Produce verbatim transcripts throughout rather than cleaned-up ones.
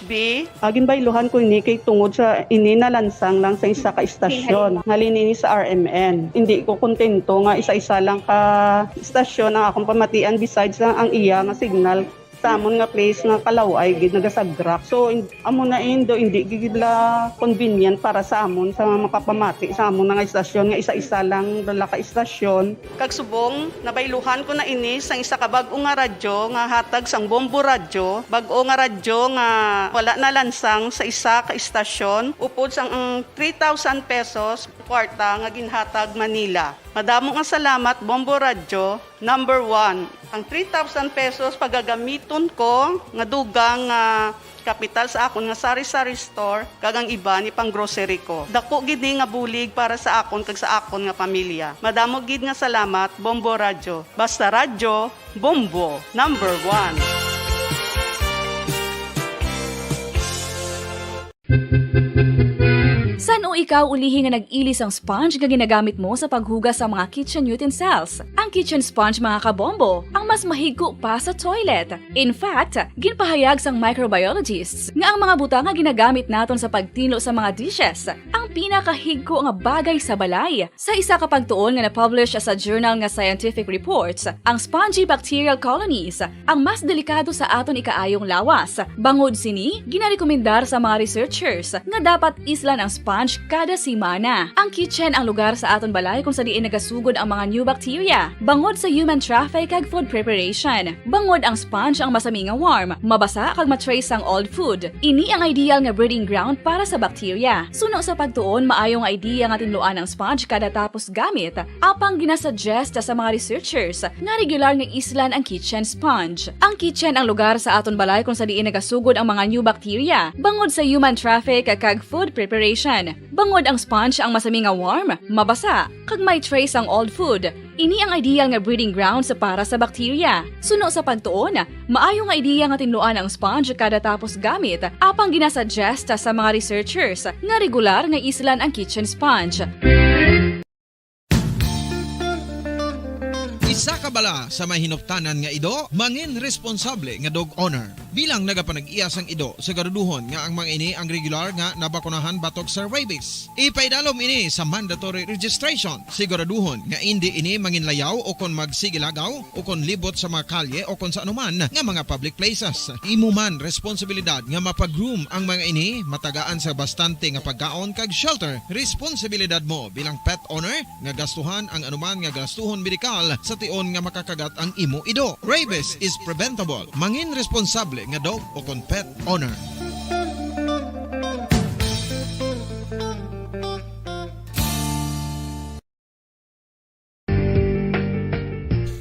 B. Ah, ginbayluhan ko ini kay tungod sa ini nalansang lang sa isa ka istasyon. Halin ini sa R M N. Hindi ko kontento nga isa-isa lang ka istasyon ang akong pamatian besides lang ang iya nga signal sa amon nga place nga kalaway gid nagasagrak. So, in-, amo na indo, hindi gid la convenient para sa amon sa makapamati sa amon nga istasyon nga isa-isa lang dala ka istasyon. Kag subong, nabayluhan ko na ini sang isa ka bag-o nga radyo nga hatag sang Bombo Radyo, bag-o nga radyo nga wala nalansang sa isa ka istasyon, upod sang ang three thousand pesos kwarta nga ginhatag Manila. Madamo nga salamat, Bombo Radyo, number one. Ang three thousand pesos pagagamiton ko nga dugang nga kapital sa akon nga sari-sari store kag ang iban ipang-grocery ko. Dako gid ni nga bulig para sa akon kag sa akon nga pamilya. Madamo gid nga salamat, Bombo Radyo. Basta radyo, Bombo, number one. San-o ikaw ulihi nga nag-ili sang sponge nga ginagamit mo sa paghugas sa mga kitchen utensils? Ang kitchen sponge, mga kabombo, ang mas mahigko pa sa toilet. In fact, ginpahayag sang microbiologists nga ang mga butang nga ginagamit naton sa pagtinlo sa mga dishes ang pinakahigko nga bagay sa balay. Sa isa ka pagtuon nga na-publish sa journal nga Scientific Reports, ang spongy bacterial colonies ang mas delikado sa aton ikaayong lawas. Bangod sini, ginarekomendar sa mga researchers nga dapat islan ang sponge kada semana. Ang kitchen ang lugar sa aton balay kung sa diin nagasugod ang mga new bacteria. Bangod sa human traffic kag food preparation, bangod ang sponge ang masami nga warm, mabasa kag ma-trace sang old food. Ini ang ideal nga breeding ground para sa bacteria. Suno sa pagtuon, maayo nga idea nga tinluan ang sponge kada tapos gamit, apang ginasuggest sa mga researchers nga regular nga islan ang kitchen sponge. Ang kitchen ang lugar sa aton balay kung sa diin nagasugod ang mga new bacteria, bangod sa human traffic kag food preparation. Bangod ang sponge ang masami nga warm, mabasa, kag may trace ang old food. Ini ang ideal nga breeding grounds para sa bacteria. Suno sa pagtuon, maayo nga ideya nga tinluan ang sponge kada tapos gamit, apang ginasuggest sa mga researchers nga regular nga islan ang kitchen sponge. Isa ka bala sa may hinuptanan nga ido, mangin responsable nga dog owner. Bilang nagapanag-iya sang ido, siguraduhon nga ang mga ini ang regular nga nabakunahan batok sa rabies. Ipaidalom ini sa mandatory registration. Siguraduhon nga indi ini manginlayaw o kon magsigilagaw o kon libot sa mga kalye o kon sa anuman nga mga public places. Imo man responsibilidad nga mapag-groom ang mga ini, matagaan sa bastante nga pagkaon kag shelter. Responsibilidad mo bilang pet owner nga gastuhan ang anuman nga gastuhon medikal sa tion nga makakagat ang imo ido. Rabies is preventable. Mangin responsable nga dog o kon pet owner.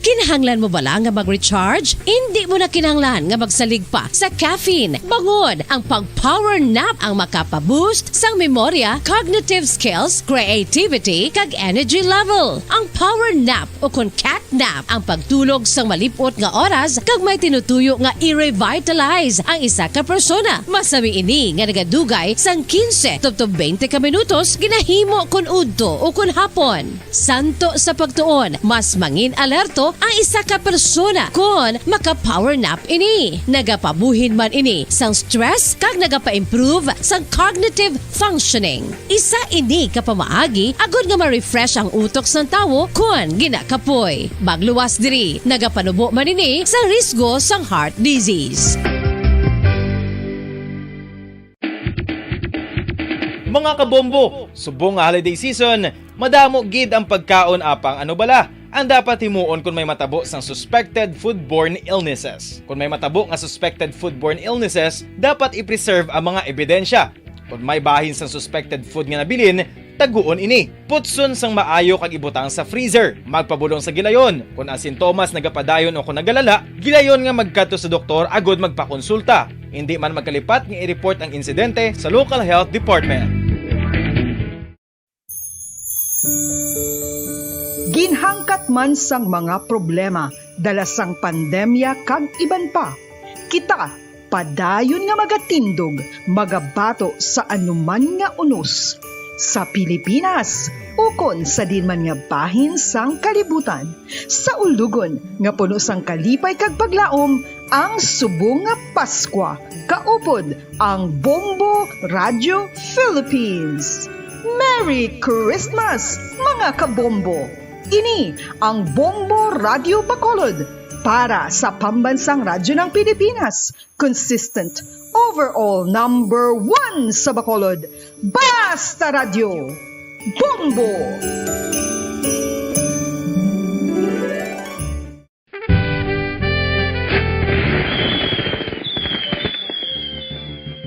Kinahanglan mo bala nga mag-recharge? Indi mo na kinahanglan nga magsalig pa sa caffeine. Bangod ang pag-power nap ang makapa-boost sang memorya, cognitive skills, creativity, kag energy level. Ang power nap o kon cat nap ang pagtulog sang malip-ot nga oras kag may tinutuyo nga i-revitalize ang isa ka persona. Masami ini nga nagadugay sang quince tubtob twenty ka minutos ginahimo kon udto o kon hapon. Santo sa pagtuon, mas mangin alerto ang isa ka persona kon maka-power nap ini. Nagapabuhin man ini sang stress kag nagapa-improve sang cognitive functioning. Isa ini ka pamaagi agud nga ma-refresh ang utok sang tawo kon ginakapoy. Magluwas diri, nagapanubo man ini sa risgo sang heart disease. Mga kabombo, subong nga holiday season, madamo gid ang pagkaon apang ano bala ang dapat himuon kon may matabo sang suspected foodborne illnesses. Kon may matabo nga suspected foodborne illnesses, dapat i-preserve ang mga ebidensya. Kon may bahin sang suspected food nga nabilin, taguon ini. Putson sang maayo kag ibutang sa freezer. Magpabulong sa gilayon. Kon ang sintomas nagapadayon o kon nagalala, gilayon nga magkadto sa doktor agud magpakonsulta. Indi man magkalipat nga i-report ang insidente sa local health department. Ginhangkat man sang mga problema dala sang pandemya kag iban pa, kita padayon nga magatindog, magabato sa anuman nga unos. Sa Pilipinas, ukon sa diin man nga bahin sang kalibutan, sa ulugon nga puno sang kalipay kag paglaom ang subong nga Paskwa, kaupod ang Bombo Radio Philippines. Merry Christmas, mga kabombo! Ini ang Bombo Radio Bacolod para sa Pambansang Radyo ng Pilipinas, consistent, overall number one sa Bacolod. Basta Radyo, Bombo!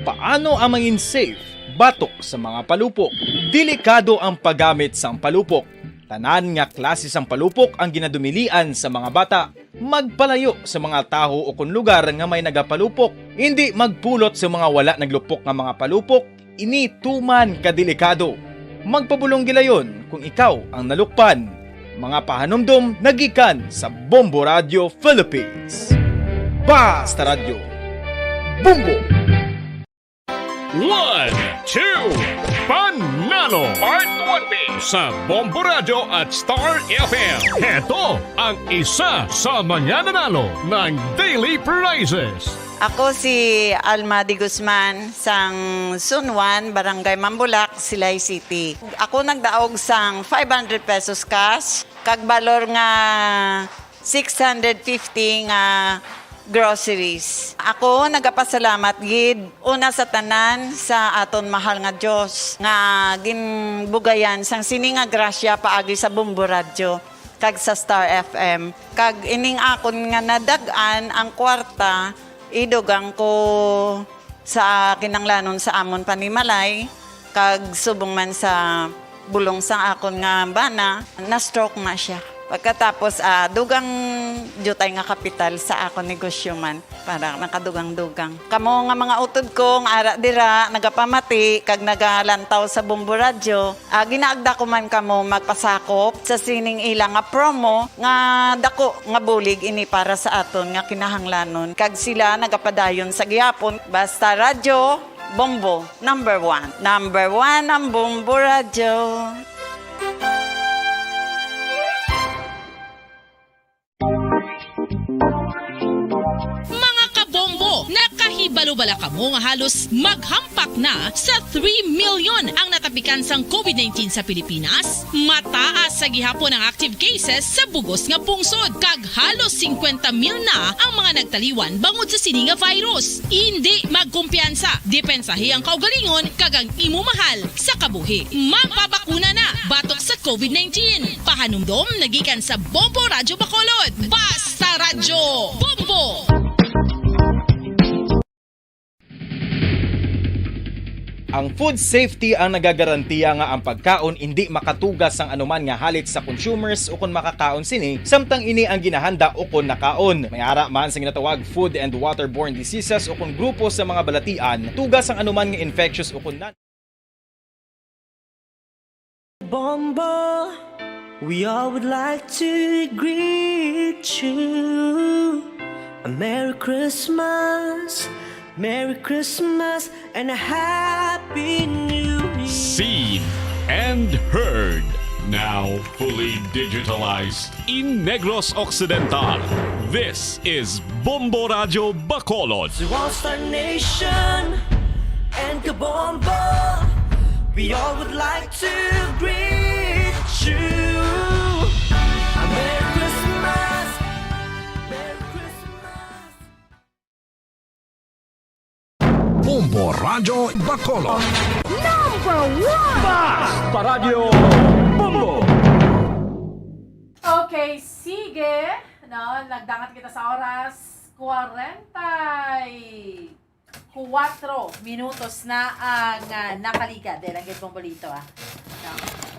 Paano ang mangin safe batok sa mga palupok? Delikado ang paggamit sang palupok. Tanan nga klase sang palupok ang ginadumilian sa mga bata. Magpalayo sa mga tawo o kon lugar nga may nagapalupok. Indi magpulot sa mga wala naglupok nga mga palupok. Ini tuman ka delikado. Magpabulong gilayon kung ikaw ang nalukpan. Mga pahanumdom nagikan sa Bombo Radio Philippines. Basta Radyo, Bombo! One, two, Panalo! Part one B sa Bombo Radio at Star F M. Heto ang isa sa mga nanalo ng daily prizes. Ako si Alma de Guzman, sang Sunwan, Barangay Mambulak, Silay City. Ako nagdaog sang five hundred pesos cash, kag balor nga six hundred fifty nga groceries. Ako nagapasalamat gid una sa tanan sa aton mahal nga Dios nga ginbugayan sang sini nga grasya paagi sa Bombo Radyo kag sa Star F M. Kag ining akon nga nadag-an ang kwarta, idugang ko sa kinanglanon sa amon panimalay, kag subong man sa bulong sang akon nga bana, na-stroke na siya. Pagkatapos, ah, dugang diutay nga kapital sa akon negosyo man, para nakadugang-dugang. Kamo nga mga utod ko nga ara dira, nagapamati kag nagalantaw sa Bombo Radyo, ah, ginaagda ko man kamo magpasakop sa sining ila nga promo nga dako nga bulig ini para sa aton nga kinahanglanon, kag sila nagapadayon sa gihapon. Basta Radyo, Bombo, number one. Number one ang Bombo Radyo. Mga kabombo, nakahibalo bala kamo nga halos maghampak na sa three million ang natapikan sang covid nineteen sa Pilipinas? Mataas sa gihapon ang active cases sa bugos nga pungsod, kag halos singkwenta mil na ang mga nagtaliwan bangod sa sini nga virus. Indi magkumpiyansa, depensahi ang kaugalingon kag ang imo mahal sa kabuhi. Magpabakuna na batok sa covid nineteen. Pahanumdom nagikan sa Bombo Radyo Bacolod. Basta Radyo, Bombo! Ang food safety ang nagagarantiya nga ang pagkaon indi makatuga sang anuman nga halit sa consumers ukon makakaon sini, samtang ini ang ginahanda ukon nakaon. May ara man sa ginatawag food and waterborne diseases ukon grupo sa mga balatian, tuga sang anuman nga infectious ukon non- Bombo, we all would like to greet you a Merry Christmas, Merry Christmas, and a Happy New Year. Seen and heard, now fully digitalized in Negros Occidental. This is Bombo Radyo Bacolod. To all Star Nation and Kabombo, we all would like to greet you a Merry Christmas, Merry Christmas. Bombo Radyo Bacolod. Number one! Basta Radyo Bombo! Okay, sige. No, nagdangat kita sa oras. Kwarenta y kuwatro minutos na ang, ah, nakaligad. Dahil ang gid bombolito, ah. No,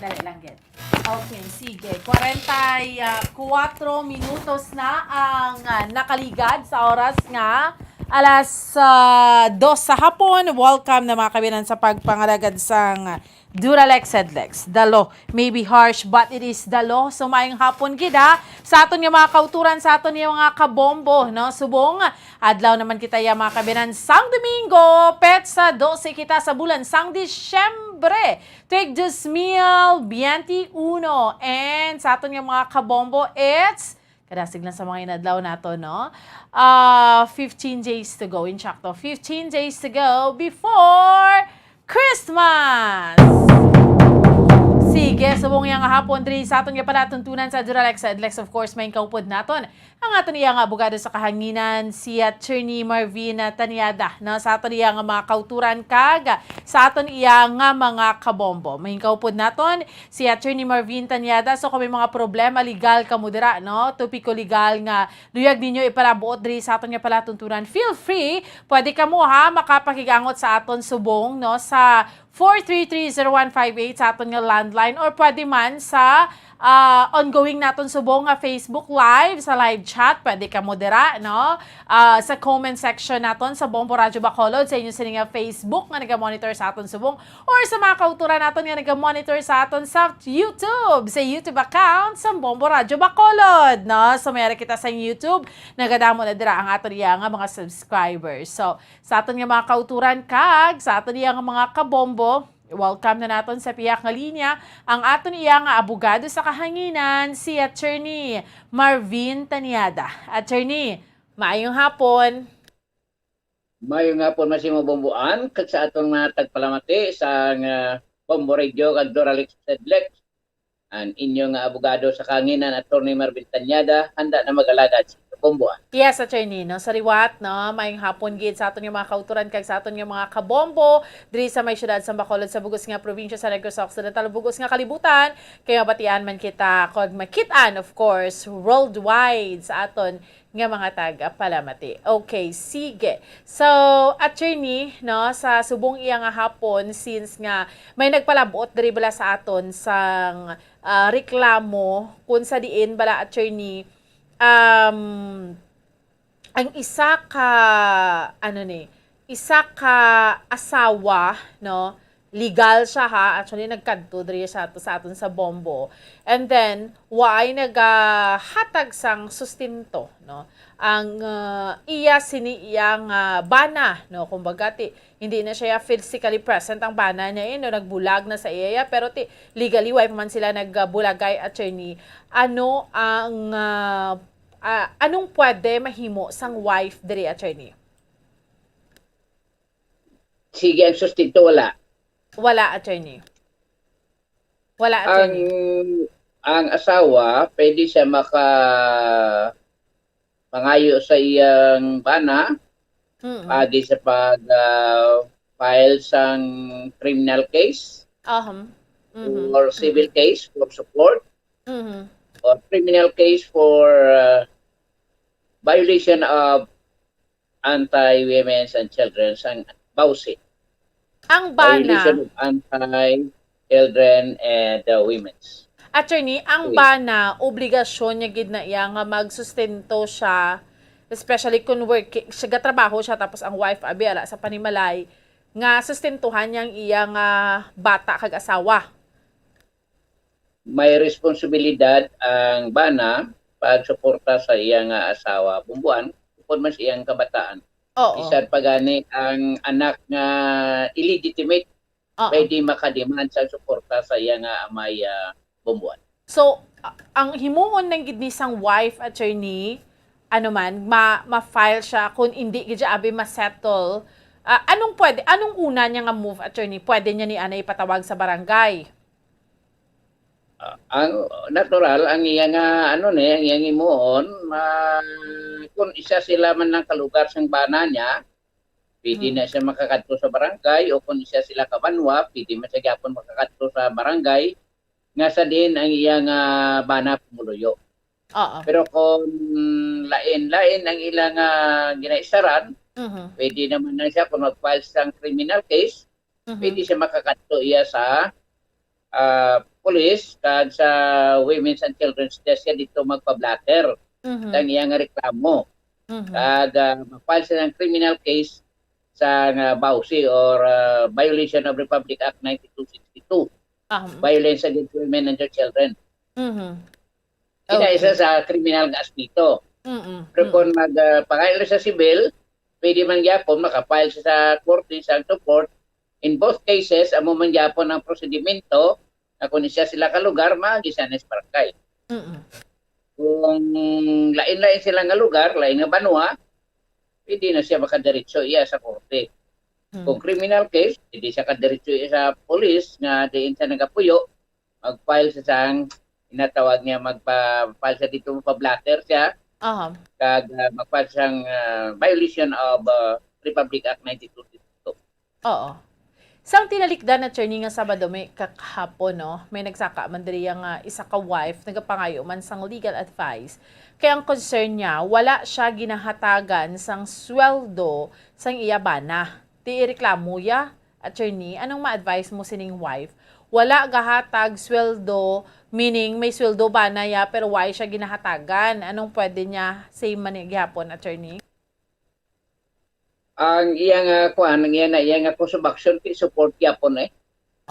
dali lang gid. Okay, sige. Kwarenta y kuwatro minutos na ang, ah, nakaligad sa oras nga alas, ah, dos sa hapon. Welcome na, mga kabinan, sa pagpangalagad sang Duralex Headlex. The law may be harsh, but it is the law. So, maayong hapon gid, ha, sa aton nga mga kauturan, sa aton nga mga kabombo, no? Subong adlaw naman kita ya, mga kabinan, sang Domingo, petsa dose kita sa bulan sang Disyembre, tuig dos mil biyente uno. And sa aton nga mga kabombo, it's kadasig lang sa mga inadlaw nato, no? Ah, fifteen days to go. Insakto, fifteen days to go before Christmas! Sige, subong iya nga hapon diri sa aton nga palatuntunan sa Duralex sa Edlex, of course, may kaupod naton ang aton iya nga abogado sa kahanginan, si Attorney Marvin Tanyada, no? Sa aton iya nga mga kauturan kag sa aton iya nga mga kabombo. May kaupod naton si Attorney Marvin Tanyada. So, kung may mga problema legal kamo dira, no? Topiko legal nga luyag ninyo ipalabuot diri sa aton nga palatuntunan, feel free. Pwede kamo, ha, makapakig-angot sa aton subong, no, sa four three three zero one five eight sa aton nga landline, or pwede man sa, ah, ongoing naton subong nga Facebook Live, sa live chat, pwede kamo dira, no? Ah, sa comment section naton sa Bombo Radyo Bacolod, sa inyo sini nga Facebook nga naga-monitor sa aton subong, or sa mga kauturan naton nga naga-monitor sa aton sa YouTube, sa YouTube account sa Bombo Radyo Bacolod, no? So, may ara kita sa YouTube, nagadamo na dira ang aton iya nga mga subscribers. So, sa aton nga mga kauturan kag sa aton iya nga mga kabombo, welcome na naton sa pihak nga linya ang aton iya nga abogado sa kahanginan, si Attorney Marvin Tanyada. Attorney, maayong hapon. Maayong hapon, Masimo Bomboan, kag sa aton mga tagpalamati sa nga Bombo Radio kag Duralex Sedlex. Ang inyo nga abogado sa kahanginan, Attorney Marvin Tanyada, handa na mag-alagad sa inyo, Bomboan. Yes, Attorney, no? Sa liwat, no? Maayong hapon gid sa aton nga mga kauturan kag sa aton nga mga kabombo diri sa may siyudad sa Bacolod, sa bugos nga probinsya sa Negros Occidental, bugos nga kalibutan, kay mabatian man kita kag makit-an, of course, worldwide sa aton nga mga taga-palamati. Okay, sige. So, Attorney, no, sa subong iya nga hapon, since nga may nagpalabot diri bala sa aton sang, ah, reklamo, kung sa diin bala, Attorney, um, ang isa ka, ano ni, isa ka asawa, no, legal siya, ha. Actually, nagkadto diri sa ato, sa aton sa Bombo. And then, waay nagahatag sang sustento, no? Ang, ah, iya sini iya nga bana, no? Kumbaga, ti, hindi na siya physically present ang bana niya, eh, no? Nagbulag na sa iya, pero ti, legally, way pa man sila nagbulagay, Attorney. Ano ang, ah, ah, anong pwede mahimo sang wife diri, Attorney? Sige, ang sustento, wala. Wala, Attorney. Wala, Attorney. Ang asawa, pwede siya maka-, mangayo sa iyang bana, Mm-mm. paagi sa pag, ah, file sang criminal case Aham. Mhm. or civil Mm-mm. case for support Mm-hmm. or criminal case for, ah, violation of anti-women's and children's and VAWC. Ang bana. Violation of anti-children and, uh, women's. Attorney, ang Yes. bana, obligasyon niya gid na iya nga magsustento siya, especially kung working, siya gatrabaho siya, tapos ang wife, abi, ala sa panimalay, nga sustentuhan niya ang iya nga bata kag asawa. May responsibilidad ang bana pagsuporta sa iya nga asawa, Bomboan, upod man sa iyang kabataan. Oo. Bisan pa gani ang anak nga illegitimate, Oo. pwede makademand sa suporta sa iya nga amay, ah, Bomboan. So, a-, ang himuon lang gid ni sang wife, Attorney, ano man, ma-, ma-file siya, kung hindi gid siya, abi, ma-settle. Ah, anong pwede, anong una niya nga move, Attorney? Pwede niya ni anay ipatawag sa barangay? Ah, ang natural, ang iya nga, ano ni, ang iyang himuon, ah, kung isa sila man lang kalugar sang bana niya, pwede Mm. na siya makakadto sa barangay, o kung isa sila kabanwa, pwede man siya gyapon makakadto sa barangay, nga sa diin ang iya nga bana pumuluyo. Oo. Pero kung lain-lain ang ilang, ah, ginaisaran, Mhm. pwede naman na siya kung mag-file sang criminal case, Mhm. pwede siya makakadto iya sa, ah, police kag sa Women's and Children's Desk siya dito magpa-blotter Mhm. ang iya nga reklamo. Mhm. Kag, ah, mag-file siya ng criminal case sa nga VAWC or, ah, Violation of Republic Act ninety-two sixty-two, Ah, mm. Violence Against Women and Their Children. Mhm. Ina Okay. isa sa kriminal nga aspeto. Mm-mm. Pero Mm-mm. kung mag, ah, pangayo sa sibil, pwede man gyapon maka-file siya sa korte sang support. In both cases, amo man gyapon ang prosedimento nga kung isa sila ka lugar, maagi siya na sa barangay. Mm-mm. Kung lain-lain sila nga lugar, lain nga banwa, pwede na siya makadiretso iya sa korte. Mm. Kung criminal case, pwede siya kadiretso iya sa police nga diin siya nagapuyo, mag-file sa sang inatawag niya, magpa-file siya dito, magpa-blotter siya, Aha. kag, ah, magpa-file siyang, ah, violation of, ah, Republic Act ninety-two fifty-two. Oo. Sang tinalikdan, attorney, nga Sabado may kakahapon, no, may nagsaka man diri nga isa ka wife nagapangayo man sang legal advice. Kay ang concern niya, wala siya ginahatagan sang sweldo sang iya bana. Ti ireklamo ya, attorney, anong ma-advise mo sining wife? Wala gahatag sweldo, meaning may sweldo bana ya, pero why siya ginahatagan? Anong pwede niya say man ni gihapon, attorney? Ang iya nga kuan, ang iya na iya nga cause of action, ti support gyapon eh.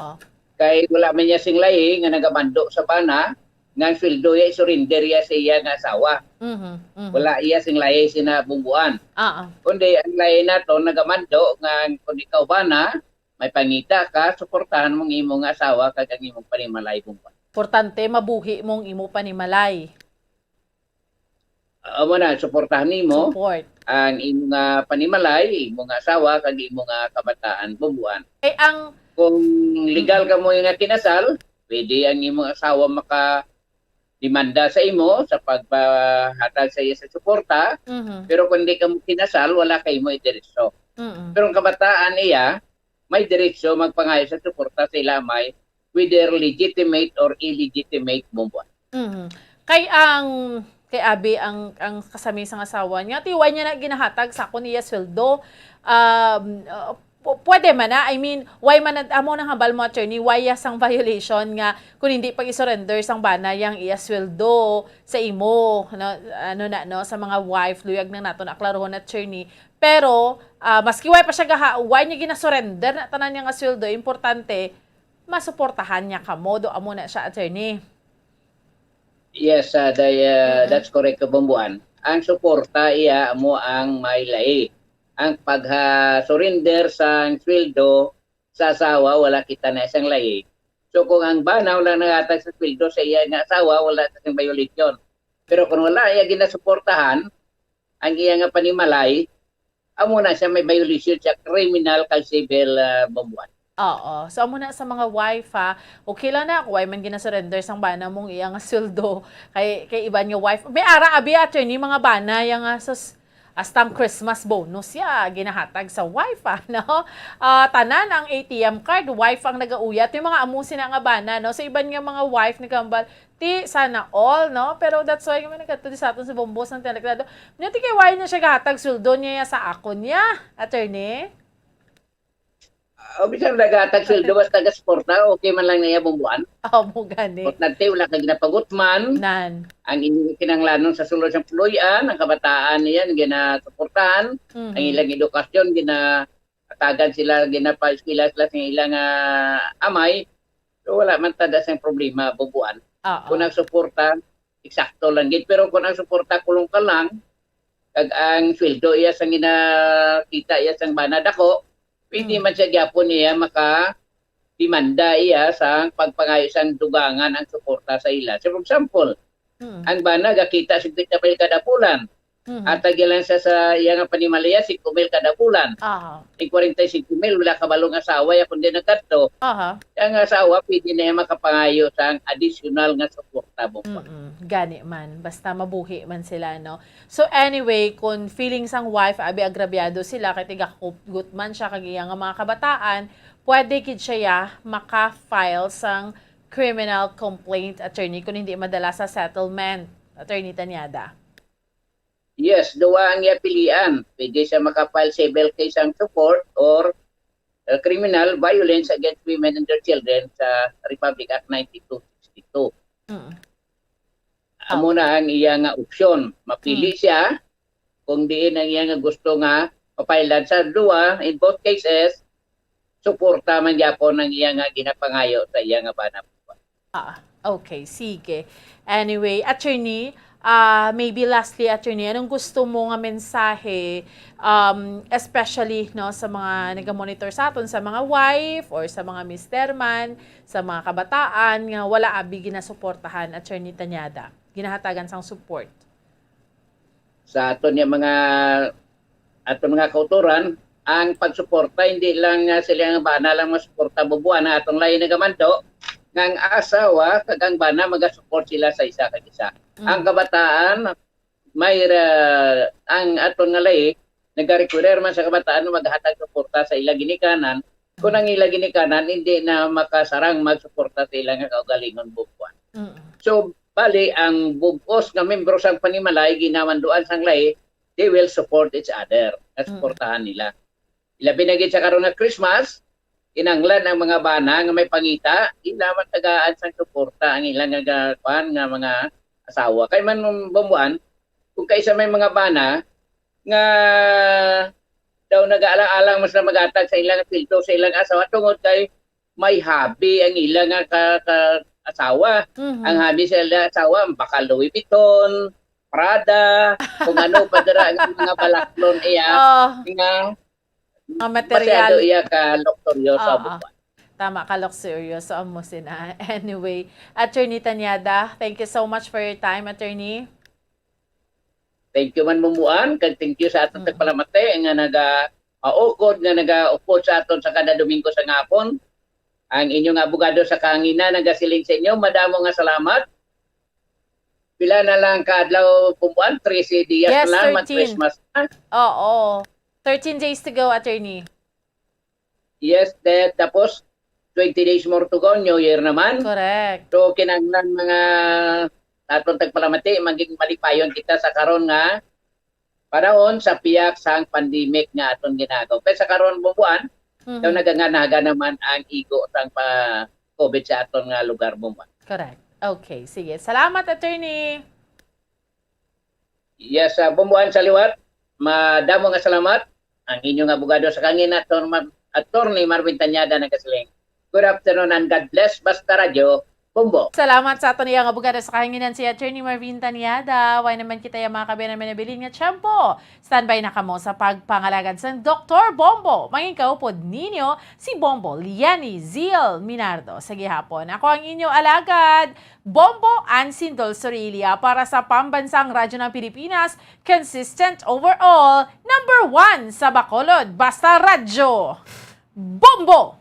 Oh. Kay wala man niya sing lahi nga nagamando sa bana nga ang sweldo iya i-surrender iya sa iya nga asawa. Mhm, mhm. Wala iya sing lahi sina bumbuan. Ah, ah. Kundi ang lahi nato nagamando nga kung ikaw bana, may pangita ka, suportahan mong imo nga asawa kag ang imong panimalay bumbuan. Importante mabuhi mong imo panimalay. Amo na, suportahan nimo Support. ang imo nga panimalay, imo nga asawa, kag imo nga kabataan, bumbuan. Eh, ang Kung legal Mm. ka mo nga kinasal, pwede ang imo asawa maka demanda sa imo sa pagpahatag sa iya sa suporta, Mhm. pero kung di ka mo kinasal, wala kay mo diretso. Mm-mm. Pero ang kabataan iya, may diretso magpangayo sa suporta sa ila may whether legitimate or illegitimate bumbuan. Mhm. Kay ang, kay Abi, ang, ang kasami sang asawa niya, ti why niya na ginahatag sa akon iya sweldo? Um, uh, pu-, pwede man na, I mean, why man na, amo nang hambal mo, attorney, why ya sang violation nga kung hindi pag-isurrender sang bana yang iya sweldo sa imo, no? Ano na, no? Sa mga wife, luyag nang naton aklarohon, attorney. Pero, ah, maski why pa siya gaha-, why niya ginasurrender na tanan niya nga sweldo, importante, masuportahan niya kamo. Do amo na siya, attorney. Yes, ah, day, ah, Mm-mm. that's correct, kabumbuan. Ang suporta iya amo ang may lahi. Ang pagha-surrender sang sweldo sa asawa, wala kita na isang lahi. So, kung ang bana wala naghatag sa sweldo sa iya nga asawa, wala sa sing violation. Pero kung wala iya ginasuportahan, ang iya nga panimalay, amo na siya may violation sa criminal kag civil, ah, bumbuan. Oo. So, amo na sa mga wife, ha. Okay lang na kung why man ginasurrender sang bana mong iya nga sweldo kay, kay iban nga wife. May ara, abi, attorney, mga bana yang, ah, sus-, hasta ang Christmas bonus ya, ginahatag sa wife, ah, no? Ah, tanan ang A T M card, wife ang nagauyat. Yung mga amo sina nga bana, no? So, iban nga mga wife nagambal, ti, sana all, no? Pero that's why kami nagkadto di sa aton sa Bombos ng Telegrado. Nya, ti, kay why na siya gahatag sweldo niya sa akon niya, attorney? Ah, bisan naghatag sweldo, basta gasuporta, okay man lang na iya bumbuan. Oh, mo gani. Importante, wala ka ginapagutman. Nan. Ang inyong kinahanglanon sa sulod sang puloy-an, ang kabataan niya, ang ginasuportahan, Mhm. ang ilang edukasyon, ginatagan sila, ginapaeskwela sila sa ilang, ah, amay. So, wala man tada sang problema, bumbuan. Oo. Kung nagsuporta, eksakto lang gid. Pero kung ang suporta kulong ka lang, kag ang sweldo iya sang ginakita iya sang bana dako, pwede Mm. man siya gyapon niya maka demanda iya sa pagpangayo sang dugangan ang suporta sa ila. So, for example, Mm. ang bana gakita singkwenta mil kada bulan. Mm. Hatag iya lang sa, sa iya nga panimalaya, singko mil kada bulan. Aha. Ang kwarenta y singko mil, wala kabalo nga asawa, ya kundi nagkadto. Aha. Ang asawa, pwede na iya makapangayo sang additional nga suporta mo. Mm-mm. Gani man. Basta mabuhi man sila, no? So anyway, kung feeling sang wife, abi agrabyado sila, kay tigakupgot man siya, kag iya nga mga kabataan, pwede gid siya ya maka-file sang criminal complaint, attorney, kung hindi madala sa settlement, Attorney Tanyada. Yes, duwa ang iya pilian. Pwede siya maka-file civil case sang support or, uh, criminal violence against women and their children sa Republic Act ninety-two sixty-two. Mm. Amo Okay. na ang iya nga opsyon. Mapili Mm. siya kung diin ang iya nga gusto nga papailan sa duwa, in both cases, suporta man gyapon ang iya nga ginapangayo sa iya nga bana. Ah, okay, sige. Anyway, attorney, Ah, maybe lastly, attorney, anong gusto mo nga mensahe, um, especially, no, sa mga nagamonitor sa aton, sa mga wife or sa mga mister man, sa mga kabataan nga wala abi ginasuportahan, Attorney Tañada, ginahatagan sang support? Sa aton nga mga, aton nga kautoran, ang pagsuporta, hindi lang, ah, sila nga bana lang masuporta, bubuan ang aton lain nagamando, nga ang asawa kag ang bana magasupport sila sa isa kag isa. Mm. Ang kabataan, may, ah, ang aton nga lahi, nagarequire man sa kabataan nga maghatag suporta sa ila ginikanan, kung ang ila ginikanan hindi na makasarang magsuporta sa ila nga kaugalingon, bubuan. Mm. So, bali, ang bug-os nga membro sang panimalay, ginamanduan sang lahi, they will support each other, nga Mm. suportahan nila. Ilabi na gid sa karon nga Christmas, kinahanglan ang mga bana nga may pangita, ila man tagaan sang suporta ang ilang nga, kuwan, nga mga asawa. Kay man, bubuan, kung kaisa may mga bana nga daw nag-aalang-alang man sila maghatag sa ilang sweldo sa ilang asawa tungod kay may hobby ang ila nga ka, ka asawa. Mhm. Ang hobby sa ila asawa, baka Louis Vuitton, Prada, kung ano pa dira ang mga balaklon iya, Oh. nga Mga material. masyado iya ka luxuryoso, Oo. bubuan. Tama ka, luxuryoso amo sina. Anyway, Attorney Tañada, thank you so much for your time, Attorney. Thank you man, bubuan, kag thank you sa aton Mm. tagpalamati nga naga-, maukod nga nagaupod sa aton sa kada Domingo sa ngapon. Ang inyong abogado sa kahanginan nagasiling sa inyo, madamo nga salamat. Pila na lang ka adlaw, bubuan? Trese dias Yes, na lang, thirteen. mag-Christmas na. Oo. Thirteen days to go, attorney. Yes, that, tapos twenty days more to go, New Year naman. Correct. So, kinahanglan mga aton tagpalamati, maging malipayon kita sa karon nga panahon sa pihak sang pandemic nga aton ginagaw. Kay sa karon, bubuan, Mhm. daw naganganaga naman ang igo sang pa-, covid sa aton nga lugar, bubuan. Correct. Okay, sige. Salamat, attorney. Yes, ah, bubuan sa liwat. Madamo nga salamat. Ang inyong abogado sa kahanginan, Attorney Mar-, Attorney Marvin Tañada, nagasiling, "Good afternoon and God bless, Basta Radyo, Bombo." Salamat sa aton iyang abogado sa kahanginan, si Attorney Marvin Tañada. Way naman kita yung mga kabiyanan, manabilin nga tiyempo. Standby na kamo sa pagpangalagad sang Doktor Bombo. Mangin kaupod ninyo si Bombo Liani Zil Minardo. Sa gihapon, ako ang inyo alagad, Bombo Ansin Dol Sorilia para sa Pambansang Radyo ng Pilipinas, consistent overall, number one sa Bacolod. Basta Radyo, Bombo!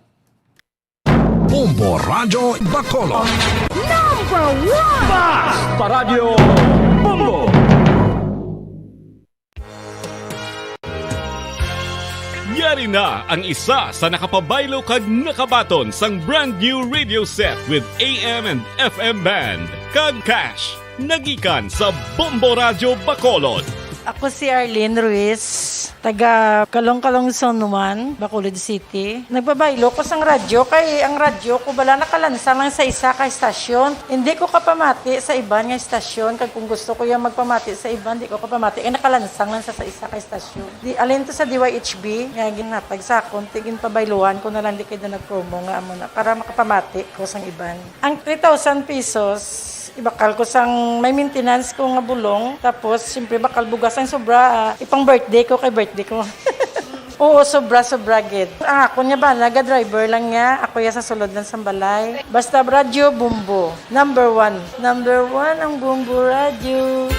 Bombo Radyo Bacolod. Number one! Basta Radyo Bombo! Yari na ang isa sa nakapabaylo kag nakabaton sang brand new radio set with A M and F M band kag cash. Nagikan sa Bombo Radyo Bacolod. Ako si Arlene Ruiz, taga Calong-Calong Zone one, Bacolod City. Nagpabaylo ko sang radyo kay ang radyo ko bala nakalansang lang sa isa ka estasyon. Hindi ko kapamati sa iban nga estasyon, kag kung gusto ko yung magpamati sa iban, di ko kapamati kay nakalansang lang sa, sa isa ka estasyon. Di, alin to sa D Y H B nga ginhatag sa akon, ti ginpabayluhan ko na lang, di kay na nag-promo nga amo na para makapamati ko sang iban. Ang three thousand pesos, ibakal ko sang may maintenance ko nga bulong. Tapos, siyempre, bakal bugas ang sobra, ah, ipang birthday ko kay birthday ko. Oo, sobra, sobra gid. Ang akon nga bana, ga-driver lang niya. Ako ya sa sulod lang sang balay. Basta radyo, Bombo. Number one. Number one ang Bombo Radyo.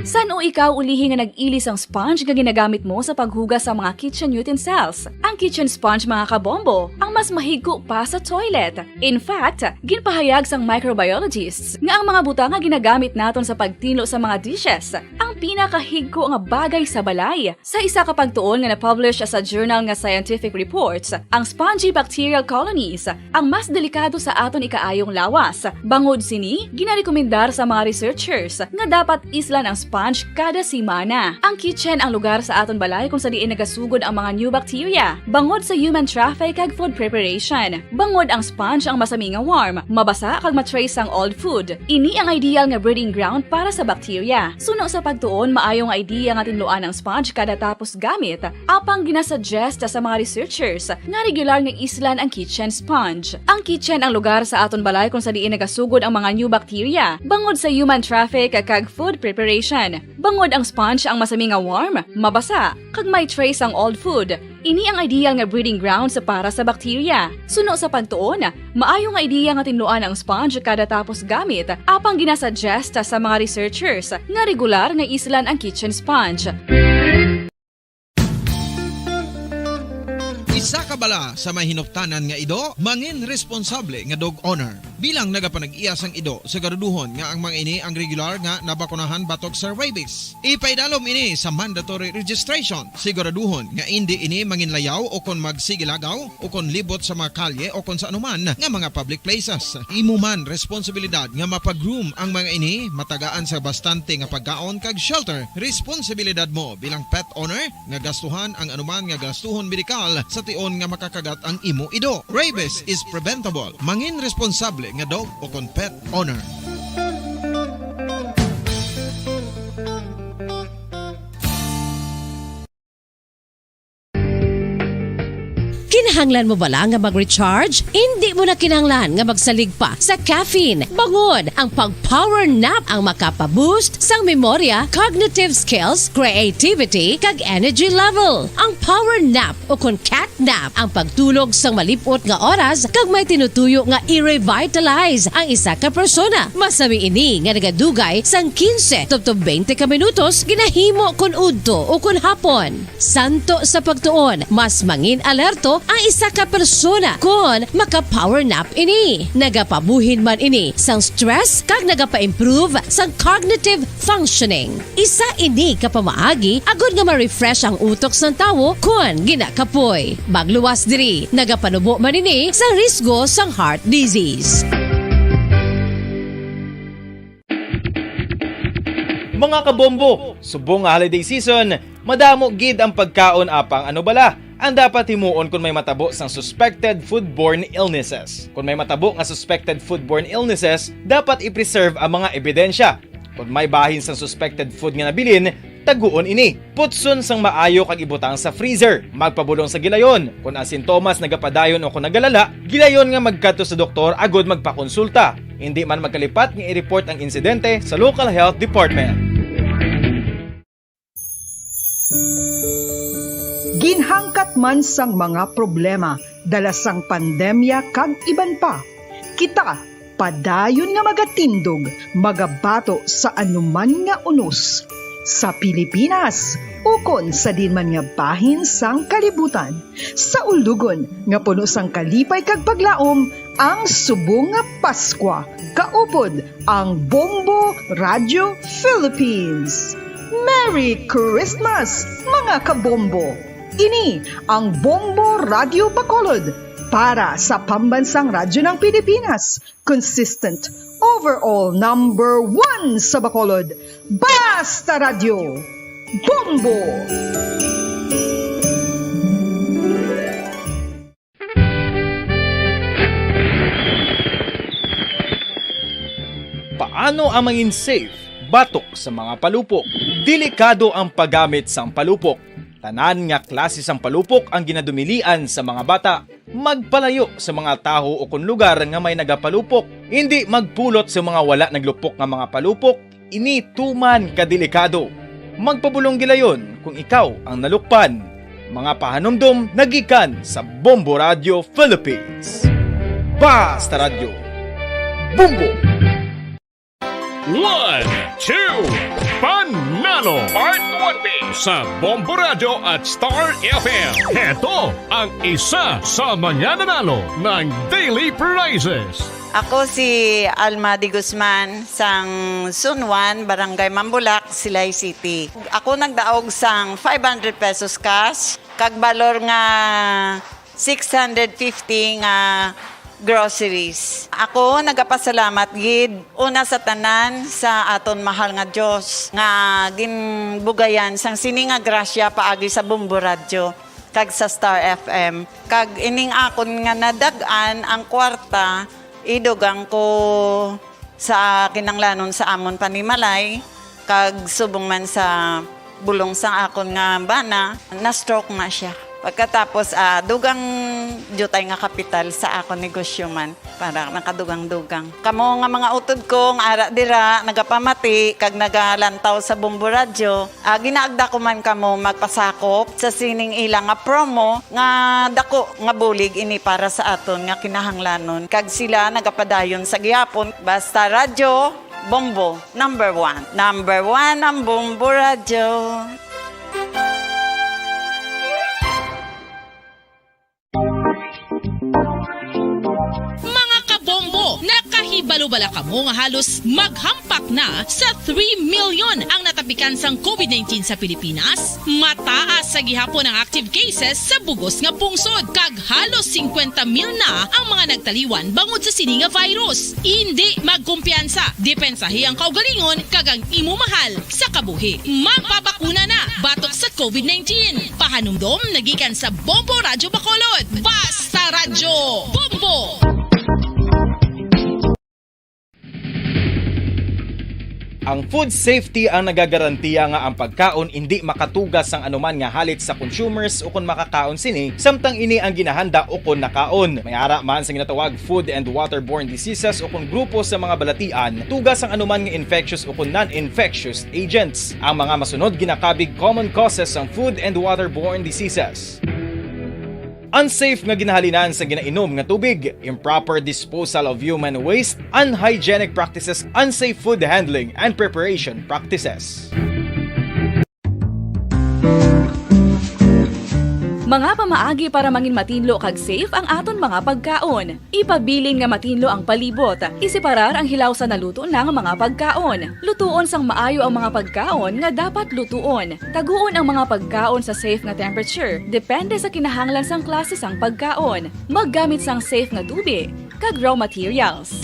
San-o ikaw ulihi nga nag-ili sang sponge nga ginagamit mo sa paghugas sa mga kitchen utensils? Ang kitchen sponge, mga kabombo, ang mas mahigko pa sa toilet. In fact, ginpahayag sang microbiologists nga ang mga butang nga ginagamit naton sa pagtinlo sa mga dishes ang pinakahigko nga bagay sa balay. Sa isa ka pagtuon nga na-publish sa journal nga Scientific Reports, ang spongy bacterial colonies ang mas delikado sa aton ikaayong lawas. Bangod sini, ginarekomendar sa mga researchers nga dapat islan ang sponge kada semana. Ang kitchen ang lugar sa aton balay kung sa diin nagasugod ang mga new bacteria bangod sa human traffic kag food preparation. Bangod ang sponge ang masami nga warm, mabasa kag ma-trace sang old food. Ini ang ideal nga breeding ground para sa bacteria. Suno sa pagtuon, Maayo nga idea nga tinluan ang sponge kada tapos gamit, apang ginasuggest sa mga researchers nga regular nga islan ang kitchen sponge. Ang kitchen ang lugar sa aton balay kung sa diin nagasugod ang mga new bacteria bangod sa human traffic kag food preparation. Bangod ang sponge ang masami nga warm, mabasa, kag may trace ang old food, ini ang ideal nga breeding grounds para sa bacteria. Suno sa pagtuon, maayo nga ideya nga tinluan ang sponge kada tapos gamit, apang ginasuggest sa mga researchers nga regular nga islan ang kitchen sponge. Isa ka bala sa may hinuptanan nga ido, mangin responsable nga dog owner. Bilang nagapanag-iya sang ido, siguraduhon nga ang mga ini ang regular nga nabakunahan batok sa rabies. Ipaidalom ini sa mandatory registration. Siguraduhon nga indi ini manginlayaw o kon magsigilagaw o kon libot sa mga kalye o kon sa anuman nga mga public places. Imo man responsibilidad nga mapa-groom ang mga ini, matagaan sa bastante nga pagkaon kag shelter. Responsibilidad mo bilang pet owner nga gastuhan ang anuman nga gastuhon medikal sa tion nga makakagat ang imo ido. Rabies is preventable. Mangin responsable nga dog o kon pet owner. Kinahanglan mo bala nga mag-recharge? Indi mo na kinahanglan nga magsalig pa sa caffeine. Bangod ang pag-power nap ang makapa-boost sang memorya, cognitive skills, creativity, kag energy level. Ang power nap o kon cat nap ang pagtulog sang malip-ot nga oras kag may tinutuyo nga i-revitalize ang isa ka persona. Masami ini nga nagadugay sang kinse tubtob twenty ka minutos ginahimo kon udto o kon hapon. Santo sa pagtuon, mas mangin-alerto ang isa ka persona kon maka-power nap ini. Nagapabuhin man ini sang stress kag nagapa-improve sang cognitive functioning. Isa ini ka pamaagi agod nga ma-refresh ang utok sang tawo kon ginakapoy. Magluwas diri, nagapanubo man ini sang risgo sang heart disease. Mga kabombo, subong nga holiday season, madamo gid ang pagkaon apang ano bala ang dapat himuon kon may matabo sang suspected foodborne illnesses. Kon may matabo nga suspected foodborne illnesses, dapat i-preserve ang mga ebidensya. Kon may bahin sang suspected food nga nabilin, taguon ini. Putson sang maayo kag ibutang sa freezer. Magpabulong sa gilayon. Kon ang sintomas nagapadayon o kon nagalala, gilayon nga magkadto sa doktor agod magpakonsulta. Indi man magkalipat nga i-report ang insidente sa local health department. Ginhangkat man sang mga problema dala sang pandemya kag iban pa, kita padayon nga magatindog, magabato sa anuman nga unos, sa Pilipinas ukon sa diin man nga bahin sang kalibutan, sa ulugon nga puno sang kalipay kag paglaom, ang subong nga Paskwa kaupod ang Bombo Radio Philippines. Merry Christmas, mga kabombo! Ini ang Bombo Radio Bacolod para sa Pambansang Radyo ng Pilipinas, consistent, overall number one sa Bacolod. Basta Radyo, Bombo! Paano ang mangin safe batok sa mga palupok? Delikado ang paggamit sang palupok. Tanan nga klase sang palupok ang ginadumilian sa mga bata. Magpalayo sa mga tawo o kon lugar nga may nagapalupok. Indi magpulot sa mga wala naglupok nga mga palupok. Ini tuman ka delikado. Magpabulong gilayon kung ikaw ang nalukpan. Mga pahanumdom nagikan sa Bombo Radio Philippines. Basta Radyo. Bombo! One, two, Panalo! Part one B sa Bombo Radio at Star F M. Heto ang isa sa mga nanalo ng daily prizes. Ako si Alma de Guzman, sang Sunwan, Barangay Mambulak, Silay City. Ako nagdaog sang five hundred pesos cash, kag balor nga six hundred fifty nga groceries. Ako nagapasalamat gid una sa tanan sa aton mahal nga Dios nga ginbugayan sang sini nga grasya paagi sa Bombo Radyo kag sa Star F M. Kag ining akon nga nadag-an ang kwarta, idugang ko sa kinanglanon sa amon panimalay, Kag subong man sa bulong sang akon nga bana, na-stroke na siya. Pagkatapos, ah, dugang diutay nga kapital sa akon negosyo man, para nakadugang-dugang. Kamo nga mga utod ko nga ara dira, nagapamati kag nagalantaw sa Bombo Radyo, ah, ginaagda ko man kamo magpasakop sa sining ila nga promo nga dako nga bulig ini para sa aton nga kinahanglanon. Kag sila nagapadayon sa gihapon, basta radyo, Bombo, number one. Number one ang Bombo Radyo. Mga kabombo, nakahibalo bala kamo nga halos maghampak na sa three million ang natapikan sang covid nineteen sa Pilipinas? Mataas sa gihapon ang active cases sa bugos nga pungsod, kag halos singkwenta mil na ang mga nagtaliwan bangod sa sini nga virus. Indi magkumpiyansa, depensahi ang kaugalingon kag ang imo mahal sa kabuhi. Magpabakuna na batok sa covid nineteen. Pahanumdom na gikan sa Bombo Radyo Bacolod. Basta Radyo, Bombo! Ang food safety ang nagagarantiya nga ang pagkaon indi makatuga sang anuman nga halit sa consumers ukon makakaon sini, samtang ini ang ginahanda ukon nakaon. May ara man sa ginatawag food and waterborne diseases ukon grupo sa mga balatian tuga sang anuman nga infectious ukon non-infectious agents. Ang mga masunod ginakabig common causes sang food and waterborne diseases. Unsafe nga ginahalinan sa ginainom nga tubig, improper disposal of human waste, unhygienic practices, unsafe food handling and preparation practices. Mga pamaagi para mangin matinlo kag safe ang aton mga pagkaon. Ipabilin nga matinlo ang palibot. Iseparar ang hilaw sa naluto na nga mga pagkaon. Lutuon sang maayo ang mga pagkaon nga dapat lutuon. Taguon ang mga pagkaon sa safe nga temperature, depende sa kinahanglan sang klase sang pagkaon. Maggamit sang safe nga tubi kag raw materials.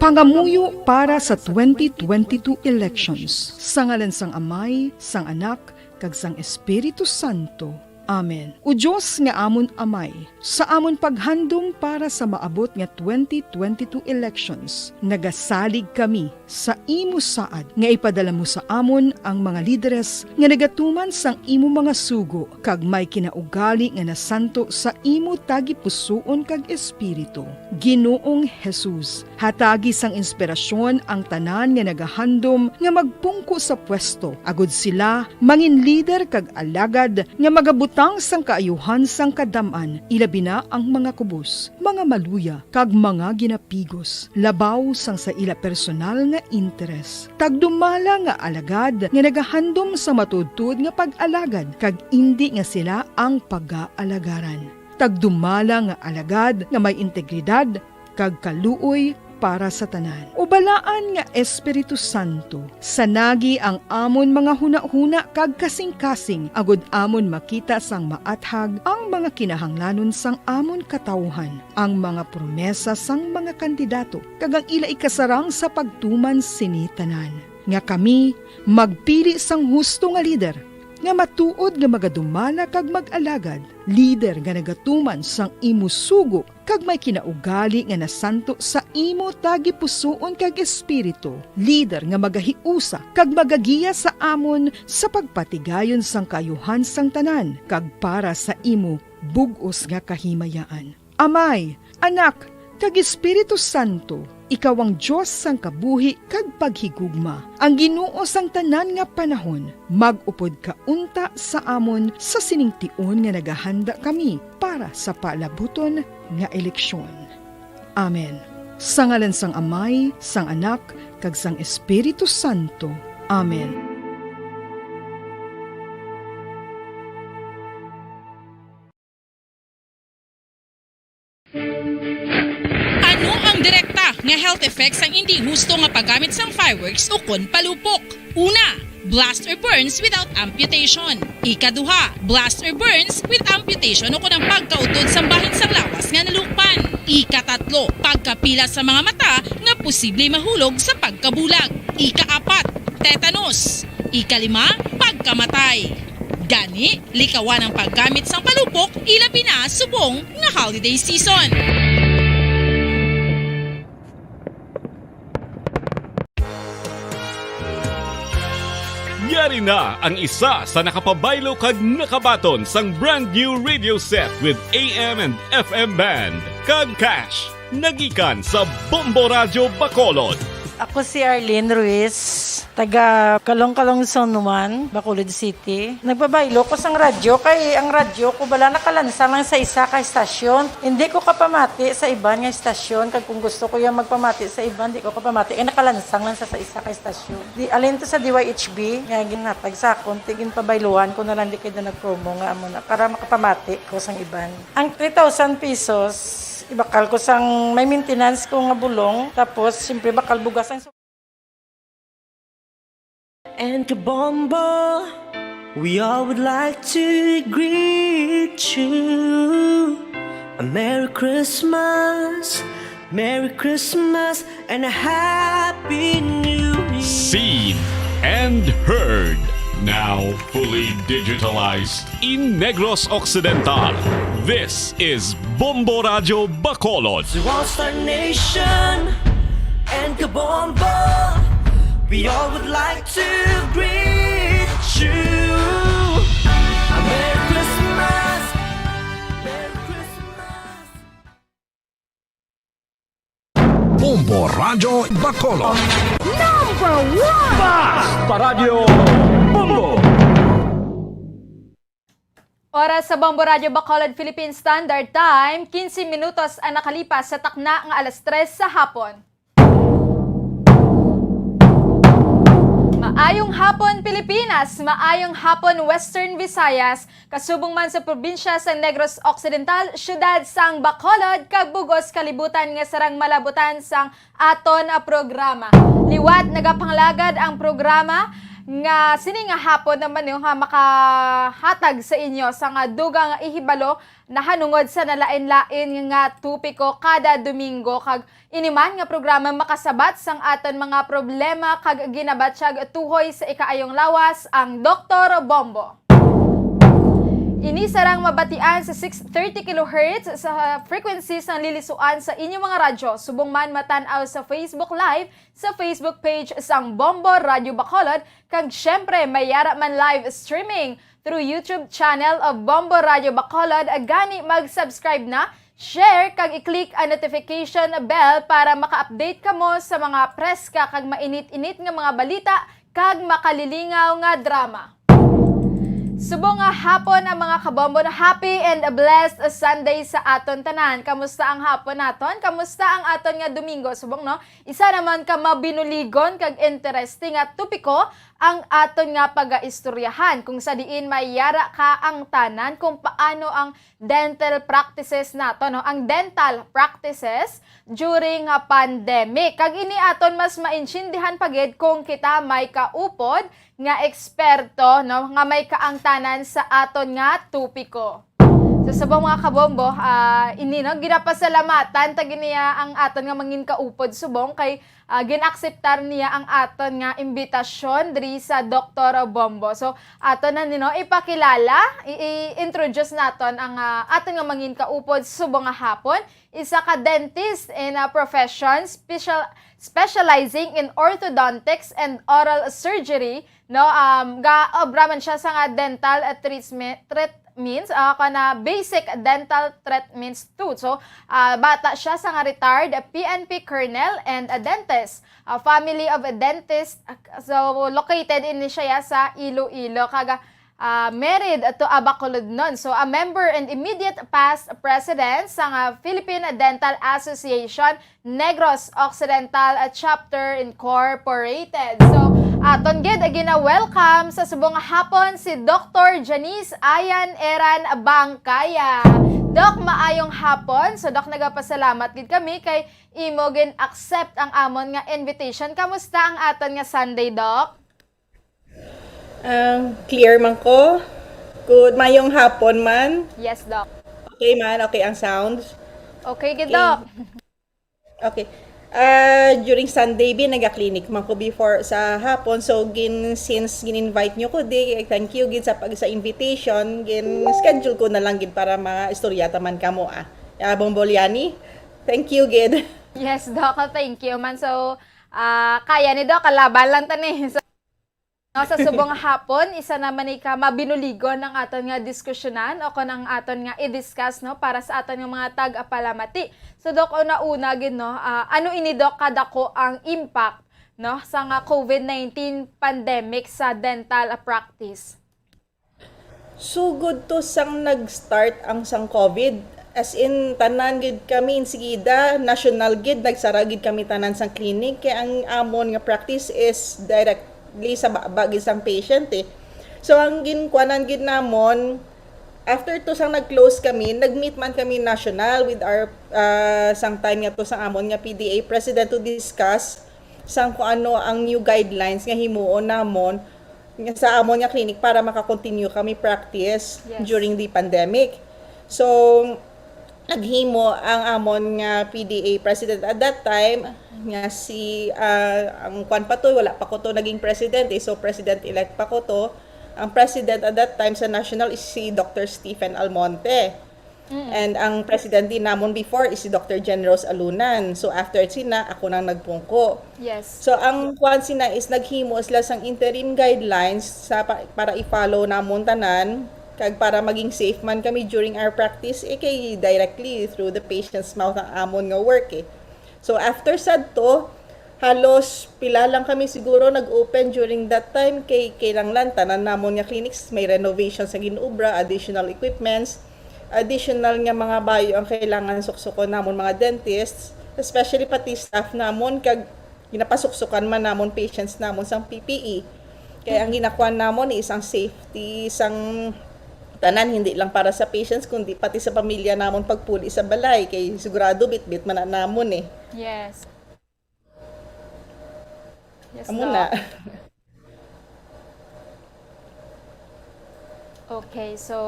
Pangamuyo para sa twenty twenty-two elections. Sa ngalan sang Amay, sang Anak, kag sang Espiritu Santo. Amen. O Dios nga amon Amay, sa amon paghandom para sa maabot nga twenty twenty-two elections, nagasalig kami sa imo saad nga ipadala mo sa amon ang mga lideres nga nagatuman sang imo mga sugo kag may kinaugali nga nasanto sa imo tagipusoon kag espiritu. Ginoong Jesus, hatagi sang inspirasyon ang tanan nga nagahandom nga magpungko sa pwesto, agud sila mangin lider kag alagad nga magabutang sang kaayuhan sang kadam-an, ilabi na ang mga kubos, mga maluya, kag mga ginapigos, labaw sang sa ila personal nga interes. Tagdumala nga alagad nga nagahandom sa matuodtuod nga pag-alagad, kag indi nga sila ang pagaalagaran. Tagdumala nga alagad nga may integridad kag kaluoy para sa tanan. O Balaan nga Espiritu Santo, sanagi ang amon mga hunahuna kag kasingkasing, agud amon makita sang maathag ang mga kinahanglanon sang amon katawuhan, ang mga promesa sang mga kandidato, kag ang ila ikasarang sa pagtuman sini tanan, nga kami magpili sang husto nga lider, nga matuod nga magadumala kag mag-alagad, lider nga nagatuman sang imo sugo kag may kinaugali nga nasanto sa imo tagipusoon kag espiritu, lider nga magahiusa kag magagiya sa amon sa pagpatigayon sang kaayuhan sang tanan kag para sa imo bug-os nga kahimayaan. Amay, Anak, kag Espiritu Santo, ikaw ang Dios sang kabuhi kag paghigugma, ang Ginoo sang tanan nga panahon. Mag-upod ka unta sa amon sa sining tion nga nagahanda kami para sa palabuton nga eleksyon. Amen. Sa ngalan sang Amay, sang Anak, kag sang Espiritu Santo. Amen. Ano ang direkta nga health effects sang indi husto nga paggamit sang fireworks ukon palupok? Una, blast or burns without amputation. Ikaduha, blast or burns with amputation ukon ang pagkautod sang bahin sang lawas nga nalukpan. Ikatatlo, pagkapila sa mga mata nga posible mahulog sa pagkabulag. Ikaapat, tetanus. Ikalima, pagkamatay. Gani, likawan ang paggamit sang palupok, ilabi na subong nga holiday season. Yari na ang isa sa nakapabaylo kag nakabaton sang brand new radio set with A M and F M band kag cash. Nagikan sa Bombo Radyo Bacolod. Ako si Arlene Ruiz, taga Kalong-Kalong Zone one, Bacolod City. Nagpabaylo ko sang radyo kay ang radyo ko bala nakalansang lang sa isa ka estasyon. Hindi ko kapamati sa iban nga estasyon kag kung gusto ko yung magpamati sa iban, di ko kapamati kay nakalansang lang sa, sa isa ka estasyon. Di alin to sa D Y H B nga ginhatag sa akon, ti ginpabayluan ko na lang di kay da nagpromo nga amo na para makapamati ko sang iban. Ang three thousand pesos, ibakal ko sang may maintenance ko nga bulong, tapos siyempre bakal bugas ang And Kabombo, we all would like to greet you a Merry Christmas, Merry Christmas, and a Happy New Year. Seen and heard. Now fully digitalized in Negros Occidental. This is Bombo Radyo Bacolod. To all Star Nation and Kabombo, we all would like to greet you a Merry Christmas, Merry Christmas. Bombo Radyo Bacolod. Number one! Basta Radyo Bombo! Oras sa Bombo Radyo Bacolod Philippine Standard Time, quince minutos ang nakalipas sa takna nga alas tres sa hapon. Maayong hapon, Pilipinas! Maayong hapon, Western Visayas! Kasubong man sa probinsya sa Negros Occidental, siyudad sang Bacolod, kag bugos kalibutan nga sarang malabutan sang aton, ah, programa. Liwat nagapanglagad ang programa nga sini nga hapon naman, no, nga makahatag sa inyo sa nga dugang nga ihibalo nahanungod sa nalain-lain nga topiko kada Domingo, kag ini man nga programa makasabat sang aton mga problema kag ginabatyag tuhoy sa ikaayong lawas ang Doktor Bombo. Ini sarang mabatian sa six thirty kilohertz sa frequency sang lilisuan sa inyo mga radyo. Subong man matan-aw sa Facebook Live, sa Facebook page sang Bombo Radyo Bacolod, kag syempre may yara man live streaming through YouTube channel of Bombo Radyo Bacolod. Gani mag-subscribe na, share, kag i-click ang notification bell para maka-update kamo sa mga preska kag mainit-init nga mga balita kag makalilingaw nga drama. Subong nga hapon ang mga kabombo, no? Happy and a blessed Sunday sa aton tanan. Kamusta ang hapon naton? Kamusta ang aton nga Domingo? Subong, no? Isa naman ka mabinuligon kag interesting nga topiko ang aton nga pagaistoryahan, kung sa diin may yara ka ang tanan kung paano ang dental practices nato, no? Ang dental practices during nga pandemic. Kag ini aton mas maintindihan pa gid kung kita may kaupod nga eksperto, no, nga may kaangtanan sa aton nga topiko. So, subong mga kabombo, ah, ini, no, ginapasalamatan ta gid niya ang aton nga mangin kaupod subong kay, ah, ginakseptar niya ang aton nga imbitasyon diri sa Doktor Bombo. So, aton na nino ipakilala, i-, i-introduce naton ang, ah, aton nga mangin kaupod subong nga hapon, isa ka dentist in a profession special, specializing in orthodontics and oral surgery, no? Um, ga-obra man siya sa nga dental, uh, treatment, treatments, uh, kana basic dental treatments too. So, uh, bata siya sa nga retired P N P colonel and a dentist, a family of a dentist. So, located ini siya sa Iloilo. Kaga, ah, married to a Bacolodnon. So, a member and immediate past president sa nga Philippine Dental Association Negros Occidental, ah, Chapter Incorporated. So, aton gid gina-welcome sa subong nga hapon si Doktor Janice Ayan Eran Bangkaya. Doc, maayong hapon. So, Doc, nagapasalamat gid kami kay imo gin-accept ang amon nga invitation. Kamusta ang aton nga Sunday, Doc? Um, clear man ko. Good, mayong hapon man. Yes, Doc. Okay man, okay ang sounds. Okay, gid, Doc. Okay. Ah, during Sunday, bi, naga-clinic man ko before sa hapon. So, gin-, since gin-invite nyo ko, di, thank you gid sa pag-, sa invitation. Gin-schedule ko na lang gid para maistorya ta man kamo, ah. Ah, Bong Boliani, thank you gid. Yes, Doc. Thank you man. So, ah, kaya ni Doc, kalaban lang ta ni. So, no, sa subong nga hapon, isa naman ni ka mabinuligon ang aton nga diskusyonan o kon ang aton nga i-discuss, no, para sa aton nga mga tag-apalamati. So, Doc, una-una gid, no, ah, ano ini, Doc, kadako ang impact, no, sa nga COVID nineteen pandemic sa dental practice? Sugod to sang nag-start ang sang COVID, as in, tanan gid kami insigida, national gid, nagsara gid kami tanan sang clinic, kay ang amon nga practice is directly sa baba gid sang patient, eh. So, ang ginkuanan gid namon, after to sang nag-close kami, nag-meet man kami national with our, ah, sang time nga to sang amon nga P D A president to discuss sang kung ano ang new guidelines nga himuon namon nga sa amon nga clinic para maka-continue kami practice Yes. during the pandemic. So, naghimo ang amon nga P D A president at that time, nga si, ah, ang kwan pa to, wala pa ko to naging president, eh. So, president-elect pa ko to. Ang president at that time sa national is si Doctor Stephen Almonte. Mm. And ang president din namon before is si Doctor Jen Rose Alunan. So, after sina, ako nang nagpungko. Yes. So, ang kwan sina is naghimo sila sang interim guidelines sa pa-, para i-follow namon tanan, kag para maging safe man kami during our practice, eh, kay directly through the patient's mouth ang amon nga work, eh. So, after sad to, halos pila lang kami siguro nag-open during that time, kay kinahanglan tanan namon nga clinics may renovations nga gin-obra, additional equipments, additional nga mga bayo ang kailangan suksukon namon mga dentists, especially pati staff namon, kag ginapasuksukan man namon patients namon sang P P E. Kay ang ginakuan namon is ang safety sang tanan, hindi lang para sa patients, kundi pati sa pamilya namon pagpuli sa balay, kay sigurado bitbit man na namon, eh. Yes. Yes, Amo Doc. na. Okay, so,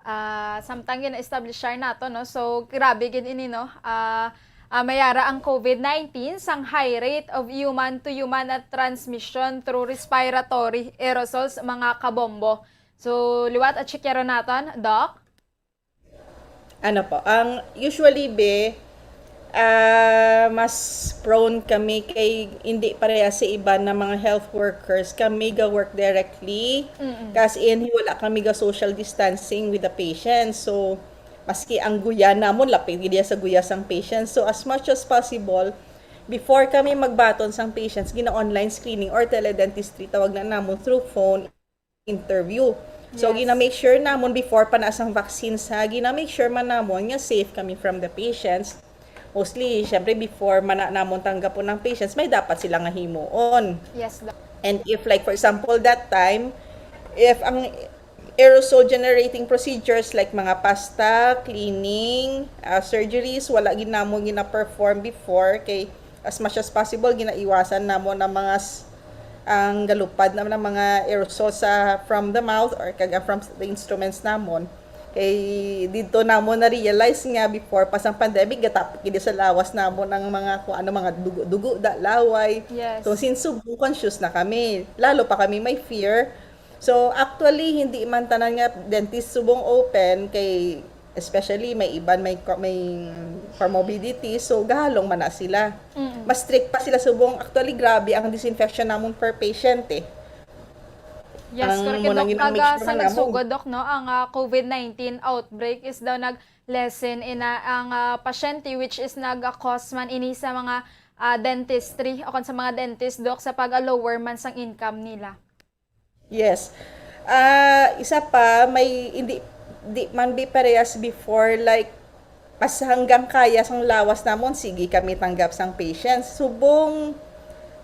ah, samtang gina-establishar nato, no? So, grabe gid ini, no? Ah, ah, may ara ang COVID nineteen sang high rate of human to human at transmission through respiratory aerosols, mga kabombo. So, liwat at checkeron naton, Doc? Ano po, ang usually, be, ah, mas prone kami kay hindi pareha sa iban na mga health workers. Kami ga-work directly, Mm-mm. Kas in, wala kami ga social distancing with the patients. So, maski ang guya namon, lapit gid sa guya sang patients. So, as much as possible, before kami magbaton sang patients, gina-online screening or teledentistry, tawag na namon, through phone interview. So, Yes. gina-make sure namon before pa na sang vaccines, ha, gina-make sure man namon nga safe kami from the patients. Mostly, syempre, before man na namon tanggapon ang patients, may dapat sila nga himuon. Yes, Doc. And if, like, for example, that time, if ang aerosol generating procedures like mga pasta, cleaning, ah, surgeries, wala gid namon gina-perform before, kay as much as possible, ginaiwasan namon ang mga s-, ang galupad na, ng mga aerosol sa, from the mouth or kag from the instruments namon. Kay didto namon na-realize nga before pa sang pandemic, gatapik gid sa lawas namon ang mga, kung ano, mga dugo-dugo, da, laway. Yes. So, since subong conscious na kami, lalo pa kami may fear. So, actually, hindi man tanan nga dentist subong open kay, especially may iban may co-, may comorbidity, so gahalong man na sila. Mm. Mas strict pa sila subong. Actually, grabe ang disinfection namon per patient, eh. Yes, Ang correct, muna Doc. Gina-make Kaga sure sa namon. Nagsugod, Doc, no, ang, ah, COVID nineteen outbreak is daw nag-lessen ina ang, ah, pasyente, which is nag-cause man ini sa mga, ah, dentistry o kon sa mga dentist, Doc, sa pag-lower man sang income nila. Yes. Ah, isa pa, may hindi, di man bi parehas before, like, as hanggang kaya sang lawas namon, sige kami tanggap sang patients. Subong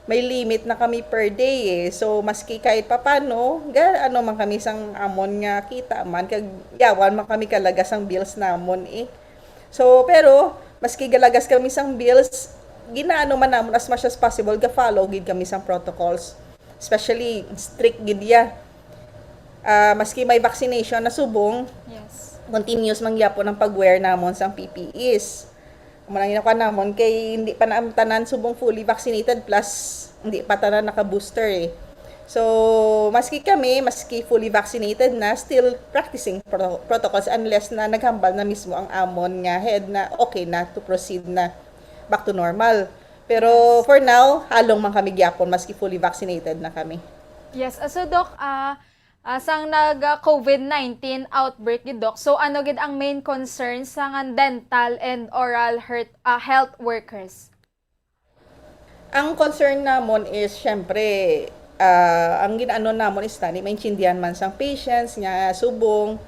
may limit na kami per day, eh. So, maski kahit papano, ga-, ano man kami sang amon nga kita man, kag yawan man kami kalagas sang bills namon, eh. So, pero, maski galagas kami sang bills, ginaano man namon as much as possible, ga-follow gid kami sang protocols. Especially, strict gid ya. Ah, maski may vaccination na subong, Yes. continuous man gyapon ang pag-wear namon sang P P Es. Amo na ginakuha namon kay hindi pa na tanan subong fully vaccinated, plus hindi pa tanan naka-booster eh. So, maski kami, maski fully vaccinated na, still practicing pro- protocols unless na naghambal na mismo ang amon nga head na okay na to proceed na back to normal. Pero for now, halong man kami gyapon maski fully vaccinated na kami. Yes, ah, so Doc, ah, ah, sang nag ah, COVID nineteen outbreak gid, Doc, so ano gid ang main concern sa nga dental and oral health, ah, health workers? Ang concern namon is, syempre, ah, ang ginaano namon is tani maintindihan man sang patients nga subong,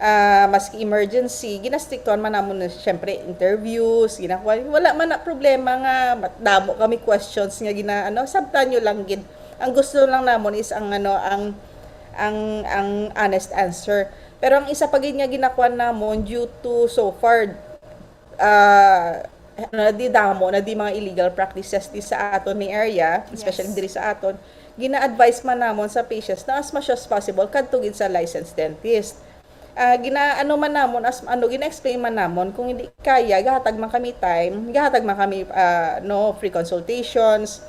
ah, maski emergency, ginastriktuhan man namon na, syempre, interviews, ginakuha. Wala man na problema nga mat- damo kami questions nga gina, ano, sabtan nyo lang gid. Ang gusto lang namon is ang, ano, ang, ang, ang honest answer. Pero ang isa pa gid nga ginakuha namon due to so far, ah, ano, di damo na di mga illegal practices di sa aton ni area, especially Yes. diri sa aton, gina-advise man namon sa patients na as much as possible kadto gid sa licensed dentist. Ah, gina ano man namon as ano gina-explain man namon kung hindi kaya gahatag man kami time, gahatag man kami ah, no free consultations,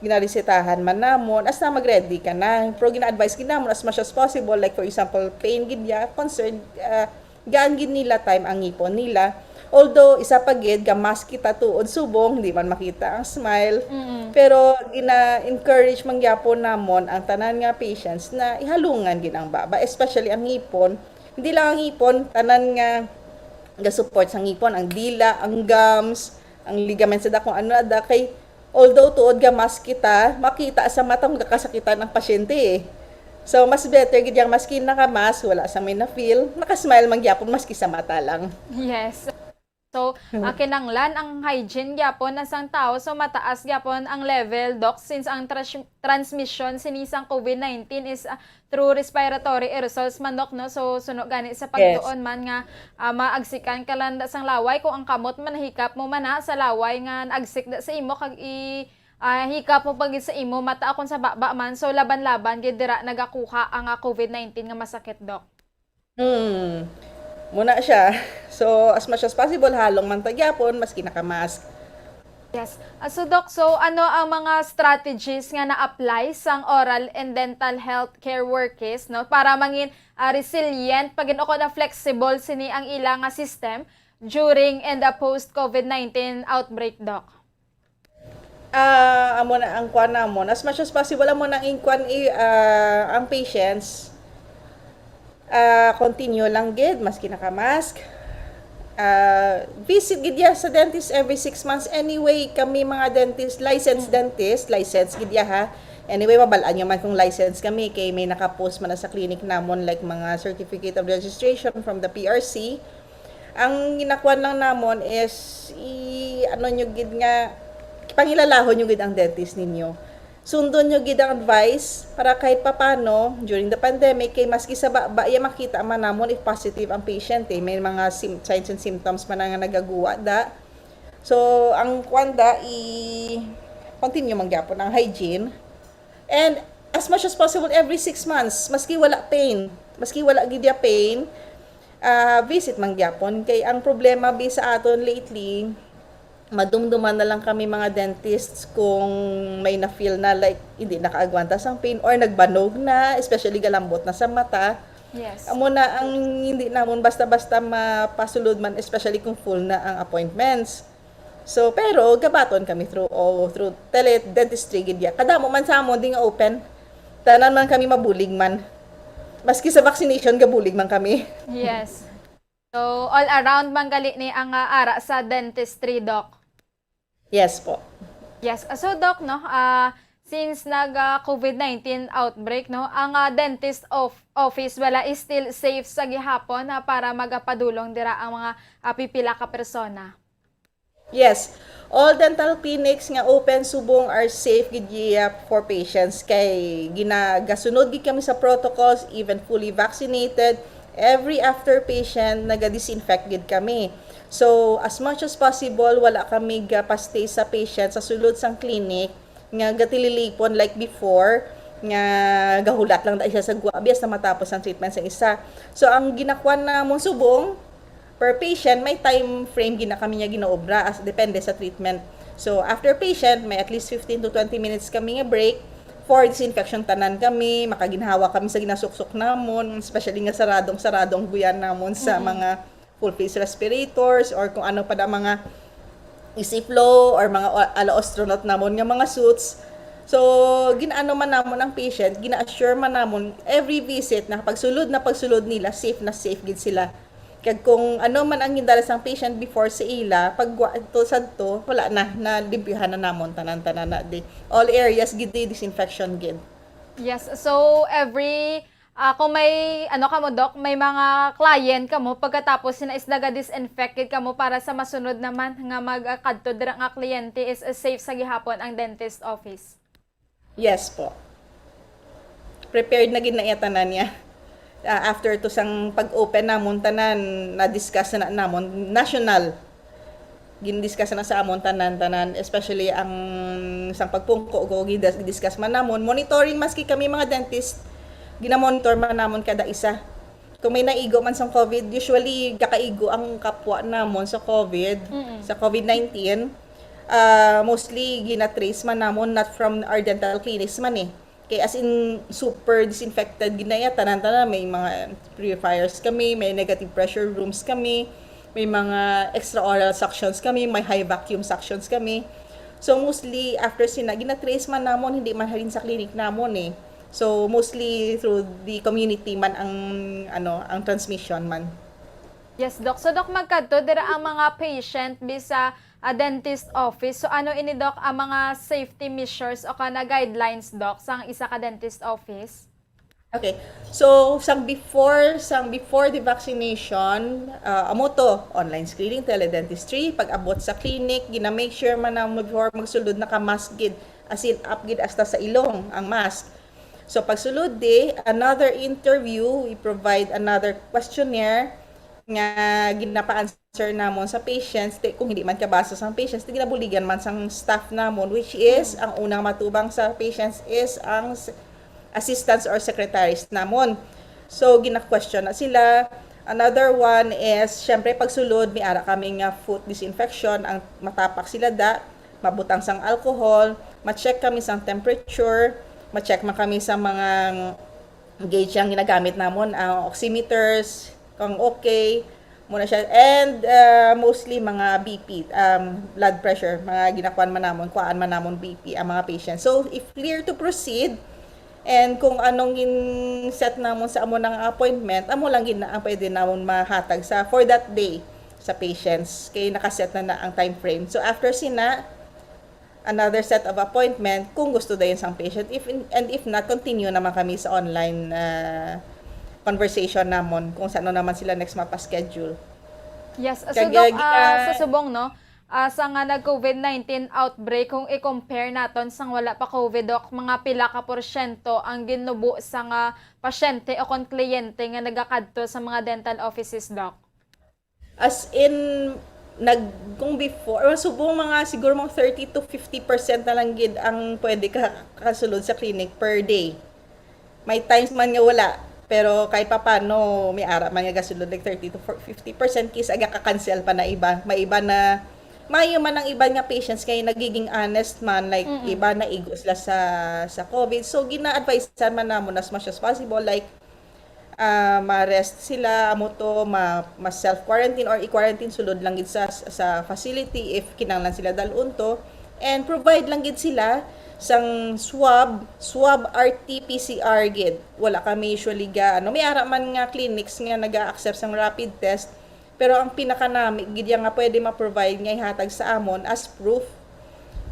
ginaresetahan man namon as na mag-ready ka na. Pero gina-advise gid namon as much as possible, like for example, pain gid ya, concern, ah, gaan gid nila time ang ngipon nila. Although isa pa gid ga mask kita tuod subong di man makita ang smile. Mm. Pero gina-encourage man gyapon namon ang tanan nga patients na ihalungan gid ang baba, especially ang ngipon. Hindi lang ang ngipon, tanan nga ga-support sa ngipon, ang dila, ang gums, ang ligaments, sa dakong ano na da kay although tuod ga mask kita, makita sa mata kung gakasakitan ang pasyente eh. So, mas better gid yang maski naka-mask, wala sa may na-feel, naka-smile man gyapon maski sa mata lang. Yes. So, ah, kinanglan ang hygiene gyapon na sang tawo. So, mataas gyapon ang level, Doc, since ang tras- transmission sini sang COVID nineteen is ah, through respiratory aerosols man, Doc, no? So, suno gani sa pagtuon man nga ah, maagsikan ka lang da sang laway. Kung ang kamot man nahikap mo man na sa laway nga naagsik da sa imo, kag i ah, hikap mo pa gid sa imo mata akon sa baba man. So, laban-laban gid dira nagakuha ang ah, COVID nineteen nga masakit, Doc. Hmm. Muna siya. So, as much as possible, halong man ta gyapon, maski naka-mask. Yes. Ah, so, Doc, so ano ang mga strategies nga na-apply sang oral and dental health care workers, no, para mangin ah, resilient, pagin-, o kon na flexible sini ang ila nga system during and ah, post COVID nineteen outbreak, Doc? Ah, amo na ang kuan namon. As much as possible, amo na ang kuan i- ah, ang patients. Ah, continue lang gid maski naka-mask. Ah, visit gid ya sa dentist every six months. Anyway, kami mga dentist, licensed dentist, licensed gid ya ha. Anyway, mabal-an nyo man kung licensed kami kay may naka-post man na sa clinic namon, like mga certificate of registration from the P R C. Ang ginakuan lang namon is i ano nyo gid nga pangilalahon nyo gid ang dentist ninyo. Sundon nyo gid ang advice para kahit papano during the pandemic kay maski sa baba iya makita man namon if positive ang patient eh. May mga sim- signs and symptoms man na nga nagaguwa da. So, ang kuan da i continue man gyapon ang hygiene. And as much as possible every six months, maski wala pain, maski wala gid ya pain, ah, visit man gyapon kay ang problema bi sa aton lately, madumduman na lang kami mga dentists kung may na-feel na like hindi nakaagwanta sang pain or nagbanog na, especially galambot na sa mata. Yes. Amo na ang hindi namon basta-basta mapasulod man, especially kung full na ang appointments. So, pero gabaton kami through oh, through tele dentistry gid ya. Kadamo man sa amon di nga open. Tanan man kami mabulig man. Maski sa vaccination gabulig man kami. Yes. So, all around man gali ni ang ah, ara sa dentistry, Doc. Yes po. Yes. Ah, so, Doc, no, ah, since nag ah, COVID nineteen outbreak, no, ang ah, dentist of office wala is still safe sa gihapon ah, para magapadulong dira ang mga ah, pipila ka persona. Yes. All dental clinics nga open subong are safe gid iya for patients kay ginagasunod gid kami sa protocols, even fully vaccinated. Every after patient naga-disinfect gid kami. So, as much as possible wala kami gapastay sa patient sa sulod sang clinic nga gatililipon like before nga gahulat lang da siya sa guwa bias na matapos ang treatment sa isa. So, ang ginakuan namon subong per patient, may time frame gina kami nga ginaobra as depende sa treatment. So, after patient, may at least fifteen to twenty minutes kami nga break for disinfection. Tanan kami, makaginhawa kami sa ginasuksok namon, especially nga saradong-sarado ang guyan namon sa Mm-mm. mga full face respirators or kung ano pa na mga EasyFlow or mga o-, ala astronaut namon nga mga suits. So, ginaano man namon ang patient, gina-assure man namon every visit na pagsulod na pagsulod nila, safe na safe gid sila. Kag kung ano man ang gindala sang patient before sa ila, pag wa-, to sadto, wala na, nalimpyohan na namon tanan-tanan na di. All areas gid di disinfection gid. Yes, so every, ah, kung may, ano kamo, Doc, may mga client kamo, pagkatapos sina is naga-disinfect gid kamo para sa masunod naman nga magkadto dira nga kliyente is, is safe sa gihapon ang dentist office. Yes po. Prepared na gid na iya tanan niya. Ah, after to sang pag-open namon tanan, na-discuss na namon national. Gin-discuss na sa amon tanan-tanan, especially ang sang pagpungko ko, gin-discuss man namon. Monitoring maski kami mga dentist, ginamonitor man namon kada isa. Kung may naigo man sang COVID, usually gakaigo ang kapwa namon sa COVID, Mm-mm. sa COVID nineteen. Ah, mostly gina-trace man namon, not from our dental clinics man eh. Kay as in, super disinfected gid na iya, tanan-tanan. May mga purifiers kami, may negative pressure rooms kami, may mga extraoral suctions kami, may high vacuum suctions kami. So mostly after sina, gina-trace man namon, hindi man halin sa clinic namon eh. So mostly through the community man ang, ano, ang transmission man. Yes, Doc. So, Doc, magkadto dira ang mga patient bisa, ah, dentist office. So, ano ini, Doc, ang mga safety measures o kana guidelines, Doc, sang isa ka dentist office? Okay. So, sang before, sang before the vaccination, ah, amo to, online screening, teledentistry, pag-abot sa clinic, gina-make sure man na before magsulod naka-mask gid, as in up gid hasta sa ilong ang mask. So, pagsulod di, another interview, we provide another questionnaire nga ginapa-answer namon sa patients. Di, kung hindi man kabasa sang patients, di ginabuligan man sang staff namon, which is, Mm. ang unang matubang sa patients is ang s-, assistants or secretaries namon. So, gina-question na sila. Another one is, syempre, pagsulod, may ara kami nga foot disinfection, ang matapak sila da, mabutang sang alcohol, ma-check kami sang temperature, ma-check man kami sa mga gauge ang ginagamit namon, ang oximeters, kung okay, muna siya. And, uh, mostly mga B P, um, blood pressure, mga ginakuan man namon, kuan man namon B P ang mga patients. So, if clear to proceed, and kung anong gin-set namon sa amo nang appointment, amo lang gid na ang pwede namon mahatag sa for that day sa patients. Kay nakaset na na ang time frame. So, after sina, another set of appointment kung gusto dayon sang patient. If, and if not, continue naman kami sa online, ah, conversation namon kung sa ano naman sila next mapaschedule. Yes, so, Kag, Doc, ah, ah, sa subong, no? Ah, sa nga nag-COVID nineteen outbreak, kung i-compare naton sang wala pa COVID, Doc, mga pila ka porsyento ang ginubo sa nga pasyente o kon kliyente nga nagakadto sa mga dental offices, Doc? As in, nag-, kung before, subong mga siguro mga thirty to fifty percent na lang gid ang pwede ka kasulod sa clinic per day. May times man nga wala, pero kahit papano, may ara man nga gasulod, like, thirty to fifty percent kis aga ka-cancel pa na iba. May iba na, maayo man ang iban nga patients kay nagiging honest man, like, Mm-mm. iba naigo sila sa, sa COVID. So, gina-advise man namon as much as possible, like, ah, ma-rest sila, amo to, ma-, ma-self-quarantine or i-quarantine sulod lang gid sa, sa facility if kinahanglan sila dalon to. And provide lang gid sila sang swab, swab R T P C R gid. Wala kami usually ga, ano, may ara man nga clinics nga naga-accept sang rapid test, pero ang pinakanami gid yang nga pwede ma-provide nga ihatag sa amon as proof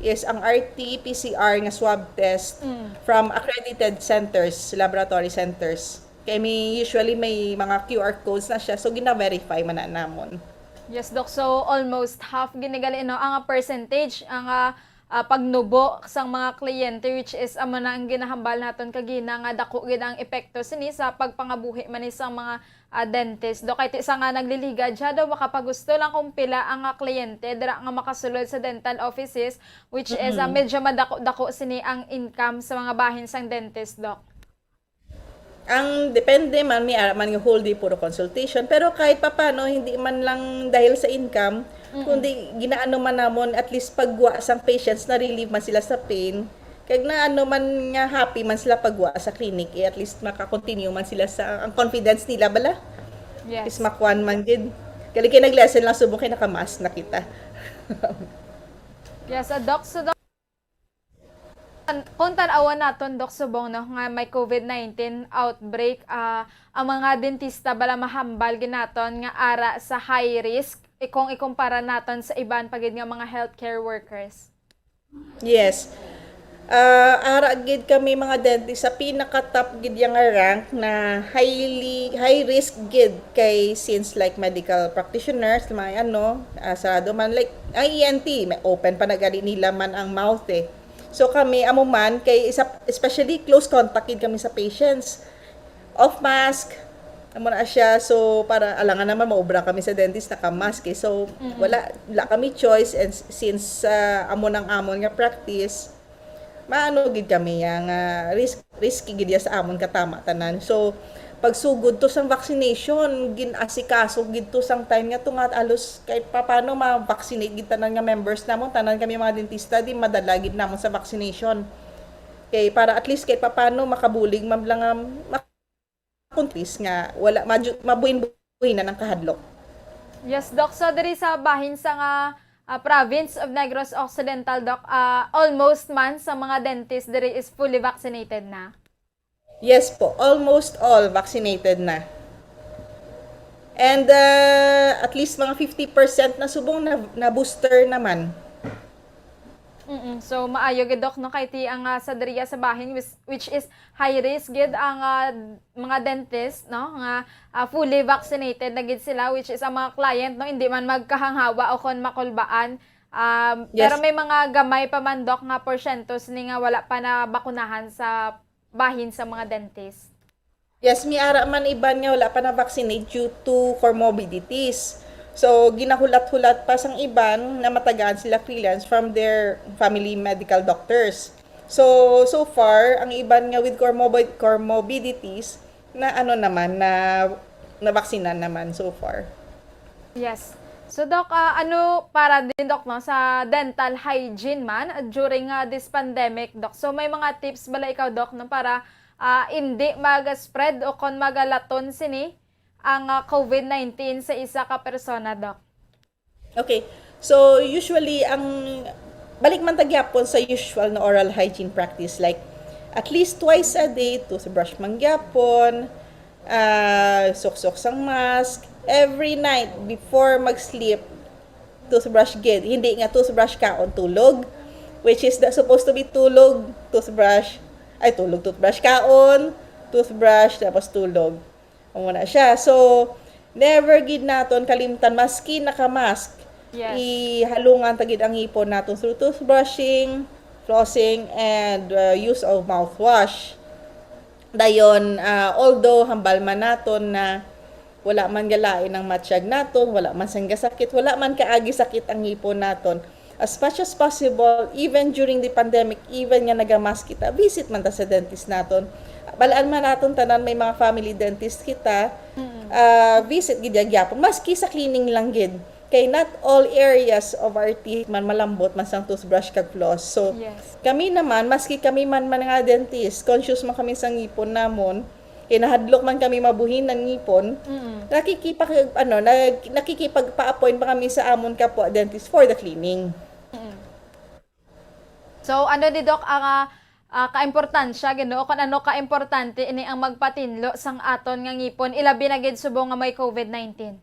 is ang R T P C R nga swab test Mm. from accredited centers, laboratory centers. Kay may, usually may mga Q R codes na siya, so gina-verify man na namon. Yes, Doc. So, almost half gini gali, no, ang percentage, ang, ah, ah, pagnubo sang mga kliyente, which is amo na ang ginahambal naton kagina nga dako gid ang epekto sini sa pagpangabuhi man ni sang mga, ah, dentist. Doc, kay ti sa nga nagliligad siya, daw makapagusto lang kung pila ang, ah, kliyente dira nga makasulod sa dental offices, which is, ah, Mm-mm. medyo madako-dako sini ang income sa mga bahin sang dentist, Doc. Ang depende man, may ara man nga whole day puro consultation, pero kahit papano, hindi man lang dahil sa income, kundi ginaano man namon, at least pagwa sang patients, na-relieve man sila sa pain. Kag na ano man nga happy man sila pagwa sa clinic, eh, at least maka-continue man sila sa, ang confidence nila bala. Yes. Is makuan man gid. Gali kay nag-lessen lang subong kay naka-mask na kita. Yes, uh, Doc, so Doc, kung tan-awan naton, Doc, subong, no, nga may COVID nineteen outbreak, ah, ang mga dentista bala mahambal gid naton nga ara sa high risk, eh, kung ikumpara naton sa iban pa gid nga mga healthcare workers? Yes. Ah, ara gid kami mga dentist sa pinaka-top gid yang nga rank na highly, high risk gid kay since like medical practitioners, may ano, ah, sarado man like ang E N T, may open pa na gani nila man ang mouth eh. So kami, amo man, kay isa, especially close contact gid kami sa patients. Off mask, amo na siya. So para alangan naman maubra kami sa dentist naka-mask eh. So wala, wala kami choice and s- since ah, amo nang amon nga practice, maano gid kami ya nga risk, risky gid ya sa amon katama tanan. So pagsugod to sang vaccination, gin-asikaso gid to sang time nga to nga alos kay papano ma-vaccinate gid tanan nga members namon, tanan kami mga dentista di madala gid namon sa vaccination. Kay para at least kay papano makabulig man lang nga makuntis nga wala maju- mabuhin-buhinan ang kahadlok. Yes, Doc. So, diri sa bahin sa nga ah, province of Negros Occidental, Doc, ah, almost man sa mga dentist diri is fully vaccinated na. Yes po, almost all vaccinated na. And uh, at least mga fifty percent na subong na, na booster naman. Mm-mm. So, maayo gid, Doc, no, kay ti ang ah, sa diriya sa bahin, which, which is high risk gid ang ah, mga dentist, no, nga ah, fully vaccinated na gid sila, which is ang mga client, no, hindi man magkahanghawa o kon makulbaan. Um, Yes. Pero may mga gamay pa man, Doc, nga porsyento sini nga wala pa nabakunahan sa bahin sa mga dentist. Yes, may ara man iban nga wala pa na-vaccinate due to comorbidities. So, ginahulat-hulat pa sang iban na matagaan sila clearance from their family medical doctors. So, so far, ang iban nga with comorbid- comorbidities na ano naman, na nabaksinan naman so far. Yes. So, Doc, ah, ano para din, Doc, no, sa dental hygiene man during ah, this pandemic, Doc? So, may mga tips bala ikaw, Doc, no, para ah, hindi mag-spread o kon magalaton sini ang ah, COVID nineteen sa isa ka persona, Doc? Okay. So, usually, ang balik man ta gyapon sa usual na oral hygiene practice, like, at least twice a day, toothbrush man gyapon, ah, suksok sang mask, every night before mag-sleep, toothbrush gid. Hindi nga toothbrush kaon tulog, which is the, supposed to be tulog, toothbrush, ay, tulog, toothbrush kaon, toothbrush, tapos tulog. Amo na siya. So, never gid naton kalimtan, maski naka-mask, Yes. Ihalungan ta gid ang ngipon naton through toothbrushing, flossing, and uh, use of mouthwash. Dayon, ah, although hambal man naton na wala man galain ang matsyag naton, wala man sang gasakit, wala man kaagi sakit ang ngipon naton. As much as possible, even during the pandemic, even nga nagamask kita, visit man ta sa dentist naton. Balaan man naton tanan may mga family dentist kita, ah, visit gid ya gyapon, maski sa cleaning lang gid. Kay not all areas of our teeth man malambot man sang toothbrush kag floss. So, Yes. Kami naman, maski kami man mga dentist, conscious man kami sa ngipon namon, kay nahadlok man kami mabuhin ang ngipon, Mm. nakikipag, ano, nag, nakikipagpa-appoint pa kami sa amon kapwa dentist for the cleaning. So, ano ni, Doc, ang ah, ah, kaimportansya, Ginoo, kung ano kaimportante ini ang magpatinlo sang aton nga ngipon, ilabi na gid subong nga may COVID nineteen?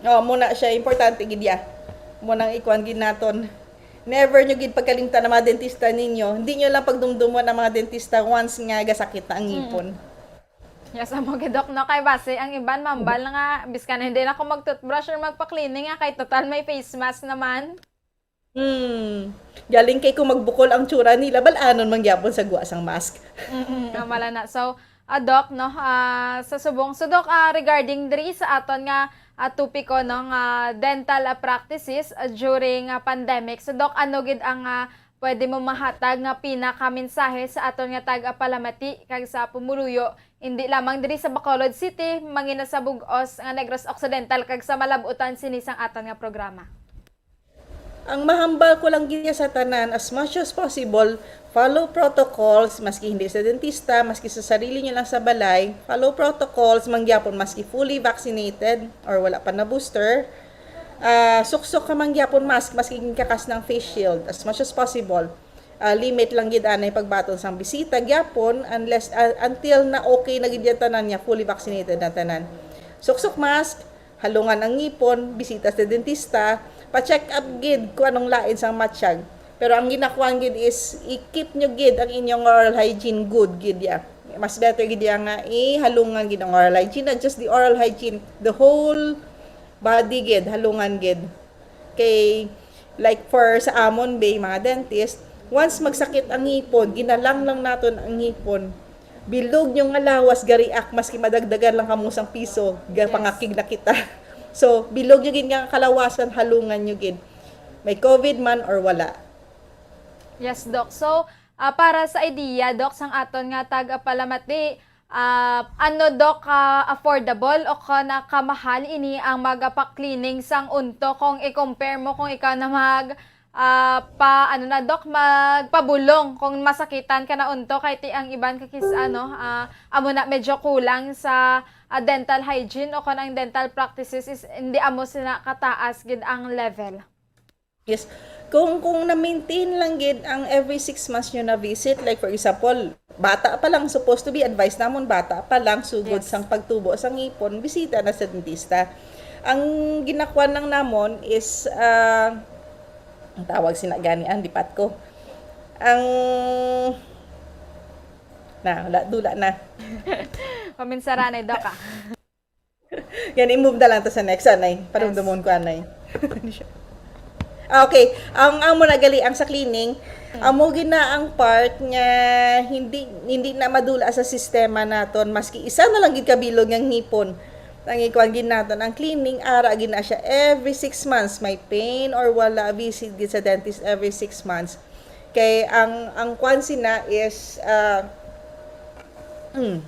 Oh, muna siya, importante gid ya. Muna ang ikuan gid naton. Never nyo gid pagkalimtan ang mga dentista ninyo. Hindi nyo lang pagdumdumon ang mga dentista once nga gasakit na ang ngipon. Yes, amo gid, Doc, no? Kay basi, ang iban mambal na nga, biskan hindi na ako mag-toothbrush or magpa-cleaning, nga kay total may face mask naman. Hmm. Galing kay kung magbukol ang tsura nila, balanon man gyapon sa guwa sang mask. Mm, amala na. So, ah, Doc, no, ah, sa subong. So, Doc, ah, regarding diri sa aton nga ah, topiko, no, nga dental ah, practices ah, during ah, pandemic. So, Doc, ano gid ang ah, pwede mo mahatag nga pinakamensahe sa aton nga tag-apalamati kag sa pumuluyo, hindi lamang diri sa Bacolod City, mangin na sa bug-os nga Negros Occidental kag sa malab-utan sini sang aton nga programa? Ang mahambal ko lang gid sa tanan, as much as possible, follow protocols, maski hindi sa dentista, maski sa sarili nyo lang sa balay, follow protocols, mangyapon maski fully vaccinated or wala pa na booster. Ah, suksok ka mangyapon mask, maski ginkakas ng face shield, as much as possible. Ah, limit lang gid anay pagbaton sang bisita gyapon, unless, ah, until na okay na gid yan tanan niya, fully vaccinated na tanan. Suksok mask, halungan ang ngipon, bisita sa dentista, pa-check up gid kung anong lain sang matsyag. Pero ang ginakuan gid is i-keep nyo gid ang inyong oral hygiene good gid ya. Mas better gid ya nga ihalungan gid ang oral hygiene, not just the oral hygiene, the whole body gid, halungan gid. Kay, like, for sa amon, bay, mga dentist, once magsakit ang ngipon, ginalang lang naton ang ngipon. Bilog nyo nga lawas ga-react, maski madagdagan lang kamo sang piso, gapangakig na kita. So, bilog nyo gid nga kalawasan, halungan nyo gid. May covid man or wala. Yes, Doc. So, ah, para sa idea, Doc, sang aton nga tag-apalamati, ah, ano, Doc, ka affordable o ka nakamahal ini ang magapa-cleaning sang unto kung i-compare mo kung ikaw na mag, ah, pa, ano na, Doc, magpabulong kung masakitan ka na unto kay ti ang iban ka kis-, ano, ah, amo na medyo kulang sa, ah, dental hygiene o kung ang dental practices is hindi amo sina kataas gid ang level? Yes. Kung, kung na-maintain lang gid ang every six months nyo na visit, like, for example, bata pa lang, supposed to be, advice namon, bata pa lang, sugod Yes. sang pagtubo sa ngipon, bisita na sa dentista. Ang ginakuan lang namon is, ah, ang tawag sina gani, ang lipat ko. Ang, na, wala, dula na. Paminsaranay, Doc, ah. Yan, i-move na lang to sa next, anay. Yes. Parumdumon ko, anay. Ah, okay. Ang, ang mo na gali, ang sa cleaning, Hmm. amo gid na ang part nga hindi, hindi na madula sa sistema naton. Maski isa na lang gid kabilog nga ngipon. Ang ikuan gid naton, ang cleaning, ara gid na siya every six months. May pain or wala, visit gid sa dentist every six months. Kay ang, ang kuan sina is, ah, hmm,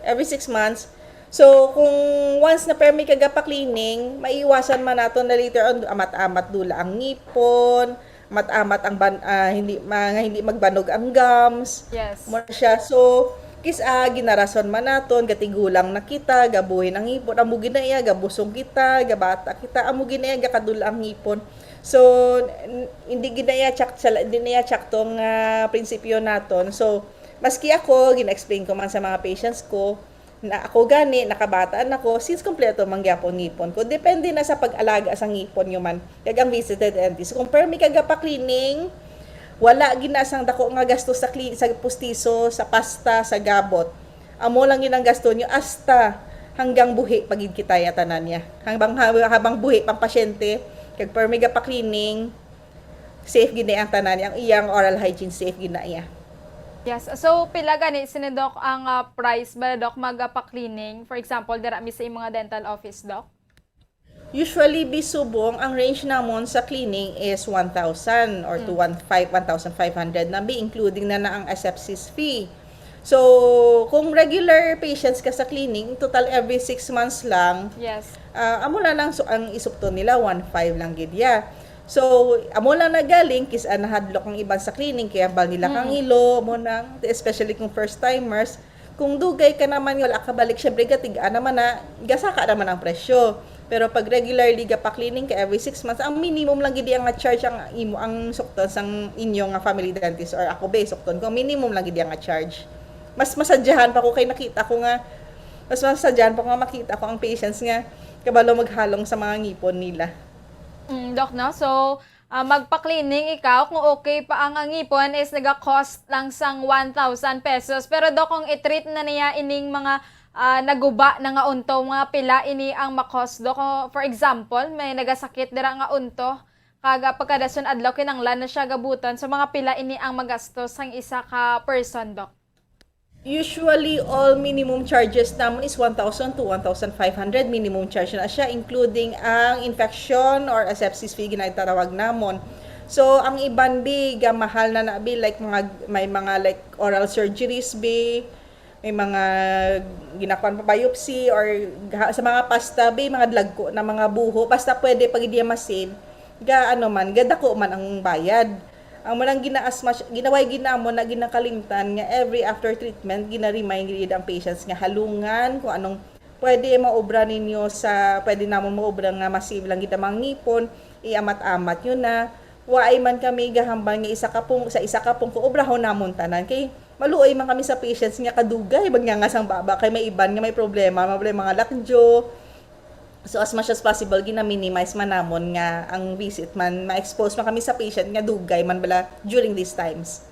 every six months. So, kung once na permi ka gapa-cleaning, maiwasan man nato na later on, amat-amat dula ang ngipon, amat-amat ang ban-, ah, hindi, mga hindi magbanog ang gums. Yes. Mo na siya. So, kis-, ah, ginarason man naton, gatigulang na kita, gabuhin ang ngipon, amo gid na iya, gabusong kita, gabata kita, amo gid na iya, gakadula ang ngipon. So, n-, hindi gid na iya tsak-, sala-, hindi na iya tsaktong, ah, prinsipyo naton. So, maski ako, gina-explain ko man sa mga patients ko, na ako gani, nakabata na ko, since kompleto man gyapon ngipon ko. Depende na sa pag-alaga sa ngipon nyo man. Kag ang visited dentist. Kung permi ka gapa-cleaning, wala gid na sang dako nga gasto sa clean, sa pustiso, sa pasta, sa gabot. Amo lang gid ang gasto nyo hasta hanggang buhi pa gid kita ya tanan niya. Habang, habang buhi pang pasyente, kag permi gapa-cleaning, safe gid na ang tanan, ang iyang oral hygiene, safe gid na iya. Yes. So, pila gani sini, Doc, ang, ah, price ba, Doc, magapa-cleaning? For example, dira mi sa imong dental office, Doc? Usually, bisubong, ang range namon sa cleaning is one thousand or to Mm. one five, one thousand five hundred na, bi, including na na ang asepsis fee. So, kung regular patients ka sa cleaning, total every six months lang, Yes. ah, amo na lang, so, ang isupton nila, one five lang gid ya. So, amo lang na galing, kis-, ah, nahadlok ang iban sa cleaning, kay hambal nila kang Mm. ilo, amo na, especially kung first timers. Kung dugay ka naman, wala ka balik, syempre, gatig-a naman na, gasaka naman ang presyo. Pero pag regularly gapa-cleaning ka every six months, ang minimum lang gid iya nga charge ang imo, ang sukton sang inyo nga family dentist or ako, be, sukton ko, minimum lang gid iya nga charge. Mas masadyahan pa ko kay nakita ko nga, mas masadyahan pa ko nga makita ko ang patients nga kabalo maghalong sa mga ngipon nila. Mm, Doc, no? So, ah, magpa-cleaning ikaw, kung okay pa ang, ang ngipon is naga-cost lang sang one thousand pesos. Pero, Doc, kung i-treat na niya ining mga, ah, naguba na nga unto, mga pila ini ang ma-cost, Doc? Kung, for example, may nagasakit dira nga unto, kag, ah, pagkadason adlaw kinanglan na siya gabuton, so mga pila ini ang magastos sang isa ka person, Doc? Usually, all minimum charges namon is one thousand to one thousand five hundred. Minimum charge na siya, including ang infection or asepsis fee, ginatawag namon. So, ang iban, bi, gamahal na na, bi, like, mga, may mga, like, oral surgeries, bi, may mga ginakuan pa, biopsy, or ga-, sa mga pasta, bi, mga dlagko na mga buho, basta pwede pa gid iya ma-save, ga, ano man, gadako man ang bayad. Ang manang gina-, as much, ginaway ginamon na ginakalimtan nga every after treatment, gina-remind gid ang patients nga halungan kung anong pwede maobra ninyo sa, pwede namon maobra nga ma-save lang gid ang mga ngipon, iamat-amat nyo na. Waay man kami gahambal nga isa ka pung-, sa isa ka pungko, obrahon namon tanan. Kay maluoy man kami sa patients nga kadugay, bag nga, nga sang baba, kay may iban nga may problema, may problema nga lakjo. So, as much as possible, gina-minimize man namon nga ang visit man, ma-expose man kami sa patient nga dugay man bala during these times.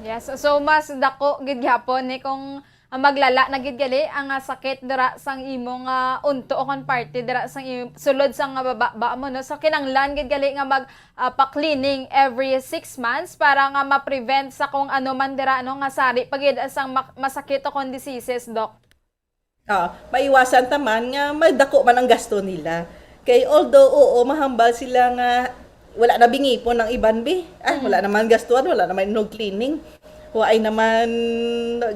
Yes, so mas dako gid gyapon ni kung, ah, maglala na gid gali ang, ah, sakit dira sang imo nga unto o kon parte dira sang im-, sulod sang nga baba ba mo, no? So kinahanglan gid gali nga mag, ah, pa-cleaning every six months para nga ma-prevent sa kung ano man dira, no, nga sari pa gid sang mak-, masakit o kon diseases, Doc. Ah, maiwasan ta man nga madako man ang gasto nila. Kay although, oo, mahambal sila nga wala na bi ngipon ang iban, bi. Ah, wala naman gastuhan, wala naman inog cleaning. Waay naman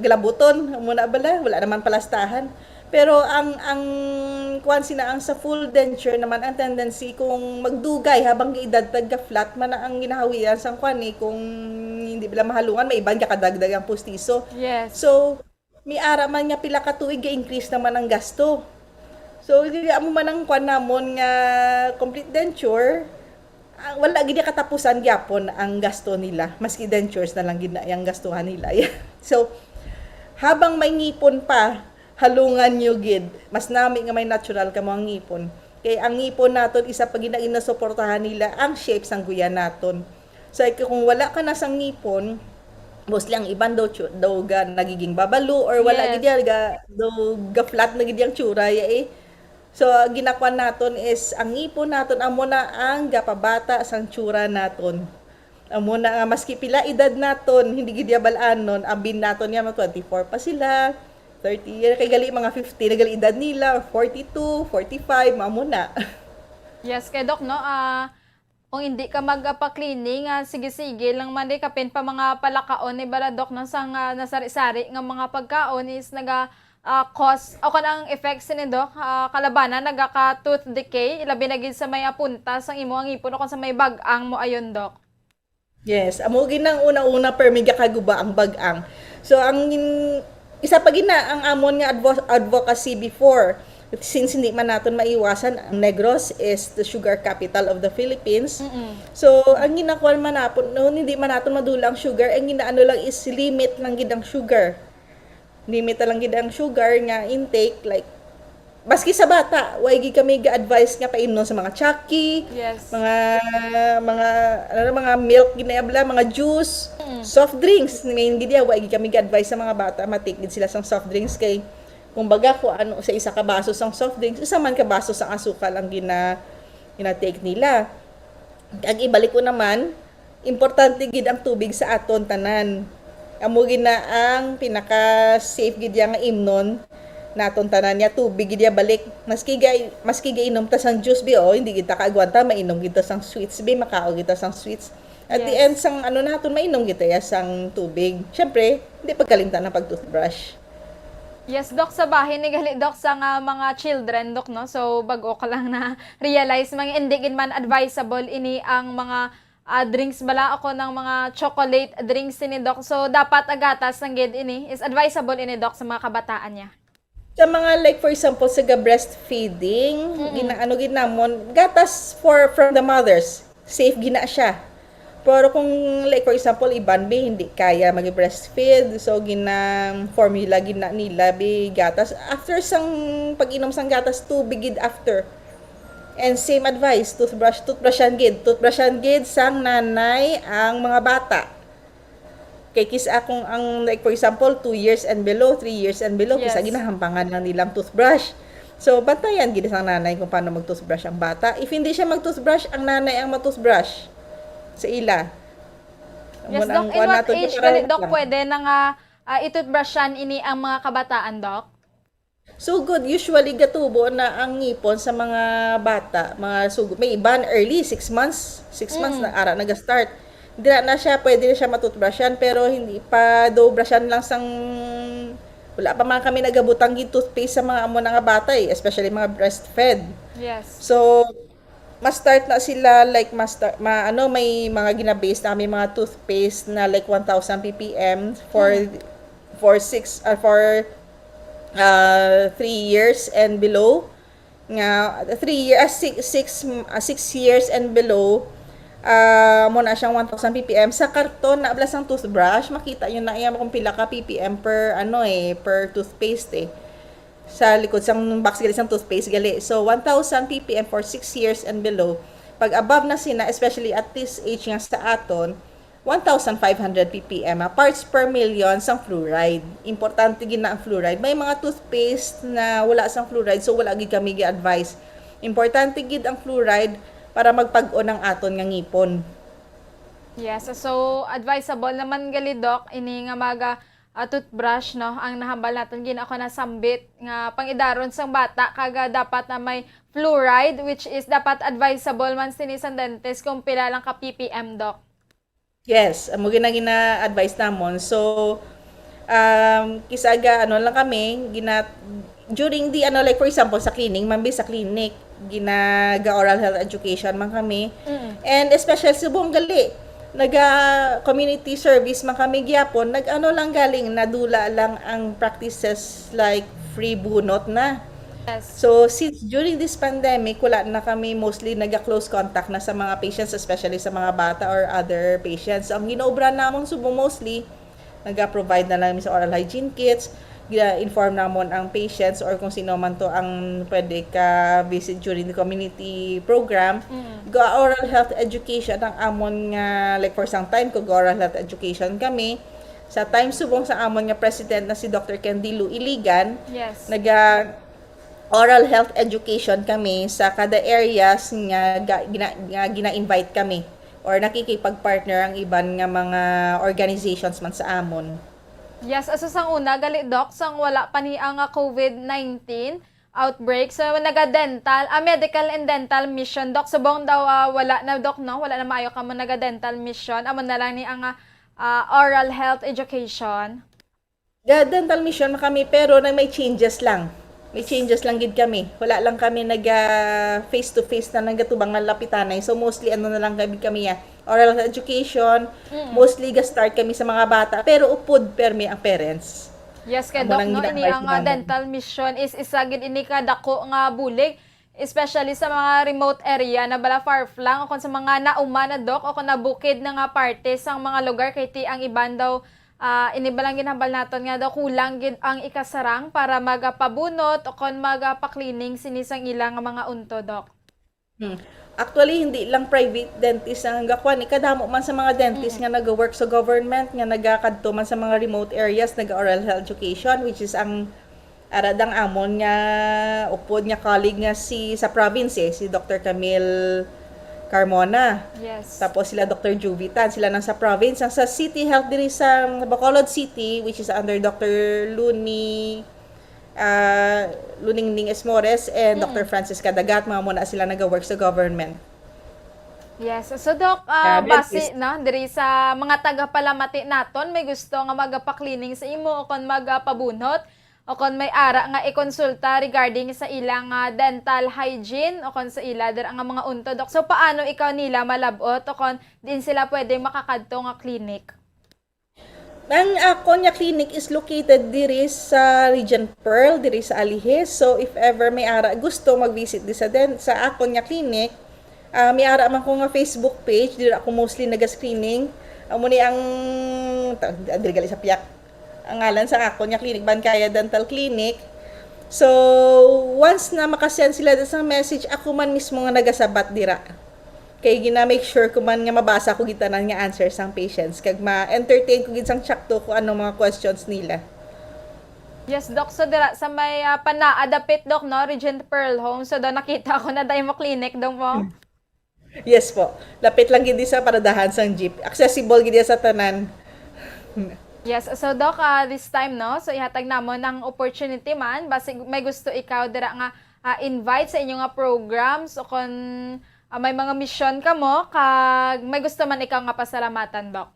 galabuton, muna bala, wala naman palastahan. Pero ang, ang kuwan sina, ang sa full denture naman, ang tendency kung magdugay habang edad tagka flat man na ang ginahawian sang kuwan, eh, kung hindi bala mahalungan, may iban kakadagdag ang pustiso. Yes. So, may ara man nga pila ka tuig, ga-increase naman ang gasto. So, dili amo man ang kwan namon nga complete denture, ah, wala gid katapusan gyapon ang gasto nila, maski dentures na lang gid na ang gastuhan nila. So, habang may ngipon pa, halungan nyo gid. Mas nami nga may natural ka mga ngipon. Kay ang ngipon naton, isa pa gid na ginasuportahan nila ang shape sang guya naton. So, ay, kung wala ka na sang ngipon, mostly ang iban daw, tsu-, daw ga, nagiging babalo or wala Yes. gid yan, ga, daw ga-flat na gid yung tsura, ya, eh. So, ang ginakuan naton is, ang ngipon naton, amo na ang gapabata sang tsura naton. Amo na nga, maski pila edad naton, hindi gid ya bal-anon, abin naton ya, mga twenty-four pa sila, thirty year, kay gali mga fifty na gali edad nila, or forty-two, forty-five, amo na. Yes, kay Doc, no? Ah, kung hindi ka magpa-cleaning, ah, sige-sige lang man di, kapin pa mga palakaon ni bala, Doc, no, sang, ah, nasari-sari nga mga pagkaon is naga, ah, cause, o kon ang effects ni, Doc, ah, kalabanan, nagaka-tooth decay, labi na gid sa may, ah, punta sang imo ang ngipon o kon sa may bag-ang mo ayon, Doc. Yes, amo gid nang una-una, permi gakaguba ang bag-ang. So, ang gin-, isa pa gid na ang amon nga advo-, advocacy before, since hindi man naton maiwasan, ang Negros is the sugar capital of the Philippines. Mm-mm. So, ang ginakuan man napon, no, hindi man naton madula ang sugar, ang ginaano lang is limit lang gid ang sugar. Limit na lang gid ang sugar nga intake, like, maski sa bata, way gid kami ga-advise nga paimnon sa mga Chucky, Yes. mga, mga, ano, mga milk, ginayabla, mga juice, Mm. soft drinks, main gid ya, way gid kami ga-advise sa mga bata, ma-take gid sila sang soft drinks kay, kumbaga, kung ano, sa isa ka baso sang soft drinks, isa man ka baso sang asukal ang gina-, gina-take nila. Kag ibalik ko naman, importante gid ang tubig sa aton tanan. Amo gid na ang pinaka-safe gid ya nga imnon naton tanan, ya tubig gid ya balik. Maski gay-, maski gainom ta sang juice, bi, o, hindi gid ta kaagwanta, mainom gid ta sang sweets, bi, makaon gid ta sang sweets. At the Yes. end sang ano naton, mainom gid ta ya sang tubig. Syempre, hindi pagkalimtan ang pag-toothbrush. Yes, Doc, sa bahin ni gali, Doc, sa nga mga children, Doc, no? So, bag-o ka lang na realize, mga hindi gid man advisable ini ang mga, ah, drinks bala o kon ang mga chocolate drinks ini, Doc. So, dapat agatas lang gid ini. Is advisable ini, Doc, sa mga kabataan niya. Sa mga, like, for example, sa ga breastfeeding, Mm-mm. gina-, ano gid namon, gatas for, from the mothers. Safe gina siya. Pero kung, like, for example, iban, bi, hindi kaya mag-breastfeed, so gina-formula gid na nila, bi, gatas. After sang pag-inom sang gatas, tubig gid after. And same advice, toothbrush, toothbrushan gid. Toothbrushan gid sang nanay ang mga bata. Kay kis-a kung ang, like, for example, two years and below, three years and below, kis-a Yes. ginahampangan lang nilang toothbrush. So, bantayan gid sang nanay kung paano mag-toothbrush ang bata. If hindi siya mag-toothbrush, ang nanay ang mag-toothbrush sa ila. Yes, Amo na Doc. ang In kuwan what nato, age para gali, Doc, lang. pwede na nga, ah, i-toothbrushan ini ang mga kabataan, Doc? So good, usually gatubo na ang ngipon sa mga bata, mga sugod. May iban early, six months, six months na ara naga-start. Dira na siya, pwede na siya matutbrushan, pero hindi pa daw brushan lang sang, wala pa man kami nagabutang gid toothpaste sa mga amo na nga bata eh, especially mga breastfed. Yes. So, ma-start na sila, like, ma-start, ma, ano, may mga ginabase na kami mga toothpaste na like one thousand ppm for for six uh, for uh, three years and below. Nga three years, uh, six, six, uh, six years and below, uh, mo na siyang one thousand ppm. Sa karton na abla sang toothbrush, makita yun na iya kung pila ka ppm per, ano eh, per toothpaste eh. Sa likod sang box gali sang toothpaste gali. So, one thousand ppm for six years and below. Pag above na sina, especially at this age nga sa aton, one thousand five hundred ppm, ah, parts per million sang fluoride. Importante gid na ang fluoride. May mga toothpaste na wala sang fluoride, so wala gid kami gi-advise. Importante gid ang fluoride para magpag-on ang aton nga ngipon. Yes, so advisable naman gali, Doc, ini nga mga ah, toothbrush, no, ang nahambal naton gina ko nasambit nga pangidaron sang bata, kag ah, dapat na may fluoride, which is dapat advisable man sini sang dentist kung pila lang ka ppm, Doc. Yes, amo gina gina-advise namon. So, um, kisa ga ano lang kami, gina during the ano, like, for example, sa cleaning, mambi sa clinic, ginaga oral health education man kami. And especially subong gali, naga community service man kami gyapon, nag-ano lang galing, nadula lang ang practices like free bunot na. Yes. So, since during this pandemic, wala na kami mostly naga-close contact na sa mga patients, especially sa mga bata or other patients. So, ang ginaobra namon subong mostly, naga-provide na lang mi sa oral hygiene kits, gina-inform namon ang patients or kung sino man to ang pwede ka visit during the community program. Ga oral health education ang amon nga, like, for some time, kung oral health education kami, sa time subong sa amon nga president na si Doctor Candilo Iligan, Yes. naga oral health education kami sa kada areas nga ga, gina, nga gina-invite kami or nakikipag-partner ang iban nga mga organizations man sa amon. Yes, asa sang una gali, Doc, sang wala pa ni ang ah, covid nineteen outbreak. So, naga-dental, ah, medical and dental mission, Doc. Subong daw ah, wala na, Doc, no? Wala na maayo kamo naga-dental mission. Amo na lang ni ang ah, ah, oral health education. Ga dental mission man kami, pero na may changes lang. May changes lang gid kami. Wala lang kami naga face to face na nagatubang nga lapitanay. So mostly ano na lang kami, kami ya. Oral health education, mostly ga-start kami sa mga bata, pero upod permi ang parents. Yes, kay Amo Doc, nang no? Ini gina-advise ang ah, namin. dental mission is isa gid ini ka dako nga bulig, especially sa mga remote area na bala far flung o kung sa mga nauma na, Doc, o kung nabukid na nga parte sang mga lugar kay ti ang iban daw ah, ini bala ang ginhambal naton nga daw kulang gid ang ikasarang para magapabunot o kon magapa-cleaning sini sang ila nga mga unto, Doc. Hmm. Actually, hindi lang private dentist ang gakuan. Kadamo man sa mga dentist nga nag-work sa government, nga nagakadto man sa mga remote areas, nag-oral health education, which is ang ara dang amon nga upod nga colleague nga si sa province eh, si Doctor Camille Carmona. Yes. Tapos sila Doctor Juvitan, sila nang sa province. Ang sa City Health diri sa Bacolod City, which is under Doctor Luni ah, Luningning Esmores and Doctor Francis Cadagat, mga muna sila nag-work sa government. Yes. So, Doc, ah, Grabe, basi sis. na, diri sa mga tagapalamati naton, may gusto nga magapa-cleaning sa imo o kon magapabunot, o kon may ara nga ikonsulta regarding sa ilang ah, dental hygiene o kon sa ila dira nga mga unto, Doc. So, paano ikaw nila malab-ot o kon diin sila pwede makakadto nga clinic? Ang akon nga clinic is located diri sa Regent Pearl, diri sa Alihis. So, if ever may ara gusto mag-visit di sa den sa akon nga clinic, ah, may ara man ko nga Facebook page, dira ako mostly naga-screening. Amo ni ang ta- diri gali sa piyak. Ang ngalan sa akon nga clinic, Bancaya Dental Clinic. So, once na makasend sila sa message, ako man mismo nga nagasabat dira. Kay gina-make sure ko man nga mabasa ko gid tanan nga answer sang patients kag ma-entertain ko gid sang tsakto kung ano mga questions nila. Yes, Doc. So, dira sa may ah, Panaa dapit, Doc, no? Regent Pearl Home. So, daw nakita ko na dahil mo clinic, Doc, mo? Yes po. Lapit lang gid sa paradahan sang jeep. Accessible gid sa tanan. Yes, so Doc, ah, this time, no, so ihatag namon ang opportunity man, basig may gusto ikaw dira nga, ah, invite sa inyo nga programs o kon, ah, may mga mission kamo, kag may gusto man ikaw nga pasalamatan, Doc.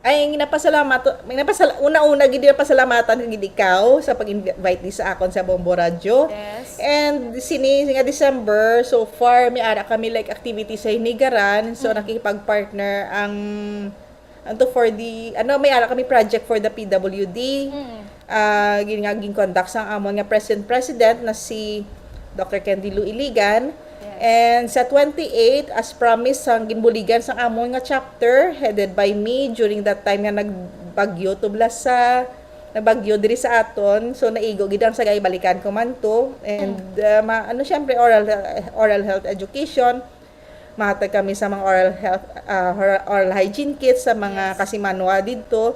Ay, ang napasalamat, may napasal-, una-una gid napasalamatan ko gid ikaw sa pag-invite ni sa akon sa Bombo Radyo. Yes. And sini nga December, so far, may ara kami, like, activity sa Hinigaran. So, Mm. nakikipag-partner ang, ang to for the, ano, may ara kami project for the P W D. Mm. Ah, gin-, nga gin-conduct sang amon nga present president na si Doctor Candy Lou Iligan. Yes. And sa twenty-eight, as promised, sang ginbuligan sang amon nga chapter, headed by me, during that time nga nagbagyo tublas sa, nagbagyo diri sa aton. So, naigo gid ang sagay, balikan ko man to. And, Mm. uh, ma-, ano, syempre, oral, oral health education. Mahatag kami sa mga oral health, uh, oral, oral hygiene kits sa mga Yes. kasimanwa didto.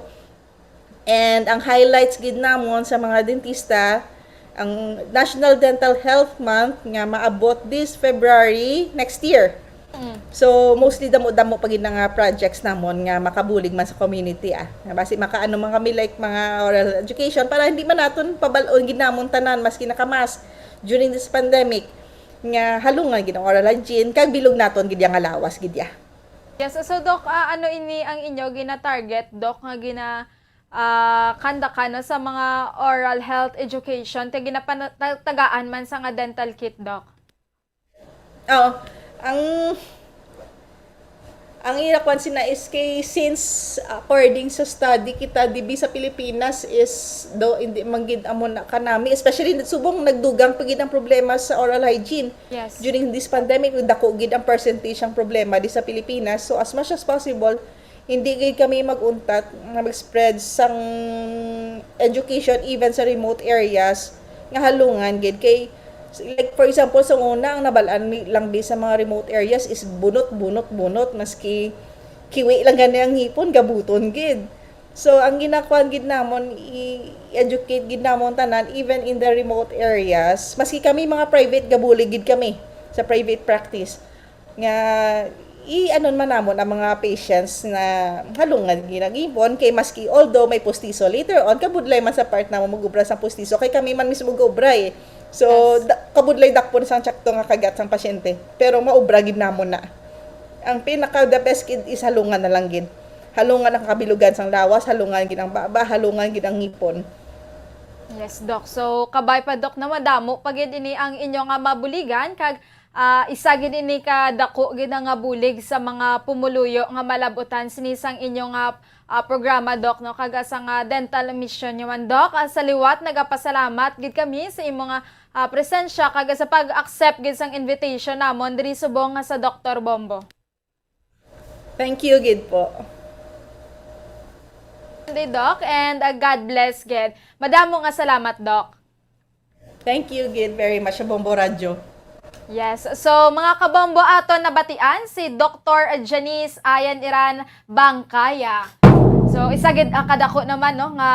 And ang highlights gid namon sa mga dentista, ang National Dental Health Month nga maabot this February next year. Mm. So, mostly damo-damo pa gid na nga projects namon nga makabulig man sa community, ah. Nga basi makaano man kami, like, mga oral education para hindi man naton pabal-on gid namon tanan maski naka-mask during this pandemic nga halungan gid ang oral hygiene kag bilog naton gid ya nga lawas gid ya. Yes, so Doc, ah, ano ini ang inyo gina-target, Doc, nga gina, ah, kandakan, no, sa mga oral health education kay ginapana-, ta-, tagaan man sa nga dental kit, Doc? Oo. Ang, ang ira kwan sina S K, since according sa study kita dibi sa Pilipinas is do hindi man gid amo na kanami, especially subong nagdugang pa gid ang problema sa oral hygiene. Yes. During this pandemic, dako gid ang percentage ang problema di sa Pilipinas. So, as much as possible, hindi gid kami mag-untat nga mag-spread sang education even sa remote areas nga halungan gid kay, like, for example, sa una, ang nabalaan mi lang di sa mga remote areas is bunot, bunot, bunot, maski kiwi lang gani ang ngipon, gabuton gid. So, ang ginakuan gid namon, i-educate gid namon tanan, even in the remote areas. Maski kami mga private, gabulig gid kami sa private practice. Nga, i-anon man namon ang mga patients na halungan gid ang ngipon, kay maski, although may pustiso, later on, kabudlay man sa part namon mag-ubra sa pustiso, kay kami man mismo mag-ubra eh. So, Yes. da-, kabudlay dakpon sang tsakto nga kagat sang pasyente. Pero maubra gid namon na. Ang pinaka the best gid is halungan na lang gid. Halungan ang kabilugan sang lawas, halungan gid ang baba, halungan gid ang ngipon. Yes, Doc. So, kabay pa, Doc, na madamo pa gid ini ang inyo nga mabuligan, kag, ah, isa gid ini ka dako gid nga bulig sa mga pumuluyo nga malab-utan sini sang inyo nga, ah, programa, Doc, no? Kag sa nga dental mission nyo man, Doc. Ah, sa liwat, nagapasalamat gid kami sa imo nga, ah, presensya kag sa pag-accept gid sang invitation namon diri subong nga sa Doktor Bombo. Thank you gid po. Sunday, Doc, and, uh, God bless gid. Madamo nga salamat, Doc. Thank you gid very much, Bombo Radyo. Yes. So, mga kabombo, aton nabatian si Doktor Janice Ayan Iran Bangkaya. So, isa gid, ah, kadako naman, no, nga,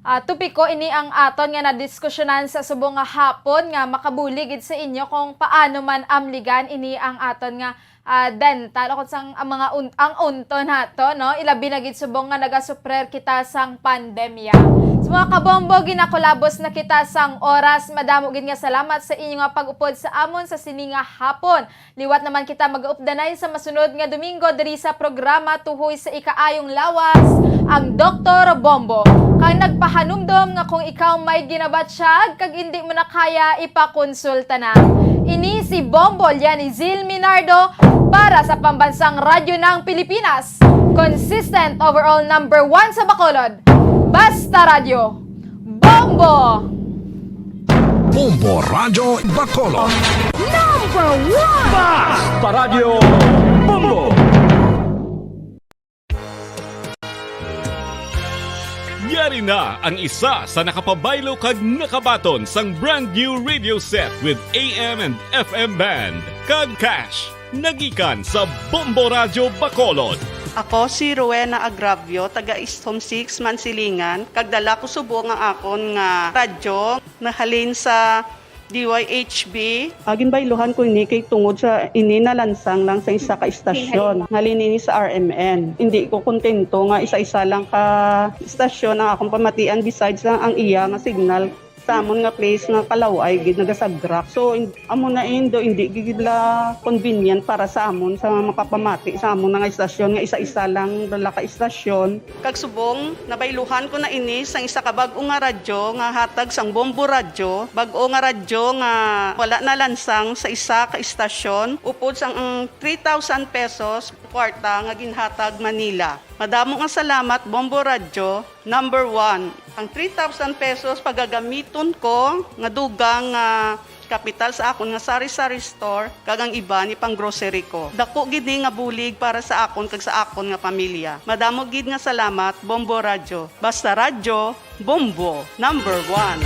ah, topiko ini ang aton nga nadiskusyonan sa subong nga hapon nga makabulig gid sa inyo kung paano man amligan ini ang aton nga ah, dental, o kung sang, ang mga un-, ang unto nato, no? Ilabi na gid subong nga nagasuprer kita sang pandemya. So, mga kabombo, ginakulabos na kita sang oras. Madamo gid nga salamat sa inyo nga pag-upod sa amon sa sini nga hapon. Liwat naman kita mag-updanay sa masunod nga Domingo diri sa programa Tuhoy sa Ikaayong Lawas, ang Doktor Bombo. Kag nagpahanumdom nga kung ikaw may ginabatyag kag indi mo na kaya, ipakonsulta na. Ini si Bombo Lianizil Minardo para sa Pambansang Radyo ng Pilipinas. Consistent overall number one sa Bacolod. Basta Radyo, Bombo! Bombo Radyo Bacolod. Number one! Basta Radyo, Bombo! Yari na ang isa sa nakapabaylo kag nakabaton sang brand new radio set with A M and F M band kag cash nagikan sa Bombo Radyo Bacolod. Ako si Rowena Agravio, taga East Home six, Mansilingan, kag dala ko subong ang akon nga radyo nahalin sa D Y H B. Ah, ginbayluhan ko ini kay tungod sa ini nalansang lang sa isa ka istasyon. Halin ini sa R M N. Hindi ko kontento nga isa-isa lang ka istasyon ang akong pamatian besides lang ang iya nga signal sa amon nga place nga kalaway gid nagasagrak. So, in-, amo na indo, hindi gid la convenient para sa amon sa makapamati sa amon nga istasyon nga isa-isa lang dala ka istasyon. Kag subong, nabayluhan ko na ini sang isa ka bag-o nga radyo nga hatag sang Bombo Radyo, bag-o nga radyo nga wala nalansang sa isa ka istasyon, upod sang ang three thousand pesos kwarta nga ginhatag man nila. Madamo nga salamat, Bombo Radyo, number one. Ang three thousand pesos pagagamiton ko nga dugang nga kapital sa akon nga sari-sari store kag ang iban ipang-grocery ko. Dako gid ni nga bulig para sa akon kag sa akon nga pamilya. Madamo gid nga salamat, Bombo Radyo. Basta radyo, Bombo, number one.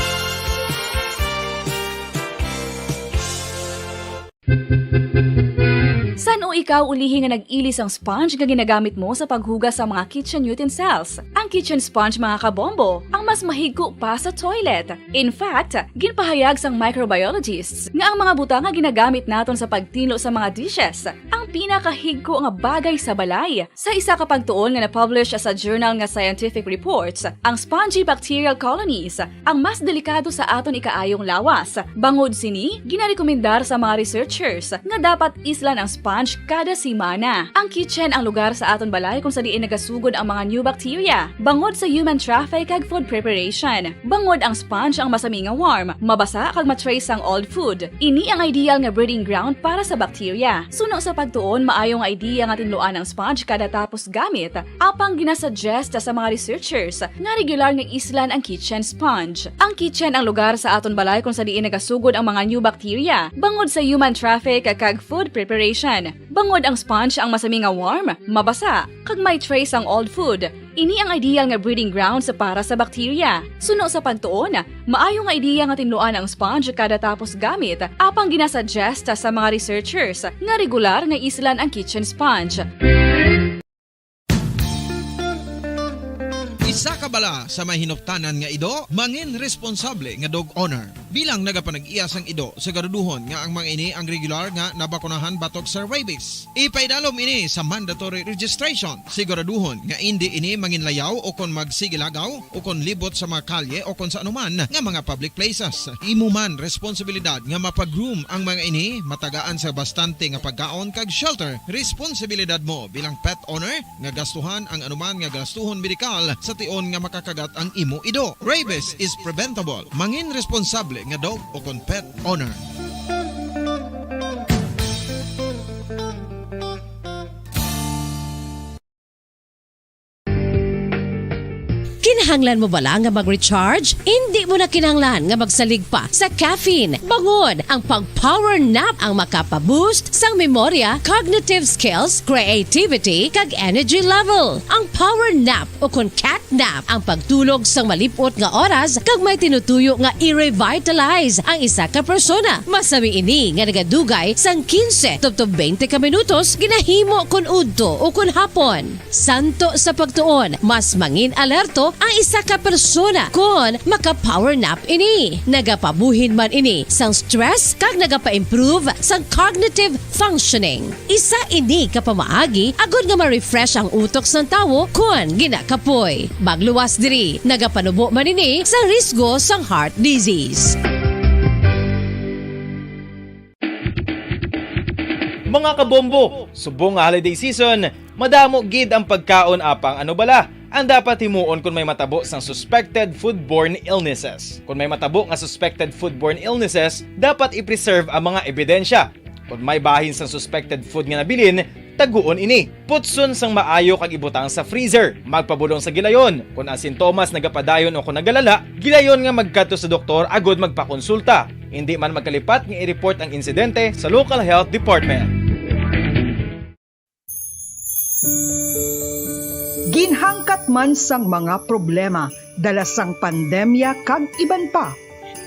San-o ikaw ulihi nga nag-ili sang sponge nga ginagamit mo sa paghugas sa mga kitchen utensils? Ang kitchen sponge, mga kabombo, ang mas mahigko pa sa toilet. In fact, ginpahayag sang microbiologists nga ang mga butang nga ginagamit naton sa pagtinlo sa mga dishes ang pinakahigko nga bagay sa balay. Sa isa ka pagtuon nga na-publish sa journal nga Scientific Reports, ang spongy bacterial colonies ang mas delikado sa aton ikaayong lawas. Bangod sini, ginarekomendar sa mga researchers nga dapat islan ang sponge kada semana. Ang kitchen ang lugar sa aton balay kung sa diin nagasugod ang mga new bacteria. Bangod sa human traffic kag food preparation. Bangod ang sponge ang masami nga warm, mabasa kag ma-trace ang old food. Ini ang ideal nga breeding ground para sa bacteria. Suno sa pagtuon, maayo nga idea nga tinluan ang sponge kada tapos gamit. Apang ginasuggest sa mga researchers nga regular nga islan ang kitchen sponge. Ang kitchen ang lugar sa aton balay kung sa diin nagasugod ang mga new bacteria, bangod sa human traffic kag food preparation. Bangod ang sponge ang masami nga warm, mabasa, kag may trace ang old food. Ini ang ideal nga breeding grounds para sa bacteria. Suno sa pagtuon, maayo nga idea nga tinluan ang sponge kada tapos gamit, apang ginasuggest sa mga researchers nga regular nga islan ang kitchen sponge. Isa ka bala sa may hinuptanan nga ido, mangin responsable nga dog owner. Bilang nagapanag-iya sang ido, siguraduhon nga ang mga ini ang regular nga nabakunahan batok sa rabies. Ipaidalom ini sa mandatory registration. Siguraduhon nga indi ini manginlayaw o kon magsigilagaw o kon libot sa mga kalye o kon sa anuman nga mga public places. Imo man responsibilidad nga mapa-groom ang mga ini, matagaan sa bastante nga pagkaon kag shelter. Responsibilidad mo bilang pet owner nga gastuhan ang anuman nga gastuhon medikal sa tion nga makakagat ang imo ido. Rabies is preventable. Mangin responsable nga dog o kon pet owner. Kinahanglan mo bala nga mag-recharge? Indi mo na kinahanglan nga magsalig pa sa caffeine. Bangod ang pag-power nap ang makapa-boost sang memorya, cognitive skills, creativity, kag energy level. Ang power nap o kon cat nap ang pagtulog sang malip-ot nga oras kag may tinutuyo nga i-revitalize ang isa ka persona. Masami ini nga nagadugay sang quince tubtob twenty ka minutos ginahimo kon udto o kon hapon. Santo sa pagtuon, mas mangin alerto ang isa ka persona kon maka-power nap ini. Nagapabuhin man ini sang stress kag nagapa-improve sang cognitive functioning. Isa ini ka pamaagi agod nga ma-refresh ang utok sang tawo kon ginakapoy. Magluwas diri, nagapanubo man ini sa risgo sang heart disease. Mga kabombo, subong nga holiday season, madamo gid ang pagkaon, apang ano bala ang dapat himuon kon may matabo sang suspected foodborne illnesses? Kon may matabo nga suspected foodborne illnesses, dapat i-preserve ang mga ebidensya. Kon may bahin sang suspected food nga nabilin, taguon ini. Putson sang maayo kag ibutang sa freezer. Magpabulong sa gilayon. Kon ang sintomas nagapadayon o kon nagalala, gilayon nga magkadto sa doktor agod magpakonsulta. Indi man magkalipat nga i-report ang insidente sa local health department. Ginhangkat man sang mga problema dala sang pandemya kag iban pa,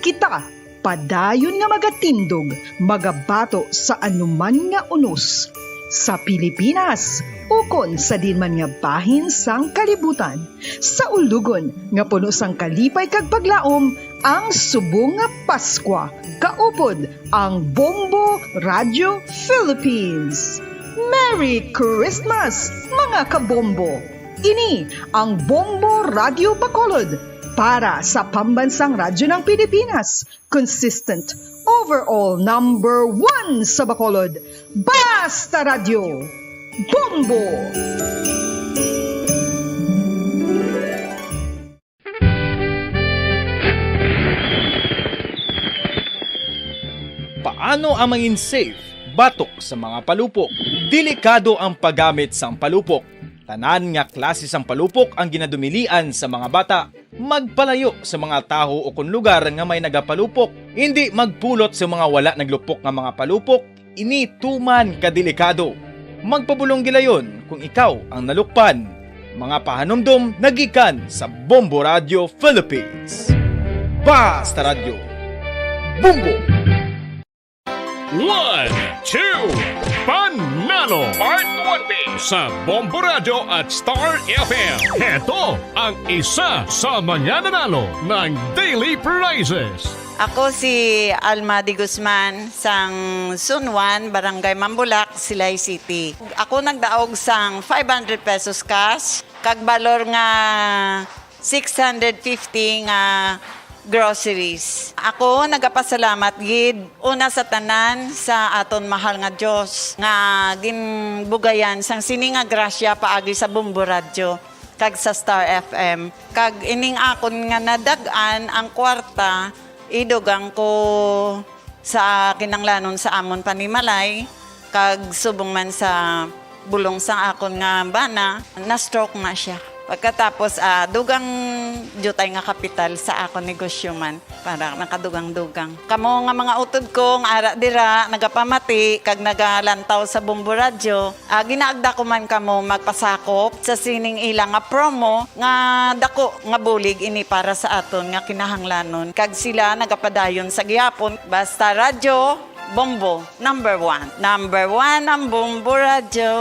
kita padayon nga magatindog, magabato sa anuman nga unos sa Pilipinas ukon sa diin man nga bahin sang kalibutan. Sa ulogon nga puno sang kalipay kag paglaom, Ang subong nga Paskwa kaupod ang Bombo Radio Philippines. Merry Christmas, mga kabombo! Ini ang Bombo Radio Bacolod para sa Pambansang Radyo ng Pilipinas, consistent overall number one sa Bacolod. Basta Radyo, Bombo! Paano ang mangin safe batok sa mga palupok? Delikado ang paggamit sang palupok. Tanan nga klase sang palupok ang ginadumilian sa mga bata. Magpalayo sa mga tawo ukon lugar nga may nagapalupok. Indi magpulot sa mga wala naglupok nga mga palupok. Ini tuman ka delikado. Magpabulong gilayon kung ikaw ang nalukpan. Mga pahanumdom nagikan sa Bombo Radio Philippines. Basta Radyo, Bombo! One, two, Panalo! Part one B sa Bombo Radio at Star F M. Heto ang isa sa mga nanalo ng daily prizes. Ako si Alma de Guzman, sang Sunwan, Barangay Mambulak, Silay City. Ako nagdaog sang five hundred pesos cash, kag balor nga six hundred fifty nga groceries. Ako nagapasalamat gid una sa tanan sa aton mahal nga Dios nga ginbugayan sang sini nga grasya paagi sa Bombo Radyo kag sa Star F M. Kag ining akon nga nadag-an ang kwarta, idugang ko sa kinanglanon sa amon panimalay, kag subong man sa bulong sang akon nga bana, na-stroke na sia. Pagkatapos, ah, dugang diutay nga kapital sa akon negosyo man, para nakadugang-dugang. Kamo nga mga utod ko nga ara dira, nagapamati kag nagalantaw sa Bombo Radyo, ah, ginaagda ko man kamo magpasakop sa sining ila nga promo nga dako nga bulig ini para sa aton nga kinahanglanon, kag sila nagapadayon sa gihapon. Basta Radyo, Bombo, number one. Number one ang Bombo Radyo.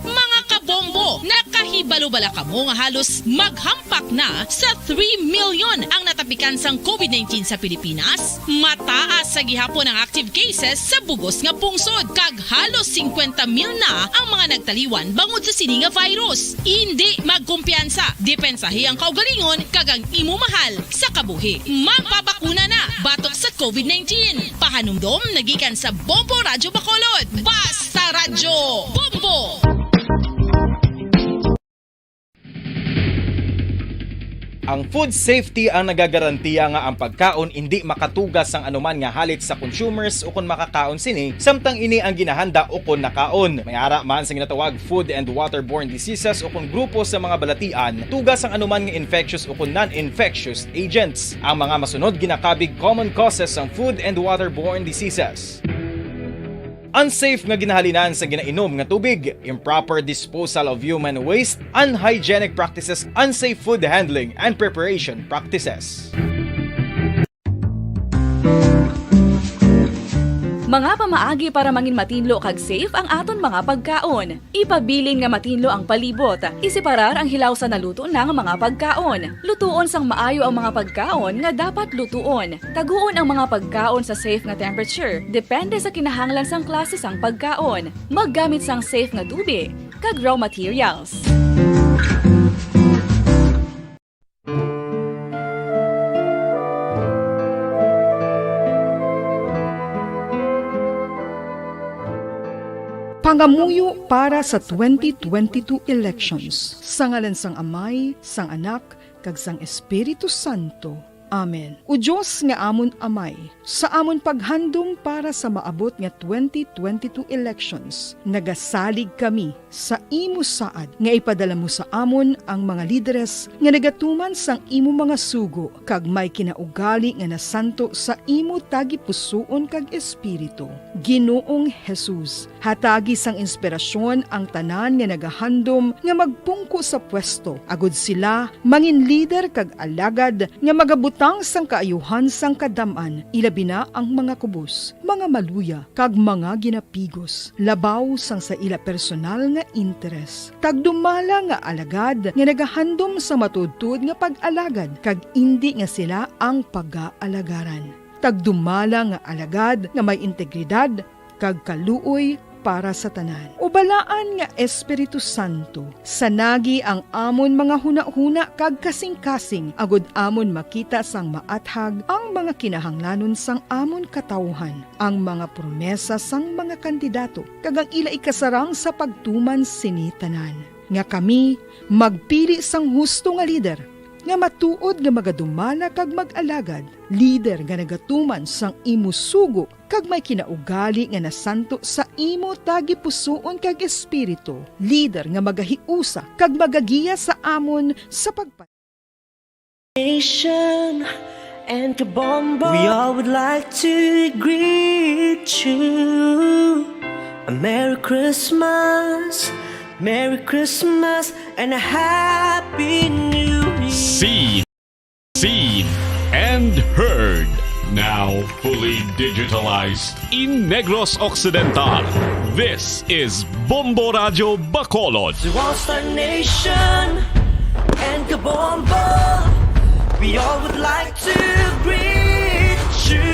Mga kabombo, nakahibalo bala kamo nga halos maghampak na sa three million ang natapikan sang covid nineteen sa Pilipinas? Mataas sa gihapon ang active cases sa bug-os nga pungsod, kag halos singkwenta mil na ang mga nagtaliwan bangod sa sini nga virus. Indi magkumpiyansa, depensahi ang kaugalingon kag ang imo mahal sa kabuhi. Magpabakuna na batok sa covid nineteen. Pahanumdom nagikan sa Bombo Radyo Bacolod. Basta Radyo, Bombo! Ang food safety ang nagagarantiya nga ang pagkaon indi makatuga sang anuman nga halit sa consumers ukon makakaon sini, samtang ini ang ginahanda ukon nakaon. May ara man sa ginatawag food and waterborne diseases ukon grupo sa mga balatian, tuga sang anuman nga infectious ukon non-infectious agents. Ang mga masunod ginakabig common causes sang food and waterborne diseases. Unsafe nga ginahalinan sa ginainom nga tubig, improper disposal of human waste, unhygienic practices, unsafe food handling and preparation practices. Mga pamaagi para mangin matinlo kag safe ang aton mga pagkaon. Ipabilin nga matinlo ang palibot. Iseparar ang hilaw sa naluto na nga mga pagkaon. Lutuon sang maayo ang mga pagkaon nga dapat lutuon. Taguon ang mga pagkaon sa safe nga temperature, depende sa kinahanglan sang klase sang pagkaon. Maggamit sang safe nga tubig kag raw materials. Pangamuyo para sa twenty twenty-two elections. Sa ngalan sang Amay, sang Anak, kag sang Espiritu Santo. Amen. O Dios nga amon Amay, sa amon paghandom para sa maabot nga twenty twenty-two elections, nagasalig kami sa imo saad nga ipadala mo sa amon ang mga lideres nga nagatuman sang imo mga sugo kag may kinaugali nga nasanto sa imo tagipusoon kag Espiritu. Ginoong Jesus, hatagi sang inspirasyon ang tanan nga nagahandom nga magpungko sa pwesto, agud sila mangin lider kag alagad nga magabut-, Tang sang kaayuhan sang kadam-an, ilabi na ang mga kubos, mga maluya, kag mga ginapigos, labaw sang sa ila personal nga interes. Tagdumala nga alagad nga nagahandom sa matuodtuod nga pag-alagad, kag indi nga sila ang pagaalagarang. Tagdumala nga alagad nga may integridad kag kaluoy para sa tanan. O Balaan nga Espiritu Santo, sanagi ang amon mga hunahuna kag kasingkasing, agod amon makita sang maathag ang mga kinahanglanon sang amon katawuhan, ang mga promesa sang mga kandidato, kag ang ila ikasarang sa pagtuman sini tanan. Nga kami magpili sang husto nga lider, nga matuod nga magadumala kag mag-alagad, lider nga nagatuman sang imo sugo kag may kinaugali nga nasanto sa imo tagipusoon kag espiritu, lider nga magahiusa kag magagiya sa amon sa pagpa- Nation and Kabombo. We all would like to greet you a Merry Christmas, Merry Christmas, and a Happy New Year. See, seen, and heard. Now fully digitalized in Negros Occidental. This is Bombo Radyo Bacolod. To all Star Nation and Kabombo, we all would like to greet you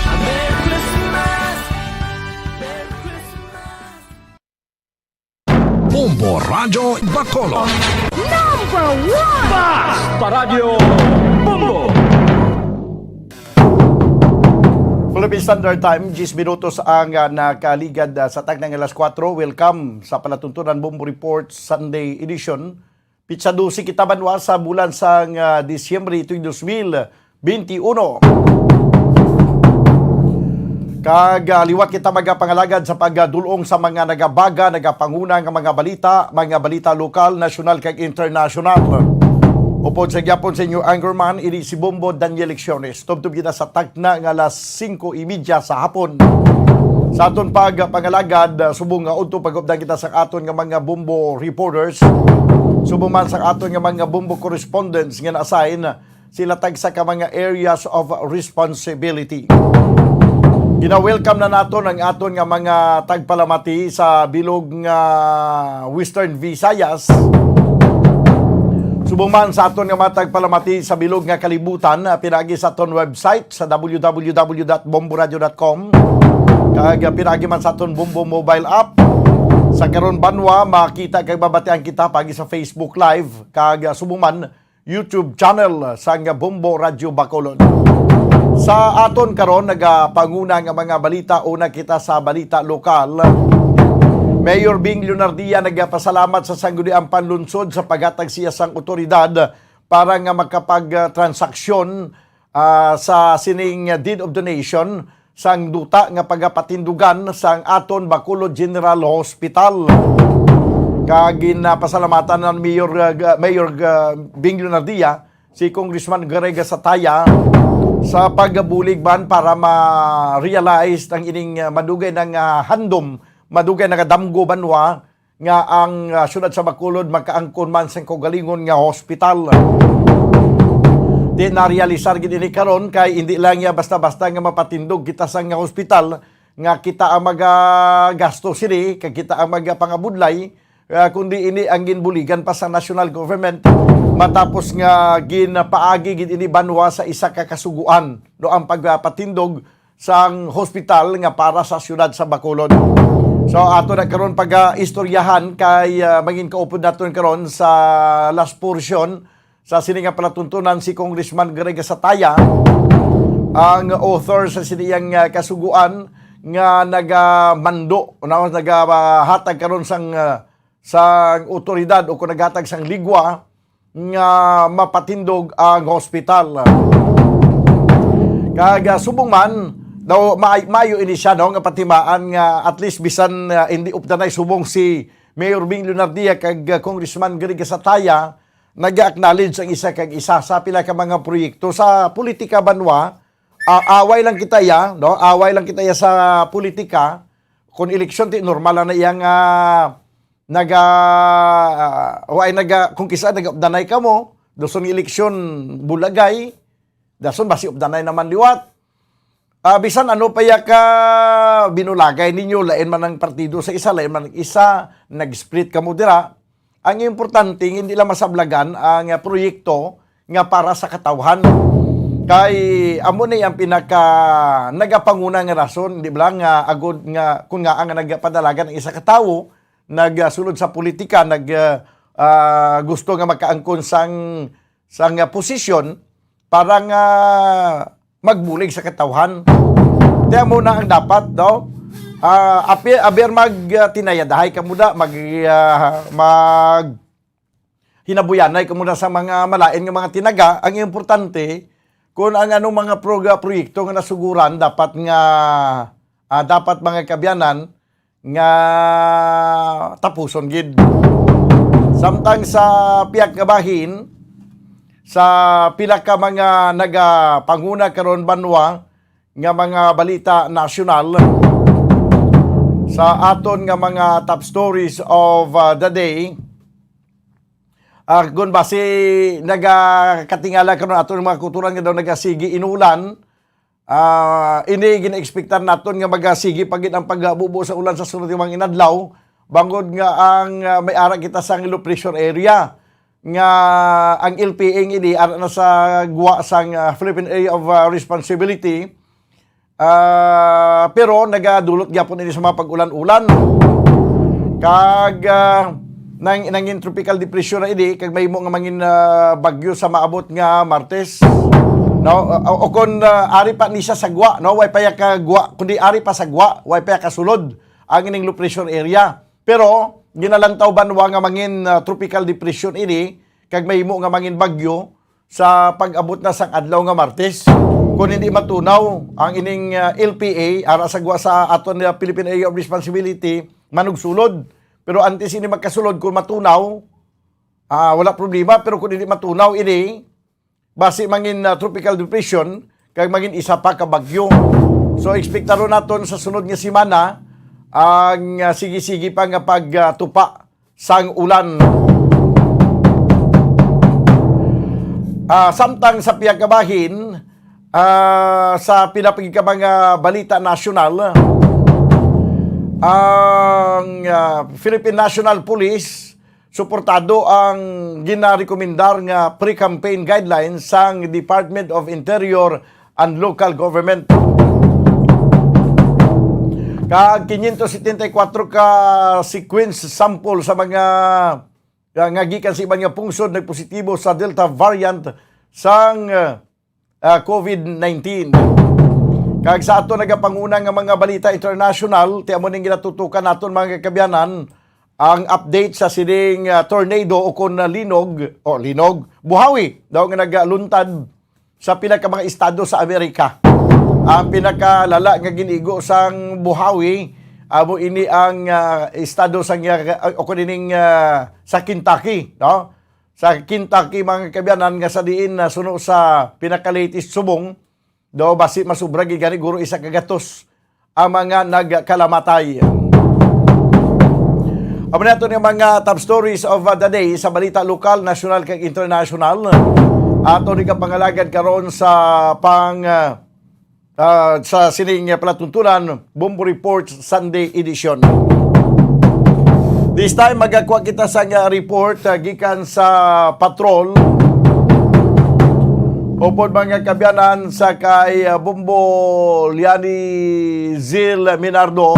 a Merry Christmas, Merry Christmas. Bombo Radyo Bacolod. Number one! Basta Radyo Bombo! Philippine Standard Time, diyes minutos ang, ah, nakaligad, ah, sa takna nga alas kuwatro. Welcome sa palatuntunan Bombo Report Sunday Edition. Pitsa dose kita banwa sa bulan sang, ah, Disyembre tuig dos mil benti uno. Kag, ah, liwat kita magapangalagad sa pagdul-ong sa mga nagabaga, nagapanguna nga mga balita, mga balita lokal, nasyonal kag internasyonal. Upod sa gyapon sa inyo anchorman, ini si Bombo Daniel Lecciones. Tubtob kita sa takna nga alas singko y media sa hapon. Sa aton pagpangalagad, subong nga udto pag-updan kita sa aton nga mga Bombo reporters, subong man sa aton nga mga Bombo correspondents nga na-assign, sila tagsa ka mga areas of responsibility. Gina-welcome na naton ang aton nga mga tagpalamati sa bilog nga Western Visayas. Subong man sa aton nga mga tagpalamati sa bilog nga kalibutan, ah, pinaagi sa aton website sa w w w dot bomboradio dot com, kag, ah, pinaagi man sa aton Bombo mobile app. Sa karon banwa, makita kag mabatian kita pagi sa Facebook Live, kag, ah, subong man YouTube channel sang Bombo Radyo Bacolod. Sa aton karon, nagapanguna nga mga balita, una kita sa balita lokal. Mayor Bing Leonardia nagapasalamat sa Sangguniang Panlunsod sa paghatag siya sang otoridad para nga makapag-, ah, transaksyon, ah, sa sining deed of donation sang duta nga pagapatindugan sang aton Bacolod General Hospital. Kag ginapasalamatan ng Mayor, ah, Mayor, ah, Bing Leonardia si Congressman Greg Sataya sa pagabulig man para ma-realize ang ining, ah, madugay na nga handom, madugay na nga damgo banwa nga ang, ah, siyudad sa Bacolod makaangkon man sang kaugalingon nga hospital. Di na-realisar gid ini karon kay indi lang niya basta-basta nga mapatindog kita sa nga hospital nga kita ang magagasto sini kag kita ang magapangabudlay, ah, kundi ini ang ginbuligan pa sa national government matapos nga ginapaagi gid ini banwa sa isa ka kasuguan, no, ang pagpatindog sang hospital nga para sa siyudad sa Bacolod. So, ato na karon pag-istoryahan kay, ah, mangin kaupod naton karon sa last portion sa sini nga palatuntunan si Congressman Greg Sataya, ang author sa siniyang, ah, kasuguan nga nagamando, no, nagahatag karon sang, ah, sang otoridad o kung naghatag sang ligwa nga mapatindog ang hospital. Kag, ah, subong man, daw maay-, maayo ini siya, no, nga patimaan nga at least bisan, ah, hindi updanay subong si Mayor Bing Leonardia kag, ah, Congressman Greg Sataya, nag-acknowledge ang isa kag isa sa pila ka mga proyekto sa politika banwa. Ah, away lang kita ya, no? Away lang kita ya sa politika. Kung eleksyon, ti normal lang na iya nga naga, ah, wa ay naga, kung kisa nagaupdanay kamo, Dason nga eleksyon, bulagay. Dason basi updanay naman liwat. Ah, bisan ano pa ya ka binulagay ninyo, lain man ang partido sa isa, lain man ang isa, nag-split kamo dira. Ang importante, hindi lang masablagan ang, ah, proyekto nga para sa katawhan. Kay amo ni ang pinaka nagapanguna nga rason, di ba, nga agod nga kung nga ang nagapadalagan ang isa ka tawo, nagsulod sa politika, nag, ah, ah, gusto nga makaangkon sang, sang, ah, posisyon para nga magbulig sa katawhan. Kaya mo na ang dapat, no? Ah, api-, aber mag, ah, tinayadahay ka muna, mag, ah, mag hinabuyanay ka muna sa mga malain nga mga tinaga. Ang importante, kung ang anong mga prog-, proyekto nga nasuguran, dapat nga, ah, dapat, mga kabyanan, nga tapuson gid. Samtang sa pihak nga bahin, sa pila ka mga nagapanguna karon banwa nga mga balita nasyonal, sa aton nga mga top stories of, uh, the day, ah, kung basi nagakatingala karon aton mga kauturan nga daw nagasigi inulan, ah, ini gina-expectar naton nga magasigi pa gid ang pagbubo sa ulan sa sunod nga mga inadlaw, bangod nga ang, ah, may ara kita sang low pressure area, nga ang L P A ini ara na sa gwa sang, ah, Philippine Area of, ah, Responsibility. Ah, pero nagadulot gyapon ini sa mga pag-ulan-ulan. Kag, ah, nang, nangin tropical depression na ini, kag mahimo nga mangin, ah, bagyo sa maabot nga Martes. No? O, o kon, ah, ari pa ni siya sa gwa, no? Way pa ya ka gwa, kundi ari pa sa gwa, way pa ya kasulod ang ining low pressure area. Pero ginalantaw banwa nga mangin, ah, tropical depression ini, kag mahimo nga mangin bagyo sa pag-abot na sang adlaw nga Martes. Kung hindi matunaw ang ining, ah, L P A, ara sa gwa sa aton nga Philippine Area of Responsibility, manugsulod. Pero antes ini magkasulod, kung matunaw, ah, wala problema. Pero kung hindi matunaw ini, basi mangin, ah, tropical depression, kag mangin isa pa ka bagyo. So, ekspektaron naton sa sunod nga semana ang, ah, sige-sige pa nga pagtupa sang ulan. Ah, samtang sa pihak nga bahin, ah, sa pila pa gid ka mga balita nasyonal, ang, ah, Philippine National Police suportado ang ginarekomendar nga pre-campaign guidelines sang Department of Interior and Local Government. Kag quinientos setenta y cuatro ka sequence sample sa mga, ah, nga gikan sa iban nga pungsod nagpositibo sa Delta variant sang, ah, ah, COVID nineteen. Kag sa ato nagapanguna nga mga balita international, ti amo ning ginatutukan naton, mga kabyanan, ang update sa sining, ah, tornado o kon, ah, linog, o linog, buhawi daw nga nagaluntad sa pila ka mga estado sa Amerika. Ang pinakalala nga ginigo sang buhawi, amo ini ang, ah, estado sang, ah, o kon ining, ah, sa Kentucky, no? Sa Kentucky, mga kabyanan, nga sa diin na suno sa pinaka-latest subong, daw basi masubra gid gani guro isa ka gatos ang mga nagkalamatay. Amo na ato nga mga top stories of, uh, the day sa balita lokal, nasyonal, kag international. Ato ni kapangalagad karon sa pang, uh, ah, sa sining palatuntunan, Bombo Report Sunday Edition. This time, magakuha kita sa nga report, ah, gikan sa patrol. Upod mga kabyanan sa kay, ah, Bombo Liani Zil Minardo.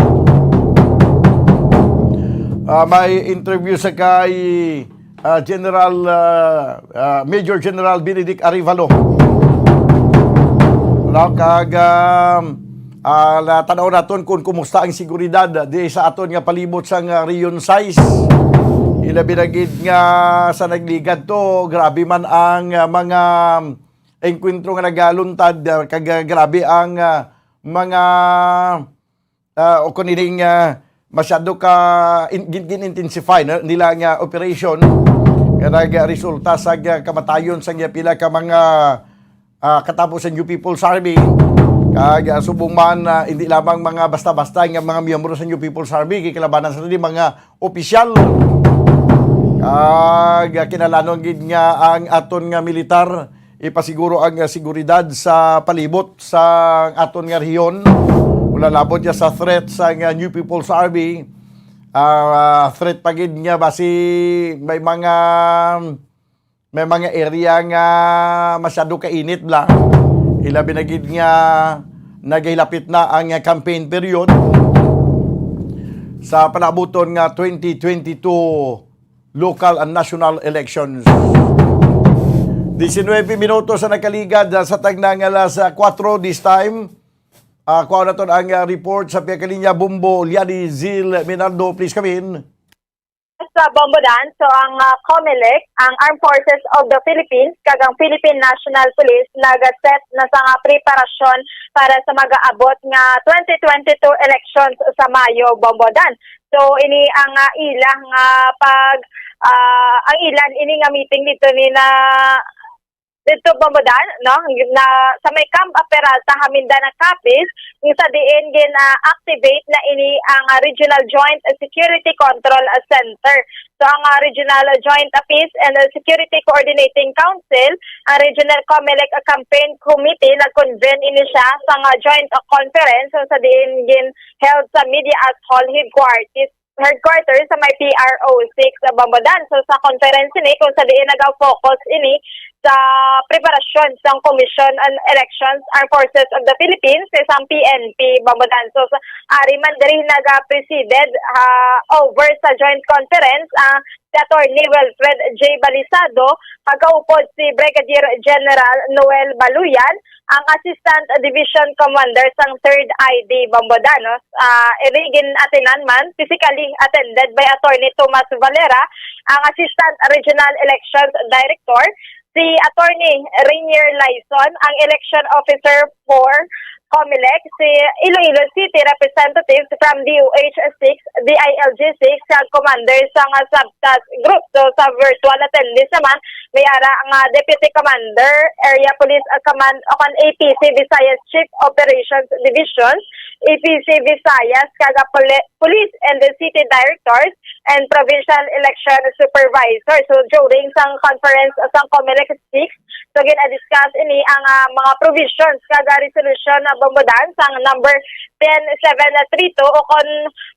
Ah, may interview sa kay ah, General, ah, ah, Major General Benedict Arevalo. Ano, kag, um, ah, natan-aw naton kung kumusta ang seguridad di sa aton nga palibot sang, ah, Region sais. Ilabi na gid nga sa nagligad to, grabe man ang, ah, mga engkwentro nga nagaluntad, ah, kag, ah, grabe ang, ah, mga ah, o kung ining, ah, masyado ka in-, gin-, gin-intensify na nila nga operation nga nagresulta sa, ah, kamatayon sa nga pila ka mga, ah, katapo sa New People's Army. Kag, ah, subong man, ah, hindi lamang mga basta-basta nga mga miyembro sa New People's Army, kay kalabanan sa ni mga opisyal. Kag kinahanglan gid nga ang aton nga militar ipasiguro ang, ah, seguridad sa palibot sa aton nga rehiyon. Wala labot niya sa threat sa nga New People's Army. Ah, threat pa gid nga basi may mga, may mga area nga masyado kainit bala. Ilabi na gid nga nagahilapit na ang campaign period sa palabuton nga twenty twenty-two local and national elections. Diecinueve minutos ang nakaligad, ah, sa tagna nga alas, ah, kuwatro this time. Ah, kuha naton ang, ah, report sa pihak linya, Bombo Liani Zil Minardo. Please come in. Sa Bombo Dan, so ang, ah, COMELEC, ang Armed Forces of the Philippines, kag ang Philippine National Police, nagaset na sa nga preparasyon para sa mag-aabot nga twenty twenty-two elections sa Mayo, Bombo Dan. So, ini ang, ah, ilang, ah, pag, ah, ang ilan ini nga meeting dito ni na dito, Bombo Dan, no? Na sa may Camp Peralta, Hamindan, Capiz, kung sa diin gina-activate na ini ang, ah, Regional Joint Security Control Center. So, ang, ah, Regional Joint Peace and Security Coordinating Council, ang Regional COMELEC Campaign Committee, nag-convene ini siya sa nga joint conference kung sa diin gin-held sa Media Hall Headquarters headquarters sa may P R O six sa Bombo Dan. So, sa conference ini, kung sa diin naga-focus ini sa preparasyon sang Commission on Elections, Armed Forces of the Philippines, sa isang P N P, Bombo Dan. So, sa, ari man diri naga-presided, ah, over sa joint conference, ah, si Attorney Wilfred J Balisado, kag kaupod si Brigadier General Noel Baluyan, ang Assistant Division Commander sang Third I D Bombo Dan, no? Ah, iri gin-atinan man, physically attended by Attorney Tomas Valera, ang Assistant Regional Elections Director, si Attorney Rainier Laison, ang Election Officer for COMELEC, si Iloilo City Representatives from D O H six, D I L G six, kag Commander sang Sub-Task Group. So, sa virtual attendees naman, may ara nga Deputy Commander, Area Police, ah, Command, o kon A P C Visayas Chief Operations Division, A P C Visayas, kag, ah, Poli-, Police and the City Directors, and Provincial Election Supervisor. So, during sang conference sang COMELEC six, so, gina-discuss ini ang, ah, mga provisions kag, ah, resolution na Bombo Dan sang number ten seven three two o kon,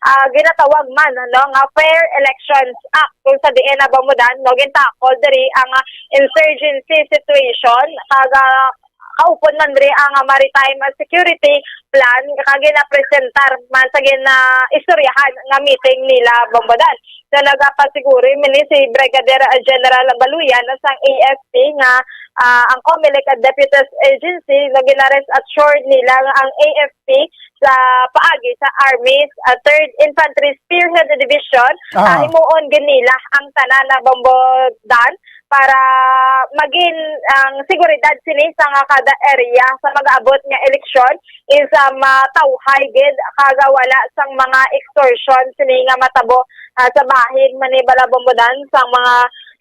ah, ginatawag man, no, nga Fair Elections Act, kung sa diin na Bombo Dan, no, gintakod diri ang, ah, insurgency situation kag, ah, kaupod man diri ang, ah, maritime security plan nga ginapresentar man sa ginaistoryahan nga meeting nila, Bombo Dan. So, nagapasiguro man ni si Brigadier General Baluyan sang A F P nga, ah, ang COMELEC Deputies Agency nga gina-rest assured nila nga ang A F P sa paagi sa Army, ah, Third Infantry Spearhead Division, ah, Ah. himuon gid nila ang tanan na Bombo Dan para magin ang seguridad sini sa nga kada area sa mag-abot nga eleksyon is, ah, matawhay gid kag wala sang mga extortion sini nga matabo, ah, sa bahin man ni bala, Bombo Dan, sang mga,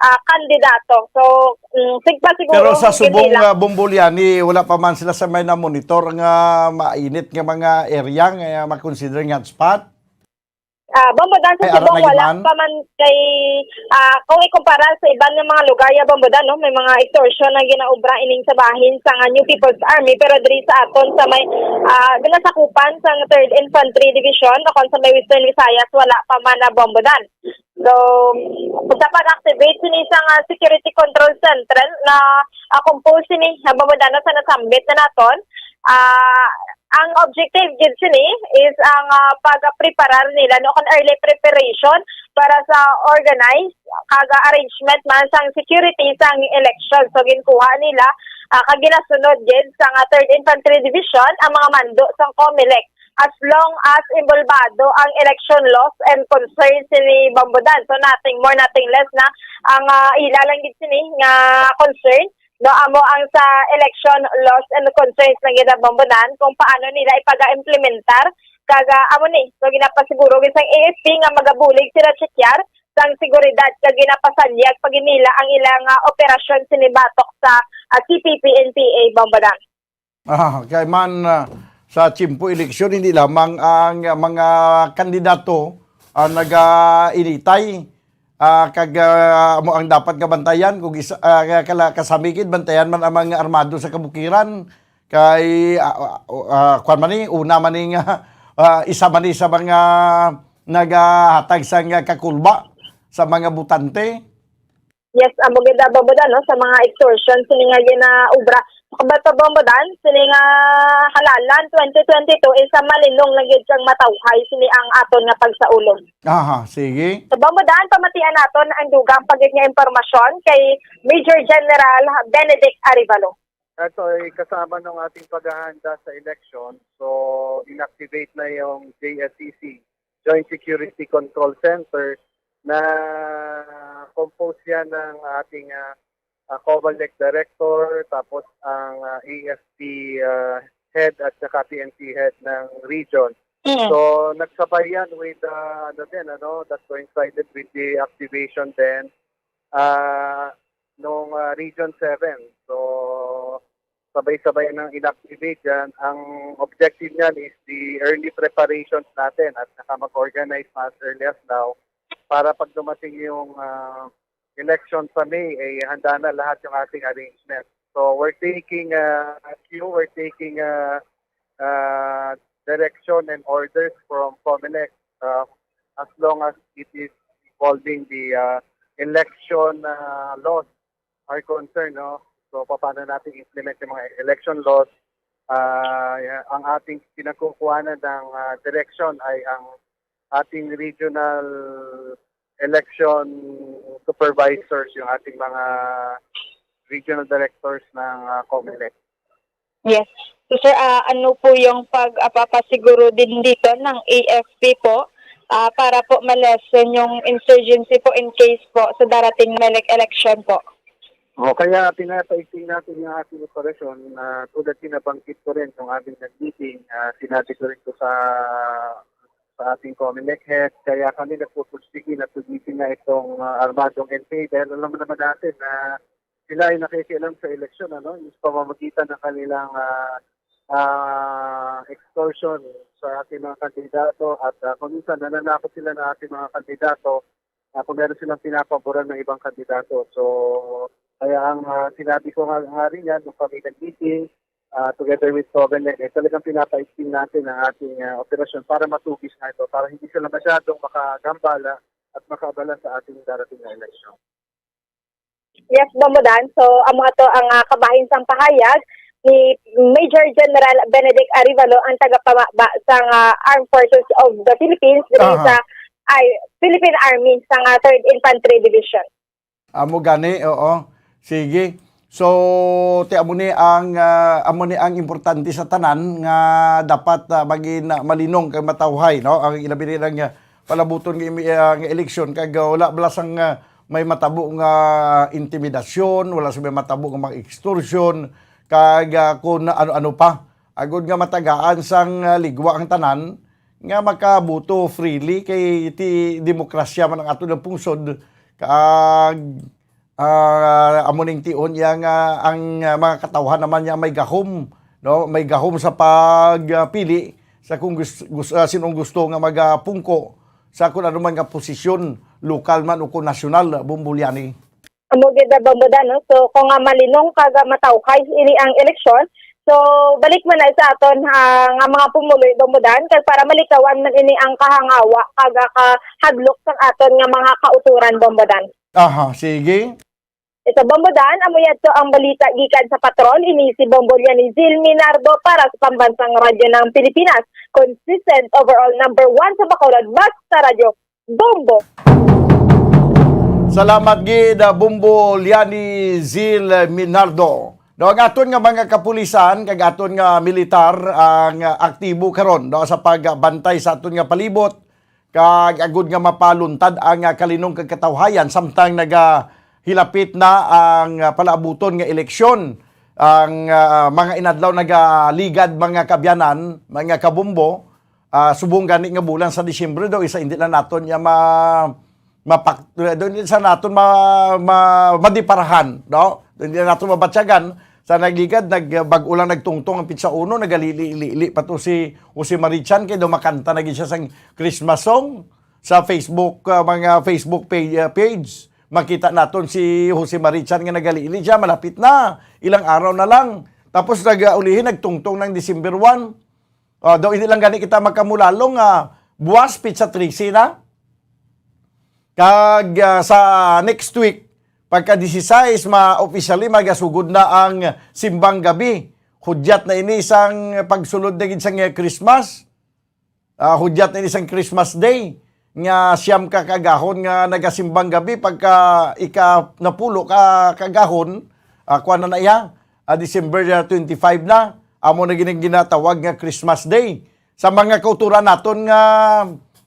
ah, kandidato. So, mm, sigpa siguro Pero sa gid subong, nila. ah, Bombo Liani, wala pa man sila sa may na-monitor nga mainit nga mga area nga ma-consider nga hotspot? Ah, Bombo Dan, sa Ay, ara subong, na gid wala man? pa man kay, ah, kung ikumpara sa iban nga mga lugar, ya, Bombo Dan, no, may mga extortion na ginaobra ining sa bahin sa nga New People's Army, pero diri sa aton sa may, ah, ginasakupan sa Third Infantry Division o kon sa may Western Visayas, wala pa man na, Bombo Dan. So, sa pag-activate sini sa nga security control center na, ah, compose sini, ah, Bombo Dan, sa nasambit na naton, ah, ang objective gid sini is ang, ah, pagpreparar nila, no, kon early preparation para sa organize kag arrangement man sang security sang election. So, ginkuha nila, ah, kag ginasunod gid sang, ah, Third Infantry Division ang mga mando sang COMELEC as long as involbado ang election laws and concerns ni Bombo Dan. So, nothing more, nothing less na ang, ah, ila lang gid sini nga concern, no, amo ang sa election laws and concerns lang gid, Bombo Dan, kung paano nila ipaga-implementar. Kag, ah, amo ni, so ginapasiguro gid sang A F P nga magabulig sila chekyar sang seguridad kag ginapasanyag pa gid nila ang ilang, ah, operasyon sini batok sa, ah, C P P N P A, Bombo Dan. Ah, kay man, ah, sa tiyempo eleksyon, hindi lamang ang mga kandidato ang nagainitay, Ah, kag, ah, amo ang dapat nga bantayan, kung isa, ah, kala-, kasami gid, bantayan man ang mga armado sa kabukiran. Kay, ah, ah, ah, kuwan man ni, una man ni nga, ah, isa man ni sa mga nagahatag sang kakulba sa mga botante. Yes, amo gid, ah, Bombodan, no, sa mga extortion sini nga ginaobra. Sa kabat pa, Bombodan, sini nga halalan twenty twenty-two, isa malinong lang gid kang matawhay sini ang aton nga pagsaulog. Aha, sige. Sa Bombodan, pamatian naton ang dugang pa gid nga impormasyon kay Major General Benedict Arevalo. Ito ay kasama ng ating paghahanda sa election. So, inactivate na yung J S C C, Joint Security Control Center, na composed yan ng ating, ah, ah, COMELEC director, tapos ang, ah, A F P, ah, head at saka P N P head ng region. Mm. So, nagsabay yan with, ah, ano din, ano, that coincided with the activation then, ah, nung, ah, Region seven. So, sabay-sabay nang inactivate yan. Ang objective niyan is the early preparations natin at saka mag-organize na as early as now para pag dumating yung, ah, election sa May, eh, handa na lahat yung ating arrangement. So, we're taking, ah, cue, we're taking, ah, ah, direction and orders from COMELEC, ah, as long as it is involving the, ah, election, ah, laws are concerned, no? So, paano natin implement yung mga election laws? Ah, ya-, ang ating pinagkukuhanan ng, ah, direction ay ang ating regional election supervisors, yung ating mga regional directors ng, ah, COMELEC. Yes. So, sir, ah, ano po yung pag-, ah, papasiguro din dito ng A F P po, ah, para po ma-lessen yung insurgency po in case po sa darating na ele-, election po? O, kaya pinapaigting natin yung ating operasyon, ah, tulad din nabanggit ko rin nung aming nag-meeting, ah, sinabi ko rin ko sa, sa ating COMELEC head, kaya kami nagpupursige, nagpupursige na itong, ah, armadong N P A dahil alam naman natin na sila ay nakikialam sa eleksyon, ano, yung pamamagitan ng kanilang, ah, ah, extortion sa ating mga kandidato at, ah, kung minsan nananakot sila ng ating mga kandidato, ah, kung meron silang pinapaboran ng ibang kandidato. So, kaya ang, ah, sinabi ko nga, nga rin yan, nung kami nag-meeting, ah, together with COMELEC, eh, talagang pinapaigting natin ang ating, ah, operasyon para matugis na ito, para hindi sila masyadong makagambala at makaabala sa ating darating na eleksyon. Yes, Bombodan. So, amo ato ang, ah, kabahin sang pahayag ni Major General Benedict Arevalo, ang tagapamaba sang, ah, Armed Forces of the Philippines diri Aha. sa, ay, Philippine Army sang, ah, Third Infantry Division. Amo gani, oo. Sige. So, ti amo ni ang, ah, amo ni ang importante sa tanan nga dapat, ah, maging, ah, malinong kag matawhay, no? Ang ilabi ni nga palabuton nga imi-, ah, nga eleksyon kag, ah, wala bala sang, ah, may matabo nga intimidasyon, wala sa may matabo nga mga extortion, kag, ah, kung ano-ano pa. Agod nga matagaan sang, ah, ligwa ang tanan, nga makaboto freely kay ti demokrasya man ang ato nga pungsod. Kag, ah, amo ning tion iya nga ang, ah, mga katawhan naman niya may gahom, no? May gahom sa pagpili sa kung gus-, gus-, ah, sinong gusto nga magapungko sa kung ano man nga posisyon, lokal man o kung nasyonal, Bombo Liani. Amo gid, Bombodan, no? So, kung nga malinong kag matawhay ini ang eleksyon, so, balik man na sa aton, ah, nga mga pumuluy, Bombodan, kag para malikawan man ini ang kahangawa kag, ah, kahadlok sa aton nga mga kautoran, Bombodan. Aha, sige. Ito, Bombodan, amo yadto ang balita gikan sa patrol. Ini si Bombo Liani Zil Minardo para sa Pambansang Radyo ng Pilipinas, consistent overall number one sa Bacolod, basta Radyo Bombo. Salamat gid, ah, Bombo Liani Zil Minardo. No, ang aton nga mga kapulisan kag aton nga militar ang, ah, aktibo karon, no, sa pagbantay sa aton nga palibot, kag agud nga mapaluntad ang, ah, kalinong kag katawhayan samtang nagahilapit na ang, ah, palaabuton nga eleksyon. Ang, ah, mga inadlaw nagaligad, mga kaabyanan, mga kabombo, ah, subong gani nga bulan sa Disyembre daw, isa hindi lang naton ya ma-, mapak-, daw hindi sa naton ma-, ma-, madiparahan, no? Daw hindi naton mabatyagan sa nagligad, nag-, bag-o lang nagtungtong ang pitsa uno, nagalili-lili pa to si Jose Marichan, kay daw makanta na gid siya sang Christmas song. sa Facebook, ah, mga Facebook pa-, ah, page. Makita naton si Jose Marichan nga nagalili siya, malapit na, ilang araw na lang. Tapos nag-, ah, ulihin, nagtungtong ng December one. Ah, daw hindi lang gani kita magkamulalong nga buwas, petsa trese na. Kag, ah, sa next week, pagka disisais, ma-, officially magasugod na ang simbang gabi. Hudyat na ini sang pagsulod na gid sang Christmas. Ah, hudyat na ini sang Christmas Day, nga siyam ka kaagahon nga nagasimbang gabi, pagka ika-napulo ka kaagahon, ah, kuwan na na iya, ah, December, ah, twenty-five na, amo na gid ang ginatawag nga Christmas Day. Sa mga kauturan naton nga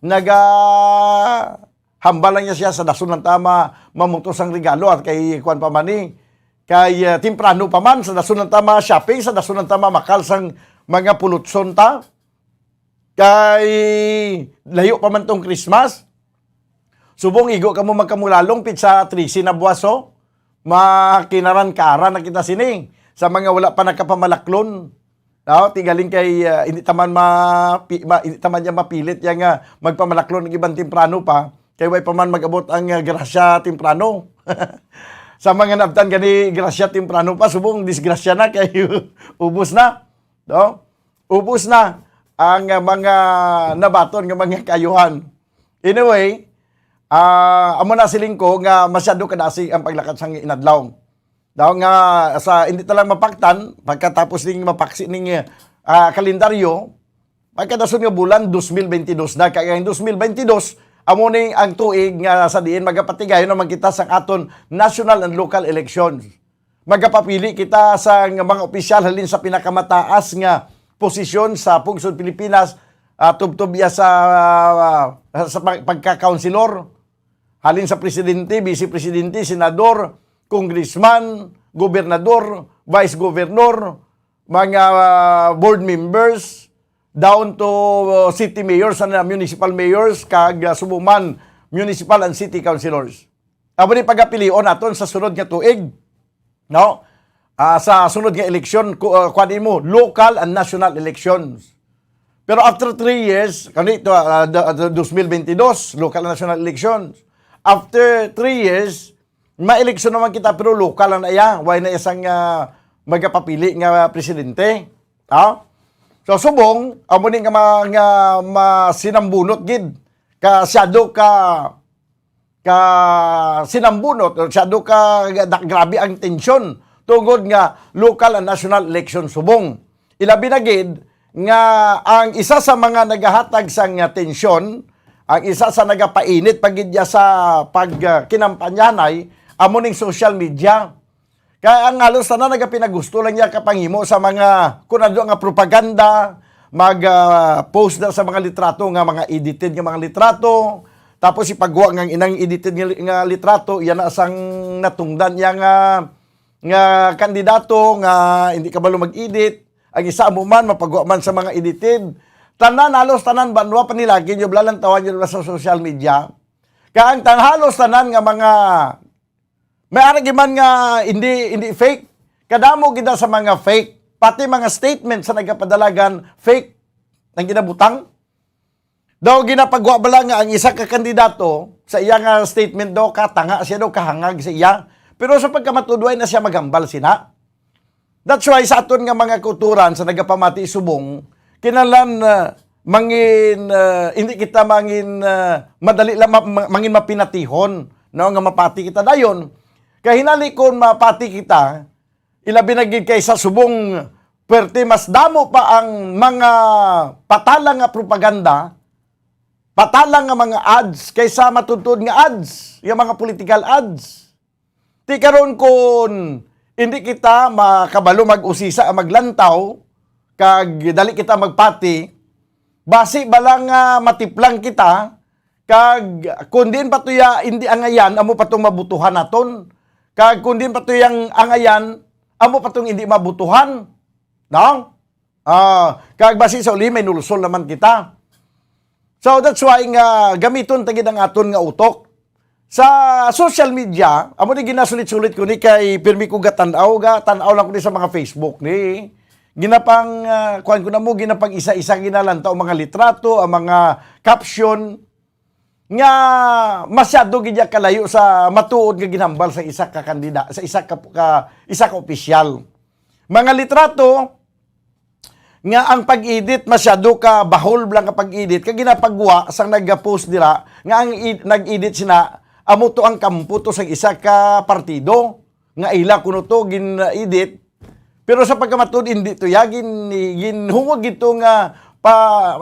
naga-, hambal lang niya siya, sa dason lang ta ma-, mamutos ang regalo, at kay kuwan pa man ni, kay, ah, temprano pa man, sa dason lang ta ma-shopping, sa dason lang ta mamakal sang mga pulutson ta. Kay layo pa man tong Christmas. Subong igo kamo magkamulalong, petsa trese na buwas, oh. Makinaran-karan na kita sini. Sa mga wala pa nakapamalaklon. No? Ti galing kay, ah, hindi ta man mapi-, ma-, hindi ta man niya mapilit yang, ah, magpamalaklon ng iban temprano pa. Kay way pa man mag-abot ang, ah, grasya temprano. Sa mga nabtan gani grasya temprano pa, subong disgrasya na kay ubos na. No? Ubos na ang, ah, mga nabaton nga mga kaayuhan. Anyway, ah, amo na siling ko nga masyado kadasig ang paglakat sang inadlaw. Daw nga sa hindi ta lang mapaktan, pagkatapos ning mapaksi ning, ah, kalendaryo, pagkadason nga bulan, dos mil bentidós na. Kaya ang dos mil bentidós, amo ni ang tuig nga sa diin magapatigayon naman kita sa aton national and local elections. Magapapili kita sa nga mga opisyal halin sa pinakamataas nga posisyon sa pungsod Pilipinas, ah, tubtob iya sa, ah, sa pag-, pagka-councilor, halin sa presidente, vice presidente, senador, congressman, gobernador, vice governor, mga, ah, board members, down to, ah, city mayors and, ah, municipal mayors, kag, ah, subong man municipal and city councilors. Amo ni pagapilion naton sa sunod nga tuig, no? Ah, sa sunod nga eleksyon, ku-, ah, kuwan mo, local and national elections. Pero after three years, kani to, ah, the, the dos mil bentidós, local and national elections. After three years, ma-eleksyon naman kita, pero local lang na iya. Way na isang, ah, magapapili nga presidente. Ha? So, subong, amo ni nga ma-, nga masinambunot gid. Ka, siyado ka ka sinambunot, o masyado ka da-, grabe ang tensyon tungod nga local and national election subong. Ilabi na gid nga ang isa sa mga nagahatag sang tensyon, ang isa sa nagapainit pa gid niya sa pag, ah, kinampanyahanay, amo ning social media. Kay ang halos tanan nagapinagusto lang niya kapanghimo sa mga kunado nga propaganda, mag, ah, post na sa mga litrato nga mga edited nga mga litrato, tapos ipagwa nga ang inang edited nga, nga litrato, iya na sang natungdan niya nga, nga kandidato nga hindi kabalo mag-edit. Ang isa mo man, mapagwa man sa mga edited. Tanan, halos tanan, banwa pa nila, ginyo bla lang tawa nyo bla sa social media. Kaya ang tan-, halos tanan nga mga may ara gid man nga hindi, hindi fake. Kadamo gid na sa mga fake. Pati mga statement sa nagapadalagan, fake ang ginabutang. Daw ginapagwa bala nga ang isa ka kandidato sa iya nga statement daw katanga siya daw kahangag sa iya. Pero sa pagkamatuod, way na siya maghambal sina. That's why sa aton nga mga kauturan sa nagapamati subong, kinahanglan, ah, mangin, ah, hindi kita mangin, ah, madali lang ma-, ma-, mangin mapinatihon, no, nga mapati kita dayon. Kay hinali kon mapati kita, ilabi na gid kay sa subong, pwerte mas damo pa ang mga patala nga propaganda, patala nga mga ads kaysa matuod-tuod nga ads, yung mga political ads. Ti karon, kun hindi kita makabalo mag-usisa, maglantaw, kag dali kita magpati, basi bala nga matiplang kita, kag kun diin pa tuya hindi angayan, amo pa tong mabutuhan naton, kag kun diin pa tuya ang angayan, amo pa tong hindi mabutuhan. No? Ah, kag basi sa uli, may nulsol naman kita. So, that's why nga gamiton ta gid ang aton nga utok. Sa social media, amo ni ginasulit-sulit ko ni kay pirmi ko gatan-aw, gatan-aw lang ko ni sa mga Facebook ni. Ginapang, ah, kuwan ko na mo, ginapang isa-isa ginalantaw ang mga litrato, ang mga caption. nga masyado gid niya kalayo sa matuod nga ginhambal sa isa ka kandida, sa isa ka, ka isa ka opisyal. Mga litrato nga ang pag-edit masyado ka bahol lang ka pag-edit, kag ginapagwa sang nag-post dira nga ang ed-, nag-edit sina amo to ang kampo to sa isa ka partido nga ila kuno to gin-edit. Pero sa pagkamatud, hindi to ya gin-, ginhungog gito nga pa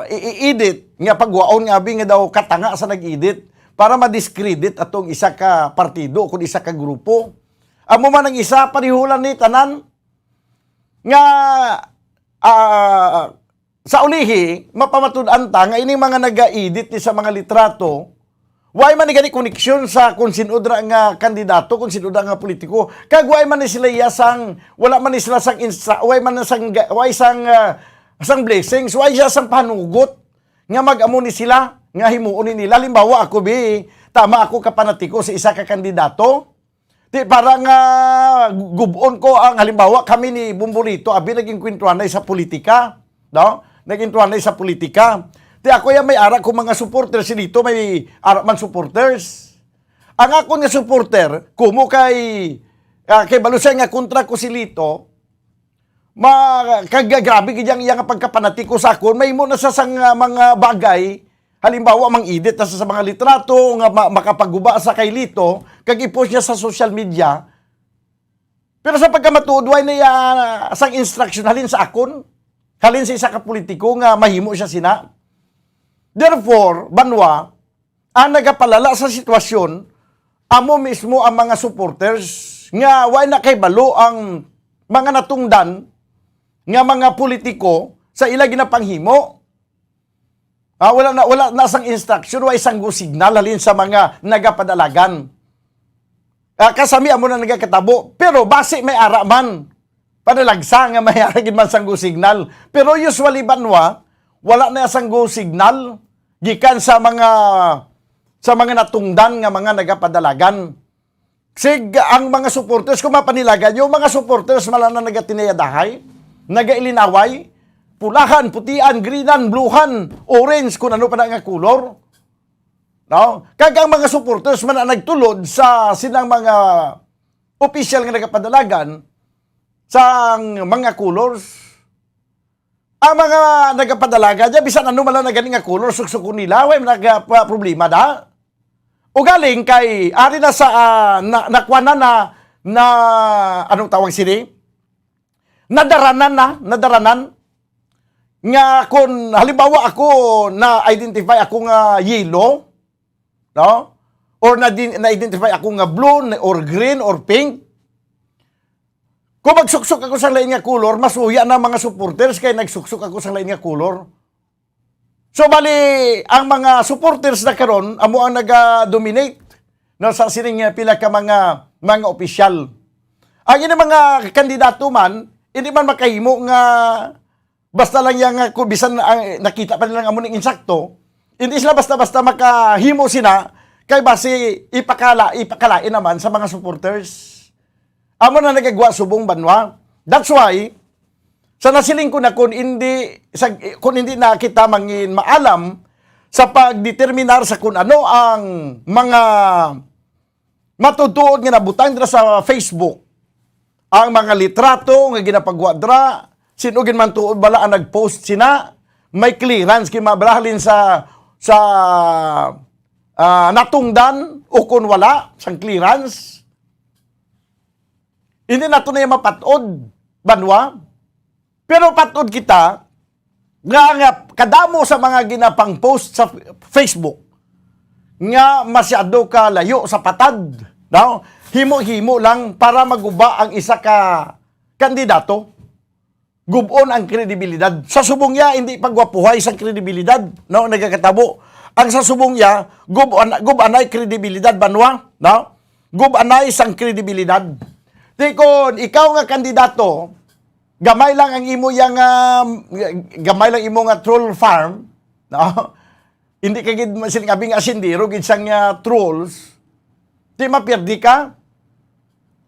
i-, i-edit nga pagwaon nga abi nga daw katanga sa nag-edit para ma-discredit atong isa ka partido kun isa ka grupo. Amo man ang isa, parihulan ni tanan nga, ah, sa ulihi, mapamatud-an ta nga ining mga naga-edit ni sa mga litrato, way man ni gani koneksyon sa kung sin-o dira nga kandidato, kung sin-o dira nga politiko, kag way man ni sila iya sang, wala man ni sila sang insta-, way man sang, way sang, ah, sang blessings, way siya sang panugot nga mag-amo ni sila nga himuon ni nila. Halimbawa, ako, bi, tama ako ka panatiko sa isa ka kandidato. Ti para nga gub-on ko ang halimbawa, kami ni Bombolito, abi, naging kwentwanay sa politika, no? Naging kwentwanay sa politika. Ti ako ya may ara ko mga supporters, si Lito may ara man supporters. Ang akon nga supporter, kumo kay, ah, kay balo siya nga kontra ko si Lito, ma-, kag grabe gid ang iya nga pagkapanatiko sa akon, mahimo na sa sang, ah, mga bagay, halimbawa, mang-edit na sa, sa mga litrato nga ma-, makapagguba sa kay Lito, kag i-post niya sa social media. Pero sa pagkamatuod, way na iya sang instruction halin sa akon, halin sa isa ka politiko nga mahimo siya sina. Therefore, banwa, ang nagapalala sa sitwasyon, amo mismo ang mga supporters nga way na kay balo ang mga natungdan nga mga politiko sa ila ginapanghimo. Ah, wala na, wala na sang instruction, way sang go signal halin sa mga nagapadalagan. Ah, kasami amo na nagakatabo, pero basi may ara man. Panalagsa nga may ara gid man sang go signal. Pero usually, banwa, wala na sang go signal gikan sa mga, sa mga natungdan nga mga nagapadalagan. Sig, ang mga supporters, kung mapanilagan nyo, mga supporters man lang na nagatinayadahay, nagailinaway, pulahan, putian, greenan, bluehan, orange, kung ano pa na nga kulor. No? Kag ang mga supporters man ang nagtulod sa silang mga opisyal nga nagapadalagan sang mga colors. Ang mga nagapadalagan niya, bisan ano man lang na gani nga color, suksukon nila, way nagaproblema da. O galing kay, ari na sa, ah, na, nakuha na, na, na, anong tawag sini? Nadaranan na, nadaranan. Nga kung halimbawa ako na-identify ako nga yellow, no? Or na-, na-identify ako nga blue, or green, or pink. Kung magsuksok ako sa lain nga color, masuya na mga supporters kay nagsuksok ako sa lain nga color. So, bali, ang mga supporters na karon, amo ang naga-dominate, no, sa sining, eh, pila ka mga, mga opisyal. Ang ilang mga kandidato man, hindi man makahimo nga basta lang yang, ah, kung bisan ang nakita pa nila nga amo ning insakto, hindi sila basta-basta makahimo sina kay basi ipakala-, ipakalain naman sa mga supporters. Amo na nagagwa subong banwa. That's why, sa nasiling ko na, kung hindi, sa, kung hindi na kita mangin maalam sa pagdeterminar sa kung ano ang mga matutuod nga nabutang dira sa Facebook, ang mga litrato nga ginapagwa dira, sin-o gid man tuod bala ang nag-post sina, may clearance kay mabrahalin sa, sa, ah, natungdan o kung wala sang clearance. Hindi nato na yan mapat-od, banwa. Pero patod kita nga, nga kadamo sa mga ginapang-post sa Facebook nga masyado ka layo sa patad, no? Himo-himo lang para maguba ang isa ka kandidato. Gub-on ang kredibilidad. Sa subong niya, hindi pagwapuhay sa kredibilidad, no? Nagakatabo. Ang sa subong niya, gub-an-, gub-anay kredibilidad, banwa, no? Gub-anay sang kredibilidad. Ti kon ikaw nga kandidato, gamay lang ang imo yang, ah, gamay lang imo nga troll farm, no? Hindi ka gid siling abi nga asindero gid sang, ah, trolls. Di mapirdi ka.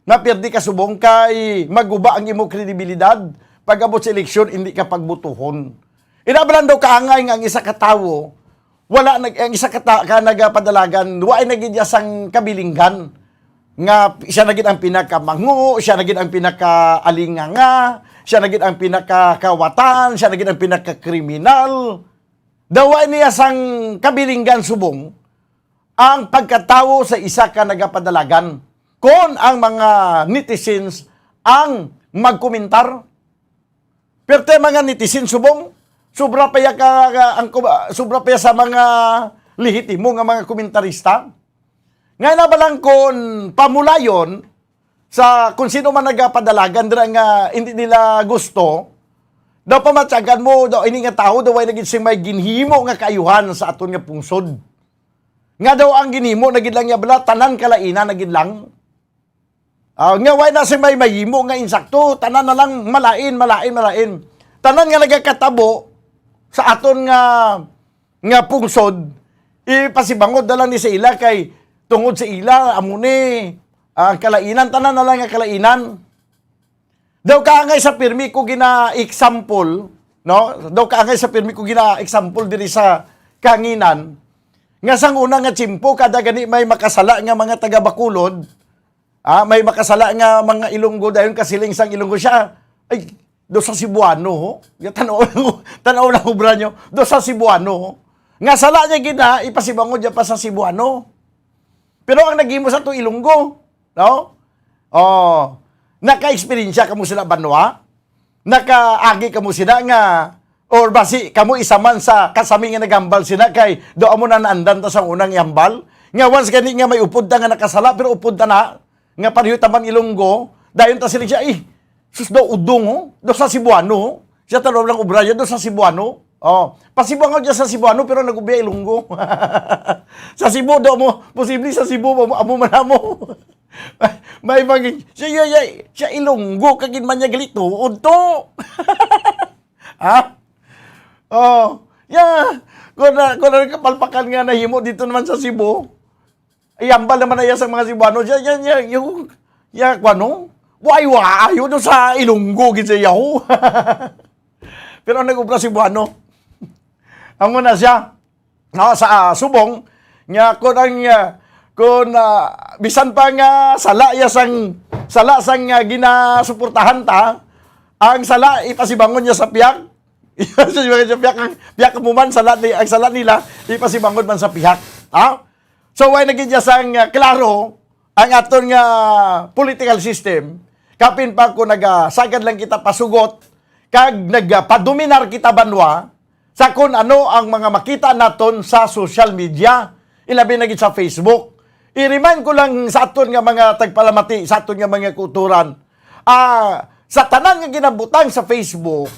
Mapirdi ka subong kay maguba ang imo kredibilidad. Pag-abot sa eleksyon, hindi ka pagbutuhon. Inabalan daw kaangay nga ang isa ka tawo Wala nag-, ang isa ka ta-, ka nagapadalagan, wa na gid iya sang kabilinggan. Nga siya na gid ang pinakamango, siya na gid ang pinakaalinganga, siya na gid ang pinakakawatan, siya na gid ang pinakakriminal. Daw wa niya sang kabilinggan subong ang pagkatawo sa isa ka nagapadalagan kon ang mga netizens ang magkomentar. Pero te mga netizen subong, sobra pa ya ka, ka- ang, sobra pa ya sa mga lehitimo nga mga komentarista. Nga na ba lang kon pamulayon sa kung sino man nagapadalagan dira nga hindi nila gusto, daw pamatyagan mo, daw ini nga tawo, daw way na gid sing may ginhimo nga kaayuhan sa aton nga pungsod. Nga daw ang ginhimo na gid lang niya bala, tanan kalainan na gid lang. Ah, nga way na sing may mahimo nga insakto, tanan na lang malain, malain, malain. Tanan nga nagakatabo sa aton nga, nga pungsod, ipasibangod na lang ni sa ila kay tungod sa ila, amo ni, ah, kalainan, tanan na lang nga kalainan. Daw kaangay sa pirmi ko gina-example, no? Daw kaangay sa pirmi ko gina-example diri sa kahanginan, nga sang una nga tiyempo, kada gani may makasala nga mga taga Bacolod, ah, may makasala nga mga Ilonggo, dayon kasiling sang Ilonggo siya, "Ay, do sa Cebuano, ho? Ya, tanaw, tanaw lang obra nyo, do sa Cebuano, ho? Nga sala niya gina, ipasibangod niya pa sa Cebuano." Pero ang naghimo sa to Ilonggo, no? Oh, naka-eksperyensya kamo sila banwa? Nakaagi kamo sila nga, or basi kamo isa man sa kasami nga naghambal sila kay do amo na naandan ta sa unang ihambal? Nga once gani nga may upod ta nga nakasala, pero upod ta na, nga pareho ta man Ilonggo, dayon ta sila siya, "Eh, sus, daw udong, ho? Daw sa Cebuano, ho? Siya tanaw lang obra niya, daw sa Cebuano." Oh, pasibangon niya sa Cebuano, pero nag-ubya Ilonggo. Sa Cebu, daw mo, posible sa Cebu, amo, amo man amo. May mga, siya, siya, siya, siya Ilonggo, kagin man niya galito, udto. Ha? Oh, yeah. Kung na, kung na kapalpakan nga nahimo dito naman sa Cebu, ihambal naman na iya sa mga Cebuano. Siya, siya, siya, yung, ya, kung ano? Why, why? Yun sa Ilonggo, gid sa yaw. Pero ang nag-ubra Cebuano. Amo na siya. No, sa, ah, subong, nga kung ang, ah, kung, ah, bisan pa nga sala ya sang, sala sang, ah, ginasuportahan ta, ang sala ipasibangon niya sa pihak. Ipasibangon sa pihak, ang pihak mo man, sala ni, ang sala nila, ipasibangon man sa pihak. Ha? So, why na gid niya sang, ah, klaro ang aton nga political system? Kapin pa kung nagasagad lang kita pasugot, kag nagpadominar kita banwa sa kun ano ang mga makita naton sa social media, ilabi na gid sa Facebook. I-remind ko lang sa aton nga mga tagpalamati, sa aton nga mga kauturan, ah, sa tanan nga ginabutang sa Facebook,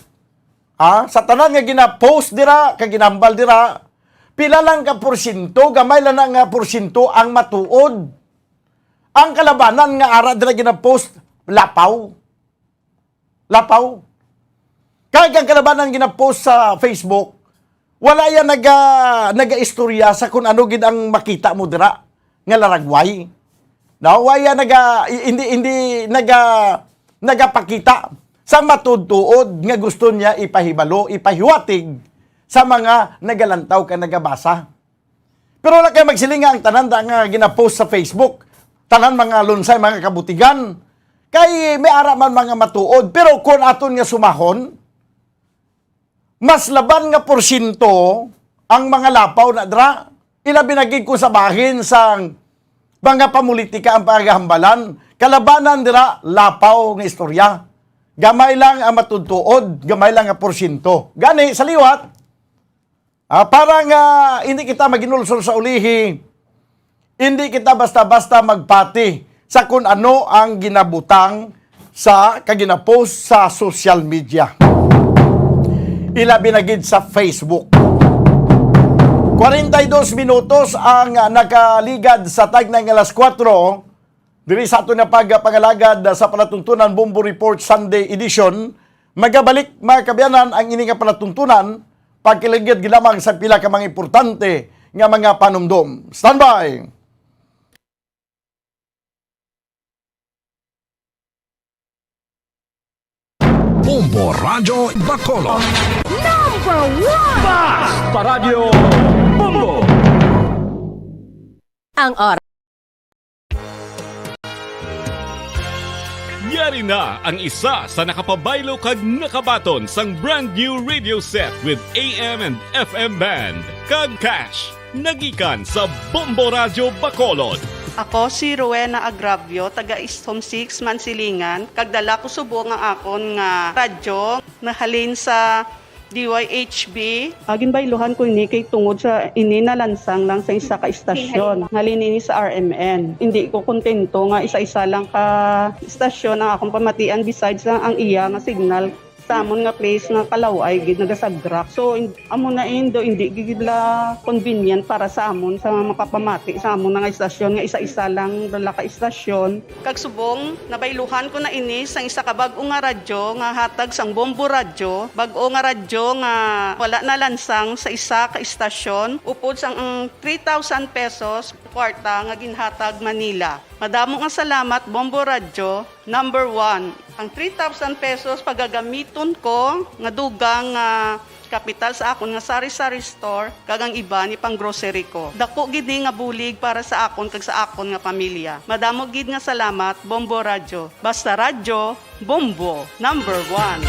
ah, sa tanan nga gina-post dira, kag ginambal dira, pila lang ka porsyento, gamay lang na nga porsyento ang matuod. Ang kalabanan nga ara dira gina-post, lapaw. Lapaw. Kag ang kalabanan gina-post sa Facebook, wala ya naga-, nagaistorya sa kung ano gid ang makita mo dira nga laragway. No, wala ya naga-, i-, hindi, hindi naga-, nagapakita sa matuod-tuod nga gusto niya ipahibalo, ipahiwatig sa mga nagalantaw kag nagabasa. Pero wala kay magsiling nga ang tanan da nga gina-post sa Facebook, tanan mga lunsay, mga kabutigan. Kay may ara man mga matuod, pero kung aton nga sumahon, mas laban nga porsyento ang mga lapaw na dira. Ilabi na gid kung sa bahin sang mga pamulitika ang pagahambalan, kalabanan dira lapaw nga istorya. Gamay lang ang matuod-tuod, gamay lang nga porsyento. Gani, sa liwat, Ah, para nga hindi kita maginulsol sa ulihi, hindi kita basta-basta magpati sa kun ano ang ginabutang sa kag ginapost sa social media. Ilabi na gid sa Facebook. Kwarenta y dos minutos ang, ah, nakaligad sa tagnay nga alas kuwatro. Diri sa aton nga pagpangalagad sa palatuntunan, Bombo Report Sunday Edition, magabalik, mga kaabyanan, ang ini nga palatuntunan, pagkiligid gid lamang sa pila ka mga importante nga mga panumdom. Standby! Bombo Radyo Bacolod. Number one! Basta Radyo! Bombo! Ang oras. Yari na ang isa sa nakapabaylo kag nakabaton sang brand new radio set with A M and F M band kag cash, nagikan sa Bombo Radyo Bacolod. Ako si Rowena Agravio, taga Istom six, Mansilingan, kag dala ko subong ang akon nga radyo nahalin sa D Y H B. Ah, ginbayluhan ko ini kay tungod sa ini nalansang lang sa isa ka istasyon. Halin ini sa R M N. Hindi ko kontento nga isa-isa lang ka istasyon ang akong pamatian besides lang ang iya nga signal sa amon nga place nga kalaway gid nagasagrak. So, in-, amo na indo, hindi gid la convenient para sa amon sa makapamati sa amon nga istasyon nga isa-isa lang dala ka istasyon. Kag subong, nabayluhan ko na ini sang isa ka bag-o nga radyo nga hatag sang Bombo Radyo, bag-o nga radyo nga wala nalansang sa isa ka istasyon, upod sang ang three thousand pesos kwarta nga ginhatag man nila. Madamo nga salamat, Bombo Radyo, number one. Ang three thousand pesos pagagamiton ko nga dugang nga kapital sa akon nga sari-sari store, kag ang iban ipang-grocery ko. Dako gid ni nga bulig para sa akon kag sa akon nga pamilya. Madamo gid nga salamat, Bombo Radyo. Basta radyo, Bombo, number one.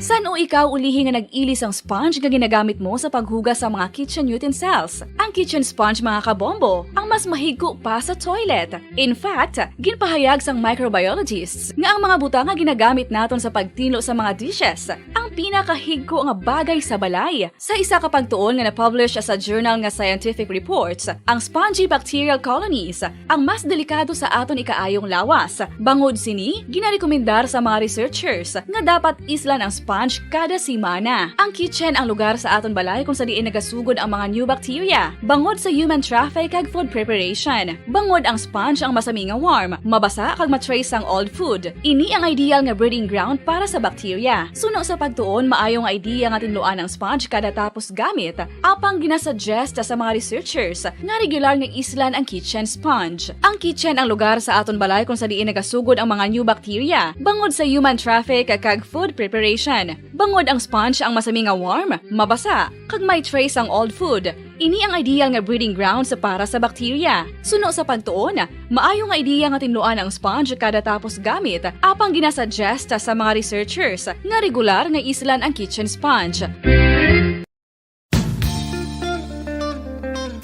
San-o ikaw ulihi nga nag-ili sang sponge nga ginagamit mo sa paghugas sa mga kitchen utensils? Ang kitchen sponge, mga kabombo, ang mas mahigko pa sa toilet. In fact, ginpahayag sang microbiologists nga ang mga butang nga ginagamit naton sa pagtinlo sa mga dishes ang pinakahigko nga bagay sa balay. Sa isa ka pagtuon nga na-publish sa journal nga Scientific Reports, ang spongy bacterial colonies ang mas delikado sa aton ikaayong lawas. Bangod sini, ginarekomendar sa mga researchers nga dapat islan ang sponge kada semana. Ang kitchen ang lugar sa aton balay kung sa diin nagasugod ang mga new bacteria, bangod sa human traffic kag food preparation. Bangod ang sponge ang masami nga warm, mabasa kag ma-trace sang old food. Ini ang ideal nga breeding ground para sa bacteria. Suno sa pagtuon, maayo nga idea nga tinluan ang sponge kada tapos gamit, apang ginasuggest sa mga researchers nga regular nga islan ang kitchen sponge. Ang kitchen ang lugar sa aton balay kung sa diin nagasugod ang mga new bacteria, bangod sa human traffic kag food preparation. Bangod ang sponge ang masami nga warm, mabasa, kag may trace ang old food. Ini ang ideal nga breeding grounds para sa bacteria. Suno sa pagtuon, maayo nga idea nga tinluan ang sponge kada tapos gamit, apang ginasuggest sa mga researchers nga regular nga islan ang kitchen sponge.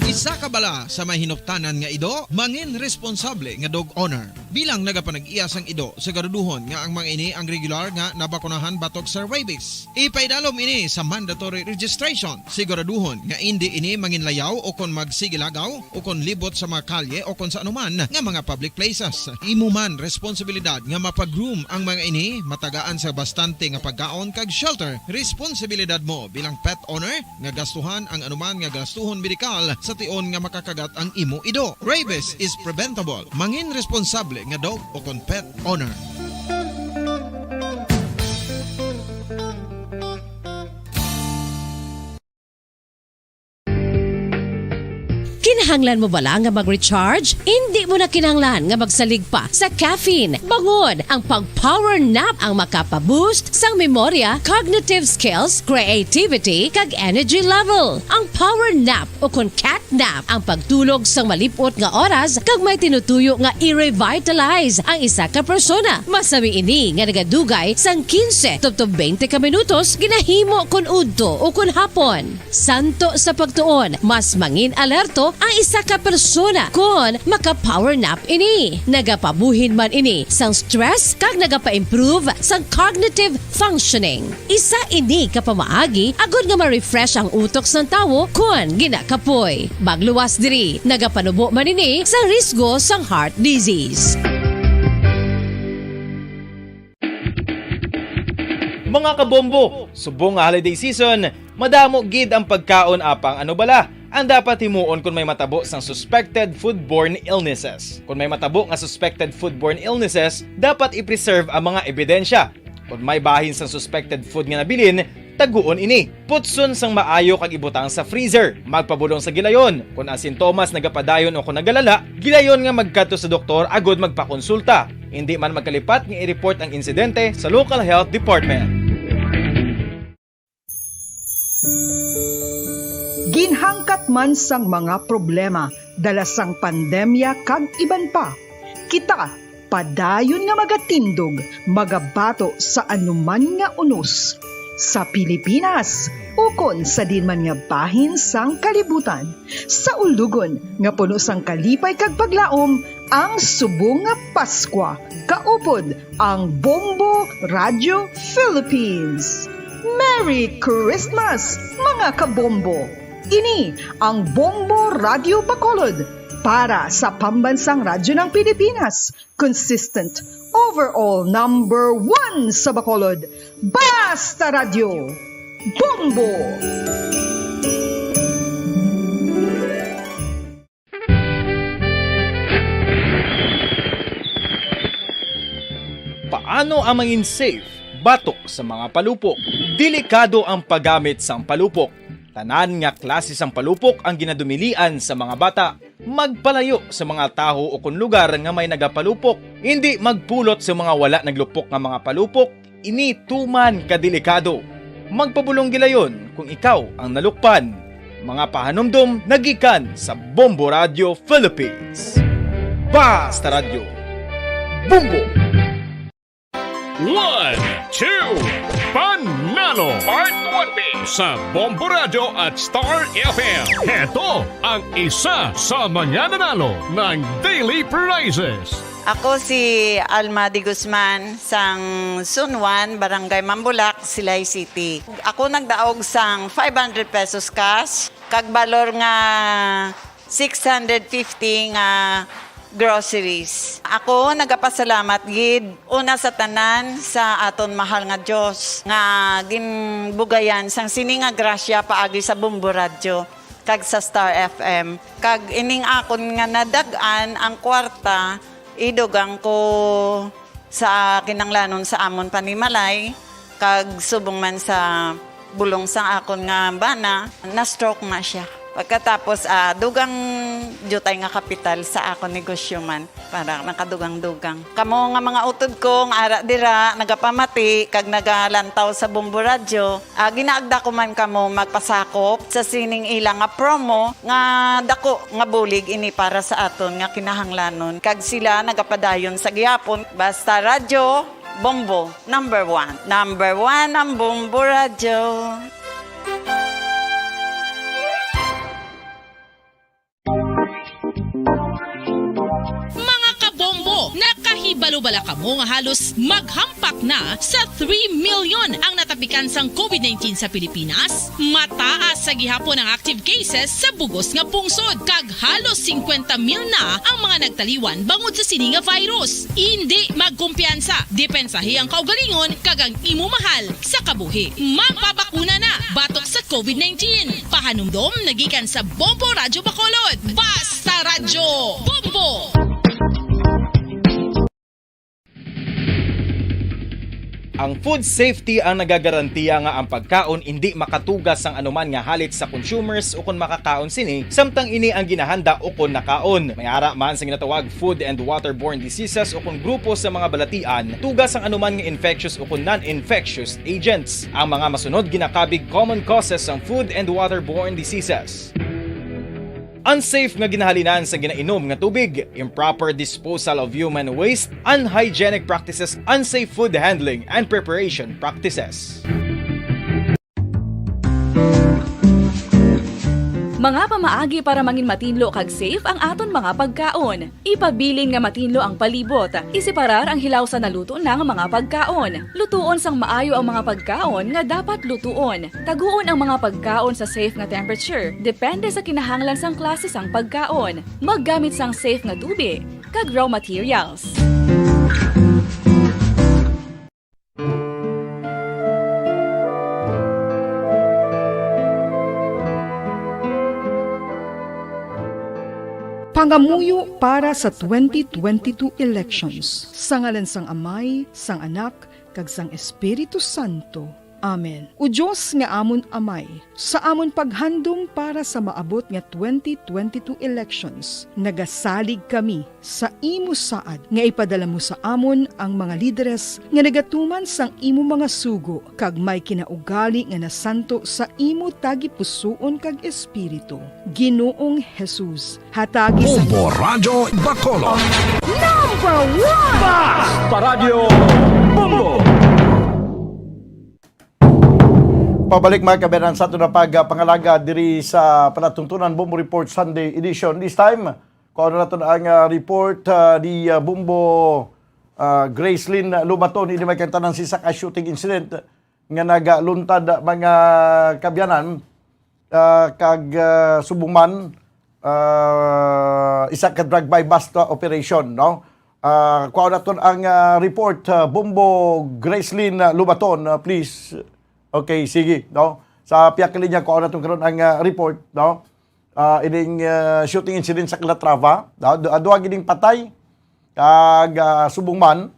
Isa ka bala sa may hinuptanan nga ido, mangin responsable nga dog owner. Bilang nagapanag-iya sang ido, siguraduhon nga ang mga ini ang regular nga nabakunahan batok sa rabies. Ipaidalom ini sa mandatory registration. Siguraduhon nga indi ini manginlayaw o kon magsigilagaw o kon libot sa mga kalye o kon sa anuman nga mga public places. Imo man responsibilidad nga mapa-groom ang mga ini, matagaan sa bastante nga pagkaon kag shelter. Responsibilidad mo bilang pet owner nga gastuhan ang anuman nga gastuhon medikal sa tion nga makakagat ang imo ido. Rabies is preventable. Mangin responsable nga dog o kon pet owner. Kinahanglan mo bala nga mag-recharge? Indi mo na kinahanglan nga magsalig pa sa caffeine. Bangod ang pag-power nap ang makapa-boost sang memorya, cognitive skills, creativity, kag energy level. Ang power nap, o kon cat nap, ang pagtulog sang malip-ot nga oras kag may tinutuyo nga i-revitalize ang isa ka persona. Masami ini nga nagadugay sang quince tubtob twenty ka minutos, ginahimo kon udto o kon hapon. Santo sa pagtuon, mas mangin-alerto ang isa ka persona kon maka-power nap ini. Nagapabuhin man ini sang stress kag nagapa-improve sang cognitive functioning. Isa ini ka pamaagi agod nga ma-refresh ang utok sang tawo kon ginakapoy. Magluwas diri, nagapanubo man ini sang risgo sang heart disease. Mga kabombo, subong nga holiday season, madamo gid ang pagkaon, apang ano bala ang dapat himuon kon may matabo sang suspected foodborne illnesses? Kon may matabo nga suspected foodborne illnesses, dapat i-preserve ang mga ebidensya. Kon may bahin sang suspected food nga nabilin, taguon ini. Putson sang maayo kag ibutang sa freezer. Magpabulong sa gilayon. Kon ang sintomas nagapadayon o kon nagalala, gilayon nga magkadto sa doktor agod magpakonsulta. Indi man magkalipat nga i-report ang insidente sa local health department. Ginhangkat man sang mga problema dala sang pandemya kag iban pa, kita padayon nga magatindog, magabato sa anuman nga unos sa Pilipinas ukon sa diin man nga bahin sang kalibutan. Sa ulugon nga puno sang kalipay kag paglaom, ang subong nga Paskwa kaupod ang Bombo Radio Philippines. Merry Christmas, mga kabombo! Ini ang Bombo Radio Bacolod para sa Pambansang Radyo ng Pilipinas, consistent, overall number one sa Bacolod. Basta Radyo, Bombo! Paano ang mangin safe batok sa mga palupok? Delikado ang paggamit sang palupok. Tanan nga klase sang palupok ang ginadumilian sa mga bata. Magpalayo sa mga tawo ukon lugar nga may nagapalupok. Hindi magpulot sa mga wala naglupok nga mga palupok. Ini tuman ka delikado. Magpabulong gilayon kung ikaw ang nalukpan. Mga pahanumdom nagikan sa Bombo Radio Philippines. Basta Radyo, Bombo! One, two, Panalo Part twenty sa Bombo Radio at Star F M. Heto ang isa sa mga nanalo ng daily prizes. Ako si Alma de Guzman, sang Zone one, Barangay Mambulak, Silay City. Ako nagdaog sang five hundred pesos cash, kag balor nga six hundred fifty nga groceries. Ako nagapasalamat gid, una sa tanan, sa aton mahal nga Dios nga ginbugayan sang sini nga grasya paagi sa Bombo Radyo kag sa Star F M. Kag ining akon nga nadag-an ang kwarta, idugang ko sa kinahanglanon sa amon panimalay, kag subong man sa bulong sang akon nga bana, na-stroke na siya. Pagkatapos, ah, dugang diutay nga kapital sa akon negosyo man, para nakadugang-dugang. Kamo nga mga utod ko nga ara dira, nagapamati kag nagalantaw sa Bombo Radyo, ah, ginaagda ko man kamo magpasakop sa sining ila nga promo nga dako nga bulig ini para sa aton nga kinahanglanon, kag sila nagapadayon sa gihapon. Basta Radyo, Bombo, number one. Number one ang Bombo Radyo. Mga kabombo, nakahibalo bala kamo nga halos maghampak na sa three million ang natapikan sang covid nineteen sa Pilipinas? Mataas sa gihapon ang active cases sa bugos nga pungsod, kag halos singkwenta mil na ang mga nagtaliwan bangod sa sini nga virus. Indi magkumpiyansa, depensahi ang kaugalingon kag ang imo mahal sa kabuhi. Magpabakuna na batok sa covid nineteen. Pahanumdom nagikan sa Bombo Radyo Bacolod. Basta Radyo Bombo! Ang food safety ang nagagarantiya nga ang pagkaon indi makatuga sang anuman nga halit sa consumers ukon makakaon sini, samtang ini ang ginahanda ukon nakaon. May ara man sa ginatawag food and waterborne diseases ukon grupo sa mga balatian, tuga sang anuman nga infectious ukon non-infectious agents. Ang mga masunod ginakabig common causes sang food and waterborne diseases. Unsafe nga ginahalinan sa ginainom nga tubig, improper disposal of human waste, unhygienic practices, unsafe food handling and preparation practices. Mga pamaagi para mangin matinlo kag safe ang aton mga pagkaon. Ipabilin nga matinlo ang palibot. Iseparar ang hilaw sa naluto na nga mga pagkaon. Lutuon sang maayo ang mga pagkaon nga dapat lutuon. Taguon ang mga pagkaon sa safe nga temperature, depende sa kinahanglan sang klase sang pagkaon. Maggamit sang safe nga tubig kag raw materials. Pangamuyo para sa twenty twenty-two elections. Sa ngalan sang Amay, sang Anak, kag sang Espiritu Santo. Amen. O Dios nga amon Amay, sa amon paghandom para sa maabot nga twenty twenty-two elections, nagasalig kami sa imo saad nga ipadala mo sa amon ang mga lideres nga nagatuman sang imo mga sugo kag may kinaugali nga nasanto sa imo tagipusoon kag espiritu. Ginoong Jesus, hatagi sa Bombo Radyo Bacolod. Number one! Basta Radyo Bombo! Pabalik, mga kabayan, sa aton na pagpangalaga diri sa palatuntunan Bombo Report Sunday Edition. This time, kuha naton ang, ah, report, ah, ni, ah, Bombo, ah, Gracelyn Lubaton. Ini may kantanan sa isa ka shooting incident nga nagaluntad, ah, mga kabayanan, ah, kag, ah, subong man, ah, isa ka drug buy-bust operation, no? Ah, kuha naton ang, ah, report, ah, Bombo Gracelyn, ah, Lubaton, ah, please. Okay, sige, no? Sa pihak linya, kuha naton karon ang, ah, report, no? Ah, ining, ah, shooting incident sa Calatrava, no? Du-, ah, duha gining patay, kag, ah, subong man,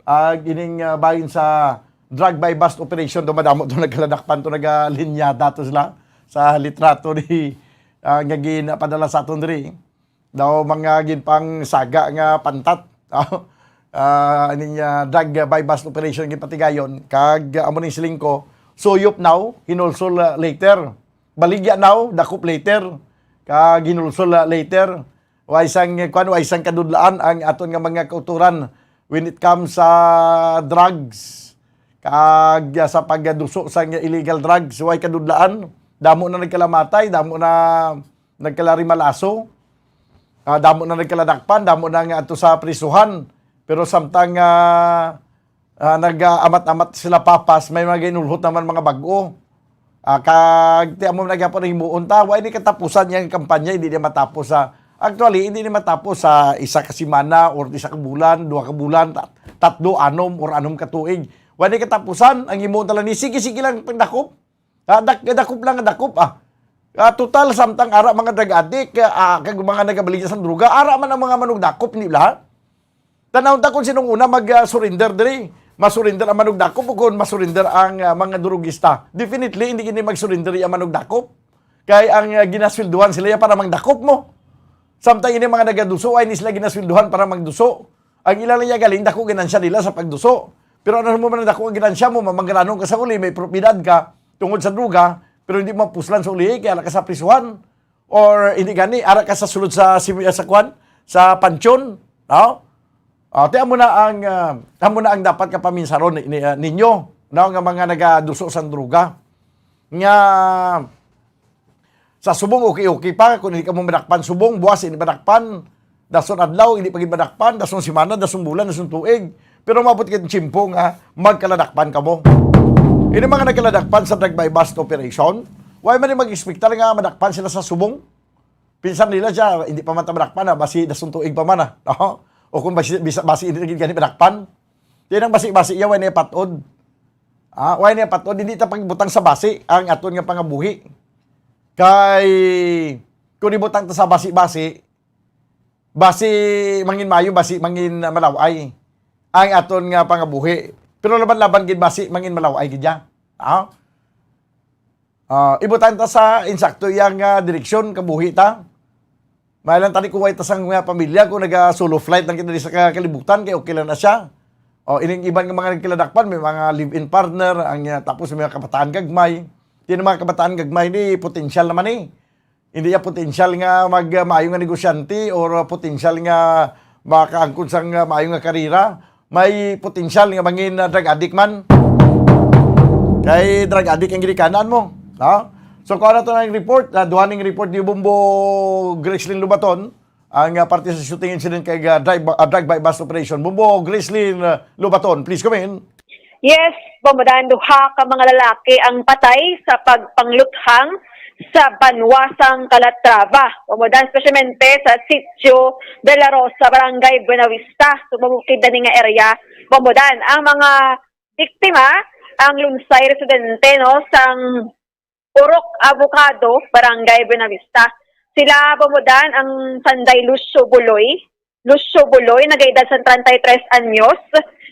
ah, gining, ah, bahin sa drug buy-bust operation, do madamo to nagkaladakpan to, nagalinyada to sila sa litrato ni, ah, nga ginpadala sa aton diri. Daw mga ginpangsaga nga pantat. Ah, ining, ah, drug buy-bust operation ginpatigayon, kag, ah, amo ning siling ko, suyop now, hinulsol, ah, later. Baligya now, dakop later. Kag hinulsol, ah, later. Wa isang, kuwan, wa isang kadudlaan ang aton nga mga kauturan when it comes sa drugs kag sa pagduso sa illegal drugs. Wa kadudlaan. Damo na nagkalamatay, damo na nagkalarimalaso, ah, damo na nagkaladakpan, damo na nga ato sa prisuhan. Pero samtang, ah, ah, nag-aamat-amat sila papas, may mga ginulhot naman mga bag-o. Ah, kag ti amo na gyapon ang himuon ta, wa ini katapusan yang kampanya, hindi niya matapos sa, actually, hindi niya matapos sa isa ka semana or isa ka bulan, duha ka bulan, tat-, tatlo, anom, or anom ka tuig. Wa ini katapusan, ang himuon ta lang ni, sige, sige lang, pagdakop. Ah, dak-, dakop lang, dakop, ah. Ah, total, samtang ara mga drug addict, ah, kag mga nagabaligya sa droga, ara man ang mga manugdakop, hindi bala? Tanawon ta kung sinong una mag, ah, surrender diri. Masurrender ang manugdakop o kung masurrender ang, ah, mga durugista. Definitely, hindi gini magsurrender ang manugdakop. Kay ang, ah, ginasweldohan sila ya para mangdakop mo. Samtang ini mga nagaduso, ay ni sila ginasweldohan para magduso. Ang ila lang ya galing, dako ginansya nila sa pagduso. Pero ano mo man ang dako ang ginansya mo, mamangranong ka sa uli, may propiedad ka tungod sa droga, pero hindi mo mapuslan sa uli, kaya ka sa prisuhan. Or hindi gani, ara ka sa sulod sa simi-, sa kwan, sa pansyon, no? Ah, ti amo na ang, ah, amo na ang dapat ka paminsaron ni, ni, ah, ninyo, no, nga mga nagaduso sang droga. Nga sa subong, okay, okay pa, kung hindi ka mo madakpan subong, buwas hindi madakpan, dason adlaw, hindi pa gid madakpan, dason semana, dason bulan, dason tuig. Pero maabot kay tiyempo nga magkaladakpan kamo. Ini mga nagkaladakpan sa drug buy-bust operation, why man mag-expectar nga madakpan sila sa subong? Pinsan nila siya, hindi pa man ta madakpan, ah, basi dason tuig pa man, ah. No? O kung basi, bisa-, basi hindi na gid gani madakpan. Di nang basi-basi iya, why niya patod? Ah, why niya patod? Hindi ta pagbutang sa basi ang aton nga pangabuhi. Kay, kung ibutang ta sa basi-basi, basi mangin mayo, basi mangin malaw-ay ang aton nga pangabuhi. Pero laban-laban gid basi mangin malaw-ay gid ya. Ah? Ah, ibutang ta sa insakto yang, ah, direksyon, kabuhi ta. May lang tani kung way ta sang mga pamilya, kung naga-solo flight lang kita di sa ka-, kalibutan, kay okay lang na siya. O, ining iban nga mga nagkiladakpan, may mga live-in partner, ang, ah, tapos may mga kabataan gagmay. Di na mga kabataan gagmay ni, potensyal naman eh. Hindi ya potensyal nga mag, ah, maayo nga negosyante or potensyal nga makaangkon sang, ah, maayo nga karera. May potensyal nga mangin, ah, drug addict man. Kay drug addict ang ginikanan mo. Ha? So, kung ano to ang report, ah, duha ning report ni Bombo Gracelyn Lubaton, ang, ah, parte sa shooting incident kay, ah, drive, ah, drug buy-bust operation. Bombo Gracelyn, ah, Lubaton, please come in. Yes, Bombo Dan, duha ka mga lalaki ang patay sa pagpangluthang sa banwa sang Calatrava. Bombo Dan, espesyalmente sa Sitio de la Rosa, Barangay Buenavista. So, mabukid na ni nga area. Bombo Dan, ang mga biktima, ang lunsay residente, no, sang Purok Avocado, Barangay Buenavista. Sila, Bombo Dan, ang sanday Lucio Buloy. Lucio Buloy, nagaedad sa treinta y tres anyos.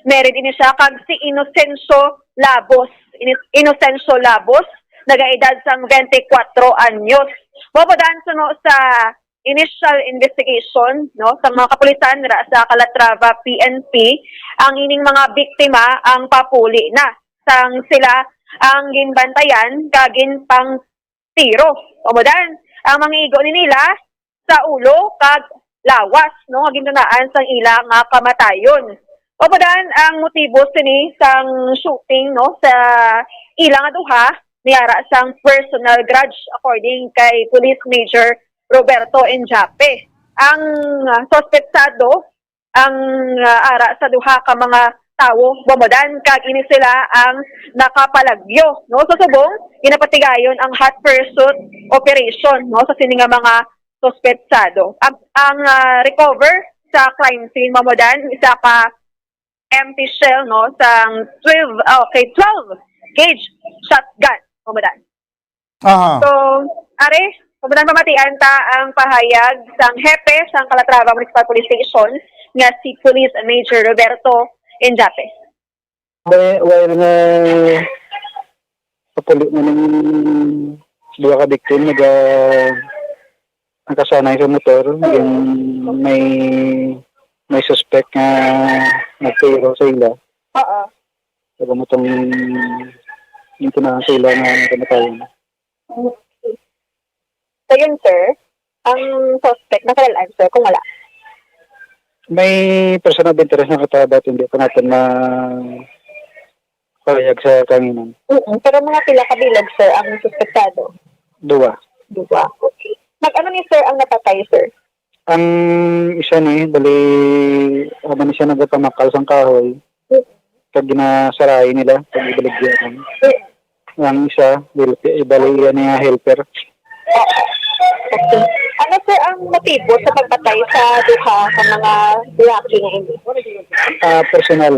Married ini siya kag si Inocencio Labos, Ini-, Inocencio Labos, nagaedad sang twenty-four anyos. Mabadan suno sa initial investigation, no, sa mga kapulisan ra sa Calatrava P N P, ang ining mga biktima ang papuli na sang sila ang ginbantayan kag ginpang tiro. Mabadan ang mga igo ni nila sa ulo kag lawas, no, nga gintunaan sang ila nga kamatayon. Mabadan ang motibo sini sang shooting, no, sa ila nga duha, niara sang personal grudge, according kay Police Major Roberto Enjape. Ang, ah, suspetsado ang, ah, ara sa duha ka mga tawo, Bomodan, kag ini sila ang nakapalagyo, no? Sa subong, ginapatigayon ang hot pursuit operation, no, sa sini nga mga suspetsado. Ang, ang, ah, recover sa crime scene, Bomodan, isa ka empty shell, no, sang twelve, ah, okay, twelve gauge shotgun, Bomodan. Aha. So, are, pagbutan pamatian ta ang pahayag sang hepe sang Calatrava Municipal Police Station nga si Police Major Roberto Enjape. Wa-, while nga kapuli na ning duha ka victim, naga-, nakasanay sa motor, yung may, may suspect nga nagtiro sa ila. Oo. Sa gamutong yung tinahan sa ila nga kamatayon. So yun, sir, ang suspect, nakilala, sir, kung wala? May person of interest na katabat, hindi pa natin ma-, pahayag sa kanginan. Mm, pero mga pila ka bilog, sir, ang suspetsado? Duwa. Duwa, okay. Nag-ano ni sir ang napatay, sir? Ang isa ni, bali, habang siya nagapamakal sang kahoy, kag ginasaray nila, kag ibaligya lang. Ang isa, help-, bali, yan nga helper. Okay. Ano, sir, ang motibo sa pagpatay sa duha ka mga lalaki nga ini? Ah, personal.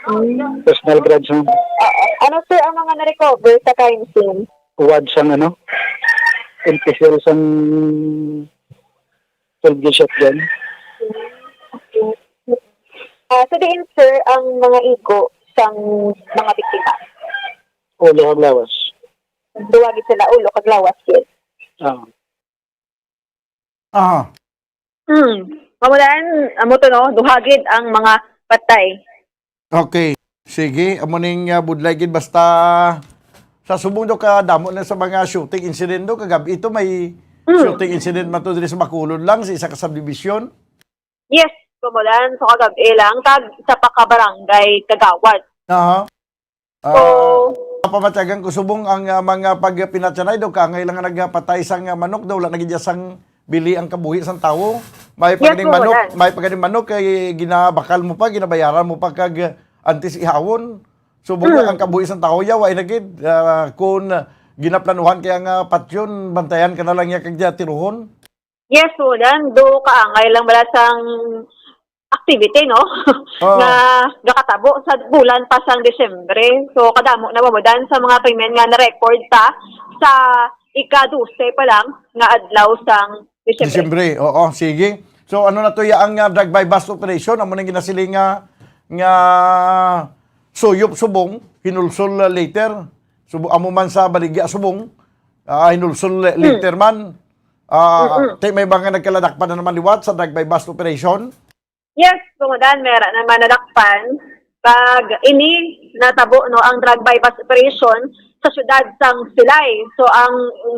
Hmm. Personal grudge, no? Oo. Ano, sir, ang mga na-recover sa crime scene? Wad sang, ano, empty shell sang twelve gauge shotgun. Ah, so diin, sir, ang mga igo sang mga biktima? Ulo kag lawas. Duwa gid sila, ulo kag lawas gid. Ah. Ah. Hmm. Mamulan, amo to, no? Duha gid ang mga patay. Okay. Sige, amo ning, ah, budlay gid, basta sa subong daw kadamo na sa mga shooting incident do, kagab-i to may Hmm. shooting incident man to diri sa Bacolod lang, sa isa ka subdivision. Yes, Kumulan, so kagab-i lang, kag sa pagkabarangay Kagawad. Aha. So, Ah, pamatyagan ko subong ang, ah, mga pagpinatyanay daw, kaangay lang nga nagpatay sang, ah, manok daw, wala na gid sang bili ang kabuhi sang tawo. May Yes, pagkaning manok, Kumulan. may pagkaning manok kay ginabakal mo pa, ginabayaran mo pa kag, ah, antes ihawon. Subong Mm. ang kabuhi sang tawo, yawa, ay na gid, ah, kung ginaplanuhan kaya nga patyon, bantayan ka na lang niya kag tiruhon. Yes, Roland, do kaangay lang bala sang activity, no? Oo. Nga gakatabo sa bulan pa sang Disyembre. So, kadamo na mamudan sa mga krimen nga na-record ta sa ika-dose pa lang nga adlaw sang Disyembre. Disyembre, oo, sige. So, ano na to ya ang, ah, drug buy-bust operation? Amo nang ginasiling nga, nga suyop subong, hinulsol, ah, later. Subo-, amo man sa baligya subong, ah, hinulsol la-, Hmm. later man. Ah, Mm-mm. Ti, may mga nagkaladakpan na naman liwat sa drug buy-bust operation? Yes, Kumulan, mera naman nadakpan. Pag ini natabo, no, ang drug buy-bust operation sa siyudad sang Silay. So, ang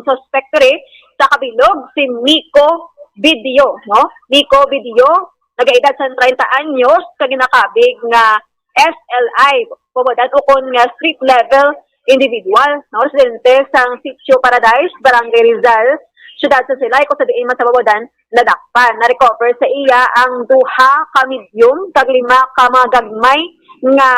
suspect diri sa kabilog, si Nico Bidio, no? Nico Bidio, nagaedad sa treinta anyos, kag ginakabig nga S L I, Kumulan, ukon nga street level individual, no? Residente sang Sitio Paradise, Barangay Rizal, siyudad sa Silay, kung sa diin man sa Kumulan, nadakpan. Na-recover sa iya ang duha ka medium kag lima ka mga gagmay nga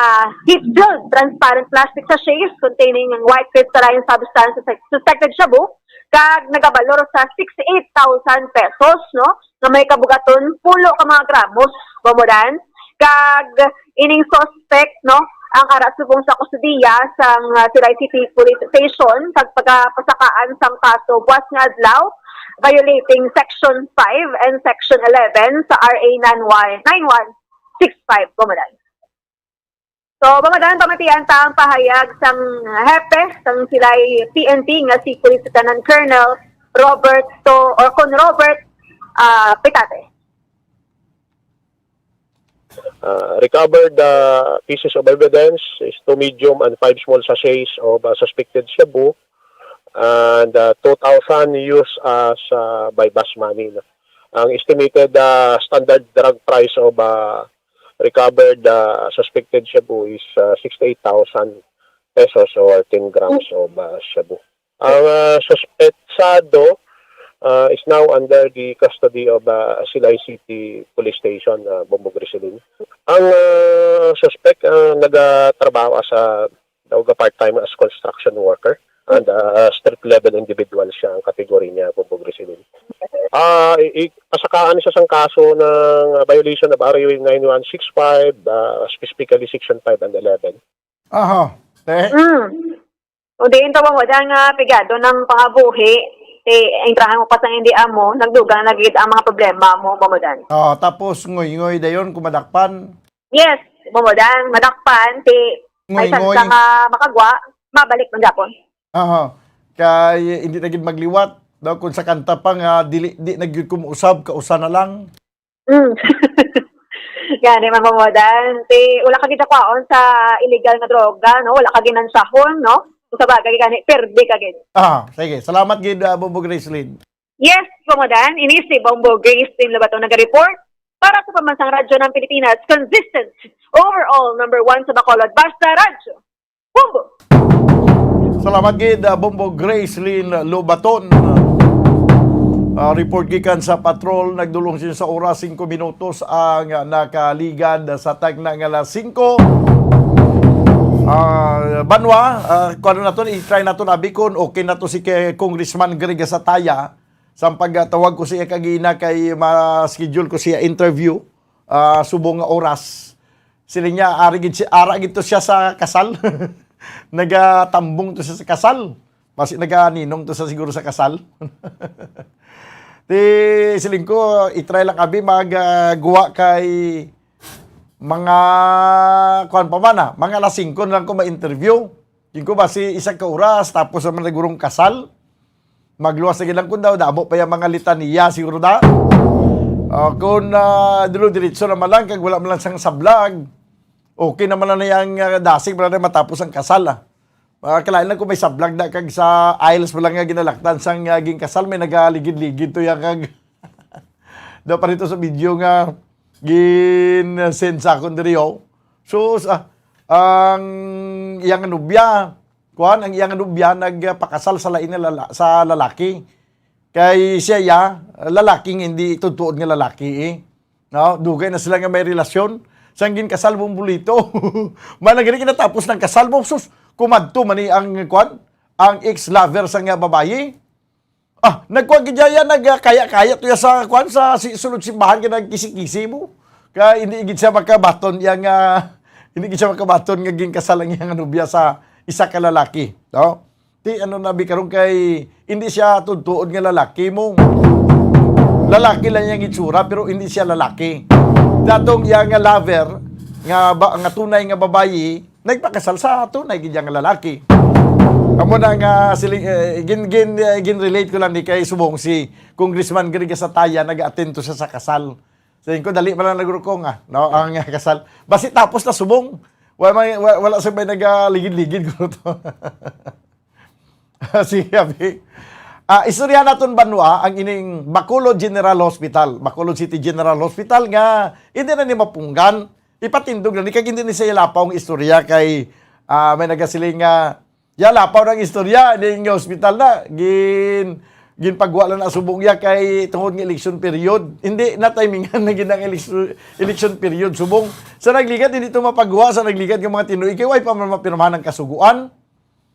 heat-filled transparent plastic sachets containing ang white crystalline substance sus-, suspected shabu kag nagabalor sa sixty-eight thousand pesos, no, nga may kabugaton pulo ka mga gramos, Kumulan. Kag ining suspect, no, ang ara subong sa kustodiya sang, ah, Silay City Police Station, kag pagapasakaan sang kaso buas nga adlaw, violating Section five and Section eleven sa R A nine one, nine one six five, Kumulan. So, Bambodan, pamatian ta ang pahayag sang hepe sang Silay P N P nga si Police Lieutenant Colonel Roberto, or Con Robert, ah, Pitate. Uh, recovered uh, pieces of evidence is two medium and five small sachets of uh, suspected shabu and uh, two thousand used as uh, buy-bust money. No? Ang estimated uh, standard drug price of uh, recovered uh, suspected shabu is uh, sixty-eight thousand pesos or ten grams of uh, shabu. Ang uh, suspetsado uh, is now under the custody of uh, Silay City Police Station, uh, Bombo Griselin. Ang uh, suspect uh, nagatrabaho as a daw ga part-time as construction worker and uh, street level individual siya ang kategory niya, Bombo Griselin. Ah, i- i- pasakaan siya sang kaso ng uh, violation of R A nine one six five, uh, specifically section five and eleven. Aha. Te? Mm. O diin to, Bambodan, nga pigado ng pangabuhi, ti intrahan mo pa sa hindi amo, nagdugang na gid ang mga problema mo, Bambodan. Oh, tapos ngoy-ngoy dayon kung madakpan. Yes, Bambodan, madakpan, ti may Ngoy-ngoy. Sansa nga makagwa, mabalik man gyapon. Aha. Kay hindi na gid magliwat. Daw kung sa kanta pa nga dili di na gyud ko mausab, kausa na lang. Mm. Gani man, Bambodan, ti wala ka gid kwaon sa illegal nga droga, no? Wala ka ginansahon, no? Kung sa bagay gani, perde ka gid. Ah, sige. Salamat gid uh, Bombo Gracelyn. Yes, Bambodan, ini si Bombo Gracelyn Lobaton naga-report para sa Pambansang Radyo ng Pilipinas, consistent, overall number one sa Bacolod, Basta Radyo. Bombo! Salamat gid uh, Bombo Gracelyn Lobaton. Uh, report gikan sa patrol, nagdulong siya sa oras, singko minutos ang uh, nakaligad sa tagna nga alas singko. Uh, Banwa, uh, kung ano nato, i-try nato, abi, kung okay na to si kay Congressman Greg Gasataya, sang pagtawag ko siya kagina kay ma-schedule ko siya interview, uh, subong nga oras. Siling niya, ari gid si ara gid to siya sa kasal. Nagatambong to siya sa kasal. Basi naganinong to sa siguro sa kasal. Ti siling ko, i-try lang abi mag uh, guwa kay mga kuan pa man ah, mga alas singko na lang ko ma-interview. Yung ko basi isa ka oras tapos naman nagurong kasal. Magluwas na lang kung daw damo pa yung mga litaniya siguro da. Uh, kung uh, dilo diretso naman lang kag wala man lang sang sablag. Okay naman na yung uh, dasig para matapos ang kasal ah. Uh, kalain lang kung may sablag na kag sa aisles pa lang nga ginalaktan sang uh, ging kasal may nagaligid-ligid to ya kag do pa rito sa video nga gin send sa akon diri oh. So sa ang iyang nubya, kuan ang iyang nubya nagpakasal sa lain na lala, sa lalaki. Kay siya ya, lalaki nga hindi tutuod nga lalaki eh. No, dugay na sila nga may relasyon. Sang ginkasal mong bulito. Malagay kinatapos ng kasal mo, sus, kumadto man ni ang kuan, ang ex-lover sa nga babayi. Ah, nagkuha gid ya nagkaya-kaya to ya sa kuan sa si, sulod simbahan nga nagkisi-kisi mo. Kay hindi gid siya makabaton yang ah, hindi gid siya makabaton nga ginkasal ang iyang nobya sa isa ka lalaki, no? Ti ano na bi karon kay hindi siya tuod-tuod nga lalaki mo. Lalaki lang yang itsura pero hindi siya lalaki. Datong iya nga lover nga ba, nga tunay nga babayi nagpakasal sa tunay gid nga lalaki. Amo na nga siling eh, gin gin eh, gin relate ko lang ni kay subong si Congressman Greg Sataya nag-attend to siya sa kasal. Sa ko dali man lang nagruko nga no ang kasal. Basi tapos na subong. Wala may wala, wala sa may nagaligid-ligid ko to. Sige, abi. Ah, istorya naton banwa ang ining Bacolod General Hospital, Bacolod City General Hospital nga hindi na ni mapunggan, ipatindog na ni kag hindi ni sa ilapaw ang istorya kay ah, may nagasiling nga ya lapaw ng istorya ning hospital na gin ginpagwa lang na subong ya kay tungod nga election period. Hindi na timingan na gid ang election, election period subong. Sa nagligad hindi to mapagwa sa nagligad nga mga tinuig kay way pa man mapirmahan ang kasuguan.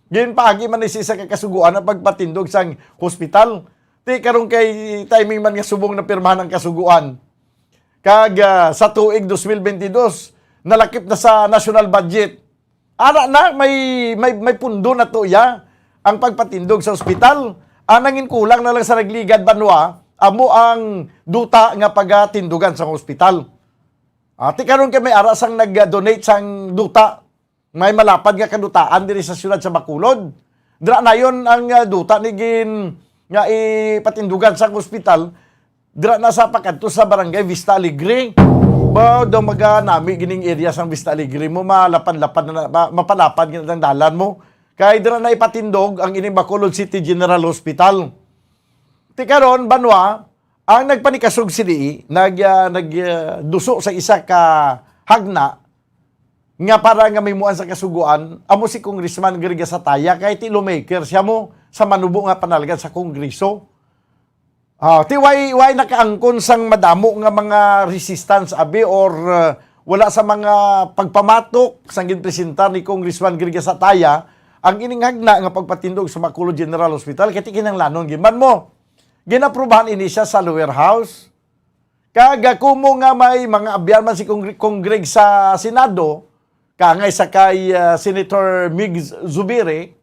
Ginpaagi man ni sa isa ka kasuguan ang pagpatindog sang hospital. Ti karon kay timing man nga subong na pirmahan ang kasuguan. Kag ah, sa tuig dos mil bentidós, nalakip na sa national budget. Ara na may may may pundo na to ya ang pagpatindog sa ospital. Ang nangin kulang na lang sa nagligad banwa amo ang duta nga pagatindugan sa ospital. Ati karon kay may ara sang nag-donate sang duta May malapad nga kadutaan diri sa siyudad sa Bacolod. Dira nayon ang, ah, duta ni gin-, nga ipatindugan sang ospital. Dira na sa pakadto sa Barangay Vista Alegre. Ba, daw maganami gining area sang Vista Alegre mo, malapad-lapad na, ma-, mapalapad gid ang dalan mo. Kay dira na ipatindog ang ining Bacolod City General Hospital. Ti karon, banwa, ang nagpanikasog sini, nag, ah, nag, ah, duso sa isa ka hagna nga para nga mahimuan sa kasugoan, amo si Congressman Greg Gasataya, kay ti lawmaker siya mo sa manubo nga panalgan sa Kongreso. Ah, ti way, way nakaangkon sang madamo nga mga resistance, abi, or, ah, wala sa mga pagpamatok sang ginpresentar ni Congressman Greg Gasataya ang ining hagna nga pagpatindog sa Bacolod General Hospital, kay ti kinahanglanon gid man mo. Ginaprubahan ini siya sa lower house. Kag, ah, kumo nga may mga abyan man si Congre-, Congreg sa Senado, kaangay sa kay, ah, Senator Mig Zubiri,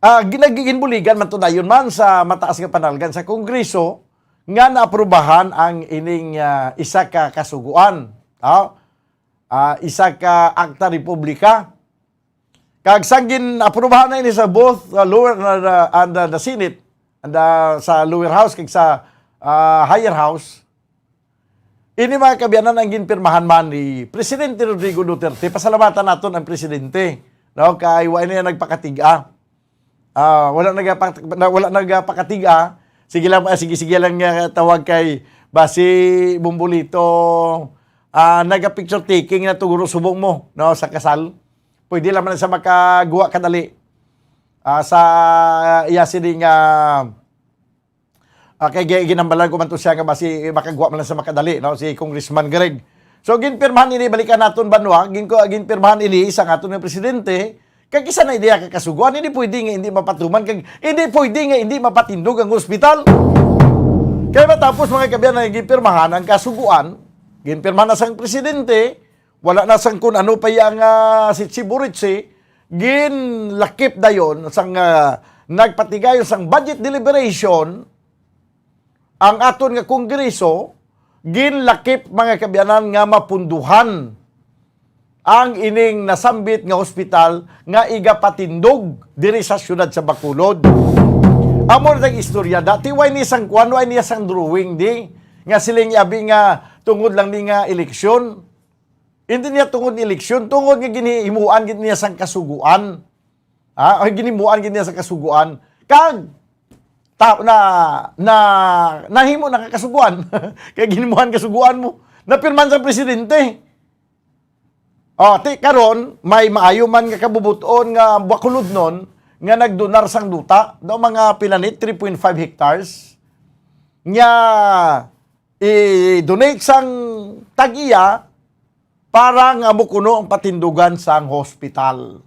ah, ginagiginbuligan man to dayon man sa mataas nga panalgan sa Kongreso nga naaprubahan ang ining, ah, isa ka kasugoan. Ah, ah, isa ka akta republika. Kag sang gin-aprubahan na ini sa both, uh, lower, uh, the, and, uh, the Senate, and, uh, sa lower house kag sa, uh, higher house, ini, mga kaabyanan, ang ginpirmahan man ni Presidente Rodrigo Duterte. Pasalamatan naton ang presidente, no? Kay wa niya nagpakatiga. Ah, wala nagapa-, na, wala nagapakatiga. Sige lang, ah, sige, sige lang nga tawag kay basi Bombolito. Ah, naga-picture taking na tuguro subong mo, no, sa kasal. Pwede lang man sa makagwa kadali. Ah, sa iya sini nga, ah, kay gi-, ginambalan ko man to siya nga basi makagwa man lang sa makadali, no, si Congressman Greg. So, ginpirmahan ini, balikan naton, banwa, gin-, ginpirmahan ini sa aton nga presidente, kag isa na ini ka kasugoan, hindi pwede nga hindi mapatuman, kag hindi pwede nga hindi mapatindog ang ospital. Kaya matapos, mga kaabyanan, nga ginpirmahan ang kasugoan, ginpirmahan na sang presidente, wala na sang kun ano pa iya nga sitsi-buritsi, ginlakip dayon sang, ah, nagpatigayon sang budget deliberation, ang aton nga Kongreso, ginlakip, mga kaabyanan, nga mapunduhan ang ining nasambit nga hospital nga igapatindog diri sa siyudad sa Bacolod. Amo na ang istorya. Dati, way ni sang kuan, way niya sang drawing di, nga siling abi nga tungod lang ni nga eleksyon. Hindi niya tungod ni eleksyon, tungod nga ginhimuan gid niya sang kasuguan. Ha? Ay, ginimuan gid niya sa kasuguan. Kag, ta-, na, na, nahimo na ka kasuguan. Kay ginimuan kasuguan mo. Napirman sa presidente. O, ti, karon, may maayo man nga kabubot-on nga Bacolodnon nga nagdonar sang duta, daw mga pila ni, three point five hectares. Nga i-donate sang tag-iya para nga mo kuno ang patindugan sang hospital.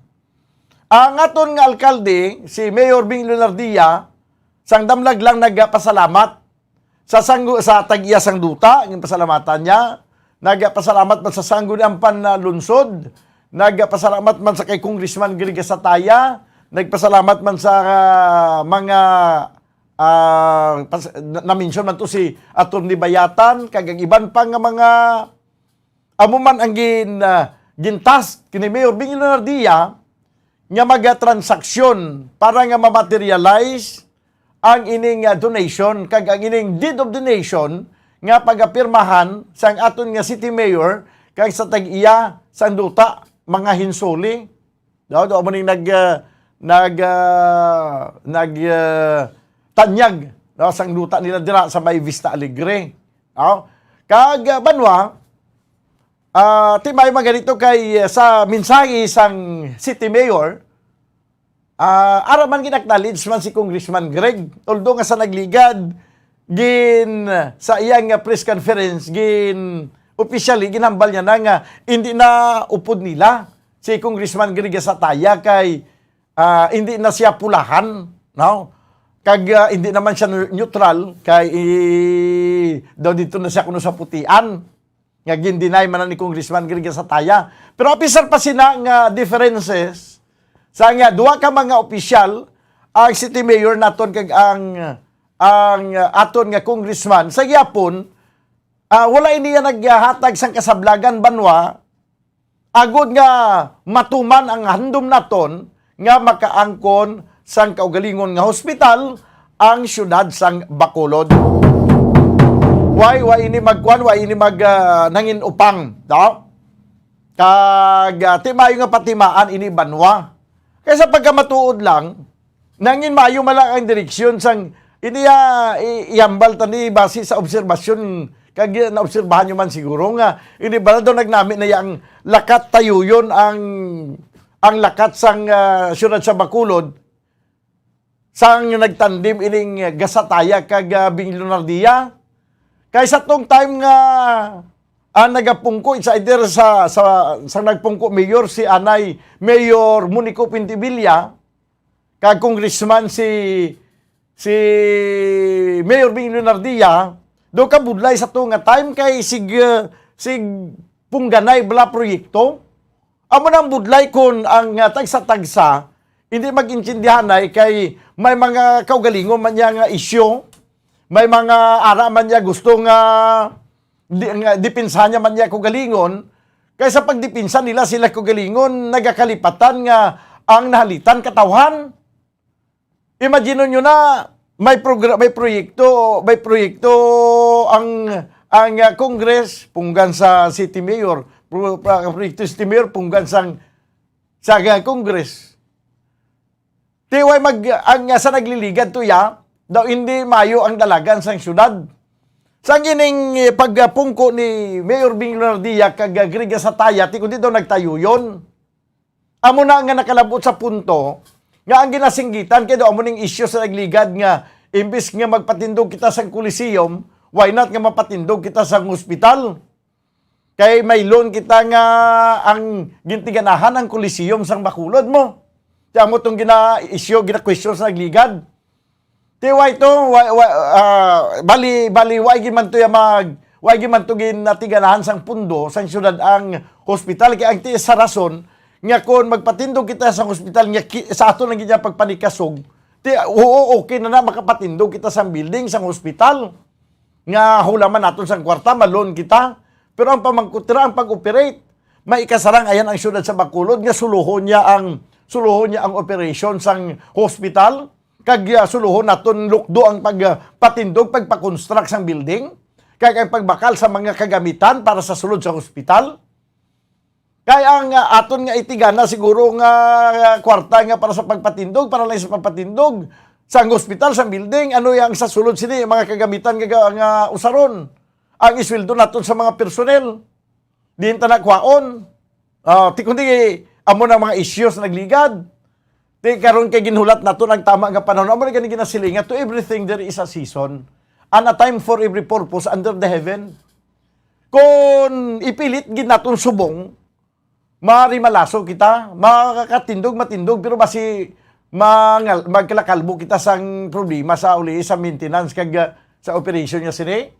Ang aton nga alkalde, si Mayor Bing Leonardia, sang damlag lang nagapasalamat sa sanggo-, sa tag-iya sang duta, ang pasalamatan niya. Nagapasalamat man sa Sangguniang Panlungsod, nagapasalamat man sa kay Congressman Greg Gasataya, nagpasalamat man sa, ah, mga, ah, pas-, na, na-mention man to si Attorney Bayatan, kag ang iban pa nga mga amo man ang gin-, ah, gin-task ni Mayor Bing Leonardia nga magatransaksyon para nga ma-materialize ang ining, ah, donation kag ang ining deed of donation nga pagapirmahan sang aton nga city mayor kag sa tag-iya sang duta, mga Hinsuli. No, do mo ning nag, ah, nag, ah, nag, ah, tanyag, no, sang duta nila dira sa may Vista Alegre. No? Kag, ah, banwa, ah, ti may mga ganito kay, ah, sa mensahe sang city mayor, ah, ara man gin-acknowledge man si Congressman Greg, although nga sa nagligad, gin, sa iyang, ah, press conference, gin, officially, ginhambal niya na nga hindi na upod nila si Congressman Greg Gasataya kay, ah, hindi na siya pulahan, no? Kag, ah, hindi naman siya neu-, neutral kay i-, daw dito na siya kuno sa putian. Nga gin-deny man na ni Congressman Greg Gasataya. Pero apisar pa sina nga differences, sa nga duha ka mga opisyal, ang city mayor naton kag ang, ang, ah, aton nga congressman, sa gihapon, ah, wala ini nga naghatag sang kasablagan, banwa, agod nga matuman ang handom naton nga makaangkon sang kaugalingon nga hospital ang siyudad sang Bacolod. Why, why ini magkuan, why ini mag, ah, nangin upang, no? Kag, ah, ti maayo nga patimaan ini banwa. Kay sa pagkamatuod lang, nangin maayo man lang ang direksyon sang ini, ah, i-, ihambal ta ni base sa obserbasyon kag naobserbahan nyo man siguro nga ini bala daw nagnami na yang lakat tayuyon ang, ang lakat sang, ah, siyudad sa Bacolod sang nagtandem ining Gasataya kag, ah, Bing Leonardia. Kay sa tong time nga, ah, nagapungko, it's either sa, sa, sa nagpungko mayor si anay Mayor Monico Pentevilla kag congressman si, si Mayor Bing Leonardia, do ka budlay sa to nga time kay sig, sig pungganay bala proyekto. Amo nang budlay kon ang, ah, tagsa-tagsa hindi mag-intindihanay kay may mga kaugalingon man niya nga isyu, may mga ara man niya gusto nga di-, nga depensahan niya man niya kaugalingon, kay sa pagdepensa nila sila kaugalingon, nagakalipatan nga ang nahalitan katawhan. Imagine nyo na, may progra-, may proyekto, may proyekto ang, ang, ah, Congress, punggan sa city mayor, pro-, pro-, proyekto city mayor, punggan sang, sa, ah, Congress. Ti way mag, ang, ah, sa nagliligad to ya, daw hindi mayo ang dalagan sang syudad. Sang ining, eh, pagpungko ni Mayor Bing Leonardia kag, ah, Greg Gasataya, ti kundi daw nagtayuyon. Amo na nga nakalabot sa punto nga ang ginasinggitan kay daw amo ning isyu sa nagligad nga imbis nga magpatindog kita sang Coliseum, why not nga mapatindog kita sang hospital? Kay may loan kita nga ang gintiganahan ang Coliseum sang Bacolod mo. Kaya mo tong gina-issue, gina-question sa nagligad. Ti way to, wa-, wa-, ah, bali, bali, wa gid man to ya mag, wa gid man to ginatiganahan sang pundo sang syudad ang hospital. Kay ang tiis sa rason nga kon magpatindog kita sa hospital nga ki-, sa ato lang gid niya pagpanikasog, ti, oo, okay na na makapatindog kita sang building sang hospital nga hulaman naton sang kwarta, ma-loan kita. Pero ang pamangkot ra ang pag-operate. May ikasarang ayan ang syudad sa Bacolod nga suluhon niya ang, suluhon niya ang operation sang hospital. Kag, ah, suluhon naton lukdo ang pag, ah, patindog, pagpa-construct sang building, kag ang pagbakal sa mga kagamitan para sa sulod sa hospital. Kay ang, ah, aton nga itigana siguro nga, ah, kwarta nga para sa pagpatindog, para lang sa pagpatindog sang hospital, sang building, ano yang sa sulod sini, mga kagamitan nga, nga usaron, ang isweldo naton sa mga personnel. Diin ta na kwaon? Ah, ti kundi amo na mga issues nagligad. Ti karon kay ginhulat naton ang tama nga panahon. Amo na gani ginasilingan, "To everything there is a season, and a time for every purpose under the heaven." Kung ipilit gid naton subong, marimalaso kita, makakatindog, matindog, pero basi mangal-, magkalakalbo kita sang problema sa uli sa maintenance kag, ah, sa operation niya sini.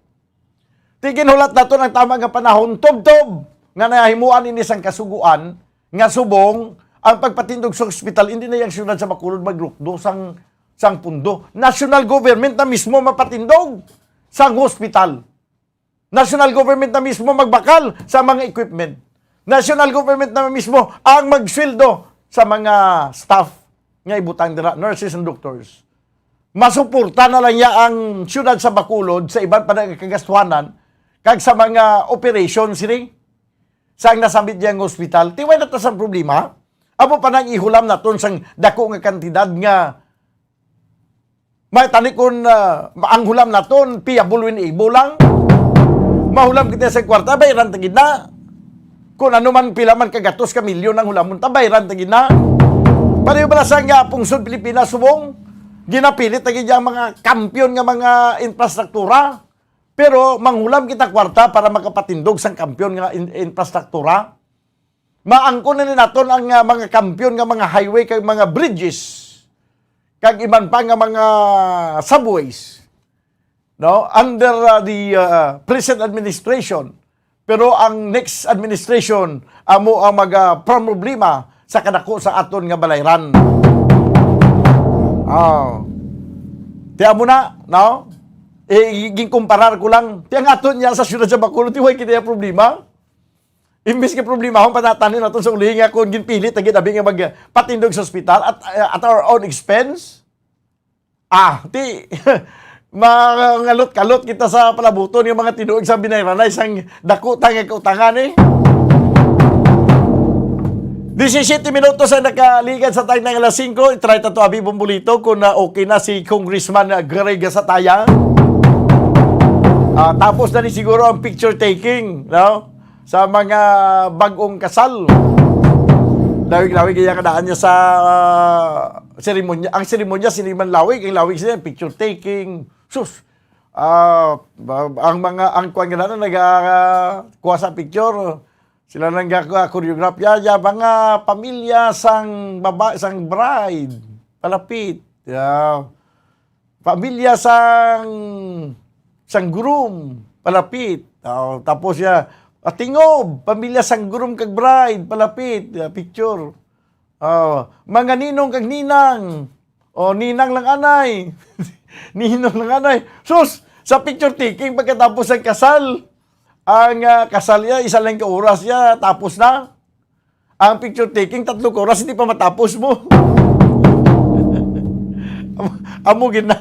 Ti ginhulat naton ang tama nga panahon, tubtob nga nahimuan ini sang Kasugoan nga subong ang pagpatindog sa ospital, hindi na yang siyudad sa Bacolod maglukdo sang, sang pundo. National government na mismo mapatindog sang hospital. National government na mismo magbakal sa mga equipment. National government na mismo ang magsweldo sa mga staff nga ibutang dira, nurses and doctors. Masuporta na lang niya ang siyudad sa Bacolod sa iban pa nga kagastuhanan kag sa mga operation sini sa ang nasambit niya nga ospital. Ti way na ta sang problema. Amo pa nang ihulam naton sang dako nga kantidad nga may tani kun, ah, ang hulam naton piyabol win ibo lang. Mahulam kita sa kwarta, bayran ta gid na. Kung ano man, pila man ka gatos ka milyon ang hulamon ta, bayran ta gid na. Pareho bala sa nga pungsod Pilipinas subong, ginapilit na gid ang mga kampiyon nga mga infrastruktura. Pero manghulam kita kwarta para makapatindog sang kampiyon nga in-, infrastruktura. Maangkon na ni naton ang, ah, mga kampiyon nga mga highway kag mga bridges kag iban pa nga mga subways, no, under, ah, the, ah, present administration. Pero ang next administration amo ang maga-problema sa kadako sa aton nga balayran. Ah. Ti amo na, no? Eh, ginkumparar ko lang. Ti ang aton niya sa siyudad sa Bacolod, ti way kita problema. Imbis nga problemahon pa natin naton sa uli nga kung ginpilit na gid abi nga magpatindog sa ospital at, uh, at our own expense. Ah, ti, mangalot-kalot kita sa palabuton nga mga tinuod sa binayranay sang daku ta nga kautangan, eh. Disisiyete minutos ang nakaligad sa tagna nga alas singko. I-try ta to, abi Bombolito, kung, ah, okay na si Congressman, ah, Greg Sataya. Ah, tapos na ni siguro ang picture taking, no? Sa mga bag-ong kasal. Lawig-lawig iya kadaan niya sa, ah, seremonya. Ang seremonya, sini man lawig, ang lawig siya, picture taking. Sus! Ah, ba-, ang mga, ang kwan nga na, nag, ah, kuha sa picture, sila nang ga-, choreograph ya, ya, mga pamilya sang baba-, sang bride, palapit. Ya. Pamilya sang, sang groom, palapit. Oh, tapos ya, ah, tingob, pamilya sang groom kag bride, palapit. Ya, picture. Oh, mga ninong kag ninang. Oh, ninang lang anay. Ninong lang anay. Sus, sa picture taking pagkatapos ang kasal. Ang, ah, kasal niya, isa lang ka oras niya, tapos na. Ang picture taking, tatlo ka oras, hindi pa matapos mo. Amo, amo gid na.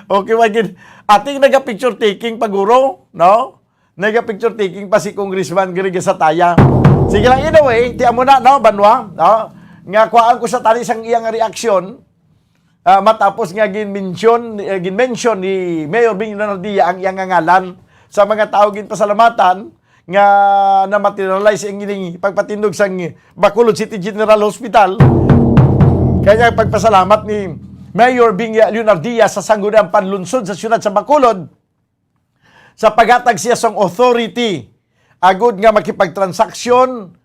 Okay, wa gid. Ating naga-picture taking pa guro, no? Naga-picture taking pa si Congressman Greg Sataya. Sige lang, anyway, ti amo na, no, Banwa, no? Nga kuhaan ko sa tani sang iyang reaksyon, ah, matapos nga gin-mention, eh, gin-mention ni Mayor Bing Leonardia ang iyang ngalan sa mga tawo ginpasalamatan nga na-materialize ang ining pagpatindog sang Bacolod City General Hospital. Kaya pagpasalamat ni Mayor Bing Leonardia sa Sangguniang Panlunsod sa Siyudad sa Bacolod, sa paghatag siya sang authority agud nga makipagtransaksyon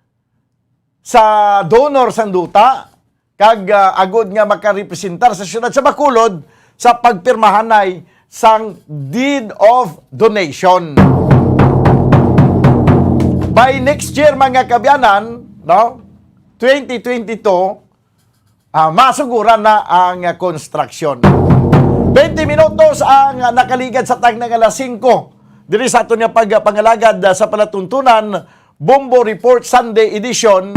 sa donor sang duta kag, ah, agud nga makarepresentar sa siyudad sa Bacolod sa pagpirmahanay sang deed of donation. By next year, mga kaabyanan, no, twenty twenty-two, ah, masuguran na ang, ah, konstruksyon. Twenty minutos ang, ah, nakaligad sa tagna nga alas singko. Diri sa aton nga pagpangalagad, ah, sa palatuntunan, Bombo Report Sunday Edition.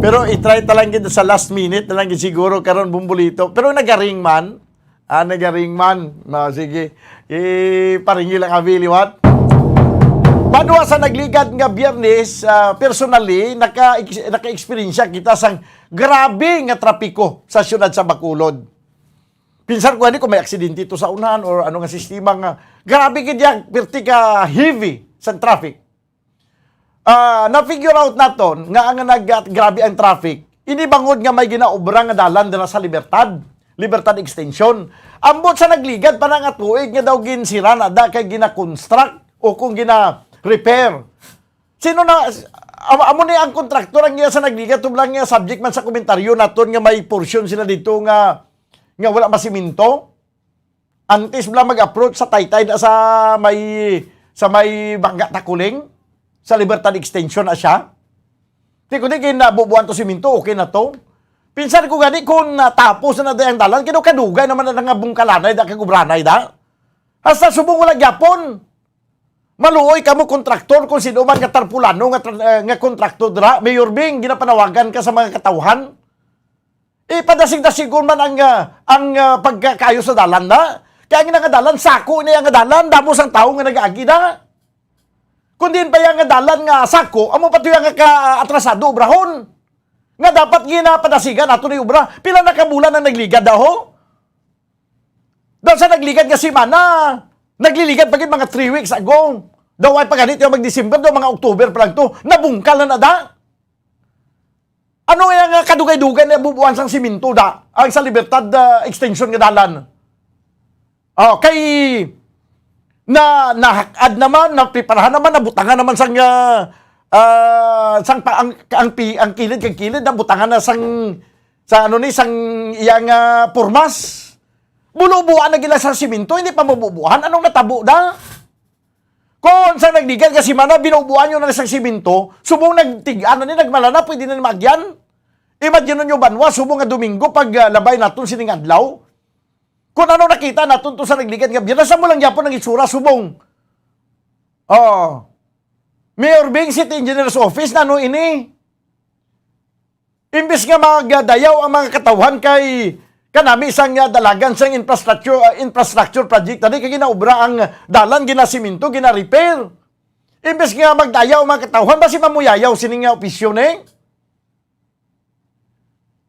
Pero i-try ta lang gid sa last minute na lang gid siguro karon, Bombolito. Pero nagaring man. Ah, nagaring man. No, sige. Iparingi lang abi liwat. Banwa sa nagligad nga Biyernes, ah, personally, naka-, naka-experience kita sang grabe nga trapiko sa siyudad sa Bacolod. Pinsan ko ani kung may aksidente to sa unahan or ano nga sistema nga grabe gid yang pirti ka heavy sa traffic. Ah, na-figure out naton nga ang nag-, grabe ang traffic, ini bangod nga may ginaobra nga dalan dira sa Libertad, Libertad Extension. Ambot sa nagligad pa na nga tuig nga daw ginsira na da kay gina-construct o kung gina-repair. Sino na, am-, amo ni ang kontraktor ang iya sa nagligad, tublang nga subject man sa komentaryo naton nga may portion sila dito nga, nga wala masiminto. Antes bala mag-approach sa taytay na sa may, sa may Bangga Takuling, sa Libertad Extension na siya. Di ko di kay nabubuan to siminto, okay na to. Pinsan ko gani kung natapos na na ang dalan, kino kadugay naman na nga bungkalanay da, kag ubranay da. Hasta subong wala gyapon. Maluoy kamo kontraktor kung sino man nga tarpulano nga tra-, eh, nga kontraktor dira, Mayor Bing, ginapanawagan ka sa mga katawhan. Ipadasig-dasigon man ang, ah, ang, ah, pagkakayo sa dalan na. Kaya ang nga dalan, sako niya nga dalan, damo sang tawo nga nag-agi na. Kung diin pa yang nga dalan nga sako, amo pa to yang nga ka-, atrasado obrahon. Nga dapat ginapadasigan ato ni obra. Pila na ka bulan ang nagligad daw, ho? Daw sa nagligad nga semana, nagliligad pa gid mga three weeks ago. Daw ay pa ganito yung mag-December, daw mga October pa lang to. Nabungkal na na da. Ano nga nga kadugay-dugay na bubuan sang siminto da? Ang sa Libertad, ah, Extension nga dalan. Oh, kay na, nahak-ad naman, napreparahan naman, nabutangan naman sang, ah, ah, sang pa, ang, ang pi-, ang kilid kag kilid, nabutangan na sang, sa ano ni, sang iya nga pormas. Bulubuan na gila sa siminto, hindi pa mabubuan. Anong natabo da? Kung sa nagligad nga semana, binubuan nyo na sa siminto, subong nagtigaan na ni, nagmalana, pwede na ni maagyan. Imagine nyo, banwa, subong nga Domingo, pag, ah, labay naton sining adlaw. Kung ano nakita naton to sa nagligad nga Biyernes, sa mo lang gyapon ang itsura, subong. Oh. Mayor Bing, City Engineer's Office, nano ini? Imbis nga magdayaw ang mga katawhan kay kanami sang, ah, dalagan sang infrastructure, ah, infrastructure project, tani kay ginaobra ang dalan, ginasiminto, gina-repair. Imbis nga magdayaw ang mga katawhan, basi mamuyayaw sini nga opisyo ni.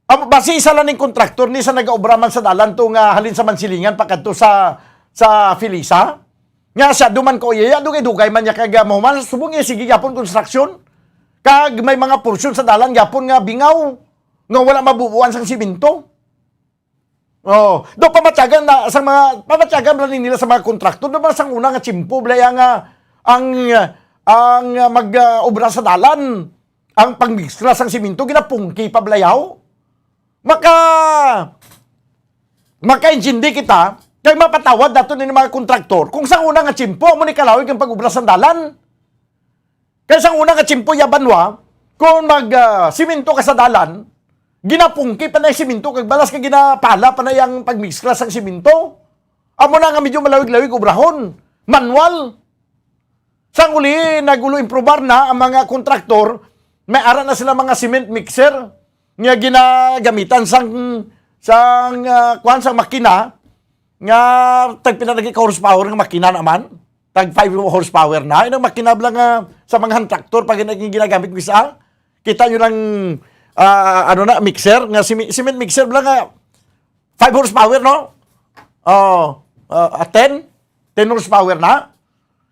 Amo, basi isa lang ning kontraktor ni sa nagaobra man sa dalan to nga halin sa Mansilingan pakadto sa, sa Felisa. Nga siya duman ko iya, dugay-dugay man niya kag, ah, mahuman sa subong niya, sige gyapon construction. Kag may mga porsyon sa dalan gyapon nga bingaw, nga wala mabubuan sang simento. Oh, do pamatyagan na sa mga, pamatyagan lang nila sa mga kontraktor, do ba sang una nga tiyempo, bala, ang, ah, ang, ah, ang, ah, mag, ah, obra sa dalan, ang pagmiksla sang simento, ginapungki pa, balayaw? Maka-, makaintindi kita, kay mapatawad nato ni mga kontraktor, kung sa una nga tiyempo, amo ni kalawig ang pag-obra sang dalan. Kay sa una nga tiyempo, ya Banwa, kung mag, ah, simento ka sa dalan, ginapungki pa na yung simento, kag balas ka ginapala pa na yung pagmiksla sang simento. Amo na nga medyo malawig-lawig obrahon. Manual. Sang uli, nagulo improbar na ang mga kontraktor, may ara na sila mga cement mixer nga ginagamitan sang, sang, ah, kwan, sang makina nga tagpila lagi ka horsepower nga makina naman. Tag five horsepower na. Inang makina lang nga sa mga hand tractor pag gina-, ginagamit ko isa. Kita nyo lang, ah, ano na, mixer, nga simi-, cement mixer lang nga five horsepower, no? Oh, ah, ten? Ten horsepower na.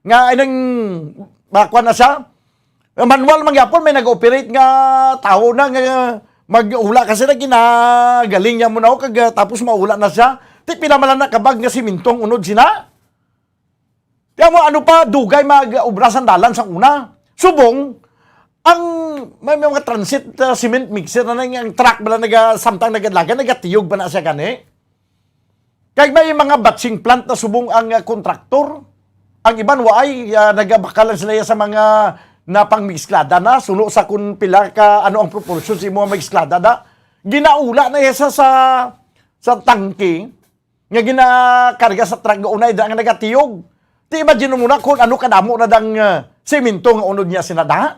Nga, inang, bakwa na siya. Manual man gyapon, may nag-operate nga tao na nga mag-ula kasi na ginagaling niya mo na, kag, ah, tapos maula na siya. Ti pila man lang nakabag nga simintong unod sina? Kaya mo, ano pa, dugay mag-obra sang dalan sa una. Subong, ang may, may mga transit, ah, cement mixer na, na ang truck bala naga, samtang nagalagan, nagatiyog ba na siya gani? Kay may mga batching plant na subong ang, ah, kontraktor. Ang iban waay, ah, nagabakalan sila sa mga napangmisklada na, suno sa kung pila ka, ano ang proportion sa imo nga misklada na. Ginaula na iya sa, sa, sa tangke, nga ginakarga sa truck, gaunay da nga nagatiyog. Ti imagine mo na kung ano kadamo na dang, ah, semento nga unod niya sinada.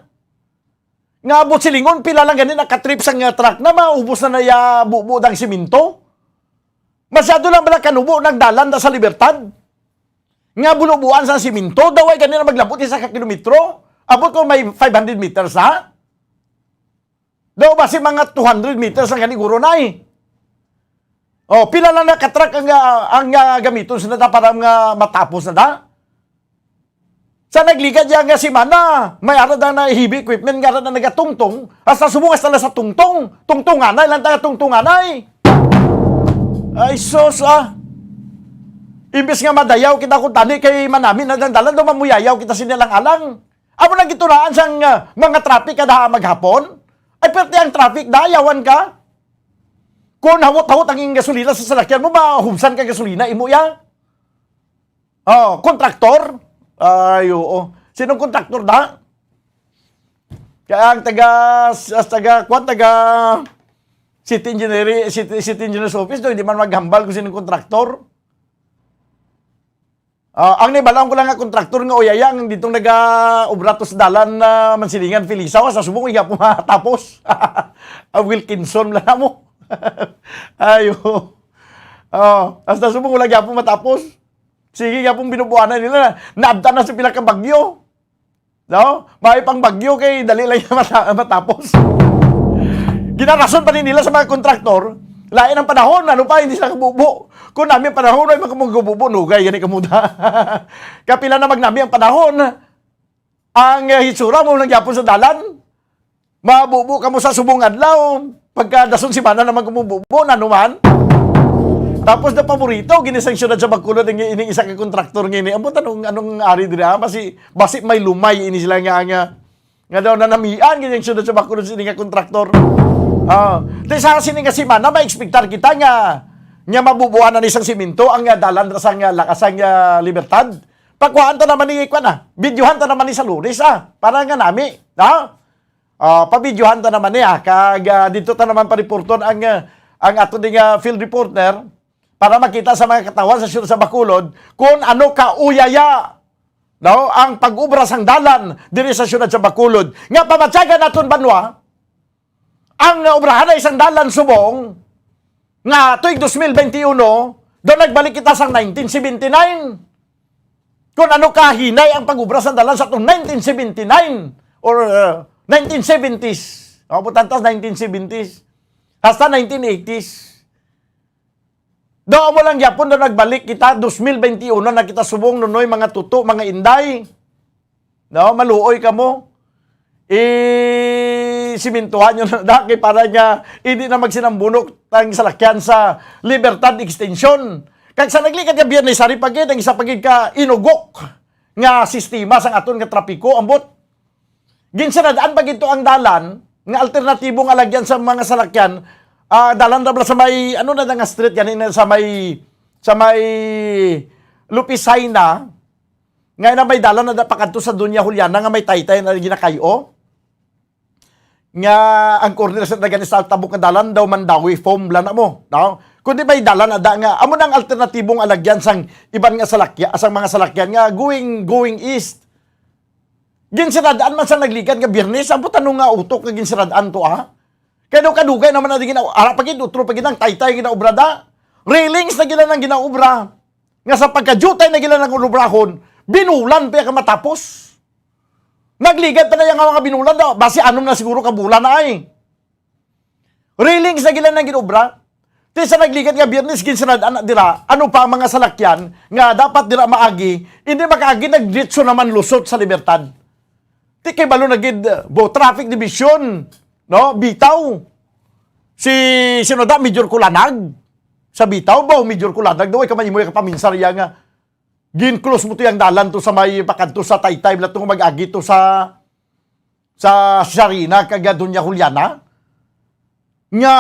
Nga abot silingon, pila lang gani nakatrip sang, ah, truck na maubos na naya bubo dang semento. Masyado lang bala kanubo nagdalan da sa Libertad. Nga bulubuan sa semento, daway gani na maglabot isa ka kilometro. Abot ko may five hundred meters, ha? Daw basi mga two hundred meters ang ganiguro na eh. Oh, pila lang na ka-truck ang, ah, ang, ah, gamiton sa nata para nga matapos na ta? Sa nagligad ya nga semana, may ara na heavy equipment nga ara na nagatungtong, hasta subong hasta na sa tungtong, tungtunganay lang taga tungtunganay. Ay, sus, ah. Imbis nga madayaw kita kung tani kay manami na lang dalan, daw mamuyayaw kita sinilang alang. Amo nang gituraan sang, ah, mga traffic kada maghapon? Ay, perti ang traffic, dayawan ka. Kung hawot-hawot ang iyang gasolina sa salakyan mo, mahubsan ka gasolina, imo ya. Oh, kontraktor? Ay, oo. Sinong kontraktor da? Kaya ang taga, as taga, kwan, taga City Engineering, City, City Engineer's Office, do, hindi man maghambal kung sinong kontraktor. Ah, ang nibalaon ko lang nga kontraktor nga uyaya ang ditong naga-obra to sa dalan na Mansilingan, Felisa, sa subong iya po matapos. Ang Wilkinson lang mo. Ayo. Oh, hasta subong wala gyapon matapos. Sige gyapon binubuanan nila. Naabtan na sa pila ka bagyo. No? May pang bagyo kay dali lang yan mata-, matapos. Ginarason pa ni nila sa mga kontraktor, lain ang panahon, ano pa, hindi sila kabubo. Kung namin panahon, ay makamugububo, nugay, gani kamuda. Kapila na magnami ang panahon, ang, eh, hitsura mo nang yapon sa dalan, mabubo ka mo sa subong adlaw, pagka dason semana naman kumububo, na naman. Tapos na paborito, gini sang siyudad sa Bacolod, ang ining isa ka kontraktor nga ini. Ambot anong, anong ari dira, basi, basi may lumay ini sila nga, nga, nga daw nanamian, gini ang siyudad sa Bacolod, sini nga kontraktor. Ah, di sa sini nga semana, may expectar kita nga, nga mabubuan na ni sang simento, ang, ah, dalan sa nga, lakas ang, ah, Libertad. Pakuhaan ta naman ni, kwan na, videohan ta naman ni sa Lunes, ah, para nga nami, ha? Ah, pabidyohan ta naman niya, kag, ah, dito ta naman pariporton ang, ah, ang ato ding, ah, field reporter para makita sa mga katawan sa siyudad sa Bacolod kung ano kauyaya no, ang pag-obra sang dalan diri sa siyudad sa Bacolod. Nga pamatyagan naton, banwa, ang obrahan ay sang dalan subong nga tuig dos mil bente uno, daw nagbalik kita sang nineteen seventy-nine. Kung ano kahinay ang pag-obra sa dalan sa atong nineteen seventy-nine or, uh, nineteen seventies. O, butantas nineteen seventies. Hasta nineteen eighties. Daw mo lang gyapon daw nagbalik kita, dos mil bente uno na kita subong, Nonoy, mga tuto, mga inday. No, maluoy kamo. I-simintuhan nyo na daki para nga hindi na magsinambunok ang salakyan sa Libertad Extension. Kag sa naglikad nga Biyernes, hari pa gid ang isa pa gid ka inugok nga sistema sang aton nga trapiko, ambot. Ginsirad-an pa gid to ang dalan nga alternatibo nga lagyan sa mga salakyan. Ah, dalan ra ba sa may, ano na nga street gani na sa may, sa may Lupisaina, nga na may dalan na da pakadto sa Doña Juliana nga may taytay na ginakay-o. Nga ang corner sa dagan sa tabok nga dalan daw Mandawi foam bala na mo, no? Kundi may dalan na da nga amo nang alternatibong alagyan sang iban nga salakya, sang mga salakyan nga going, going east. Ginsirad-an man sa nagligad nga Biyernes, ang putano nga utok nga ginsirad-an to, ha? Kaya daw kadugay naman na di gina-, ara pa gid, utro pa gid ang taytay ginaobra da. Railings na gila nang ginaobra. Nga sa pagkadiyutay na gila nang ulubrahon, binulan pa ka matapos. Nagligad pa na yung mga binulan daw. Basi anom na siguro ka bulan na ay. Railings na gila nang ginobra. Ti sa nagligad nga Biyernes, ginsirad-an na dira, ano pa ang mga salakyan nga dapat dira maagi, hindi makaagi, nagdiretso naman lusot sa Libertad. Ti kay balo na gid, uh, bo, traffic division, no? Bitaw. Si, sino da? Major Kulanag. Sa Bitaw ba? Major Kulanag daw, ay kamay mo yung kapaminsar iya nga. Gin-close mo to yung dalan to sa may pakadto sa Taytay, bala to mag-agi to sa, sa Sarina, kag Doña Juliana. Nga,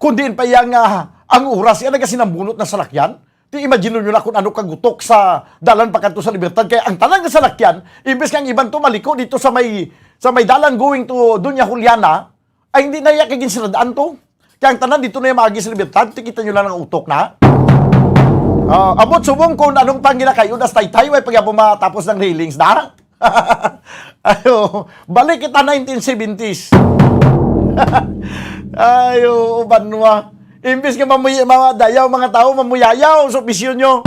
kung diin pa iya nga, ang oras iya nagasinambunot na salakyan. Ti imagine nyo na kung ano kagutok sa dalan pakadto sa Libertad. Kaya ang tanan nga salakyan, imbes nga ang iban to maliko dito sa may, sa may dalan going to Doña Juliana, ay hindi na iya kay ginsirad-an to. Kaya ang tanan dito na iya maagi sa Libertad, ti kita nyo lang ang utok na. Ah, abot subong kung anong pang ginakayo na sa Taytay, way pagyabo matapos ng railings na. Ayo, balik kita nineteen seventies. Ayo, banwa. Imbis nga mamuy-, madayaw mga tao, mamuyayaw sa opisyo nyo.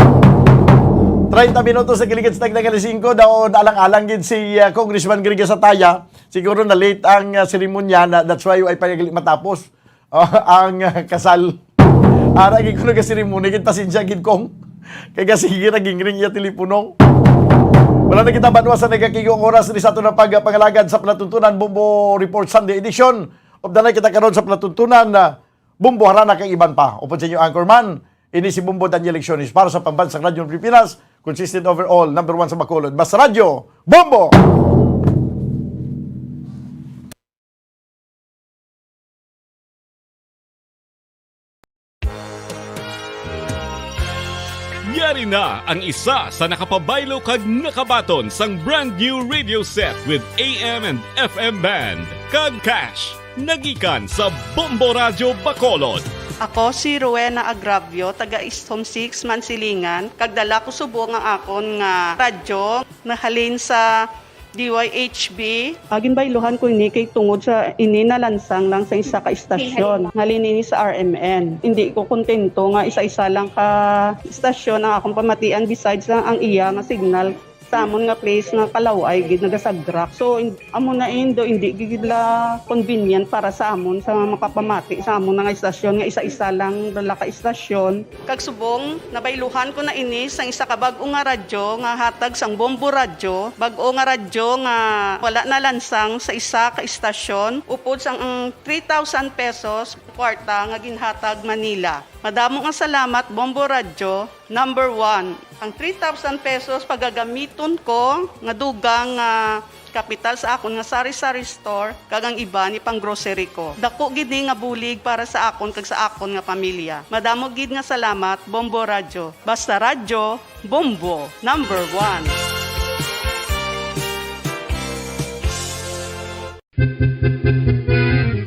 Treinta minutos sa giligid sa tagna nga alas singko, daw alang-alang gid si, ah, Congressman Gregorio Sataya. Siguro na late ang, ah, seremonya, na, that's why ay pagagali matapos, ah, ang, ah, kasal. Ara gid ko nagaseremony gid, pasensya gid kong. Kay gasigi ra gingring iya telepono. Wala na kita banwa sa nagakigong oras ni sa ato na pagpangalagad sa Palatuntunan Bombo Report Sunday edition. Updanay kita karon sa Palatuntunan na Bombo Harana kag iban pa. Upod sa inyo anchorman, ini si Bombo Daniel Lecciones para sa Pambansang Radyo ng Pilipinas, consistent overall, number one sa Bacolod. Basta Radyo, Bombo! Yari na ang isa sa nakapabaylo kag nakabaton sang brand new radio set with A M and F M band kag cash, nagikan sa Bombo Radyo Bacolod. Ako si Rowena Agravio, taga East Home Six, Mansilingan, kag dala ko subong ang akon nga radyo nahalin sa D Y H B. Ah, ginbayluhan ko ini kay tungod sa ini nalansang lang sa isa ka istasyon. Halin ini sa R M N. Hindi ko kontento nga isa-isa lang ka istasyon ang akong pamatian besides lang ang iya nga signal sa amon nga place nga kalaw-ay gid nagasagrak. So, in-, amo na indo, hindi gid la convenient para sa amon sa makapamati sa amon nga istasyon nga isa-isa lang dala ka istasyon. Kag subong, nabayluhan ko na ini sang isa ka bag-o nga radyo nga hatag sang Bombo Radyo, bag-o nga radyo nga wala nalansang sa isa ka istasyon, upod sang ang three thousand pesos kwarta nga ginhatag manila. Madamo nga salamat, Bombo Radyo, number one. Ang three thousand pesos pagagamiton ko nga dugang nga kapital sa akon nga sari-sari store, kag ang iban ipang-grocery ko. Dako gid ni nga bulig para sa akon kag sa akon nga pamilya. Madamo gid nga salamat, Bombo Radyo. Basta Radyo, Bombo, number one.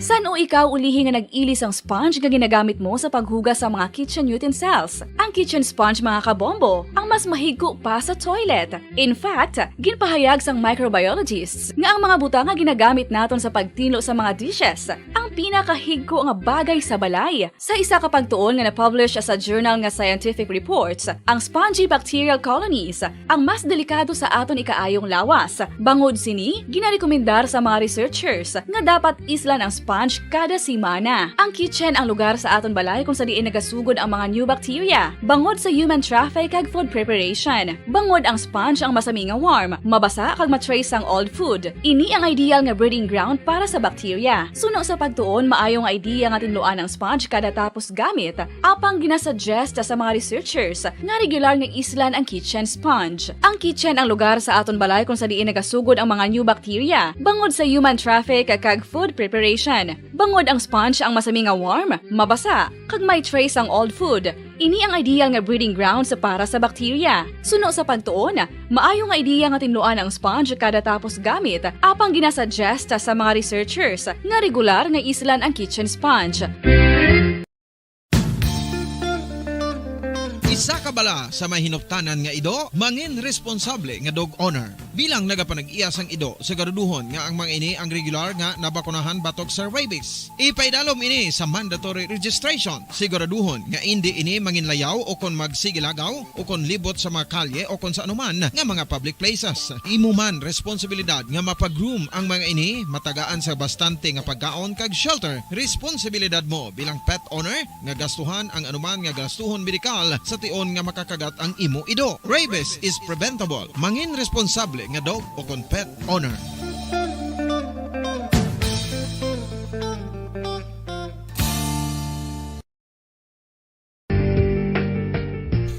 San-o Ikaw ulihi nga nag-ili sang sponge nga ginagamit mo sa paghugas sa mga kitchen utensils. Ang kitchen sponge, mga kabombo, ang mas mahigko pa sa toilet. In fact, ginpahayag sang microbiologists nga ang mga butang nga ginagamit naton sa pagtinlo sa mga dishes ang pinakahigko nga bagay sa balay. Sa isa ka pagtuon nga na-publish sa journal nga Scientific Reports, ang spongy bacterial colonies ang mas delikado sa aton ikaayong lawas. Bangod sini, ginarekomendar sa mga researchers nga dapat islan ang sponge kada semana. Ang kitchen ang lugar sa aton balay kung sa diin nagasugod ang mga new bacteria, bangod sa human traffic kag food preparation. Bangod ang sponge ang masami nga warm, mabasa kag ma-trace ang old food. Ini ang ideal nga breeding ground para sa bacteria. Suno sa pagtuon, maayo nga idea nga tinluan ang sponge kada tapos gamit, apang ginasuggest sa mga researchers nga regular nga islan ang kitchen sponge. Ang kitchen ang lugar sa aton balay kung sa diin nagasugod ang mga new bacteria, bangod sa human traffic kag food preparation. Bangod ang sponge ang masami nga warm, mabasa, kag may trace ang old food. Ini ang ideal nga breeding grounds para sa bacteria. Suno sa pagtuon, maayo nga ideya nga tinluan ang sponge kada tapos gamit, apang ginasuggest sa mga researchers nga regular nga islan ang kitchen sponge. Isa ka bala sa may hinuptanan nga ido, mangin responsable nga dog owner. Bilang nagapanag-iya sang ido, siguraduhon nga ang mga ini ang regular nga nabakunahan batok sa rabies. Ipaidalom ini sa mandatory registration. Siguraduhon nga indi ini manginlayaw o kon magsigilagaw o kon libot sa mga kalye o kon sa anuman nga mga public places. Imo man responsibilidad nga mapa-groom ang mga ini, matagaan sa bastante nga pagkaon kag shelter. Responsibilidad mo bilang pet owner nga gastuhan ang anuman nga gastuhon medikal sa tion nga makakagat ang imo ido. Rabies is preventable. Mangin responsable nga dog o kon pet owner.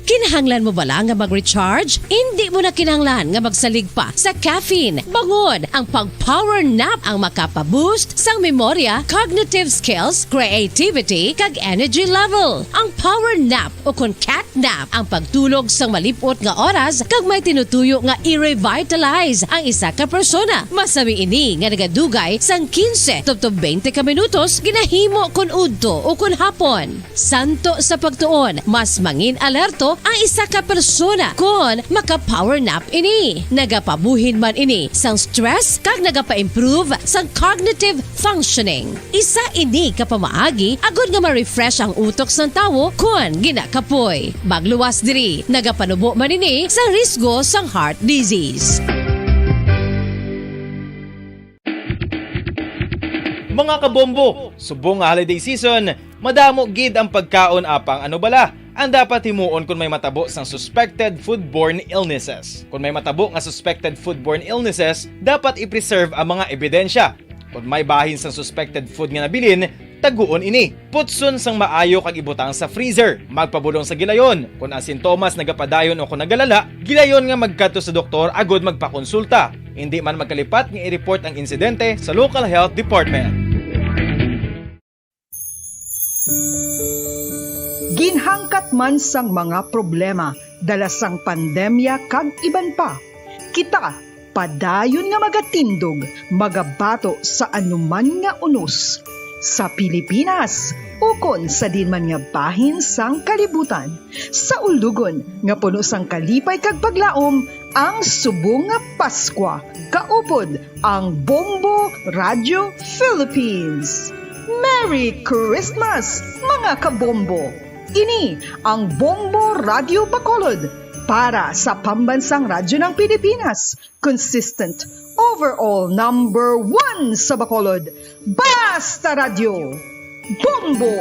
Kinahanglan mo bala nga mag-recharge? Indi mo na kinahanglan nga magsalig pa sa caffeine. Bangod ang pag-power nap ang makapa-boost sang memorya, cognitive skills, creativity, kag energy level. Ang power nap o kon cat nap ang pagtulog sang malip-ot nga oras kag may tinutuyo nga i-revitalize ang isa ka persona. Masami ini nga nagadugay sang quince tubtob twenty ka minutos ginahimo kon udto o kon hapon. Santo sa pagtuon, mas mangin-alerto ang isa ka persona kon maka-power nap ini. Nagapabuhin man ini sang stress kag nagapa-improve sang cognitive functioning. Isa ini ka pamaagi agod nga ma-refresh ang utok sang tawo kon ginakapoy. Magluwas diri, nagapanubo man ini sa risgo sang heart disease. Mga kabombo, subong nga holiday season, madamo gid ang pagkaon, apang ano bala ang dapat himuon kon may matabo sang suspected foodborne illnesses? Kon may matabo nga suspected foodborne illnesses, dapat i-preserve ang mga ebidensya. Kon may bahin sang suspected food nga nabilin, taguon ini. Putson sang maayo kag ibutang sa freezer. Magpabulong sa gilayon. Kon ang sintomas nagapadayon o kon nagalala, gilayon nga magkadto sa doktor agud magpakonsulta. Indi man magkalipat nga i-report ang insidente sa local health department. Ginhangkat man sang mga problema dala sang pandemya kag iban pa, kita padayon nga magatindog, magabato sa anuman nga unos sa Pilipinas ukon sa diin man nga bahin sang kalibutan. Sa ulogon nga puno sang kalipay kag paglaom ang subong nga Paskwa, kaupod ang Bombo Radio Philippines. Merry Christmas, mga kabombo! Ini ang Bombo Radio Bacolod para sa Pambansang Radyo ng Pilipinas, consistent, overall number one sa Bacolod. Basta Radyo, Bombo!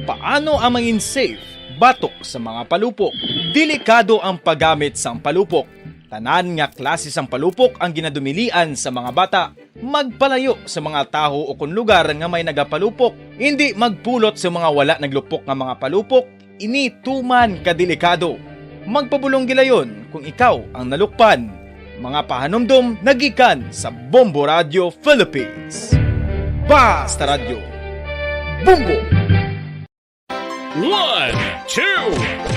Paano ang mangin safe batok sa mga palupok? Delikado ang paggamit sang palupok. Tanan nga klase sang palupok ang ginadumilian sa mga bata. Magpalayo sa mga tawo ukon lugar nga may nagapalupok. Indi magpulot sa mga wala naglupok nga mga palupok. Ini tuman ka delikado. Magpabulong gilayon kung ikaw ang nalukpan. Mga pahanumdom nagikan sa Bombo Radio Philippines. Basta Radyo, Bombo! One, two,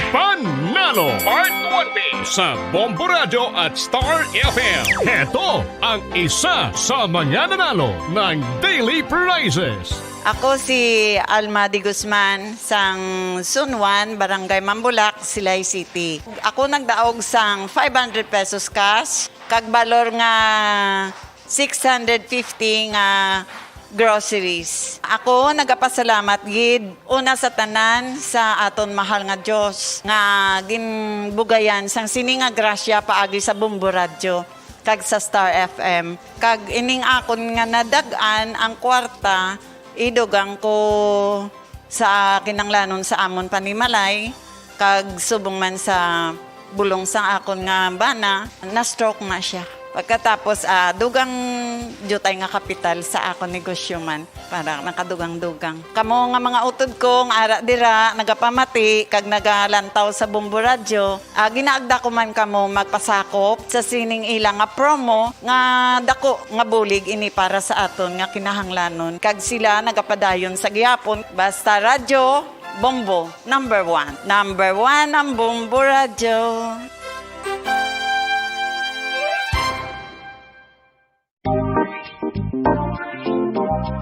Panalo Part twenty sa Bombo Radyo at Star F M. Heto ang isa sa mga nanalo ng daily prizes. Ako si Alma de Guzman, sang Sunwan, Barangay Mambulak, Silay City. Ako nagdaog sang five hundred pesos cash, kag balor nga six hundred fifty nga groceries. Ako nagapasalamat gid una sa tanan sa aton mahal nga Dios nga ginbugayan sang sini nga grasya paagi sa Bombo Radyo kag sa Star F M. Kag ining akon nga nadag-an ang kwarta, idugang ko sa kinahanglanon sa amon panimalay, kag subong man sa bulong sang akon nga bana, na-stroke na siya. Pagkatapos, ah, dugang diutay nga kapital sa akon negosyo man, para nakadugang-dugang. Kamo nga mga utod ko nga ara dira, nagapamati kag nagalantaw sa Bombo Radyo, ah, ginaagda ko man kamo magpasakop sa sining ila nga promo nga dako nga bulig ini para sa aton nga kinahanglanon, kag sila nagapadayon sa gihapon. Basta Radyo Bombo, number one. Number one ang Bombo Radyo.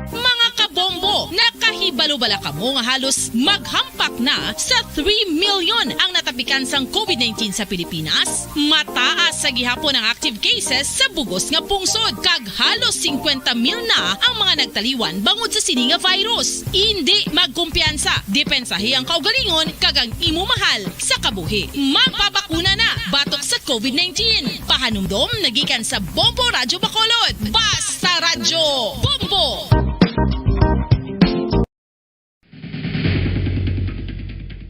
Mga kabombo, nakahibalo bala kamo nga halos maghampak na sa three million ang natapikan sang covid nineteen sa Pilipinas? Mataas sa gihapon ang active cases sa bug-os nga pungsod, kag halos singkwenta mil na ang mga nagtaliwan bangod sa sini nga virus. Indi magkumpiyansa, depensahi ang kaugalingon kag ang imo mahal sa kabuhi. Magpabakuna na batok sa covid nineteen. Pahanumdom na gikan sa Bombo Radyo Bacolod. Basta Radyo Bombo!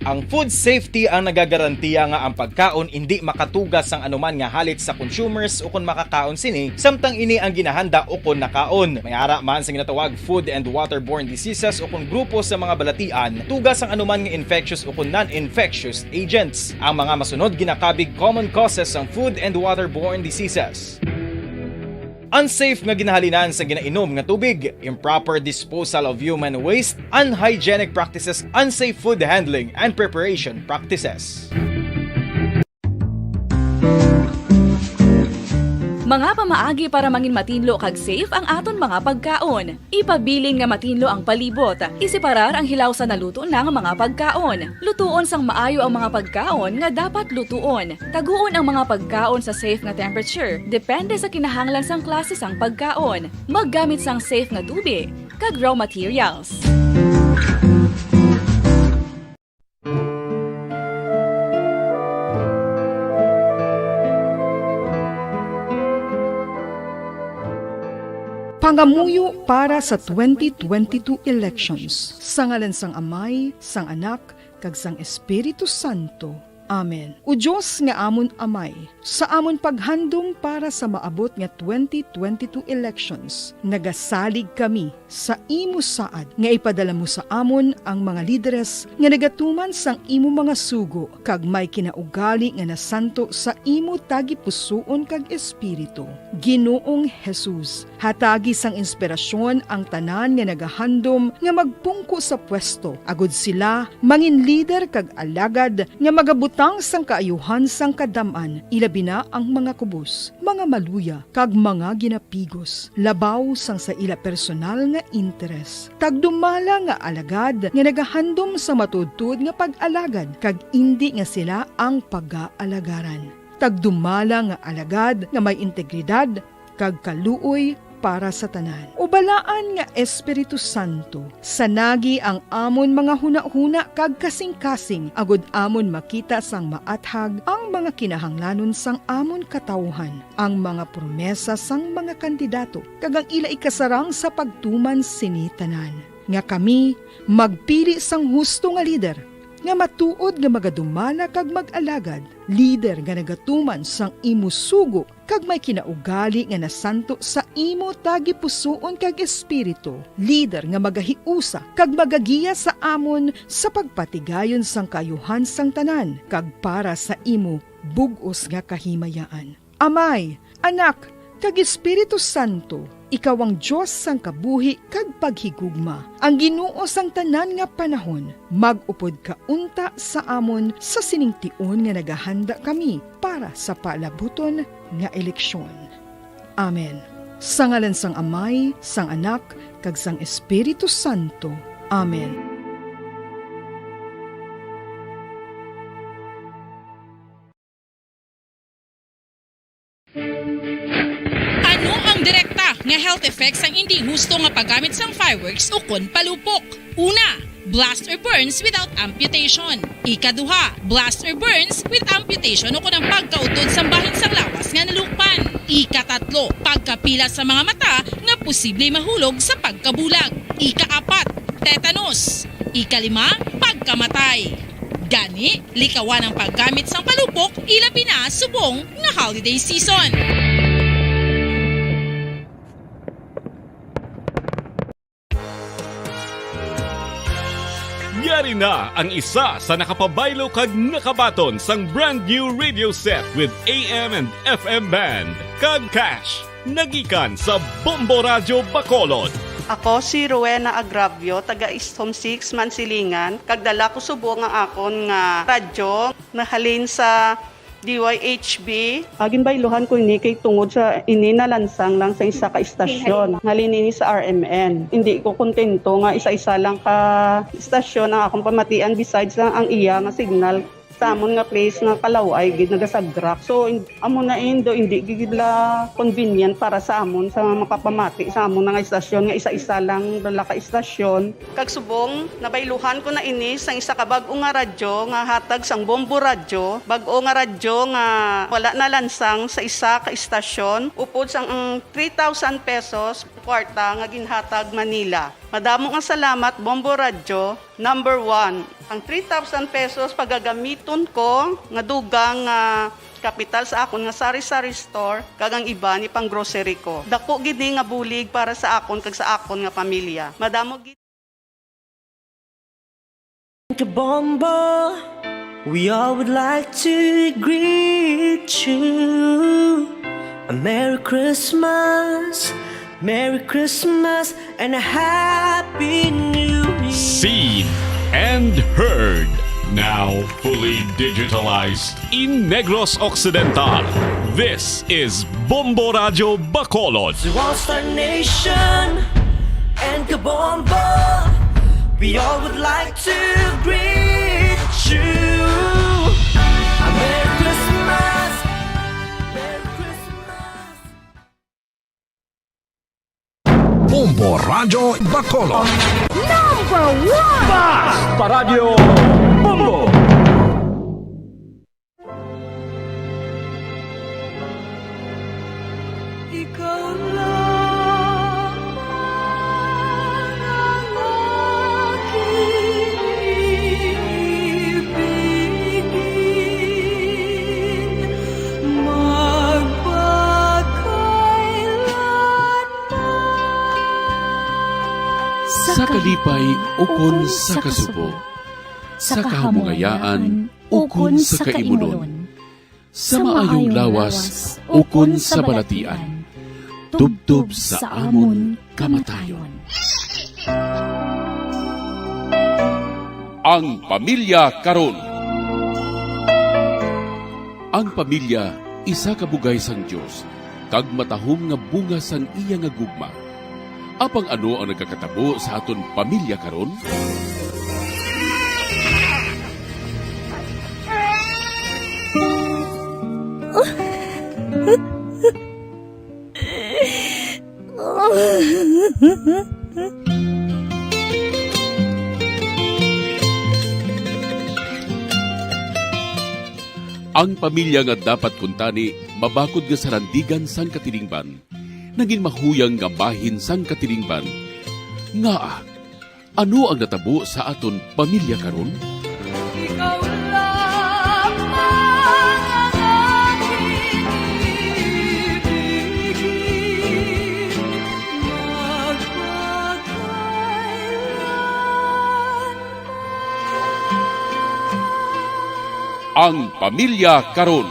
Ang food safety ang nagagarantiya nga ang pagkaon indi makatuga sang anuman nga halit sa consumers ukon makakaon sini, samtang ini ang ginahanda ukon nakaon. May ara man sa ginatawag food and waterborne diseases ukon grupo sa mga balatian, tuga sang anuman nga infectious ukon non-infectious agents. Ang mga masunod ginakabig common causes sang food and waterborne diseases. Unsafe nga ginahalinan sa ginainom nga tubig, improper disposal of human waste, unhygienic practices, unsafe food handling and preparation practices. Mga pamaagi para mangin matinlo kag safe ang aton mga pagkaon. Ipabilin nga matinlo ang palibot. Iseparar ang hilaw sa naluto na nga mga pagkaon. Lutuon sang maayo ang mga pagkaon nga dapat lutuon. Taguon ang mga pagkaon sa safe nga temperature, depende sa kinahanglan sang klase sang pagkaon. Maggamit sang safe nga tubig kag raw materials. Pangamuyo para sa twenty twenty-two elections. Sa ngalan sang Amay, sang Anak, kag sang Espiritu Santo. Amen. O Dios nga amon Amay, sa amon paghandom para sa maabot nga twenty twenty-two elections, nagasalig kami sa imo saad nga ipadala mo sa amon ang mga lideres nga nagatuman sang imo mga sugo kag may kinaugali nga nasanto sa imo tagipusoon kag espiritu. Ginoong Jesus, hatagi sang inspirasyon ang tanan nga nagahandom nga magpungko sa pwesto, agod sila mangin lider kag alagad nga magabutang sang kaayuhan sang kadam-an, ilabi na ang mga kubos, mga maluya, kag mga ginapigos, labaw sang sa ila personal nga interes. Tagdumala nga alagad nga nagahandom sa matuodtuod nga pag-alagad, kag indi nga sila ang pagaalagaran. Tagdumala nga alagad nga may integridad kag kaluoy para sa tanan. O balaan nga Espiritu Santo, sanagi ang amon mga hunahuna kag kasingkasing, agod amon makita sang maathag ang mga kinahanglanon sang amon katawuhan, ang mga promesa sang mga kandidato, kag ang ila ikasarang sa pagtuman sini tanan, nga kami magpili sang husto nga lider, nga matuod nga magadumala kag mag-alagad, lider nga nagatuman sang imo sugo kag may kinaugali nga nasanto sa imo tagipusoon kag espiritu, lider nga magahiusa kag magagiya sa amon sa pagpatigayon sang kaayuhan sang tanan kag para sa imo bug-os nga kahimayaan. Amay, Anak, kag Espiritu Santo, ikaw ang Dios sang kabuhi kag paghigugma, ang Ginoo sang tanan nga panahon. Mag-upod ka unta sa amon sa sining tion nga nagahanda kami para sa palabuton nga eleksyon. Amen. Sa ngalan sang Amay, sang Anak, kag sang Espiritu Santo. Amen. Ano ang direkta nga health effects sang indi husto nga paggamit sang fireworks ukon palupok? Una, blast or burns without amputation. Ikaduha, blast or burns with amputation ukon ang pagkautod sang bahin sang lawas nga nalukpan. Ikatatlo, pagkapila sa mga mata nga posible mahulog sa pagkabulag. Ikaapat, tetanus. Ikalima, pagkamatay. Gani, likawan ang paggamit sang palupok, ilabi na subong nga holiday season. Yari na ang isa sa nakapabaylo kag nakabaton sang brand new radio set with A M and F M band kag cash. Nagikan sa Bombo Radyo Bacolod. Ako si Rowena Agravio, taga East Home Six, Mansilingan, kag dala ko subong ang akon nga radyo nahalin sa D Y H B. Agin bayluhan ko ini kay tungod sa ini nalansang lang sa isa ka istasyon. Halin ini sa R M N. Hindi ko kontento nga isa-isa lang ka istasyon ang akong pamatian besides lang ang iya nga signal. Sa amon nga place nga kalaw-ay gid nagasagrak. So, in-, amo na indo, hindi gid la convenient para sa amon sa makapamati sa amon nga istasyon nga isa-isa lang dala ka istasyon. Kag subong, nabayluhan ko na ini sang isa ka bag-o nga radyo nga hatag sang Bombo Radyo, bag-o nga radyo nga wala nalansang sa isa ka istasyon, upod sang ang three thousand pesos kwarta nga ginhatag man nila. Madamo nga salamat, Bombo Radyo. Number one, ang three thousand pesos pagagamiton ko nga dugang nga kapital sa akon nga sari-sari store kag ang iban ipang-grocery ko. Dako gid ni nga bulig para sa akon kag sa akon nga pamilya. Madamo gid. Kabombo, we all would like to greet you a Merry Christmas, Merry Christmas, and a Happy New Year. Seen and heard, now fully digitalized in Negros Occidental. This is Bombo Radyo Bacolod. To all Star Nation and Kabombo, we all would like to greet you a Merry Christmas, Merry Christmas. Bombo Radyo Bacolod. Number one! Bas! Paradyo Bombo! Ikaw lamang ang aking ibigin magpakailanman. Sa kalipay ukon sa kasubo, sa kahamungayaan ukon sa kaimunon, sa maayong lawas ukon sa balatian, tubtob sa amon kamatayon. Ang pamilya karon. Ang pamilya isa ka bugay sang Dios, kag matahom nga bunga sang iya nga gugma. Apang ano ang nagakatabo sa aton pamilya karon? Ang pamilya nga dapat kuntani mabakod nga sarandigan sang katilingban, nagin mahuyang nga bahin sang katilingban. Ngaa, ano ang natabo sa aton pamilya karon? Ikaw lamang ang aking ibigin, magpakailanman. Ang pamilya karon.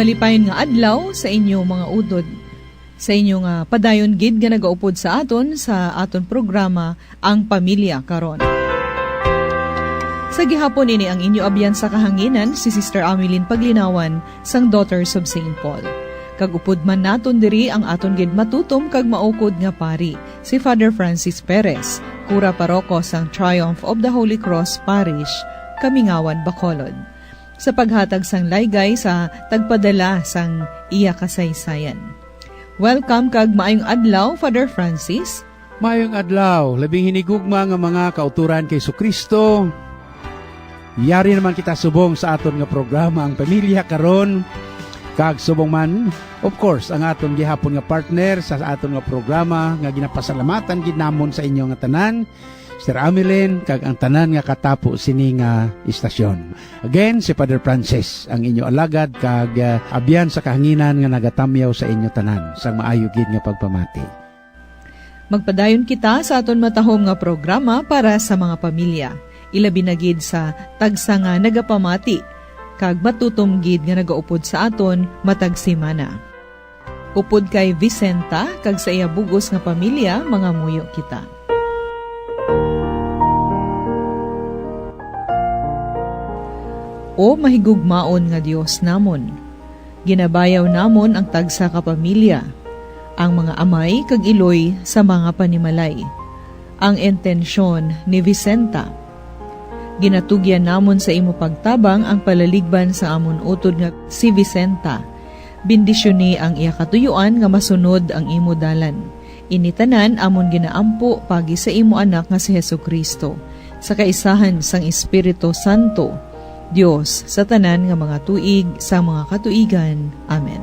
Malipayon nga adlaw sa inyo mga utod. Sa inyo nga padayon gid nga nagaupod sa aton sa aton programa, Ang Pamilya Karon. Sa gihapon ini ang inyo abyan sa kahanginan, si Sister Ameline Paglinawan sang Daughters of Saint Paul. Kag upod man naton diri ang aton gid matutom kag maukod nga pari, si Father Francis Perez, kura paroko sang Triumph of the Holy Cross Parish, Kamingawan, Bacolod, sa paghatag sang laygay sa tagpadala sang iya kasaysayan. Welcome kag maayong adlaw, Father Francis. Maayong adlaw, labing hinigugma nga mga kauturan kay Jesucristo. Yari naman kita subong sa aton nga programa, Ang Pamilya Karon. Kag subong man, of course, ang aton gihapon nga partner sa aton nga programa nga ginapasalamatan gid namon sa inyo nga tanan, Sir Amelin, kag ang tanan nga katapo sini nga istasyon. Again, si Father Francis, ang inyo alagad, kag, ah, abyan sa kahanginan nga nagatamyaw sa inyo tanan sang maayo gid nga pagpamati. Magpadayon kita sa aton matahom nga programa para sa mga pamilya, ilabi na gid sa tagsa nga nagapamati kag matutom gid nga nagaupod sa aton matag semana. Upod kay Vicenta kag sa iya bug-os nga pamilya, mangamuyo kita. O mahigugmaon nga Dios namon, ginabayaw namon ang tagsa ka pamilya, ang mga amay kag iloy sa mga panimalay. Ang intensyon ni Vicenta. Ginatugyan namon sa imo pagtabang ang palaligban sa amon utod nga si Vicenta. Bendisyoni ang iya katuyuan nga masunod ang imo dalan. Ini tanan amon ginaampo paagi sa imo Anak nga si Jesu-Cristo, sa kaisahan sang Espiritu Santo, Dios sa tanan nga mga tuig sang mga katuigan. Amen.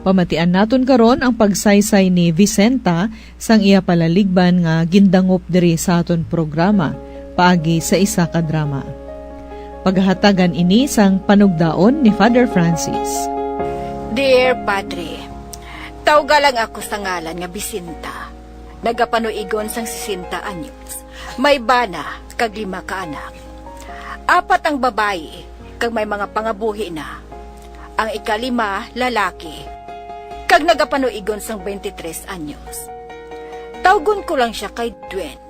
Pamatian naton karon ang pagsaysay ni Vicenta sang iya palaligban nga gindangop diri sa aton programa paagi sa isa ka drama. Paghatagan ini sang panugdaon ni Father Francis. Dear Padre, tawga lang ako sa ngalan nga Vicenta. Nagapanuigon sang sesenta anyos. May bana kag lima ka anak. Apat ang babayi kag may mga pangabuhi na. Ang ikalima, lalaki, kag nagapanuigon sang twenty-three anyos. Tawgon ko lang sia kay Dwayne.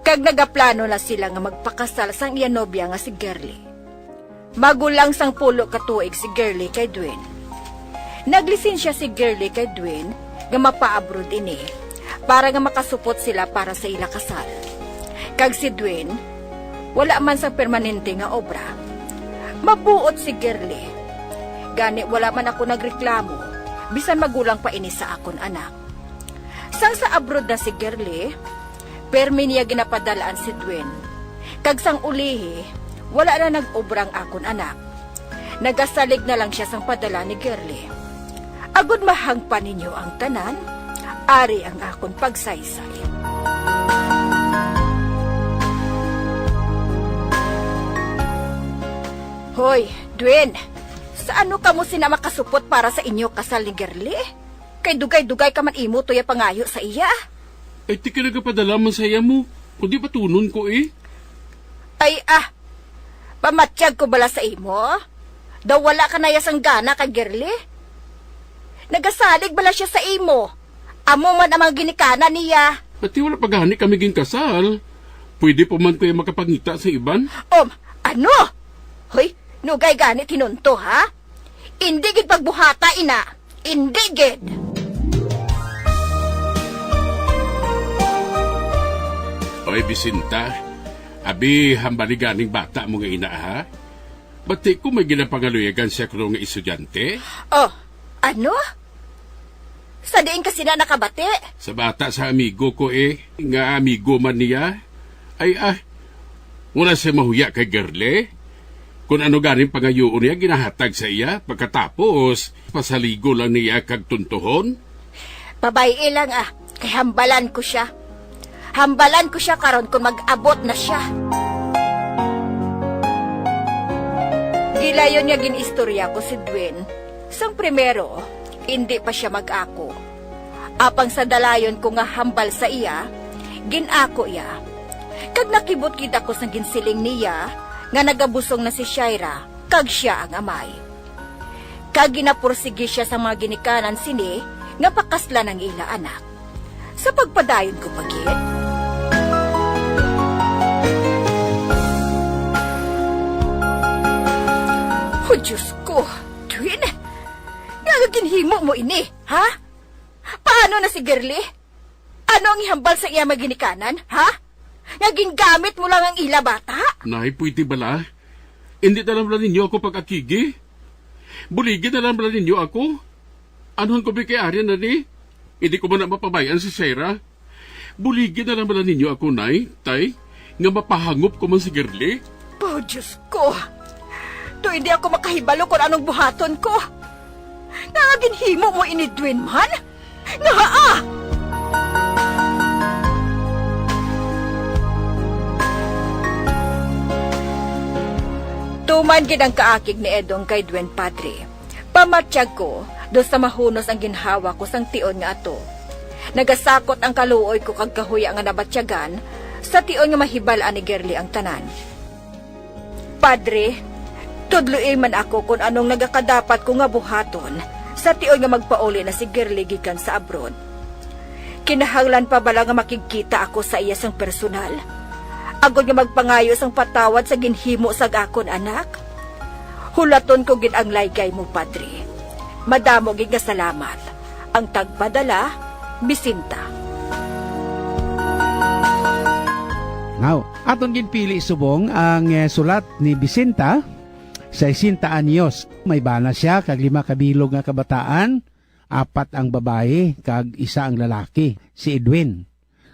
Kag nagaplano na sila nga magpakasal sang iya nobya nga si Girly. Magulang sang pulo ka tuig si Girly kay Dwayne. Naglisensya si Girly kay Dwayne nga mapa-abroad ini para nga makasupot sila para sa ila kasal. Kag si Dwayne, wala man sang permanente nga obra. Mabuot si Girly. Gani wala man ako nagreklamo, bisan magulang pa ini sa akon anak. Sang sa abroad na si Girly, permi niya ginapadalaan si Dwayne. Kag sang ulihi, wala na nag-obra ang akon anak. Nagasalig na lang sia sang padala ni Girly. Agod mahangpan ninyo ang tanan, ari ang akon pagsaysay. Hoy, Dwayne, sa ano kamo sina makasupot para sa inyo kasal ni Girly? Kay dugay-dugay ka man imo tuya pangayo sa iya. Ay, ti ka nagapadala man sa iya mo, kundi batunon ko, eh. Ay, ah, pamatyag ko bala sa imo? Daw wala ka na iya sang gana kay Girly? Nagasalig bala sia sa imo? Amo man ang mga ginikanan niya. Ati, wala pa gani kami ginkasal. Pwede pa man ko iya makapangita sa iban? Um, ano? Hoy, nugay gani tinunto, ha? Indi gid pagbuhata, ina. Indi gid. Oy, Bisinta, abi, hambali ganing bata mo nga ina, ha? Bati ko may ginapangaluyagan siya kuno nga estudyante. Oh, ano? Sa diin ka sina nakabati? Sa bata sa amigo ko, eh, nga amigo man niya. Ay, ah, wala siya mahuya kay Girly. Kung ano ganing pangayoon niya, ginahatag sa iya. Pagkatapos, pasaligo lang niya kag tuntuhon. Pabay-i lang, ah, kay hambalan ko siya. Hambalan ko siya karon kung mag-abot na siya. Gilayon nga gin-istorya ko si Dwayne. Sang primero, indi pa sia mag-ako. Apang sa dalayon ko nga hambal sa iya, gin-ako iya. Kag nakibot gid ako sang ginsiling niya nga nagabusong na si Shaira kag sia ang amay. Kag ginapursigi sia sang mga ginikanan sini nga pakaslan ang ila anak. Sa pagpadayon ko pa gid. Oh, Diyos ko, Edwin, nga ginhimo mo ini, ha? Paano na si Girly? Ano ang ihambal sa iya mga ginikanan, ha? Nga gingamit mo lang ang ila bata? Nay, pwede bala? Hindi na lang bala ninyo ako pag-akigi? Buligi na lang bala ninyo ako? Anuhon ko bi kay Arian na ni? Hindi ko man na mapabayan si Sarah. Buligi na lang bala ninyo ako, Nay, Tay, nga mapahangop ko man si Girly? Oh, Diyos ko! To hindi ako makahibalo kung anong buhaton ko. Nga ginhimo mo ini, Edwin, man? Ngaa? Tuman gid ang kaakig ni Edong kay Edwin, Padre. Pamatyag ko, daw sa mahunos ang ginhawa ko sang tion nga ato. Nagasakot ang kaluoy ko kag kahuya nga nabatyagan, sa tion nga mahibal-an ni Girly ang tanan. Padre, tudloi man ako kon anong nagakadapat ko nga buhaton sa tion nga magpauli na si Girly gikan sa abroad. Kinahanglan pa bala nga makigkita ako sa iya sang personal, agod nga magpangayo sang patawad sa ginhimo sang akon anak? Hulaton ko gid ang laygay mo, Padre. Madamo gid nga salamat. Ang tagpadala, Bisinta. Now, aton ginpili subong ang, eh, sulat ni Bisinta, sesenta anyos. May bana siya kag lima ka bilog nga kabataan, apat ang babayi kag isa ang lalaki, si Edwin.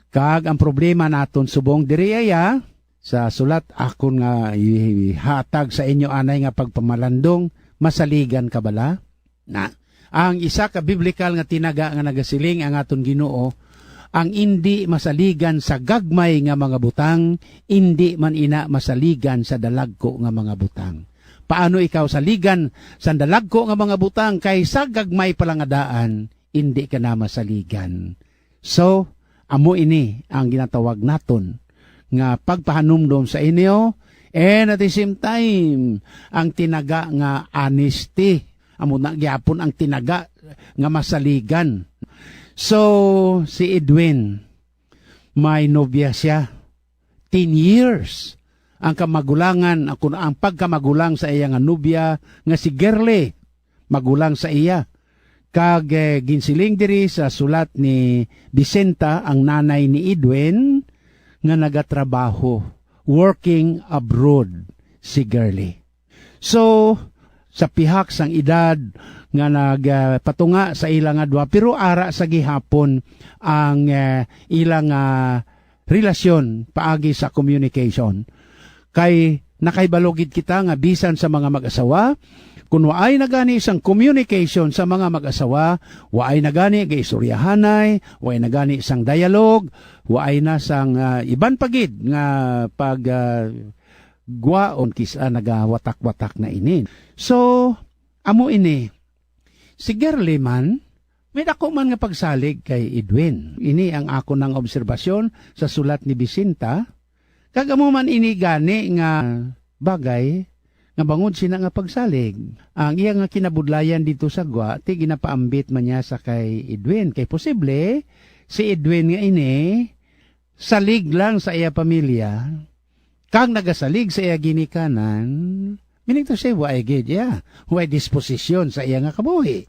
Kag ang problema naton subong diri, iya, sa sulat akon nga ihatag sa inyo anay nga pagpamalandong, masaligan ka bala? Na, ang isa ka biblikal nga tinaga nga nagasiling ang aton Ginoo, "Ang indi masaligan sa gagmay nga mga butang, indi man ina masaligan sa dalagko nga mga butang." Paano ikaw saligan sa dalagko nga mga butang, kay sa gagmay pa lang nga daan, indi ka na masaligan? So, amo ini ang ginatawag naton nga pagpahanumdom sa inyo, and at the same time, ang tinaga nga honesty. Amo na gyapon ang tinaga nga masaligan. So, si Edwin, may nobya siya. Ten years. Ang kamagulangan, ang, ang pagkamagulang sa iya nga nobya nga si Girly, magulang sa iya. Kag, eh, ginsiling diri sa sulat ni Vicenta, ang nanay ni Edwin, nga nagatrabaho, working abroad, si Girly. So, sa pihak sang edad nga nag, ah, patunga sa ila nga duha, pero ara sa gihapon ang, eh, ila nga relasyon paagi sa communication. Kay nakahibalo gid kita nga bisan sa mga mag-asawa, kung waay na gani sang communication sa mga mag-asawa, waay na gani gaistoryahanay, waay na gani sang dialogue, waay na sang, ah, iban pa gid nga pag, ah, gwaon, kis-a nagawatak-watak na ini. So, amo ini. Si Girly man, may dako man nga pagsalig kay Edwin. Ini ang akon nga obserbasyon sa sulat ni Vicenta. Kag amo man ini gani nga bagay nga bangod sina nga pagsalig. Ang iya nga kinabudlayan dito sa gwa, ti ginapaambit man niya sa kay Edwin. Kay posible, si Edwin nga ini, salig lang sa iya pamilya, kag nagasalig sa iya ginikanan, meaning to say, waay gid iya, waay disposisyon sa iya nga kabuhi.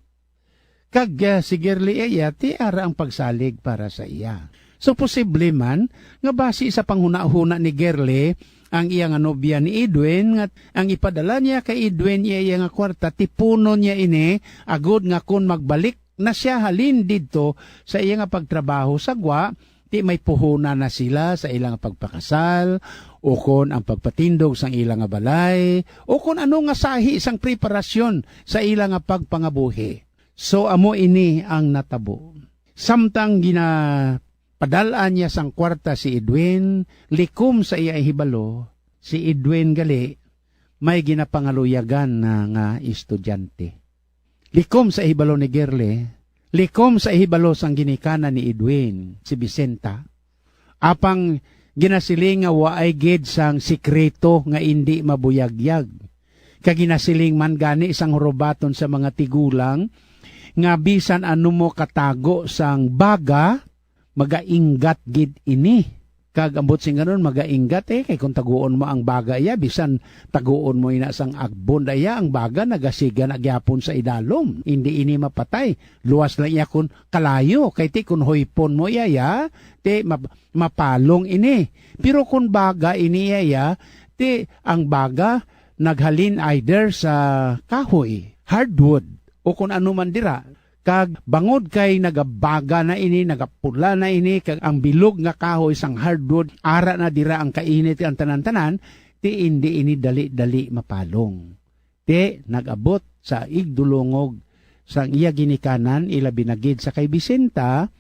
Kag, ah, si Girly iya, ti ara ang pagsalig para sa iya. So, posible man nga basi sa panghunahuna ni Girly, ang iya nga nobya ni Edwin, nga ang ipadala niya kay Edwin iya, iya nga kwarta, tipunon niya ini, agod nga kon magbalik na siya halin didto sa iya nga pagtrabaho sa gwa, ti may puhona na sila sa ila nga pagpakasal, ukon ang pagpatindog sang ila nga balay, ukon ano nga sahi sang preparasyon sa ila nga pagpangabuhi. So, amo ini ang natabo. Samtang ginapadal-an niya sang kwarta si Edwin, likom sa iya ihibalo, si Edwin gali may ginapangaluyagan na nga estudyante. Likom sa ihibalo ni Girly, likom sa ihibalo sang ginikanan ni Edwin, si Vicenta. Apang ginasiling nga waay gid sang sikreto nga indi mabuyagyag. Kag ginasiling man gani sang hurubaton sa mga tigulang nga bisan ano mo katago sang baga, magainggat gid ini. Kag ambot sing ganon, magainggat, eh, kay kung taguon mo ang baga iya, bisan taguon mo ina sang agbon da iya, ang baga nagasiga na gyapon sa idalom. Indi ini mapatay. Luwas lang iya kun kalayo, kay ti kun huypon mo iya, iya, ti map-, mapalong ini. Pero kun baga ini iya, iya, ti ang baga naghalin either sa kahoy, hardwood, o kun ano man dira. Kag bangod kay nagabaga na ini, nagapula na ini, kag ang bilog nga kahoy sang hardwood, ara na dira ang kainit, ang tanan-tanan, ti indi ini dali-dali mapalong. Ti nag-abot sa igdulungog sang iya ginikanan, ilabi na gid sa kay Vicenta,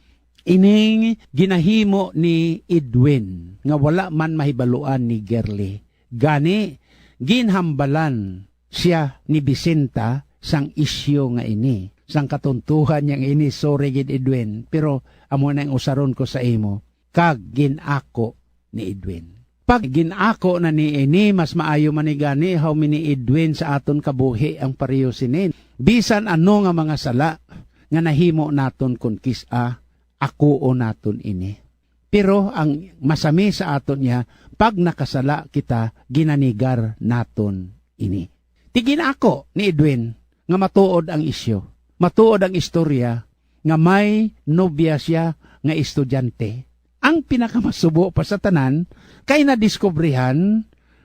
ining ginahimo ni Edwin nga wala man mahibaluan ni Girly. Gani, ginhambalan siya ni Vicenta sang isyu nga ini. Sang katuntuhan niya nga ini, sorry gid, Edwin, pero amo na ang usaron ko sa imo, kag gin-ako ni Edwin. Pag gin-ako na ni ini, mas maayo man ni gani, how many Edwin sa aton kabuhi ang pareho sini. Bisan ano nga mga sala nga nahimo naton, kon kis-a, akuon naton ini. Pero ang masami sa aton iya, pag nakasala kita, ginanigar naton ini. Ti gin-ako ni Edwin nga matuod ang isyu, matuod ang istorya nga may nobya siya nga estudyante. Ang pinakamasubo pa sa tanan, kay nadiskubrihan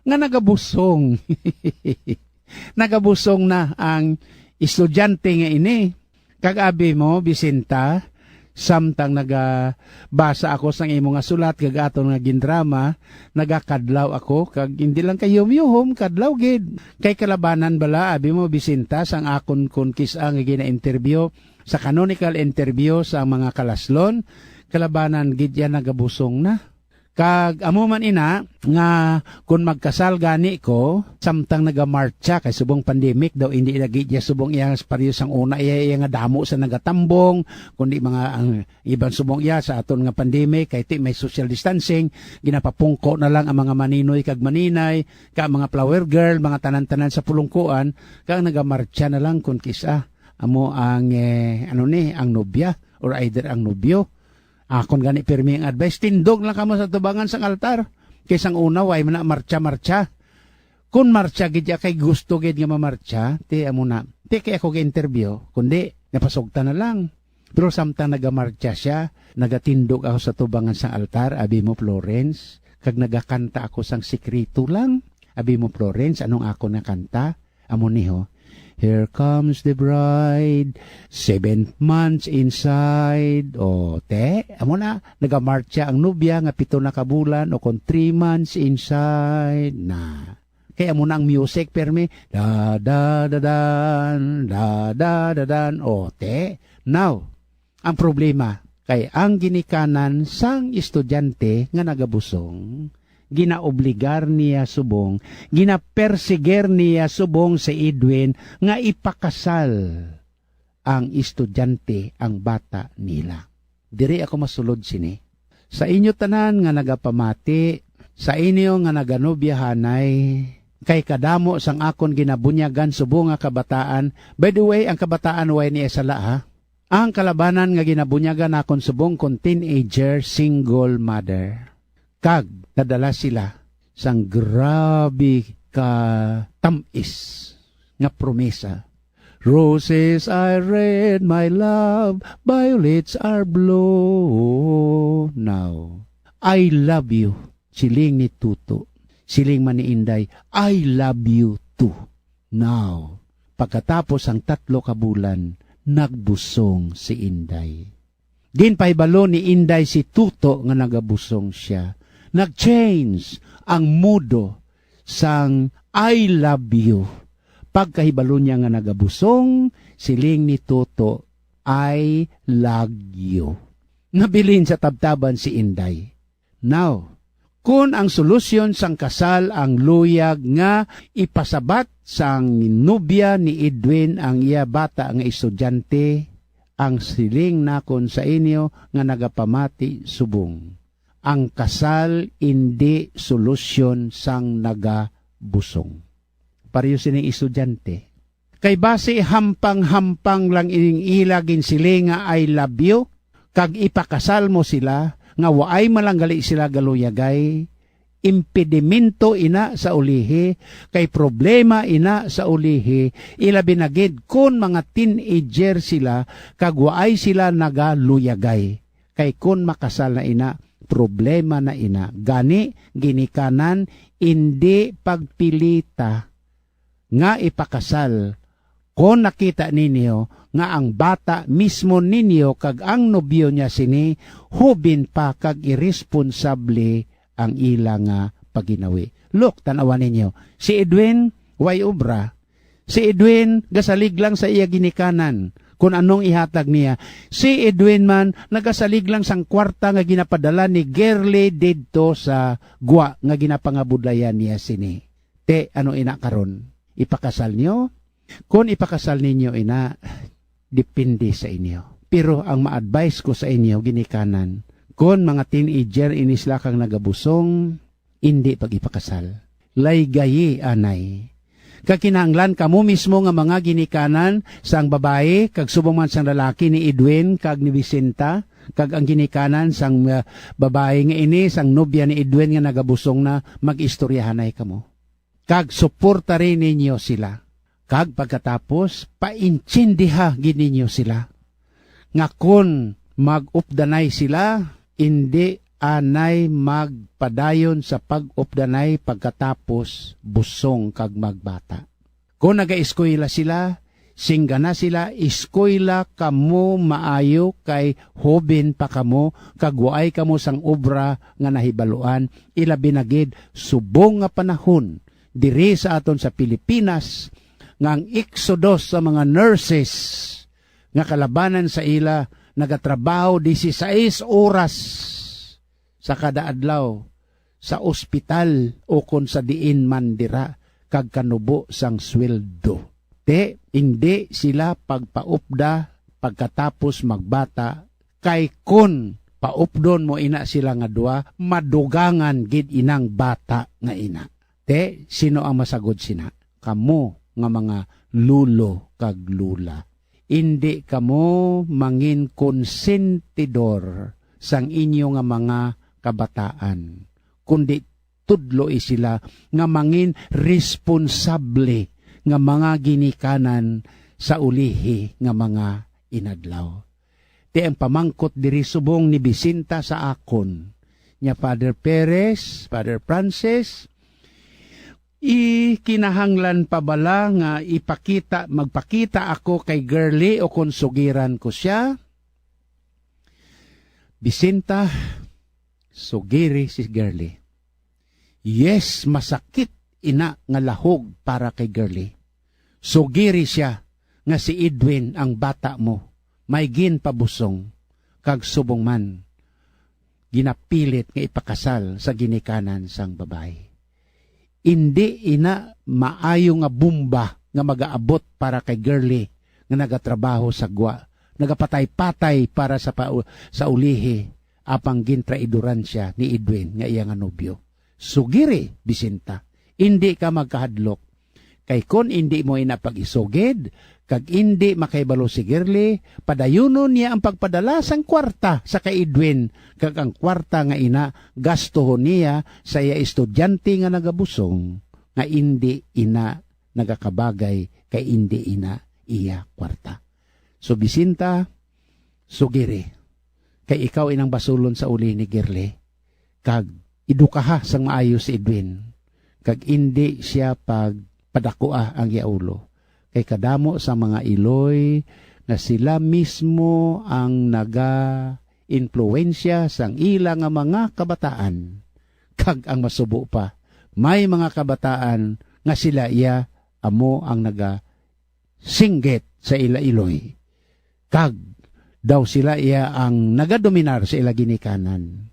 nga nagabusong. Nagabusong na ang estudyante nga ini. Kag abi mo, Vicenta, samtang nagabasa ako sang imo nga sulat kag aton nga gindrama, nagakadlaw ako, kag hindi lang kay yuhom-yuhom, kadlaw gid. Kay kalabanan bala, abi mo, Vicenta, sang akon kon kis-a nga gina-interview sa canonical interview sa mga kalaslon, kalabanan gid yan nagabusong na. Kag amo man ina nga kon magkasal gani ko, samtang nagamartsa, kay subong pandemic daw, hindi lagi iya subong iya pareho sang una, iya, iya nga damo sa nagatambong, kundi mga ang iban subong iya sa aton nga pandemic, kay ti may social distancing, ginapapungko na lang ang mga maninoy kag maninay, ka mga flower girl, mga tanan-tanan sa pulungkuan, kag nagamartsa na lang kon kis-a amo ang, eh, ano ni, ang nobya or either ang nobyo. Akon gani pirmi ang advice, tindog lang kamo sa tubangan sang altar. Kay sang una, way man na martsa-martsa. Kun martsa gid ya kay gusto gid nga mamartsa, ti amo na. Ti kay ako ga-interview, kundi napasugta na lang. Pero samtang nagamartsa siya, nagatindog ako sa tubangan sang altar, abi mo, Florence, kag nagakanta ako sang sikreto lang. Abi mo, Florence, anong akon nga kanta? Amo ni, ho, "Here comes the bride, seven months inside." O, te, amo na, nagamartsa ang nobya nga pito na ka bulan o kon three months inside na. Kay amo na ang music, permi, da, da, da, dan, da, da, da, dan. O, te, now, ang problema, kay ang ginikanan sang estudyante nga nagabusong, ginaobligar niya subong, ginapersigir niya subong si Edwin nga ipakasal ang estudyante, ang bata nila. Diri ako masulod sini. Sa inyo tanan nga nagapamati, sa inyo nga naganobyahanay, kay kadamo sang akon ginabunyagan subong nga kabataan. By the way, ang kabataan way ni sala, ha? Ang kalabanan nga ginabunyagan nakon subong kon teenager, single mother. Kag nadala sila sang grabe ka tam-is nga promesa. "Roses are red, my love, violets are blue." Now, "I love you," siling ni Tuto. Siling man ni Inday, "I love you too." Now, pagkatapos ang tatlo ka bulan, nagbusong si Inday. Ginpahibalo ni Inday si Tuto nga nagabusong siya. Nag-change ang mudo sang "I love you." Pagkahibalo niya nga nagabusong, siling ni Tuto, "I love you." Nabilin sa tabtaban si Inday. Now, kun ang solusyon sang kasal ang luyag nga ipasabat sang nobya ni Edwin ang iya bata nga estudyante, ang siling nakon sa inyo nga nagapamati subong, ang kasal indi solusyon sang nagabusong. pareho sining estudyante. Kay basi hampang-hampang lang ining ila ginsiling nga, "I love you," kag ipakasal mo sila, nga waay man lang gali sila galuyagay, impedimento ina sa ulihi, kay problema ina sa ulihi, ilabi na gid kon mga teenager sila kag waay sila nagaluyagay. Kay kon makasal na ina, problema na ina. Gani, ginikanan, indi pagpilita nga ipakasal kon nakita ninyo nga ang bata mismo ninyo kag ang nobyo niya sini hubin pa kag iresponsable ang ila nga pagginawi. Look, tan-awa ninyo. Si Edwin, way obra. Si Edwin, gasalig lang sa iya ginikanan kon anong ihatag niya. Si Edwin man, nagasalig lang sang kwarta nga ginapadala ni Girly didto sa gwa nga ginapangabudlayan niya sini. Te, ano ina karon? Ipakasal niyo? Kon ipakasal ninyo ina, depende sa inyo. Pero ang ma-advise ko sa inyo, ginikanan, kon mga teenager ini sila kag nagabusong, indi pag-ipakasal. Laygayi anay. Kag kinahanglan kamo mismo nga mga ginikanan sang babayi kag subong man sang lalaki ni Edwin kag ni Vicenta, kag ang ginikanan sang, uh, babayi nga ini sang nobya ni Edwin nga nagabusong na, mag-istoryahanay kamo. Kag suportari ninyo sila. Kag pagkatapos, paintindiha gid ninyo sila nga kon mag-updanay sila, indi anay magpadayon sa pag-updanay pagkatapos busong kag magbata. Kon nagaeskwela sila, singgana sila, eskwela kamo maayo kay hoben pa kamo kag waay kamo sang obra nga nahibaluan, ilabi na gid subong nga panahon diri sa aton sa Pilipinas, nga ang eksodos sa mga nurses nga kalabanan sa ila nagatrabaho disisais oras sa kada adlaw sa ospital ukon sa diin man dira kag kanubo sang sweldo. Ti, indi sila pagpaupda pagkatapos magbata, kay kon paupdon mo ina sila nga duha, madugangan gid inang bata nga ina. Te, sino ang masagod sina? Kamo nga mga lolo kag lola. Indi kamo mangin konsentidor sang inyo nga mga kabataan, kundi tudloi sila nga mangin responsable nga mga ginikanan sa ulihi nga mga inadlaw. Ti ang pamangkot diri subong ni Bisinta sa akon, nya, Father Perez, Father Francis, ikinahanglan pa bala nga ipakita, magpakita ako kay Girly o kon sugiran ko siya? Bisinta, sugiri si Girly. Yes, masakit ina nga lahog para kay Girly. Sugiri siya nga si Edwin ang bata mo, may ginpabusong, kag subong man, ginapilit nga ipakasal sa ginikanan sang babayi. Indi ina maayo nga bomba nga magaabot para kay Girly nga nagatrabaho sa gwa, nagapatay-patay para sa pa-, sa ulihi, apang gintraidoran siya ni Edwin nga iya nga nobyo. Sugiri, Bisinta, indi ka magkahadlok. Kay kon indi mo ina pag-isugid, kag indi makahibalo si Girly, padayunon niya ang pagpadala sang kwarta sa kay Edwin, kag ang kwarta nga ina gastuhon niya sa iya estudyante nga nagabusong, nga indi ina nagakabagay kay indi ina iya kwarta. So, Bisinta, sugiri, kay ikaw inang basulon sa uli ni Girly, kag edukaha sang maayo si Edwin, kag indi siya pagpadakua ang iya ulo, kay kadamo sa mga iloy nga sila mismo ang naga-impluwensya sang ila nga mga kabataan, kag ang masubo pa, may mga kabataan nga sila iya amo ang naga singgit sa ila iloy, kag daw sila iya ang nagadominar sa ila ginikanan.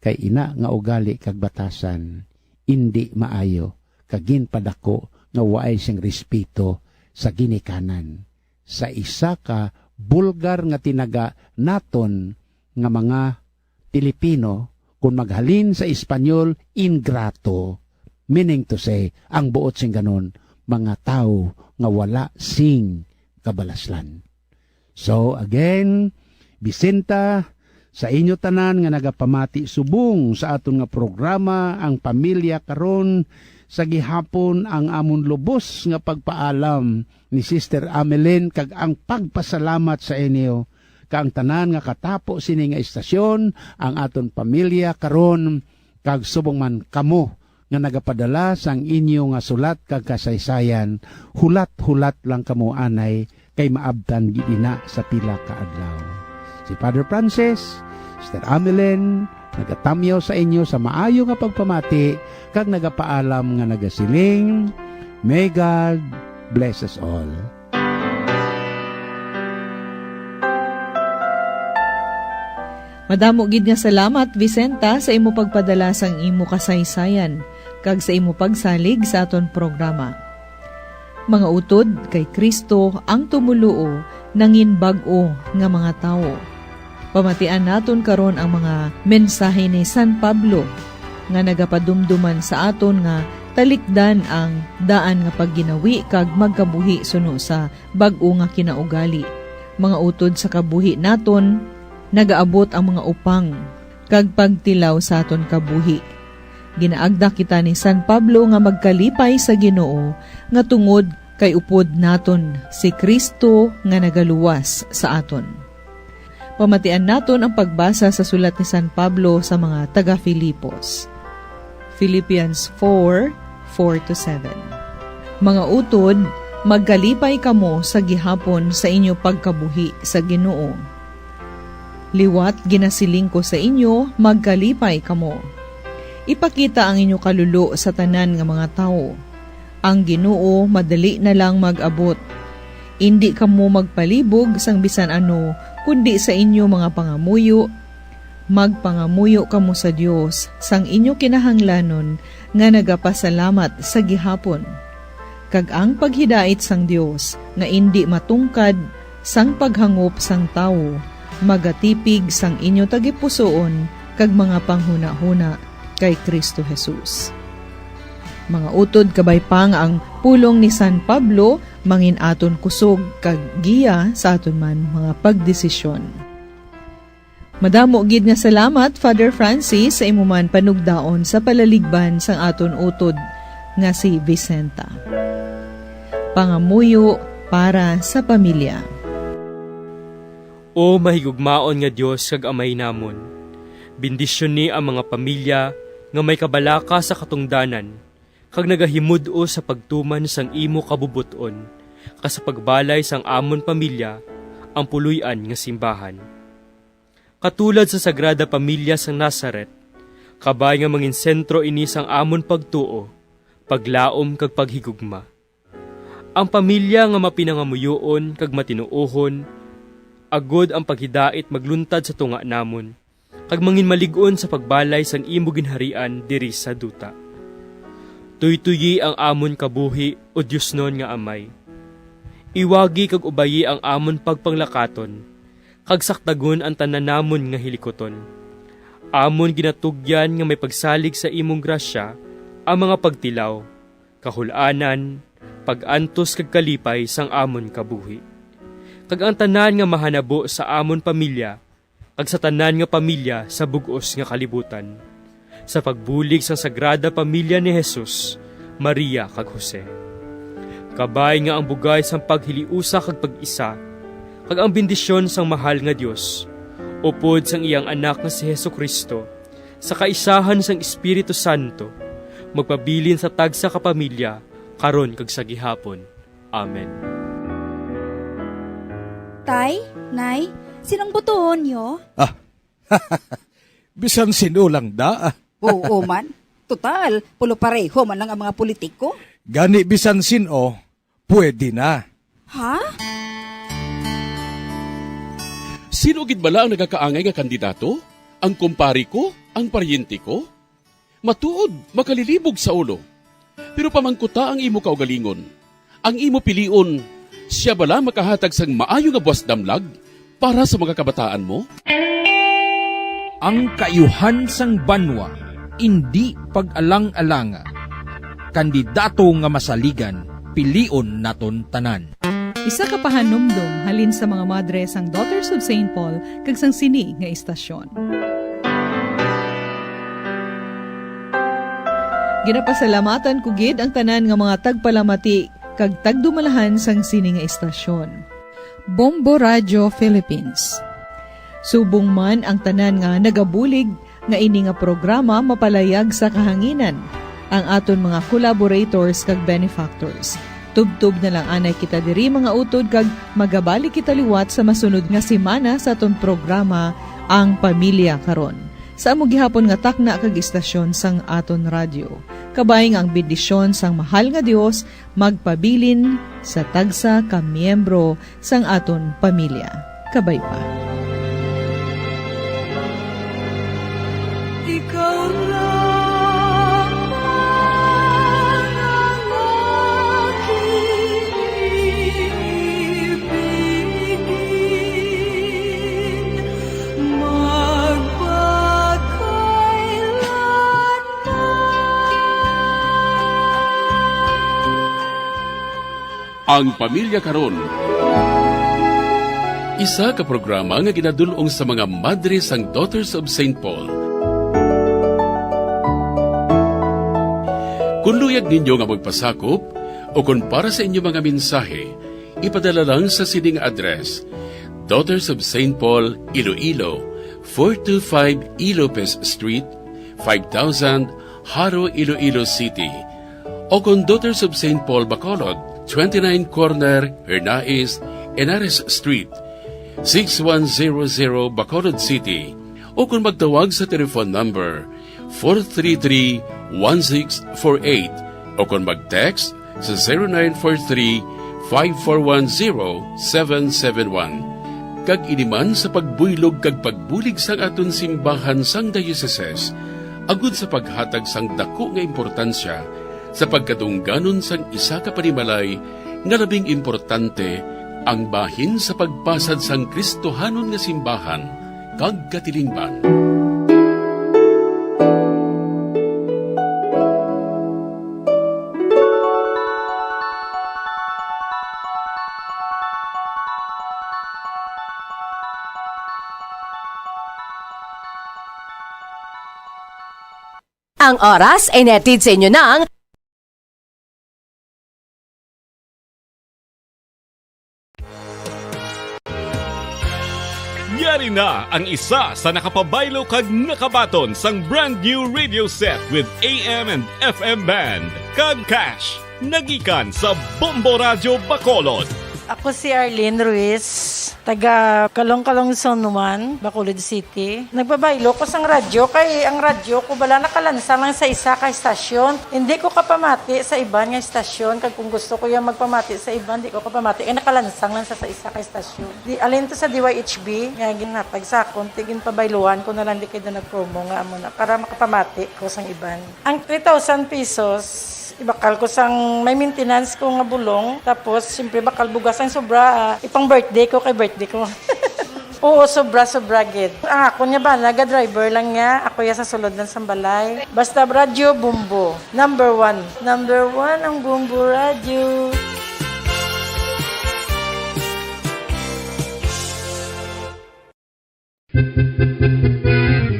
Kay ina nga ugali kag batasan indi maayo, kag ginpadako nga waay sing respeto sa ginikanan, sa isa ka bulgar nga tinaga naton nga mga Pilipino, kon maghalin sa Espanyol, ingrato. Meaning to say, ang buot sing ganon, mga tawo nga wala sing kabalaslan. So again, Vicenta, sa inyo tanan nga nagapamati subong sa aton nga programa, Ang Pamilya Karon, sa gihapon ang amon lubos nga pagpaalam ni Sister Amelin kag ang pagpasalamat sa inyo, kag ang tanan nga katapo sini nga istasyon, Ang Aton Pamilya Karon, kag subong man kamo nga nagapadala sang inyo nga sulat kag kasaysayan, hulat-hulat lang kamo anay, kay maabtan gid ina sa pila ka adlaw. Si Father Francis, Sister Amelin, nagatamyaw sa inyo sa maayo nga pagpamati kag nagapaalam nga nagasiling, "May God bless us all." Madamo gid nga salamat, Vicenta, sa imo pagpadala sang imo kasaysayan kag sa imo pagsalig sa aton programa. Mga utod, kay Cristo ang tumoluo nangin bag-o nga mga tawo. Pamatian naton karon ang mga mensahe ni San Pablo nga nagapadumduman sa aton nga talikdan ang daan nga pagginawi kag magkabuhi suno sa bag-o nga kinaugali. Mga utod sa kabuhi naton, nagaabot ang mga upang kag pagtilaw sa aton kabuhi. Ginaagda kita ni San Pablo nga magkalipay sa Ginoo, nga tungod kay upod naton si Cristo nga nagaluwas sa aton. Pamatian naton ang pagbasa sa sulat ni San Pablo sa mga taga-Filipos. Philippians four, four to seven. Mga utod, magkalipay kamo sa gihapon sa inyo pagkabuhi sa Ginoo. Liwat ginasiling ko sa inyo, magkalipay kamo. Ipakita ang inyo kalulo sa tanan nga mga tawo. Ang Ginoo madali na lang mag-abot. Indi kamo magpalibog sang bisan ano, kundi sa inyo mga pangamuyo, magpangamuyo kamo sa Dios sang inyo kinahanglanon nga nagapasalamat sa gihapon. Kag ang paghidait sang Dios nga indi matungkad sang paghangop sang tawo magatipig sang inyo tagipusoon kag mga panghunahuna kay Cristo Jesus. Mga utod, kabay pa nga ang pulong ni San Pablo mangin aton kusog kag giya sa aton man mga pagdesisyon. Madamo gid nga salamat, Father Francis, sa imo man panugdaon sa palaligban sang aton utod nga si Vicenta. Pangamuyo para sa pamilya. O mahigugmaon nga Dios kag Amay namon, bendisyoni ang mga pamilya nga may kabalaka sa katungdanan kag nagahimud-os sa pagtuman sang imo kabubot-on, kag sa pagbalay sang amon pamilya ang puloy-an nga simbahan. Katulad sa Sagrada Pamilya sang Nazaret, kabay nga mangin sentro ini sang amon pagtuo, paglaom kag paghigugma. Ang pamilya nga mapinangamuyoon kag matinuohon, agod ang paghidait magluntad sa tunga namon, kag manginmalig-on sa pagbalay sang imo ginharian diri sa duta. Tuytoyi ang amon kabuhi, O Diosnon nga Amay. Iwagi kag ubayi ang amon pagpanglakaton, kag saktagon ang tanan namon nga hilikuton. Amon ginatugyan nga may pagsalig sa imong grasya ang mga pagtilaw, kahul-anan, pag-antos kag kalipay sang amon kabuhi, kag ang tanan nga mahanabo sa amon pamilya kag sa tanan nga pamilya sa bug-os nga kalibutan, sa pagbulig sang Sagrada Pamilya ni Jesus, Maria, kag Jose. Kabay nga ang bugay sang paghiliusa kag pag-isa, kag ang bendisyon sang mahal nga Dios, upod sang iyang Anak nga si Jesu-Cristo, sa kaisahan sang Espiritu Santo, magpabilin sa tagsa ka pamilya, karon kag sa gihapon. Amen. Tay, Nay, sinong botohon niyo? Ah, bisan sino lang da. Oo man. Total, pulo pareho man lang ang mga politiko. Gani bisan sino, pwede na. Ha? Sino gid bala ang nagakaangay nga kandidato? Ang kumpare ko? Ang paryente ko? Matuod, makalilibog sa ulo. Pero pamangkuta ang imo kaugalingon. Ang imo pilion, sia bala makahatag sang maayo nga buas damlag para sa mga kabataan mo? Ang kaayuhan sang banwa indi pag-alang-alanga. Kandidato nga masaligan, Pilion naton tanan. Isa ka pahanumdom halin sa mga madre sang Daughters of Saint Paul kag sang sini nga istasyon. Ginapasalamatan ko gid ang tanan nga mga tagpalamati kag tagdumalahan sang sini nga istasyon. Bombo Radio Philippines. Subong man ang tanan nga nagabulig nga ini nga programa mapalayag sa kahanginan, ang aton mga collaborators kag benefactors. Tubtob na lang anay kita diri, mga utod, kag magabalik kita liwat sa masunod nga semana sa aton programa, Ang Pamilya Karon. Sa amo gihapon nga takna kag istasyon sang aton radyo. Kabay nga ang bendisyon sang mahal nga Dios magpabilin sa tagsa ka miyembro sang aton pamilya. Kabay pa. Ikaw lamang ang aking ibigin magpakailanman. Ang Pamilya Karon. Isa ka programa nga ginadul-ong sa mga madre sang Daughters of Saint Paul. Kung luyag ninyo nga magpasakop o kung para sa inyo mga mensahe, ipadala lang sa sining address: Daughters of Saint Paul, Iloilo, four two five E Lopez Street, five thousand, Jaro, Iloilo City. O kon Daughters of Saint Paul Bacolod, twenty-nine Corner Hernais, Henares Street, six one zero zero, Bacolod City. O kon magtawag sa telephone number four three three, one six four eight, o kon mag-text sa zero nine four three, five four one, zero seven seven one. Kag ini man sa pagbuylog kag pagbulig sang aton simbahan sang diocese, agud sa paghatag sang daku nga importansya sa pagkadungganon sang isa ka panimalay nga labing importante, ang bahin sa pagpasad sang Kristohanon nga simbahan kag katilingban. Ang oras ay nahatid sa inyo ng Yari na ang isa sa nakapabaylo kag nakabaton sang brand new radio set with A M and F M band kag cash. Nagikan sa Bombo Radyo Bacolod. Ako si Arlene Ruiz, taga Calong-Calong Zone one, Bacolod City. Nagpabaylo ko sang radyo kay ang radyo ko bala nakalansang lang sa isa ka estasyon. Hindi ko kapamati sa iban nga estasyon, kag kung gusto ko yung magpamati sa iban, di ko kapamati kay nakalansang lang sa, sa isa ka estasyon. Di, alin to sa D Y H B nga ginhatag sa akon, ti ginpabayluhan ko na lang di kay do nag-promo nga amo na para makapamati ko sang iban. Ang three thousand pesos, ibakal ko sang may maintenance ko nga bulong. Tapos, siyempre, bakal bugas ang sobra, ah, ipang birthday ko kay birthday ko. Oo, sobra, sobra gid. Ang akon nga bana, ga-driver lang niya. Ako ya sa sulod lang sang balay. Basta radyo, Bombo. Number one. Number one ang Bombo Radyo.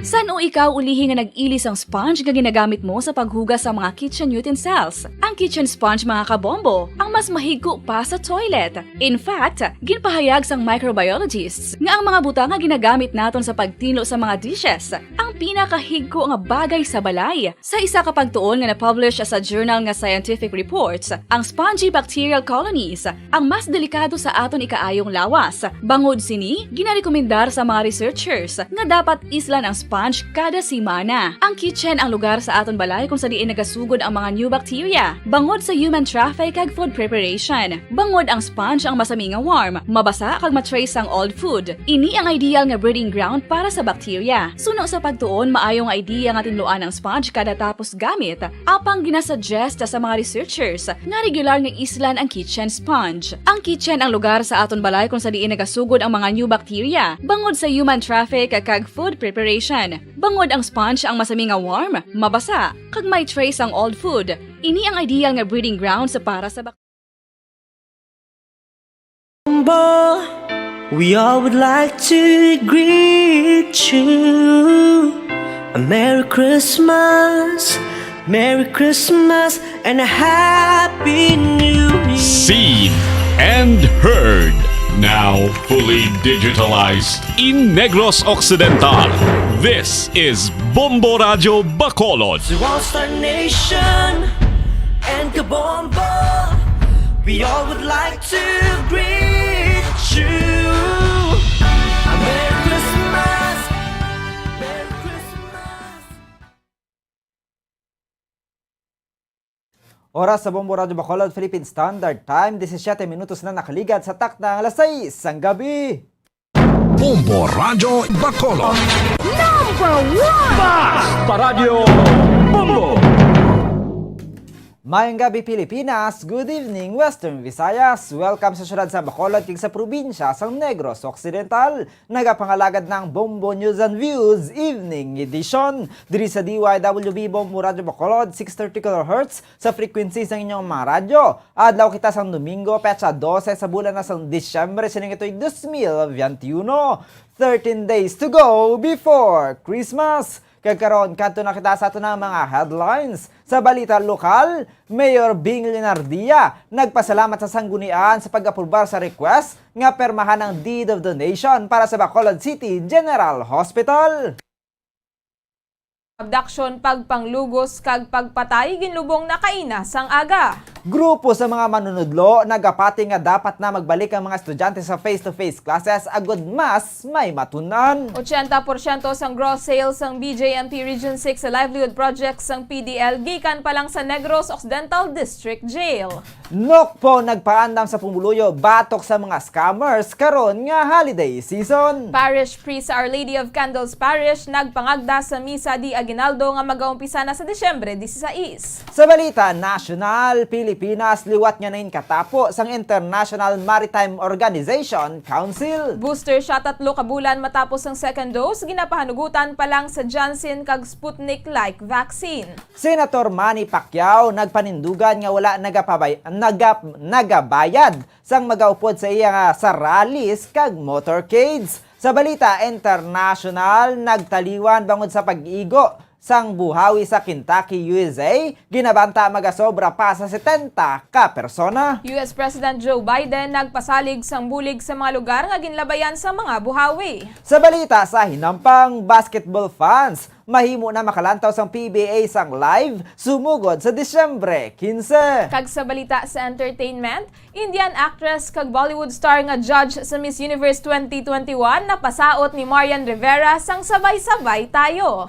San-o ikaw ulihi nga nag-ili sang sponge nga ginagamit mo sa paghugas sa mga kitchen utensils? Ang kitchen sponge, mga kabombo, ang mas mahigko pa sa toilet. In fact, ginpahayag sang microbiologists nga ang mga butang nga ginagamit naton sa pagtinlo sa mga dishes ang pinakahigko nga bagay sa balay. Sa isa ka pagtuon nga na-publish sa journal nga Scientific Reports, ang spongy bacterial colonies ang mas delikado sa aton ikaayong lawas. Bangod sini, ginarekomendar sa mga researchers nga dapat islan ang sponge kada semana. Ang kitchen ang lugar sa aton balay kung sa diin nagasugod ang mga new bacteria, bangod sa human traffic kag food preparation. Bangod ang sponge ang masami nga warm, mabasa kag ma-trace sang old food. Ini ang ideal nga breeding ground para sa bacteria. Suno sa pagtuon, maayo nga idea nga tinluan ang sponge kada tapos gamit, apang ginasuggest sa mga researchers nga regular nga islan ang kitchen sponge. Ang kitchen ang lugar sa aton balay kung sa diin nagasugod ang mga new bacteria, bangod sa human traffic kag food preparation. Bangod ang sponge ang masami nga warm, mabasa, kag may trace ang old food. Ini ang ideal nga breeding grounds para sa bak- Bombo, we all would like to greet you a Merry Christmas, Merry Christmas, and a Happy New Year. Seen and heard, now fully digitalized in Negros Occidental. This is Bombo Radyo Bacolod. To all Star Nation and Kabombo, we all would like to greet you a Merry Christmas, Merry Christmas. Oras sa Bombo Radyo Bacolod, Philippine Standard Time, disisiete minutos na nakaligad sa takna nga alas sais sang gabi. Bombo Radyo Bacolod. Number one! Basta Radyo Bombo! Mayong gabi, Pilipinas. Good evening, Western Visayas. Welcome sa siyudad sa Bacolod kag sa probinsya sang Negros Occidental. Nagapangalagad na ang Bombo News and Views Evening Edition diri sa D Y W B Bombo Radyo Bacolod, six thirty kilohertz sa frequency sang inyong mga radyo. Adlaw kita sang Domingo, petsa dose sa bulan na sang Disyembre sining tuig dos mil veintiuno. Thirteen days to go before Christmas. Kag karon, kadto na kita sa aton nga mga headlines. Sa balita lokal, Mayor Bing Leonardia nagpasalamat sa sanggunian sa pag-aprobar sa request nga pirmahan ang deed of donation para sa Bacolod City General Hospital. Abduction, pagpanglugos, kag pagpatay ginlubong na kaina sang aga. Grupo sa mga manunudlo nagapati nga dapat na magbalik ang mga estudyante sa face-to-face classes agud mas may matun-an. Ochenta porsyento sang gross sales sang B J M P Region six sa livelihood projects sang P D L gikan pa lang sa Negros Occidental District Jail. Nokpo nagpaandam sa pumuluyo batok sa mga scammers karon nga holiday season. Parish priest sa Our Lady of Candles Parish nagpangagda sa misa di Aguinaldo nga magaumpisa na sa Disyembre disisais. Sa balita nasyonal, Pilipinas liwat nga nangin katapo sang International Maritime Organization Council. Booster shot, tatlo ka bulan matapos ang second dose, ginapahanugutan pa lang sa Janssen kag Sputnik-like vaccine. Senator Manny Pacquiao nagpanindugan nga wala nagapabay-, nagap-, nagabayad sang magaupod sa iya nga saralis kag motorcades. Sa balita internasyonal, nagtaliwan bangod sa pag-igo sang buhawi sa Kentucky, U S A, ginabanta magasobra pa sa setenta ka persona. U S President Joe Biden nagpasalig sang bulig sa mga lugar nga ginlabayan sa mga buhawi. Sa balita sa hinampang, basketball fans, mahimo na makalantaw sang P B A sang live sumugod sa Disyembre quince. Kag sa balita sa entertainment, Indian actress kag Bollywood star nga judge sa Miss Universe twenty twenty-one napasaot ni Marian Rivera sang Sabay-Sabay Tayo.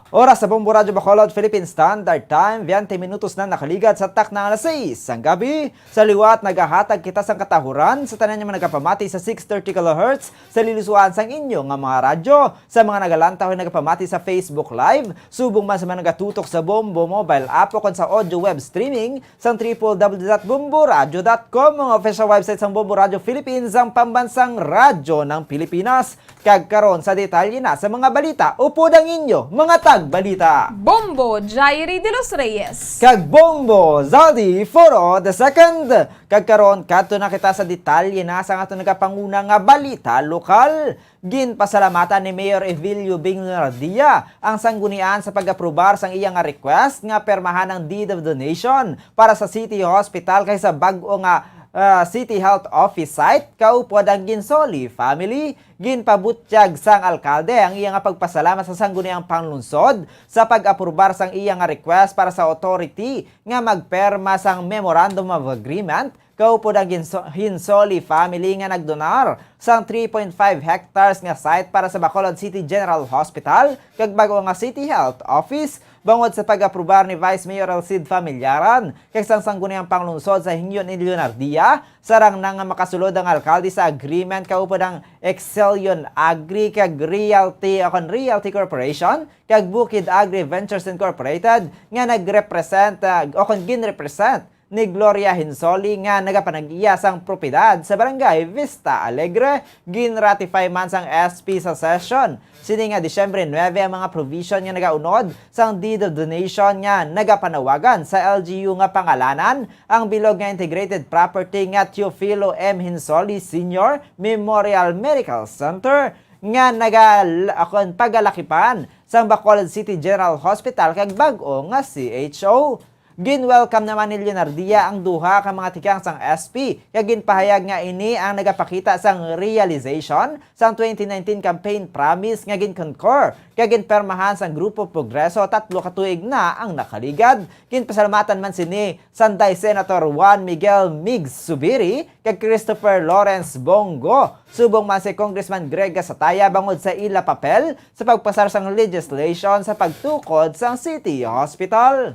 Oras sa Bombo Radyo Bacolod, Philippine Standard Time, veinte minutos na nakaligad sa takna nga alas sais sang gabi. Sa liwat, nagahatag kita sang katahuran sa tanan nga mga nagapamati sa six thirty kilohertz sa lilusuan sang inyo nga mga radyo. Sa mga nagalantaw nga nagapamati sa Facebook Live, subong man sa mga nagatutok sa Bombo mobile app ukon sa audio web streaming sang triple W dot bomboradio dot com, mga official website sang Bombo Radyo Philippines, ang pambansang radyo ng Pilipinas. Kag karon sa detalye na sa mga balita, upod ang inyo mga tagbalita. Bombo Jairi de los Reyes. Kag Bombo Zaldi Foro the second. Kag karon, kadto na kita sa detalye na sa aton nagapanguna nga balita lokal. Ginpasalamatan ni Mayor Evilio Bing Leonardia ang sanggunian sa pag-aprobar sang iya nga request nga pirmahan ang deed of donation para sa City Hospital kay sa bag-o nga, ah, City Health Office site kaupod ang Ginsoli family. Ginpabutyag sang alkalde ang iya nga pagpasalamat sa sangguniang panglungsod sa pag-aprobar sang iya nga request para sa authority nga magpirma sang Memorandum of Agreement kaupod ang Ginso-, Hinsoli family nga nagdonar sang three point five hectares nga site para sa Bacolod City General Hospital kag bag-o nga City Health Office. Bangod sa pag-aprobar ni Vice Mayor Alcid Familiaran kag sang Sangguniang Panglungsod sa Hingyo ni Leonardia, sarang na nga makasulod ang alkalde sa agreement kaupod ang Excelion Agri kag Realty o kon Realty Corporation kag Bukid Agri Ventures Incorporated nga nagrepresent, ah, o kon ginrepresent ni Gloria Hinsoli nga nagapanag-iya sang propiedad sa Barangay Vista Alegre, gin-ratify man sang S P sa session. Sini nga Disyembre nuebe ang mga provision nga nagaunod sang deed of donation nga nagapanawagan sa L G U nga pangalanan ang bilog nga integrated property nga Teofilo M. Hinsoli Senior Memorial Medical Center nga naga-, akon, pagalakipan sang Bacolod City General Hospital kag bag-o nga C H O. Gin-welcome naman ni Leonardia ang duha ka mga tikang sang S P, kag ginpahayag nga ini ang nagapakita sang realization sang twenty nineteen campaign promise nga gin-concur kag ginpermahan sang Grupo Progreso tatlo ka tuig na ang nakaligad. Ginpasalamatan man sini Sanday Senator Juan Miguel Migs Zubiri kag Christopher Lawrence Bong Go, subong man si Congressman Greg Gasataya bangod sa ila papel sa pagpasar sang legislation sa pagtukod sang City Hospital.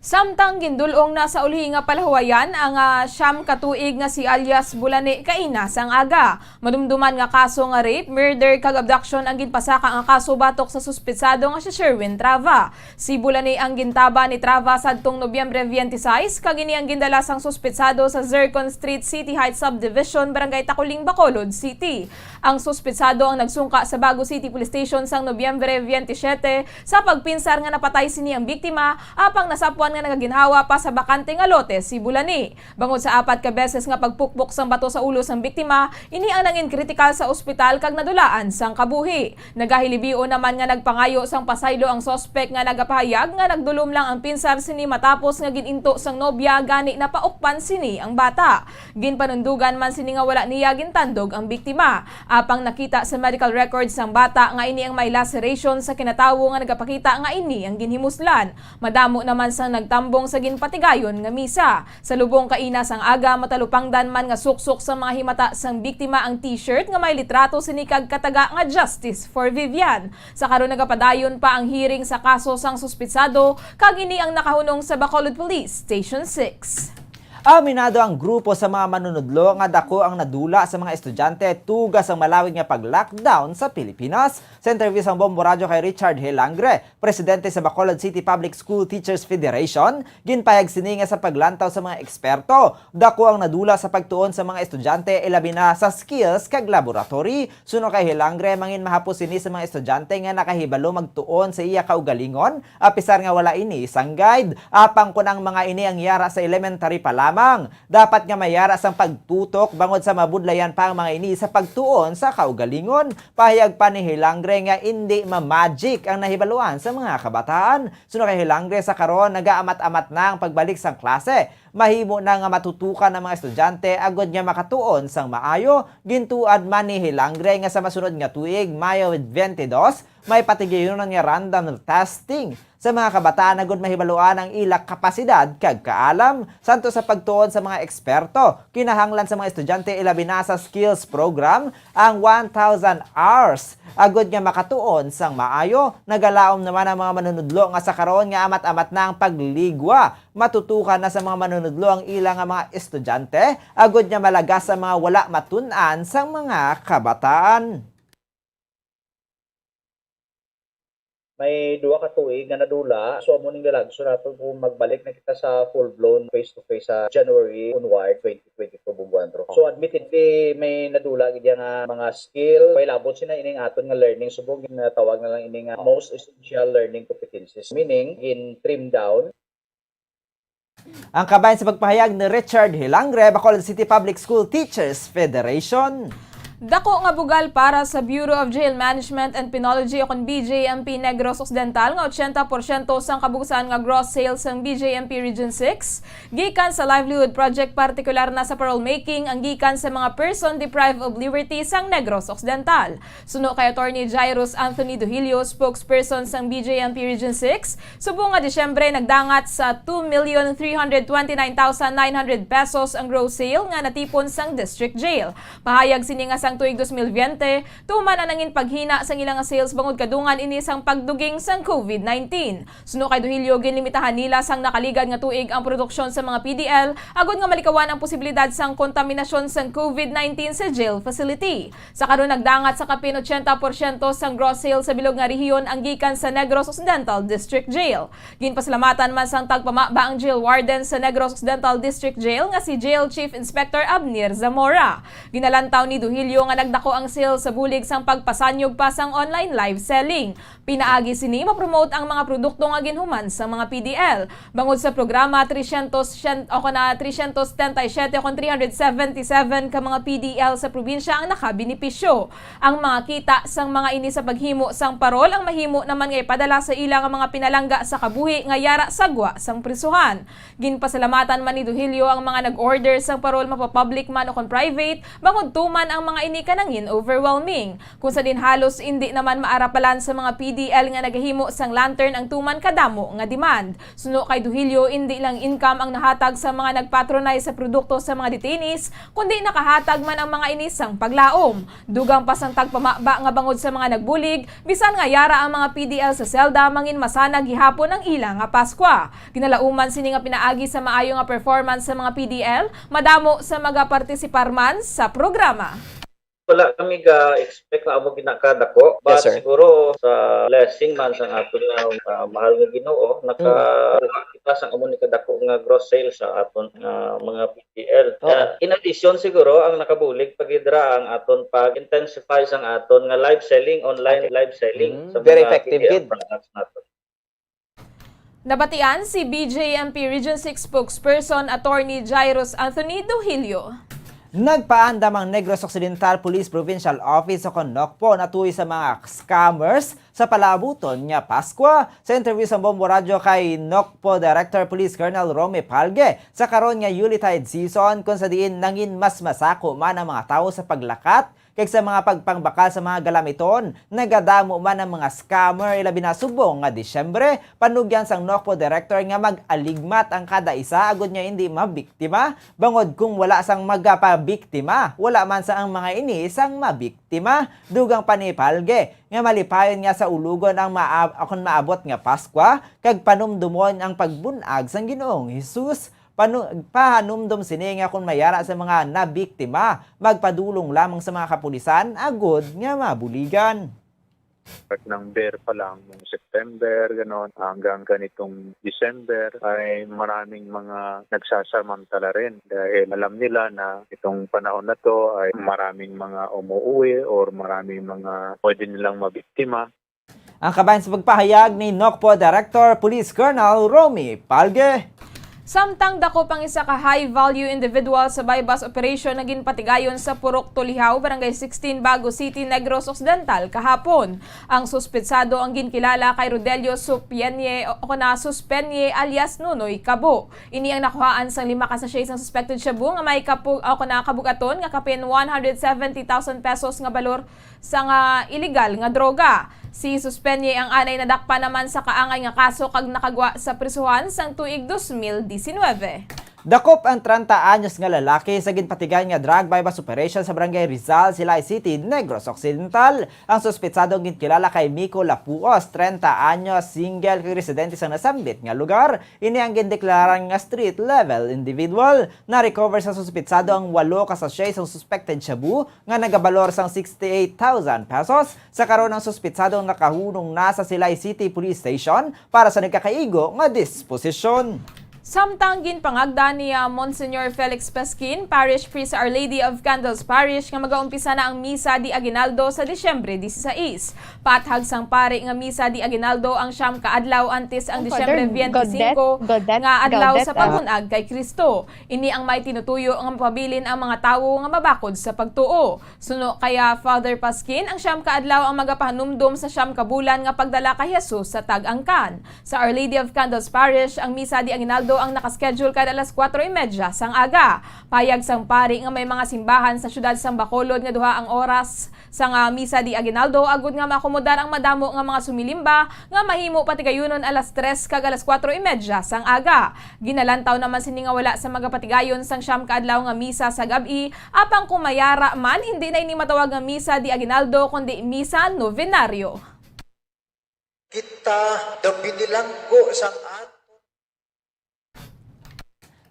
Samtang gindul-ong na sa ulhi nga palahuwayan ang, ah, siyam ka tuig nga si alias Bulani kaina sang aga. Madumduman nga kaso nga rape, murder, kag abduction ang ginpasaka nga kaso batok sa suspitsado nga si Sherwin Trava. Si Bulani ang gintaba ni Trava sadtong Nobyembre twenty-six, kag ini ang gindala sang suspitsado sa Zircon Street, City Heights Subdivision, Barangay Taculing, Bacolod City. Ang suspitsado ang nagsungka sa Bago City Police Station sang Nobyembre twenty-seven sa pagpinsar nga napatay sini ang biktima, apang nasapwan nga nagaginhawa pa sa bakante nga lote si Bulani. Bangod sa apat ka beses nga pagpukpok sang bato sa ulo sang biktima, ini ang nangin kritikal sa ospital kag nadulaan sang kabuhi. Nagahilibio naman nga nagpangayo sang pasaylo ang suspek nga nagapahayag nga nagdulom lang ang pinsar sini matapos nga gin-into sang nobya, gani napaukpan sini ang bata. Ginpanundugan man sini nga wala niya gintandog ang biktima. Apang nakita sa medical records sang bata nga ini ang may laceration sa kinatawo nga nagapakita nga ini ang ginhimuslan. Madamo naman sang nagtambong sa ginpatigayon nga misa. Sa lubong kaina sang aga, matalupangdan man nga suksok sa mga himata sang biktima ang T-shirt nga may litrato sini kag kataga nga Justice for Vivian. Sa karon, nagapadayon pa ang hearing sa kaso sang suspitsado, kag ini ang nakahunong sa Bacolod Police Station six. Aminado ang grupo sa mga manunudlo nga dako ang nadula sa mga estudyante tuga sang malawig nga pag-lockdown sa Pilipinas. Sa interview sang Bombo Radyo kay Richard Hilangre, presidente sa Bacolod City Public School Teachers Federation, ginpahayag sini nga sa paglantaw sa mga eksperto, dako ang nadula sa pagtuon sa mga estudyante, ilabi na sa skills kag laboratory. Suno kay Hilangre, mangin mahapos sini sa mga estudyante nga nakahibalo magtuon sa iya kaugalingon, apisar nga wala ini sang guide. Apang kon ang mga ini ang yara sa elementary pa lamang, dapat nga mayara sang pagtutok bangod sa mabudlayan pa ang mga ini sa pagtuon sa kaugalingon. Pahayag pa ni Hilangre nga indi ma-magic ang nahibaluan sa mga kabataan. Suno kay Hilangre, sa karon, nagaamat-amat na ang pagbalik sang klase. Mahimo na nga matutukan ang mga estudyante agod nga makatuon sang maayo. Gintuad man ni Hilangre nga sa masunod nga tuig, Mayo twenty-two, may patigayunon nga random testing sa mga kabataan agud mahibaluan ang ila kapasidad kag kaalam. Santo sa pagtuon sa mga eksperto, kinahanglan sa mga estudyante, ilabi na sa skills program, ang one thousand hours agud nga makatuon sang maayo. Nagalaom naman ang mga manunudlo nga sa karon nga amat-amat na ang pagligwa. Matutukan na sa mga manunudlo ang ila nga mga estudyante agud nga malagas sa mga wala matun-an sang mga kabataan. May duha ka tuig nga nadula, so amo ning lalagso naton kung magbalik na kita sa full-blown face-to-face sa January onward, twenty twenty-two, Bombo Andrew. So, admittedly, may nadula gid nga mga skill, may labot sina ining aton nga learning, subong ginatawag na lang ini nga most essential learning competencies, meaning gin-trim down. Ang kabahin sa pagpahayag ni Richard Hilangre, Bacolod City Public School Teachers Federation. Dako nga bugal para sa Bureau of Jail Management and Penology, o kon B J M P Negros Occidental, nga ochenta porsyento sang kabusan nga gross sales sang B J M P Region six gikan sa livelihood project, partikular na sa parole making, ang gikan sa mga person deprived of liberty sang Negros Occidental. Suno kay Attorney Jairus Anthony Duhilio, spokesperson sang B J M P Region six, subong nga Disyembre nagdangat sa two million three hundred twenty-nine thousand nine hundred pesos ang gross sale nga natipon sang district jail. Pahayag sini nga sa tuig dos mil biyente, tuman ang nangin paghina sang ila nga sales bangod kadungan ini sang pagduging sang COVID nineteen. Suno kay Duhilio, ginlimitahan nila sang nakaligad nga tuig ang produksyon sa mga P D L agod nga malikawan ang posibilidad sang kontaminasyon sang COVID nineteen sa jail facility. Sa karon, nagdangat sa kapin ochenta porsyento sang gross sales sa bilog nga rehiyon ang gikan sa Negros Occidental District Jail. Ginpasalamatan man sang tagpamaba ang jail warden sa Negros Occidental District Jail nga si Jail Chief Inspector Abner Zamora. Ginalantaw ni Duhilio nga nagdako ang sales sa bulig sang pagpasanyog pa sang online live selling. Pinaagi sini, mapromote ang mga produkto nga ginhuman sang mga P D L. Bangod sa programa, tresyentos siyam, o kana, tresyentos setenta y siyete kon three hundred seventy-seven ka mga P D L sa probinsya ang nakabenepisyo. Ang mga kita sang mga ini sa paghimo sang parol ang mahimo naman nga ipadala sa ila nga mga pinalangga sa kabuhi nga yara sa gwa sang prisuhan. Ginpasalamatan man ni Duhilio ang mga nag-order sang parol, mapapublic man o kon private, bangod tuman ang mga ini ka nangin overwhelming. Kung sa din, halos indi naman maarapalan sa mga P D L nga nagahimo sang lantern ang tuman kadamo nga demand. Suno kay Duhilio, indi lang income ang nahatag sa mga nagpatronize sa produkto sa mga detainees, kundi nakahatag man ang mga ini sang paglaom. Dugang pa sang tagpamaba nga bangod sa mga nagbulig, bisan nga yara ang mga P D L sa selda, mangin masanag gihapon ang ila nga Paskwa. Ginalauman sini nga pinaagi sa maayo nga performance sa mga P D L, madamo sa magapartisipar man sa programa. Wala kami ga-expect nga amo ginakadako. Yes, but sir, siguro sa blessing man sang aton nga, ah, mahal nga Ginoo, naka-, mm, kita sang amo ni kadako nga gross sales sa aton nga mga P D L. Oo. Ah, in addition, siguro ang nakabulig pa gid ra ang aton pag-intensify sang aton nga live selling, online, okay, live selling, mm, sa very mga effective P D L gid products naton. Nabatian si B J M P Region six spokesperson Attorney Jairus Anthony Duhilio. Nagpaandam ang Negros Occidental Police Provincial Office o kon NOCPO natuy sa mga scammers sa palaabuton nga Paskwa. Sa interview sa Bombo Radyo kay NOCPO Director Police Colonel Romy Palge, sa karon nga Yuletide season, kung sa diin nangin mas masako man ang mga tawo sa paglakat kag sa mga pagpangbakal sa mga galamiton, nagadamo man ang mga scammer, ilabi na subong nga Disyembre. Panugyan sang NOCPO Director nga mag-aligmat ang kada isa agud nga indi mabiktima, bangod kung wala sang magapabiktima, wala man sa ang mga ini sang mabiktima. Dugang pa ni Palge nga malipayon nga sa ulogon ang maab-, akon maabot nga Paskwa, kag panumdumon ang pagbun-ag sang Ginoong Hesus. Panu-, pahanumdom sini nga kon may ara sa mga nabiktima, magpadulong lamang sa mga kapulisan agud nga mabuligan. Start ng ber pa lang nung September, ganon, hanggang ganitong December, ay maraming mga nagsasamantala rin dahil alam nila na itong panahon na to ay maraming mga umuwi or maraming mga pwede nilang mabiktima. Ang kabahin sa pagpahayag ni NOCPO Director Police Colonel Romy Palge. Samtang dakop ang isa ka high-value individual sa buy-bust operation nga ginpatigayon sa Purok Tulihaw, Barangay sixteen, Bago City, Negros Occidental, kahapon. Ang suspetsado ang ginkilala kay Rodelio Supienye o kon Suspenye alias Nunoy Kabo. Ini ang nakuhaan sang lima ka sachet sang suspected shabu nga may kapug-, o kon kabug-aton nga kapin one hundred seventy thousand pesos nga balor sa nga iligal nga droga. Si Suspenye ang anay nadakpan naman sa kaangay nga kaso kag nakagwa sa prisuhan sang tuig dos mil disinwebe. Dakop ang treinta anyos nga lalaki sa ginpatigayon nga drug buy-bust operation sa Barangay Rizal, Silay City, Negros Occidental. Ang suspetsado ang ginkilala kay Miko Lapuos, treinta anyos, single kag residente sa nasambit nga lugar. Ini ang gindeklara nga street-level individual. Na-recover sa suspetsado ang walo ka sachet sang suspected shabu nga nagabalor sang sixty-eight thousand pesos. Sa karon, ang suspetsado nakahunong na sa Silay City Police Station para sa nagkakaigo nga disposisyon. Samtang ginpangagda ni, ah, Monsignor Felix Pasquin, Parish Priest sa Our Lady of Candles Parish, nga magaumpisa na ang Misa de Aguinaldo sa Disyembre dieciséis. Paathag sang pari nga Misa de Aguinaldo ang siyam ka adlaw antes ang Disyembre biyente singko nga adlaw sa pagmun-ag kay Cristo. Ini ang may tinutuyo nga mapabilin ang mga tawo nga mabakod sa pagtuo. Suno kay, ah, Father Pasquin, ang siyam ka adlaw ang magapahanumdom sa siyam ka bulan nga pagdala kay Jesus sa tag-angkan. Sa Our Lady of Candles Parish, ang Misa de Aguinaldo ang nakaschedule kada alas kuwatro y medya sang aga. Pahayag sang pari nga may mga simbahan sa siyudad sang Bacolod nga duha ang oras sang, ah, misa di aguinaldo agud nga maakomodar ang madamo nga mga sumilimba nga mahimo patigayunon alas tres kag alas kuwatro y medya sang aga. Ginalantaw naman sini nga wala sa magapatigayon sang siyam ka adlaw nga misa sa gab-i, apang kung may ara man, hindi na ini matawag nga misa di aguinaldo, kundi misa novenario. Kita daw binilanggo sang aton.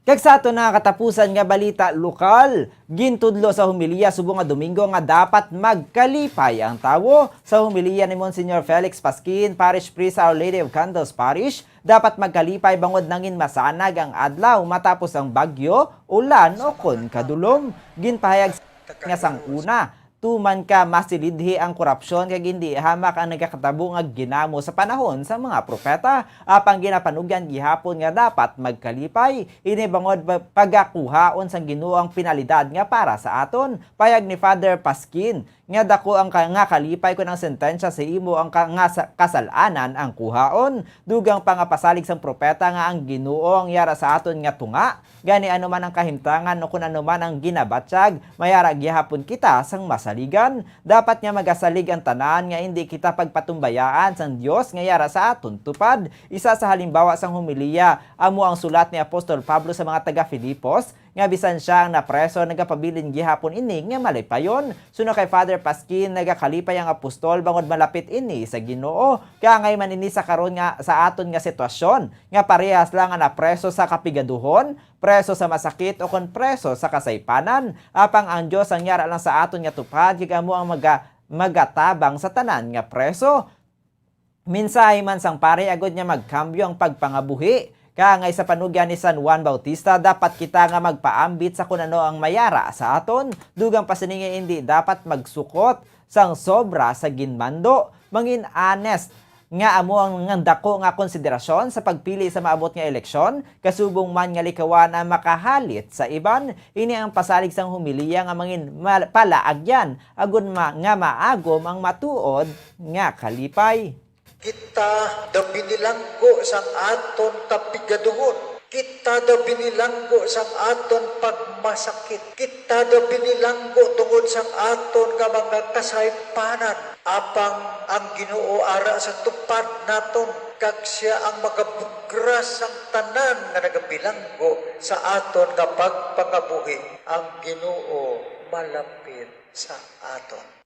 Kag sa aton nga katapusan nga balita lokal, gintudlo sa homilya subong nga Domingo nga dapat magkalipay ang tawo. Sa homilya ni Monsignor Felix Pasquin, Parish Priest sa Our Lady of Candles Parish, dapat magkalipay bangod nangin masanag ang adlaw matapos ang bagyo, ulan, o kon kadulom. Ginpahayag nga sang una, tuman ka masilidhi ang korupsyon kag indi hamak ang nagakatabo nga ginamo sa panahon sang mga propeta. Apang ginapanugyan gihapon nga dapat magkalipay. Ini bangod pa-, pagakuhaon sang Ginoo ang penalidad nga para sa aton. Payag ni Father Pasquin nga dako ang ka-, nga kalipay kon ang sentensya sa imo ang ka-, nga sa-, kasal-anan ang kuhaon. Dugang pa nga pasalig sang propeta nga ang Ginoo ang yara sa aton nga tunga. Gani, ano man ang kahimtangan o kon ano man ang ginabatyag, mayara gihapon kita sang masaligan. Dapat nga magasalig ang tanan nga indi kita pagpatumbayaan sang Dios nga yara sa aton tupad. Isa sa halimbawa sang homilya amo ang sulat ni Apostol Pablo sa mga taga-Filipos, nga bisan sia ang napreso, nagapabilin gihapon ini nga malipayon. Suno kay Father Pasquin, nagakalipay ang apostol bangod malapit ini sa Ginoo. Kaangay man ini sa karon nga, sa aton nga sitwasyon, nga parehas lang nga napreso sa kapigaduhon, preso sa masakit, o kon preso sa kasaypanan. Apang ang Dios ang yara lang sa aton nga tupad, kag amo ang maga-, magatabang sa tanan nga preso. Mensahe man sang pari agud nga magkambyo ang pagpangabuhi. Kaangay sa panugyan ni San Juan Bautista, dapat kita nga magpaambit sa kon ano ang mayara sa aton. Dugang pa sini nga indi dapat magsukot sang sobra sa ginmando. Mangin honest nga amo ang, ang dako nga konsiderasyon sa pagpili sa maabot nga eleksyon, kasubong man nga likawan ang makahalit sa iban. Ini ang pasalig sang homilya nga mangin mal-, palaagyan, agud ma-, nga maagom ang matuod nga kalipay. Kita daw binilanggo sang aton kapigaduhon. Kita daw binilanggo sang aton pagmasakit. Kita daw binilanggo tungod sang aton nga mga kasaypanan. Apang ang Ginoo ara sa tupad naton, kag sia ang magabugra sang tanan nga nagabilanggo sa aton nga pagpangabuhi. Ang Ginoo malapit sa aton.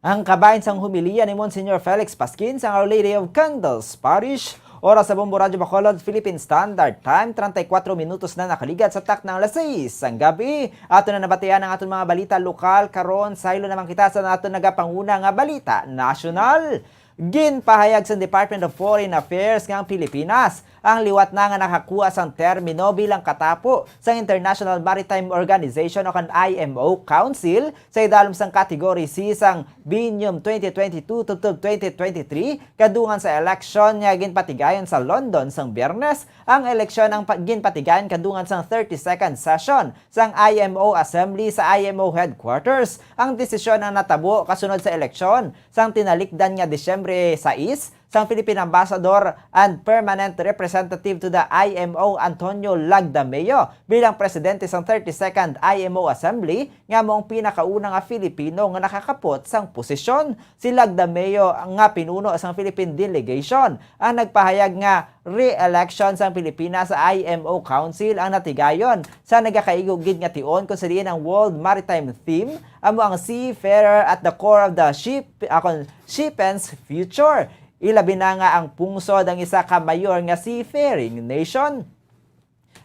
Ang kabahin sang homilya ni Monsignor Felix Pasquin sang Our Lady of Candles Parish. Oras sa Bombo Radyo Bacolod, Philippine Standard Time, treinta y cuatro minutos na nakaligat sa takna nga alas sais sang gabi. Ato na nabatian ang aton mga balita lokal. Karon, saylo naman kita sa aton nagapanguna nga balita nasyonal. Ginpahayag sang Department of Foreign Affairs nga ang Pilipinas ang liwat na nga nakakuha sang termino bilang katapo sang International Maritime Organization o kan I M O Council sa idalom sang Category C sang biennium twenty twenty-two tubtob twenty twenty-three, kadungan sa eleksyon nga ginpatigayon sa London sang Biyernes. Ang eleksyon ang pa-, ginpatigayon kadungan sang thirty-second session sang I M O Assembly sa I M O Headquarters. Ang desisyon ang natabo kasunod sa eleksyon sang tinalikdan nga Disyembre sais, sang Philippine Ambassador and Permanent Representative to the I M O, Antonio Lagdameo, bilang presidente sang thirty-second I M O Assembly, nga amo ang pinakauna nga Filipino nga nakakapot sang posisyon. Si Lagdameo, nga pinuno sang Philippine Delegation, ang nagpahayag nga re-election sang Pilipinas sa I M O Council ang natigayon sa nagakaigo gid nga tion, kung sa diin ang World Maritime Theme amo ang Seafarer at the Core of the Ship, ah, kon Shipen's Future. Ilabi na nga ang pungsod ang isa ka mayor nga seafaring nation.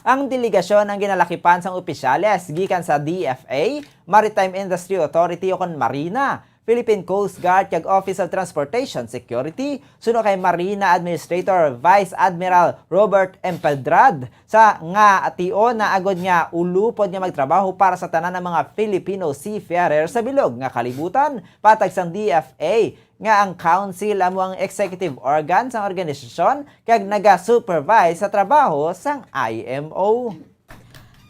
Ang delegasyon ang ginalakipan sang opisyales gikan sa D F A, Maritime Industry Authority o kon MARINA, Philippine Coast Guard kag Office of Transportation Security, suno kay MARINA Administrator Vice Admiral Robert Empedrad, sa nga tion na agod nga ulupod nga magtrabaho para sa tanan nga mga Filipino seafarer sa bilog nga kalibutan. Patag sang D F A, nga ang Council amo ang executive organ sang organisasyon kag naga-supervise sa trabaho sang I M O.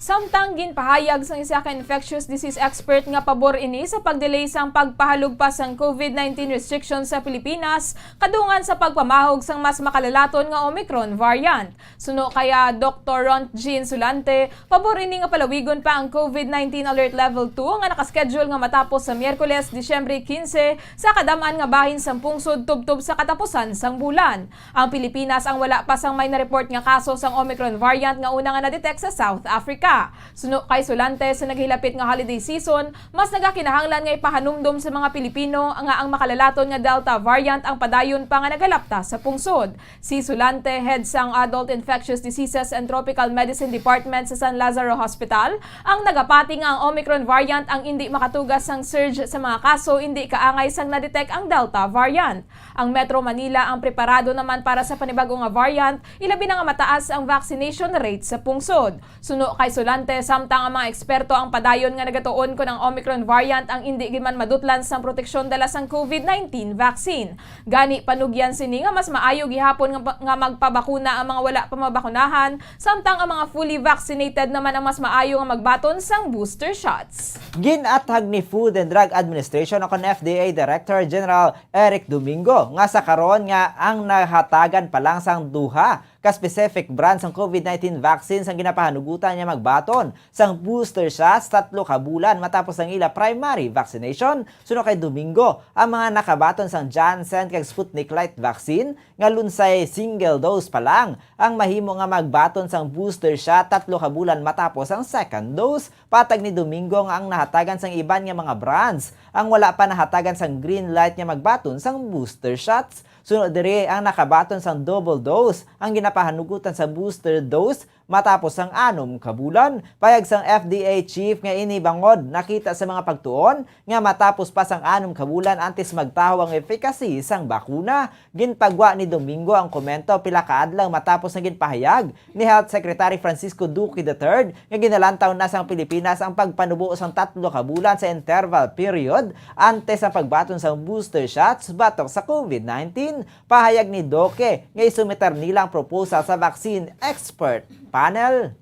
Samtang ginpahayag sang isa ka infectious disease expert nga pabor ini sa pag-delay sang pagpahalugpas sang COVID nineteen restrictions sa Pilipinas, kadungan sa pagpamahog sang mas makalalaton nga Omicron variant. Suno kay, ah, Doktor Ron Jean Sulante, pabor ini nga palawigon pa ang COVID nineteen Alert Level two nga nakaschedule nga matapos sa Miyerkules, Disyembre quince, sa kadam-an nga bahin sang pungsod tubtob sa katapusan sang bulan. Ang Pilipinas ang wala pa sang may na-report nga kaso sang Omicron variant nga una nga na-detect sa South Africa. Suno kay Sulante, sa naghilapit nga holiday season, mas nagakinahanglan nga ipahanumdom sa mga Pilipino nga ang makalalaton nga Delta variant ang padayon pa nga nagalapta sa pungsod. Si Sulante, head sang Adult Infectious Diseases and Tropical Medicine Department sa San Lazaro Hospital, ang nagapati nga ang Omicron variant ang indi makatugas sang surge sa mga kaso indi kaangay sang na-detect ang Delta variant. Ang Metro Manila ang preparado naman para sa panibag-o nga variant, ilabi na nga mataas ang vaccination rate sa pungsod. Suno kay Sulante, samtang ang mga eksperto ang padayon nga nagatuon kon ang Omicron variant ang indi gid man madutlan sang proteksyon dala sang COVID nineteen vaccine. Gani, panugyan sini nga mas maayo gihapon nga, nga magpabakuna ang mga wala pa mabakunahan, samtang ang mga fully vaccinated naman ang mas maayo nga magbaton sang booster shots. Gin-athag ni Food and Drug Administration o kon F D A Director General Eric Domingo nga sa karon nga ang nahatagan pa lang sang duha ka specific brand sang COVID nineteen vaccine sang ginapahanugutan nga magbaton sang booster shots tatlo ka bulan matapos ang ila primary vaccination. Suno kay Domingo, ang mga nakabaton sang Janssen kag Sputnik Light vaccine nga lunsay single dose pa lang ang mahimo nga magbaton sang booster shot tatlo ka bulan matapos ang second dose. Patag ni Domingo nga ang nahatagan sang iban nga mga brands ang wala pa nahatagan sang green light nga magbaton sang booster shots. Suno diri, ang nakabaton sang double dose ang ginapahanugutan sa booster dose matapos ang anom ka bulan. Pahayag sang F D A chief nga ini bangod nakita sa mga pagtuon nga matapos pa sang anom ka bulan antes magtahaw ang efficacy sang bakuna. Ginpagwa ni Domingo ang komento pila ka adlaw matapos nga ginpahayag ni Health Secretary Francisco Duque the third nga ginalantaw na sang Pilipinas ang pagpanubo sang tatlo ka bulan sa interval period antes ang pagbaton sang booster shots batok sa COVID nineteen. Pahayag ni Duque nga isumiter nila ang proposal sa vaccine expert panel.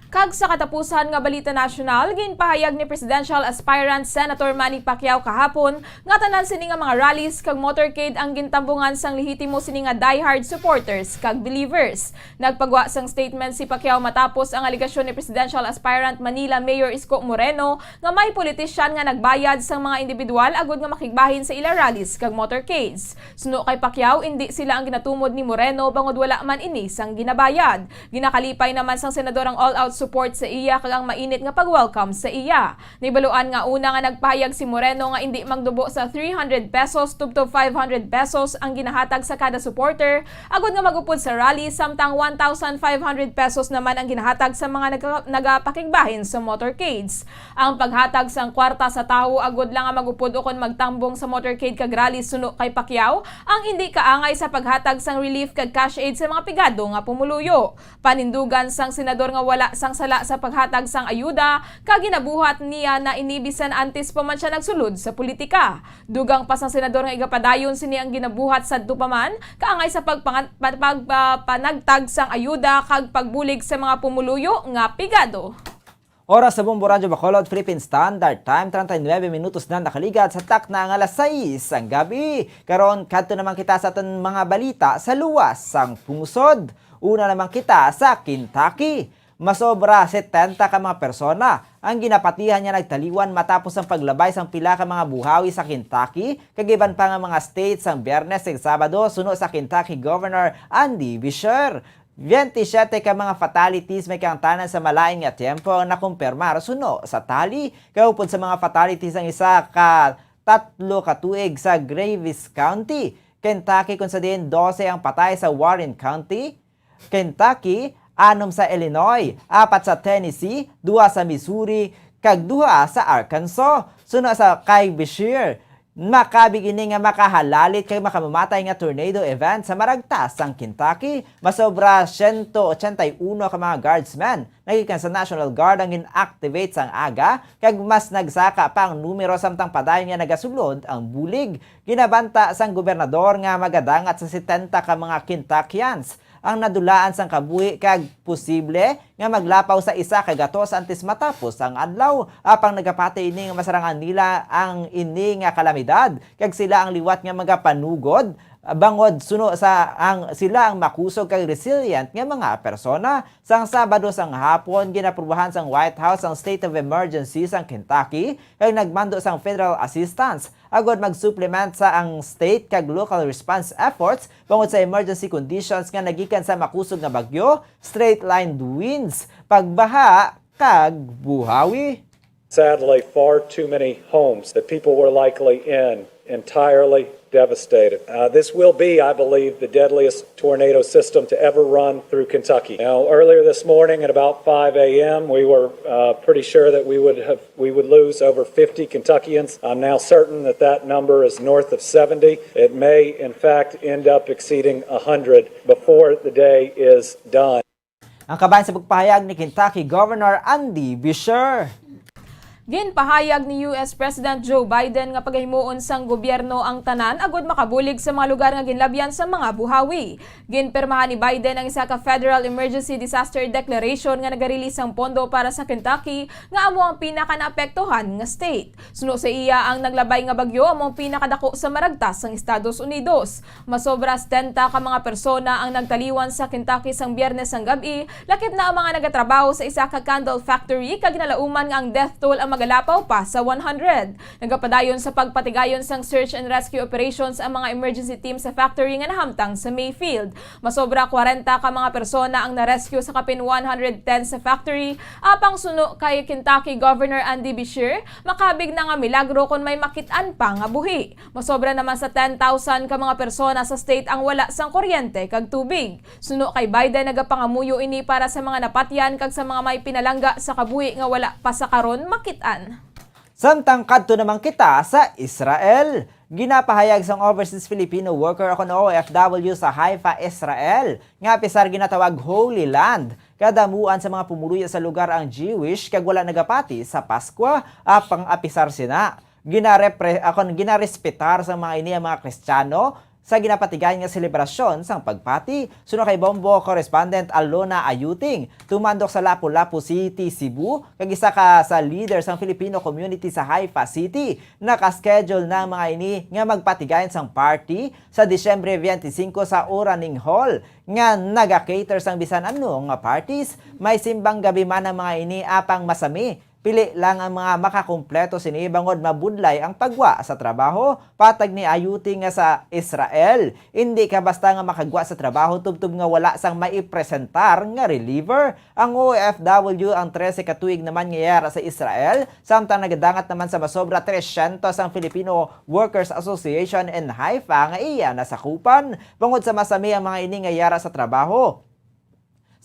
Kag sa katapusan nga balita nasyonal, ginpahayag ni presidential aspirant Senator Manny Pacquiao kahapon nga tanan sini nga mga rallies kag motorcade ang gintambungan sang lehitimo sini nga diehard supporters kag believers. Nagpagwa sang statement si Pacquiao matapos ang alegasyon ni presidential aspirant Manila Mayor Isko Moreno nga may politisyan nga nagbayad sang mga individual agud nga makigbahin sa ila rallies kag motorcades. Suno kay Pacquiao, indi sila ang ginatumod ni Moreno bangod wala man ini sang ginabayad. Ginakalipay naman sang senador ang all-out support sa iya kag ang mainit nga pag-welcome sa iya. Nahibaluan nga una nga nagpahayag si Moreno nga indi magdubo sa three hundred pesos tubtob five hundred pesos ang ginahatag sa kada supporter, agud nga mag-upod sa rally, samtang one thousand five hundred pesos naman ang ginahatag sa mga naga-, nagapakigbahin sa motorcades. Ang paghatag sang kwarta sa tawo agud lang nga mag-upod ukon magtambong sa motorcade kag rally suno kay Pacquiao ang indi kaangay sa paghatag sang relief kag cash aid sa mga pigado nga pumuluyo. Panindugan sang senador nga wala sang sala sa paghatag sang ayuda kag ginabuhat niya na ini bisan antes pa man sia nagsulod sa politika. Dugang pa sang senador nga igapadayon sini ang ginabuhat sadto pa man kaangay sa pagpangan-, pag-, pag-, ah, panagtag sang ayuda kag pagbulig sa mga pumuluyo nga pigado. Oras sa Bombo Radyo Bacolod, Philippine Standard Time, treinta y nueve minutos na nakaligat sa takna nga alas sais sang gabi. Karon, kadto naman kita sa aton mga balita sa luwas sang pungsod. Una naman kita sa Kentucky. Masobra setenta ka mga persona ang ginapatihan nga nagtaliwan matapos ang paglabay sang pila ka mga buhawi sa Kentucky kag iban pa nga mga state sang Biyernes kag Sabado, suno sa Kentucky Governor Andy Beshear. Veintisiete ka mga fatalities may kaangtanan sa malain nga tiyempo ang nakumpirmar suno sa tally. Kaupod sa mga fatalities ang isa ka tatlo ka tuig sa Graves County, Kentucky, kung sa diin dose ang patay sa Warren County, Kentucky, anom sa Illinois, apat sa Tennessee, duha sa Missouri, kag duha sa Arkansas. Suno sa kay Beshear, makabig ini nga makahalalit kag makamamatay nga tornado event sa maragtas sang Kentucky. Masobra siyento ochenta y uno ka mga guardsmen nga gikan sa National Guard ang gin-activate sang aga, kag mas nagsaka pa ang numero samtang padayon nga nagasulod ang bulig. Ginabanta sang gobernador nga magadangat sa setenta ka mga Kentuckians ang nadulaan sang kabuhi kag posible nga maglapaw sa isa ka gatos antes matapos ang adlaw. Apang nagapati ini nga masarangan nila ang ini nga kalamidad kag sila ang liwat nga magapanugod, bangod suno sa ang sila ang makusog kag resilient nga mga persona. Sang Sabado sang hapon, ginaprubahan sang White House ang state of emergency sang Kentucky kag nagmando sang federal assistance agud mag-supplement sa ang state kag local response efforts bangod sa emergency conditions nga nagikan sa makusog nga bagyo, straight-lined winds, pagbaha, kag buhawi. Sadly, far too many homes that people were likely in entirely devastated. Uh, this will be, I believe, the deadliest tornado system to ever run through Kentucky. Now, earlier this morning at about five a m, we were uh, pretty sure that we would have we would lose over fifty Kentuckians. I'm now certain that that number is north of seventy. It may, in fact, end up exceeding a hundred before the day is done. Ang kabahin sa pagpahayag ni Kentucky Governor Andy Beshear. Ginpahayag ni U S President Joe Biden nga pagahimuon sang gobyerno ang tanan agud makabulig sa mga lugar nga ginlabyan sa mga buhawi. Ginpirmahan ni Biden ang isa ka federal emergency disaster declaration nga nagarelease sang pondo para sa Kentucky nga amo ang pinakanaapektuhan nga state. Suno sa iya, ang naglabay nga bagyo amo ang pinakadako sa maragtas sang Estados Unidos. Masobra setenta ka mga persona ang nagtaliwan sa Kentucky sang Biyernes sang gab-i, lakip na ang mga nagatrabaho sa isa ka candle factory kag ginalauman nga ang death toll ang magalapaw pa sa one hundred. Nagapadayon sa pagpatigayon sang search and rescue operations ang mga emergency team sa factory nga nahamtang sa Mayfield. Masobra kwarenta ka mga persona ang na-rescue sa kapin one hundred ten sa factory, apang suno kay Kentucky Governor Andy Beshear, makabig na nga milagro kon may makit-an pa nga buhi. Masobra naman sa ten thousand ka mga persona sa state ang wala sang kuryente kag tubig. Suno kay Biden, nagapangamuyo ini para sa mga napatyan kag sa mga may pinalangga sa kabuhi nga wala pa sa karon makit-an. Samtang kadto naman kita sa Israel, ginapahayag sang overseas Filipino worker o kon O F W sa Haifa, Israel, nga apisar ginatawag Holy Land, kadamuan sa mga pumuluyo sa lugar ang Jewish kag wala nagapati sa Paskwa, apang apisar sina ginarepre-, akon, ginarespetar sang mga ini ang mga Kristiyano sa ginapatigayon nga selebrasyon sang pagpati. Suno kay Bombo correspondent Alona Ayuting, tumandok sa Lapu-Lapu City, Cebu, kag isa ka sa leader sang Filipino community sa Haifa City, naka-schedule na ang mga ini nga magpatigayon sang party sa Disyembre twenty-five sa Oraning Hall, nga naga-cater sang bisan ano nga parties. May simbang gabi man ang mga ini, apang masami pili lang ang mga makakumpleto sini bangod mabudlay ang paggwa sa trabaho. Patag ni Ayuting nga sa Israel, indi ka basta nga makagwa sa trabaho tubtob nga wala sang maipresentar nga reliever. Ang O F W ang trese ka tuig naman nga yara sa Israel, samtang nagadangat naman sa masobra tresyentos ang Filipino Workers Association in Haifa nga iya nasakupan. Bangod sa masami ang mga ini nga yara sa trabaho,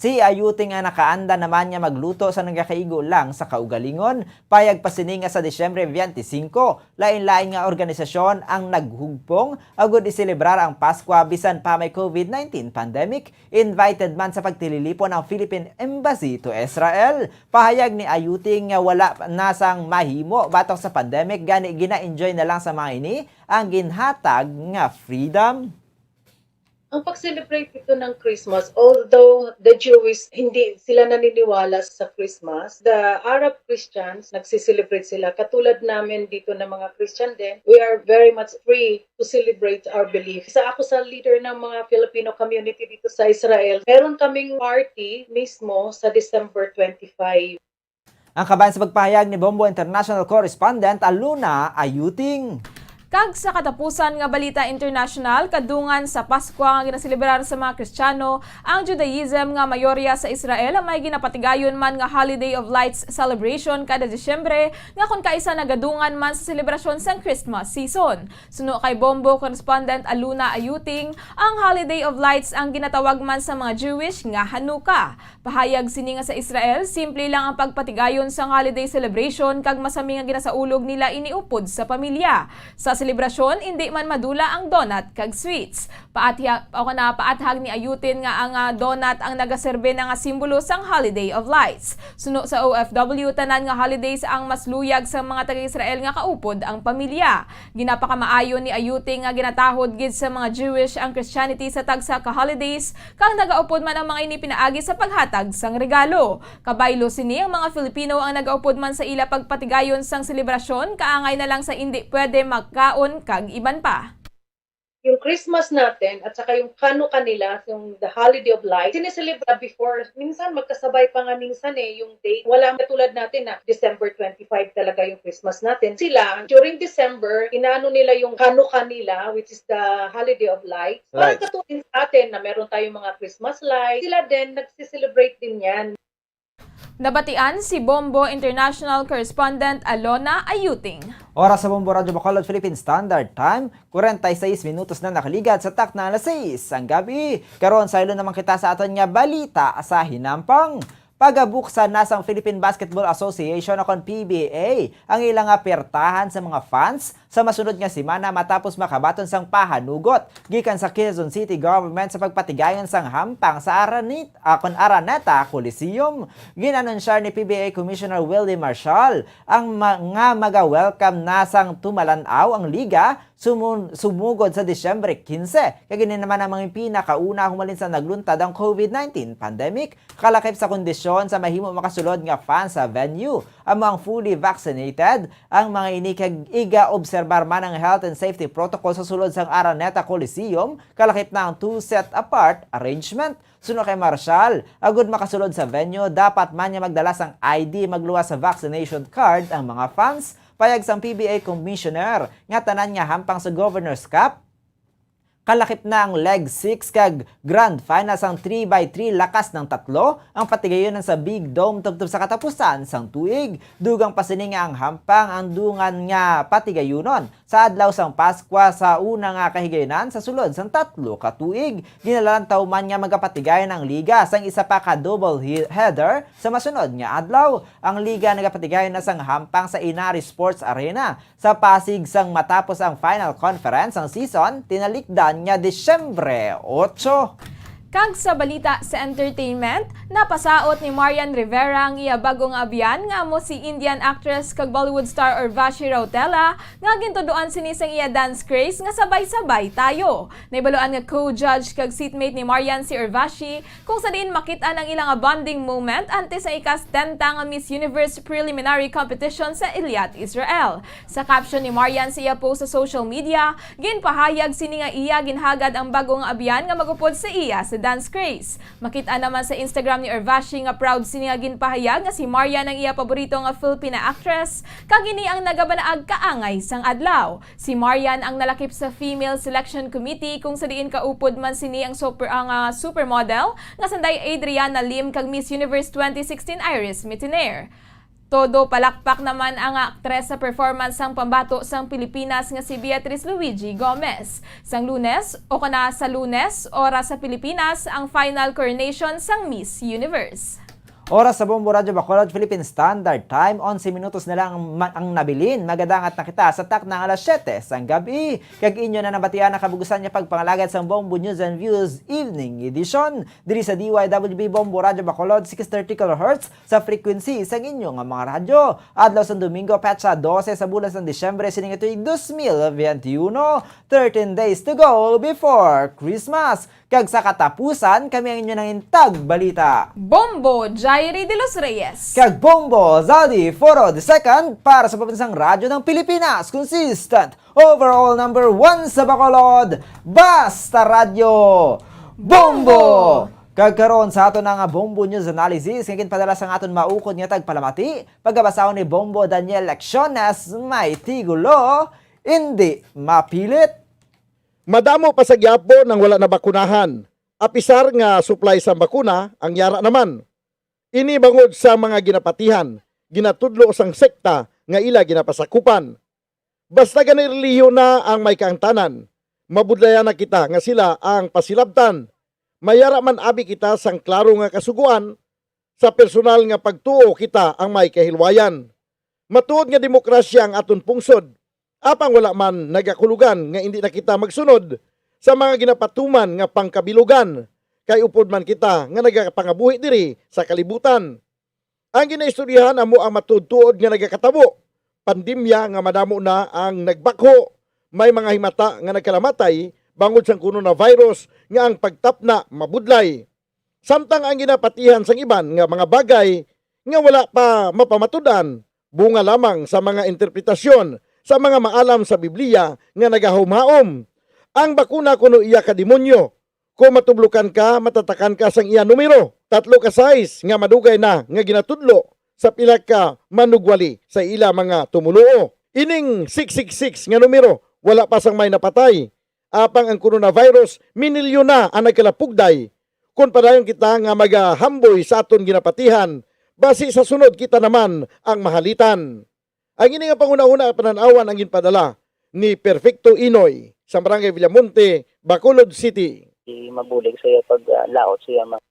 si Ayuting ang nakaanda naman nga magluto sa nagakaigo lang sa kaugalingon. Payag pa sini nga sa Disyembre twenty-five, lain-lain nga organisasyon ang naghugpong agud iselebrar ang Paskwa bisan pa may COVID nineteen pandemic. Invited man sa pagtililipon ang Philippine Embassy to Israel. Pahayag ni Ayuting nga wala na sang mahimo batok sa pandemic, gani gina-enjoy na lang sa mga ini ang ginhatag nga freedom. Ang pag-celebrate dito ng Christmas, although the Jewish, hindi sila naniniwala sa Christmas, the Arab Christians, nagsi-celebrate sila. Katulad namin dito na mga Christian din, we are very much free to celebrate our belief. Isa ako sa leader ng mga Filipino community dito sa Israel. Meron kaming party mismo sa December twenty-five. Ang kabahin sa pagpahayag ni Bombo International Correspondent Aluna Ayuting. Kag sa katapusan nga balita international, kadungan sa Paskwa nga ginaselebrar sa mga Kristiyano, ang Judaism nga mayorya sa Israel may ginapatigayon man nga Holiday of Lights celebration kada Disyembre, nga kon kaisa nagadungan man sa selebrasyon sang Christmas season. Suno kay Bombo correspondent Aluna Ayuting, ang Holiday of Lights ang ginatawag man sa mga Jewish nga Hanukkah. Pahayag sini nga sa Israel, simple lang ang pagpatigayon sang holiday celebration kag masami nga ginasaulog nila ini upod sa pamilya. Sa selebrasyon, indi man madula ang donut kag sweets. Paatha-, o kana, paathag ni Ayutin nga ang, ah, donut ang nagaserbe na nga simbolo sang Holiday of Lights. Suno sa O F W, tanan nga holidays ang mas luyag sa mga taga-Israel nga kaupod ang pamilya. Ginapakamaayo ni Ayutin nga ginatahod gid sa mga Jewish ang Christianity sa tagsa ka holidays, kag nagaupod man ang mga ini pinaagi sa paghatag sang regalo. Kabaylo sini, ang mga Filipino ang nagaupod man sa ila pagpatigayon sang selebrasyon, kaangay na lang sa indi pwede magkaon kag iban pa. Yung Christmas natin at saka yung Hanukkah nila, yung the Holiday of Light, siniselebra before, minsan magkasabay pa nga minsan eh, yung date. Wala katulad natin na December twenty-five talaga yung Christmas natin. Sila, during December, inaano nila yung Hanukkah nila, which is the Holiday of Light. Parang Right. katulad sa atin na meron tayong mga Christmas lights, sila din, nagsiselebrate din yan. Nabatian si Bombo International Correspondent Alona Ayuting. Oras sa Bombo Radyo Bacolod, Philippine Standard Time, kwarenta y seis minutos na nakaligad sa takna alas sais sang gabi. Karon, saylo naman kita sa aton nga balita sa hinampang. Pagabuksan na sang Philippine Basketball Association o kon P B A ang ila nga pertahan sa mga fans sa masunod nga semana matapos makabaton sang pahanugot gikan sa Quezon City Government sa pagpatigayon sang hampang sa Aranit-, ah, kon Araneta Coliseum. Gin-anunsyar ni P B A Commissioner Willie Marshall ang ma-, nga maga-welcome na sang tumalan-aw ang liga sumun-, sumugod sa Disyembre quince, kag ini naman ang mga pinakauna humalin sa nagluntad ang COVID nineteen pandemic, kalakip sa kondisyon sa mahimo makasulod nga fans sa venue. Amo ang fully vaccinated ang mga ini kag iga-obserbar man ang health and safety protocol sa sulod sang Araneta Coliseum, kalakip na ang two set apart arrangement. Suno kay Marshall, agud makasulod sa venue, dapat man nga magdala sang I D, magluwas sa vaccination card ang mga fans. Payag sang P B A Commissioner nga tanan nga hampang sa Governor's Cup, kalakip na ang Leg six kag Grand Final sang three by three lakas ng tatlo ang patigayunan sa Big Dome tubtob sa katapusan sang tuig. Dugang pa sini nga ang hampang ang dungan nga patigayunon sa adlaw sang Paskwa sa una nga kahigayunan sa sulod sang tatlo ka tuig. Ginalantaw man nga magapatigayon ang liga sang isa pa ka double he-, header sa masunod nga adlaw. Ang liga nagapatigayon na sang hampang sa Inari Sports Arena sa Pasig sang matapos ang final conference sang season tinalikdan nga Disyembre otso. Kag sa balita sa entertainment, napasaot ni Marian Rivera ang iya bag-o nga abyan nga amo si Indian actress kag Bollywood star Urvashi Rautela, nga gintudoan sini sang iya dance craze nga Sabay-Sabay Tayo. Nahibaluan nga co-judge kag seatmate ni Marian si Urvashi, kung sa diin makit-an ang ila nga bonding moment antes sa ika-setenta nga Miss Universe preliminary competition sa Eilat, Israel. Sa caption ni Marian sa iya post sa social media, ginpahayag sini nga iya ginhagad ang bag-o nga abyan nga mag-upod sa iya sa dance craze. Makit-an naman sa Instagram ni Urvashi nga proud sini nga ginpahayag nga si Marian ang iya paborito nga Filipina actress, kag ini ang nagabanaag kaangay sang adlaw. Si Marian ang nalakip sa Female Selection Committee, kung sa diin kaupod man sini ang super, ang, ah, supermodel nga sanday Adriana Lim kag Miss Universe twenty sixteen Iris Mitiner. Todo palakpak naman ang aktres sa performance sang pambato sang Pilipinas nga si Beatrice Luigi Gomez. Sang Lunes, o kana sa Lunes, oras sa Pilipinas, ang final coronation sang Miss Universe. Oras sa Bombo Radyo Bacolod, Philippine Standard Time, onse minutos na lang ang ma-, ang nabilin. Magadangat na kita sa takna nga alas siyete sang gabi. Kag inyo na nabatian ang kabugusan nga pagpangalagad sang Bombo News and Views Evening Edition diri sa D Y W B Bombo Radyo Bacolod, six thirty kilohertz sa frequency sang inyo nga mga radyo. Adlaw sang Domingo, petsa dose sa bulan sang Disyembre sining tuig dos mil veintiuno, thirteen days to go before Christmas. Kag sa katapusan, kami ang inyo nangintag balita. Bombo Jairi de los Reyes. Kag Bombo Zadi Foro the second para sa Pambansang Radyo ng Pilipinas. Consistent, overall number one sa Bacolod. Basta Radyo. Bombo! Kag karon sa aton nga Bombo News Analysis, nga ginpadala sang aton maukod nga tagpalamati, pagabasahon ni Bombo Daniel Lecciones, may tigulo, Indi Mapilit. Madamo pa sa gyapon ang wala nabakunahan, apisar nga supply sang bakuna ang yara naman. Ini bangod sa mga ginapatihan, ginatudlo sang sekta nga ila ginapasakupan. Basta gani relihiyon na ang may kaangtanan, mabudlayan na kita nga sila ang pasilabtan. Mayara man abi kita sang klaro nga kasugoan, sa personal nga pagtuo kita ang may kahilwayan. Matuod nga demokrasya ang aton pungsod, Apang wala man nagakulugan nga indi na kita magsunod sa mga ginapatuman nga pangkabilugan, kay upod man kita nga nagapangabuhi diri sa kalibutan. Ang ginaistoryahan amo ang matuod-tuod nga nagakatabo, pandemya nga madamo na ang nagbakho, may mga himata nga nagkalamatay bangod sang coronavirus nga ang pagtapna mabudlay. Samtang ang ginapatihan sang iban nga mga bagay nga wala pa mapamatud-an, bunga lamang sa mga interpretasyon sa mga maalam sa Biblia nga nagahumhaom. Ang bakuna kuno iya ka demonyo. Kung matublokan ka, matatakan ka sang iya numero. Tatlo ka size nga madugay na nga ginatudlo sa pila ka manugwali sa ila mga tumoluo. Ining six six six nga numero, wala pa sang may napatay. Apang ang coronavirus, minilyon na ang nagkalapugday. Kon padayon kita nga magahamboy sa aton ginapatihan, basi sa sunod kita naman ang mahalitan. Ang ini nga panghunahuna panan-awan ang ginpadala ni Perfecto Inoy sa Barangay Villamonte, Bacolod City. Di mabulig sa iya pag, ah, laot sa iya mga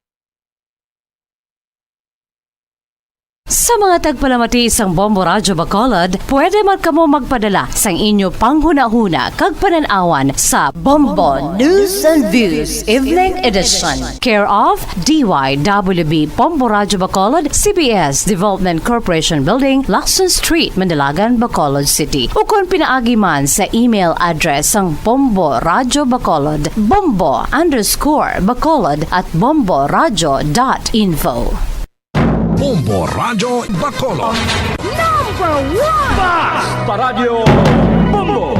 Sa mga tagpalamati sang Bombo Radyo Bacolod, pwede man kamo magpadala sang inyo panghunahuna kag panan-awan sa Bombo News and Views Evening Edition, care of D Y W B Bombo Radyo Bacolod, C B S Development Corporation Building, Lacson Street, Mandalagan, Bacolod City. Ukon pinaagi man sa email address sang Bombo Radyo Bacolod, bombo underscore bacolod at bomboradyo dot info. Bombo Radyo Bacolod. Number one! Basta Radyo Bombo!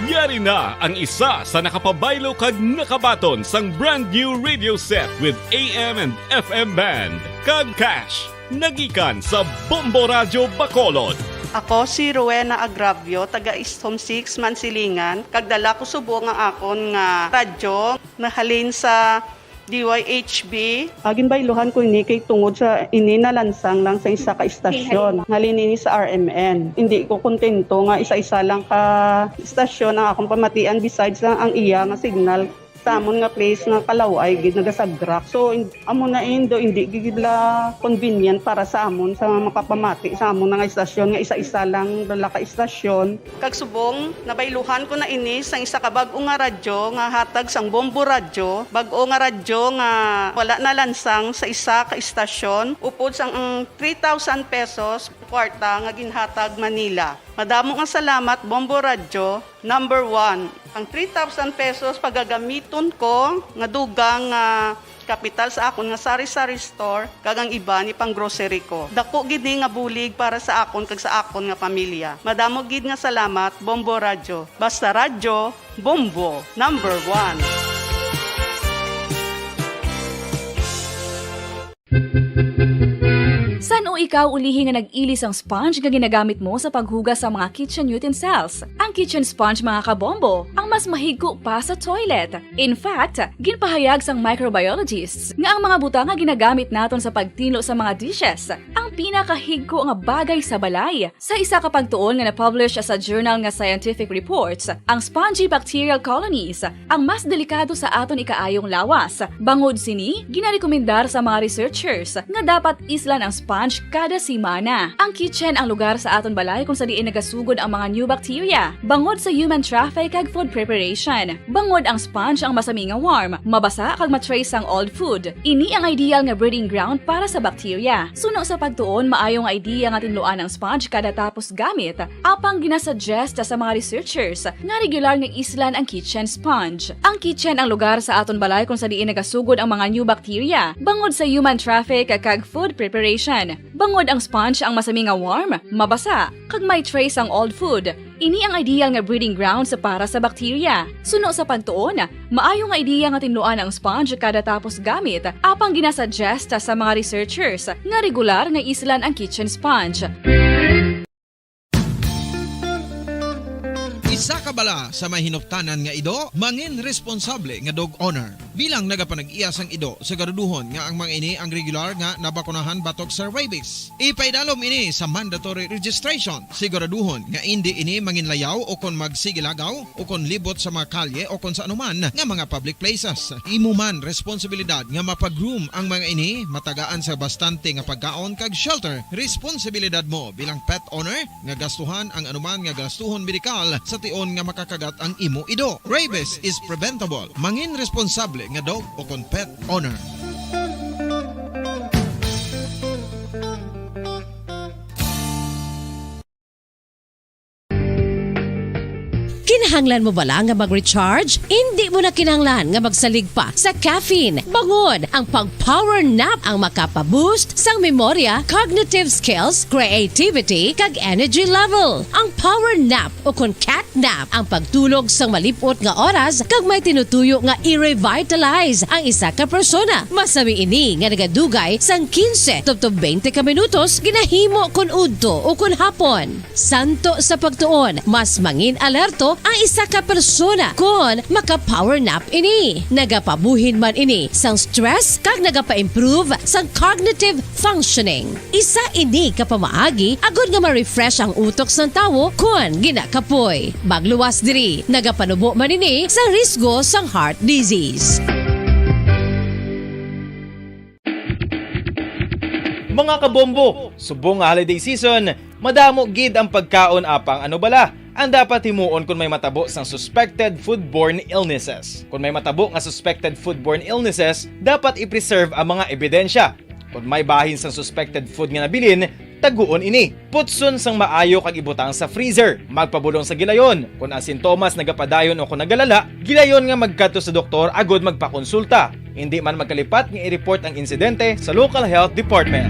Yari na ang isa sa nakapabaylo kag nakabaton sang brand new radio set with A M and F M band kag cash. Nagikan sa Bombo Radyo Bacolod. Ako si Rowena Agravio, taga East Home six, Mansilingan, kag dala ko subong ang akon nga radyo nahalin sa D Y H B. Ah, ginbayluhan ko ini kay tungod sa ini nalansang lang sa isa ka istasyon. Halin ini sa R M N. Hindi ko kontento nga isa-isa lang ka istasyon ang akong pamatian besides lang ang iya nga signal. Sa amon nga place nga kalaw-ay gid nagasagrak. So, in-, amo na indo, hindi gid la convenient para sa amon sa makapamati sa amon nga istasyon nga isa-isa lang dala ka istasyon. Kag subong, nabayluhan ko na ini sang isa ka bag-o nga radyo nga hatag sang Bombo Radyo, bag-o nga radyo nga wala nalansang sa isa ka istasyon, upod sang ang three thousand pesos kwarta nga ginhatag man nila. Madamo nga salamat, Bombo Radyo, number one. Ang three thousand pesos pagagamiton ko nga dugang nga kapital sa akon nga sari-sari store kag ang iban ipang-grocery ko. Dako gid ni nga bulig para sa akon kag sa akon nga pamilya. Madamo gid nga salamat, Bombo Radyo. Basta Radyo, Bombo, number one. San-o ikaw ulihi nga nag-ili sang sponge nga ginagamit mo sa paghugas sa mga kitchen utensils? Ang kitchen sponge, mga kabombo, ang mas mahigko pa sa toilet. In fact, ginpahayag sang microbiologists nga ang mga butang nga ginagamit naton sa pagtinlo sa mga dishes ang pinakahigko nga bagay sa balay. Sa isa ka pagtuon nga na-publish sa journal nga Scientific Reports, ang spongy bacterial colonies ang mas delikado sa aton ikaayong lawas. Bangod sini, ginarekomendar sa mga researchers nga dapat islan ang sponge kada semana. Ang kitchen ang lugar sa aton balay kung sa diin nagasugod ang mga new bacteria. Bangod sa human traffic kag food preparation. Bangod ang sponge ang masami nga warm, mabasa kag ma-trace ang old food. Ini ang ideal nga breeding ground para sa bacteria. Suno sa pagtuon, maayo nga idea nga tinluan ang sponge kada tapos gamit. Apang ginasuggest sa mga researchers nga regular nga islan ang kitchen sponge. Ang kitchen ang lugar sa aton balay kung sa diin nagasugod ang mga new bacteria, bangod sa human traffic kag food preparation. Bangod ang sponge ang masami nga warm, mabasa, kag may trace ang old food. Ini ang ideal nga breeding grounds para sa bacteria. Suno sa pagtuon, maayo nga idea nga tinluan ang sponge kada tapos gamit, apang ginasuggest sa mga researchers nga regular nga islan ang kitchen sponge. Isa ka bala sa may hinuptanan nga ido, mangin responsable nga dog owner. Bilang nagapanag-iya sang ido, siguraduhon nga ang mga ini ang regular nga nabakunahan batok sa rabies. Ipaidalom ini sa mandatory registration. Siguraduhon nga indi ini manginlayaw o kon magsigilagaw o kon libot sa mga kalye o kon sa anuman nga mga public places. Imo man responsibilidad nga mapag-groom ang mga ini, matagaan sa bastante nga pagkaon kag shelter. Responsibilidad mo bilang pet owner nga gastuhan ang anuman nga gastuhon medikal sa tion nga makakagat ang imo ido. Rabies is preventable. Mangin responsable nga dog o kon pet owner. Kinahanglan mo bala nga mag-recharge? Indi mo na kinahanglan nga magsalig pa sa caffeine. Bangon, ang pag-power nap ang makapa-boost sang memorya, cognitive skills, creativity, kag energy level. Ang power nap o kon cat nap ang pagtulog sang malip-ot nga oras kag may tinutuyo nga i-revitalize ang isa ka persona. Masami ini nga nagadugay sang quince tubtob twenty ka minutos ginahimo kon udto o kon hapon. Santo sa pagtuon, mas mangin alerto ang isa ka persona kon maka-power nap ini. Nagapabuhin man ini sang stress kag nagapa-improve sang cognitive functioning. Isa ini ka pamaagi agod nga ma-refresh ang utok sang tawo kon ginakapoy. Magluwas diri, nagapanubo man ini sa risgo sang heart disease. Mga kabombo, subong nga holiday season, madamo gid ang pagkaon apang ano bala ang dapat himuon kon may matabo sang suspected foodborne illnesses. Kon may matabo nga suspected foodborne illnesses, dapat i-preserve ang mga ebidensya. Kon may bahin sang suspected food nga nabilin, taguon ini. Putson sang maayo kag ibutang sa freezer. Magpabulong sa gilayon. Kon ang sintomas nagapadayon o kon nagalala, gilayon nga magkadto sa doktor agod magpakonsulta. Indi man magkalipat nga i-report ang insidente sa local health department.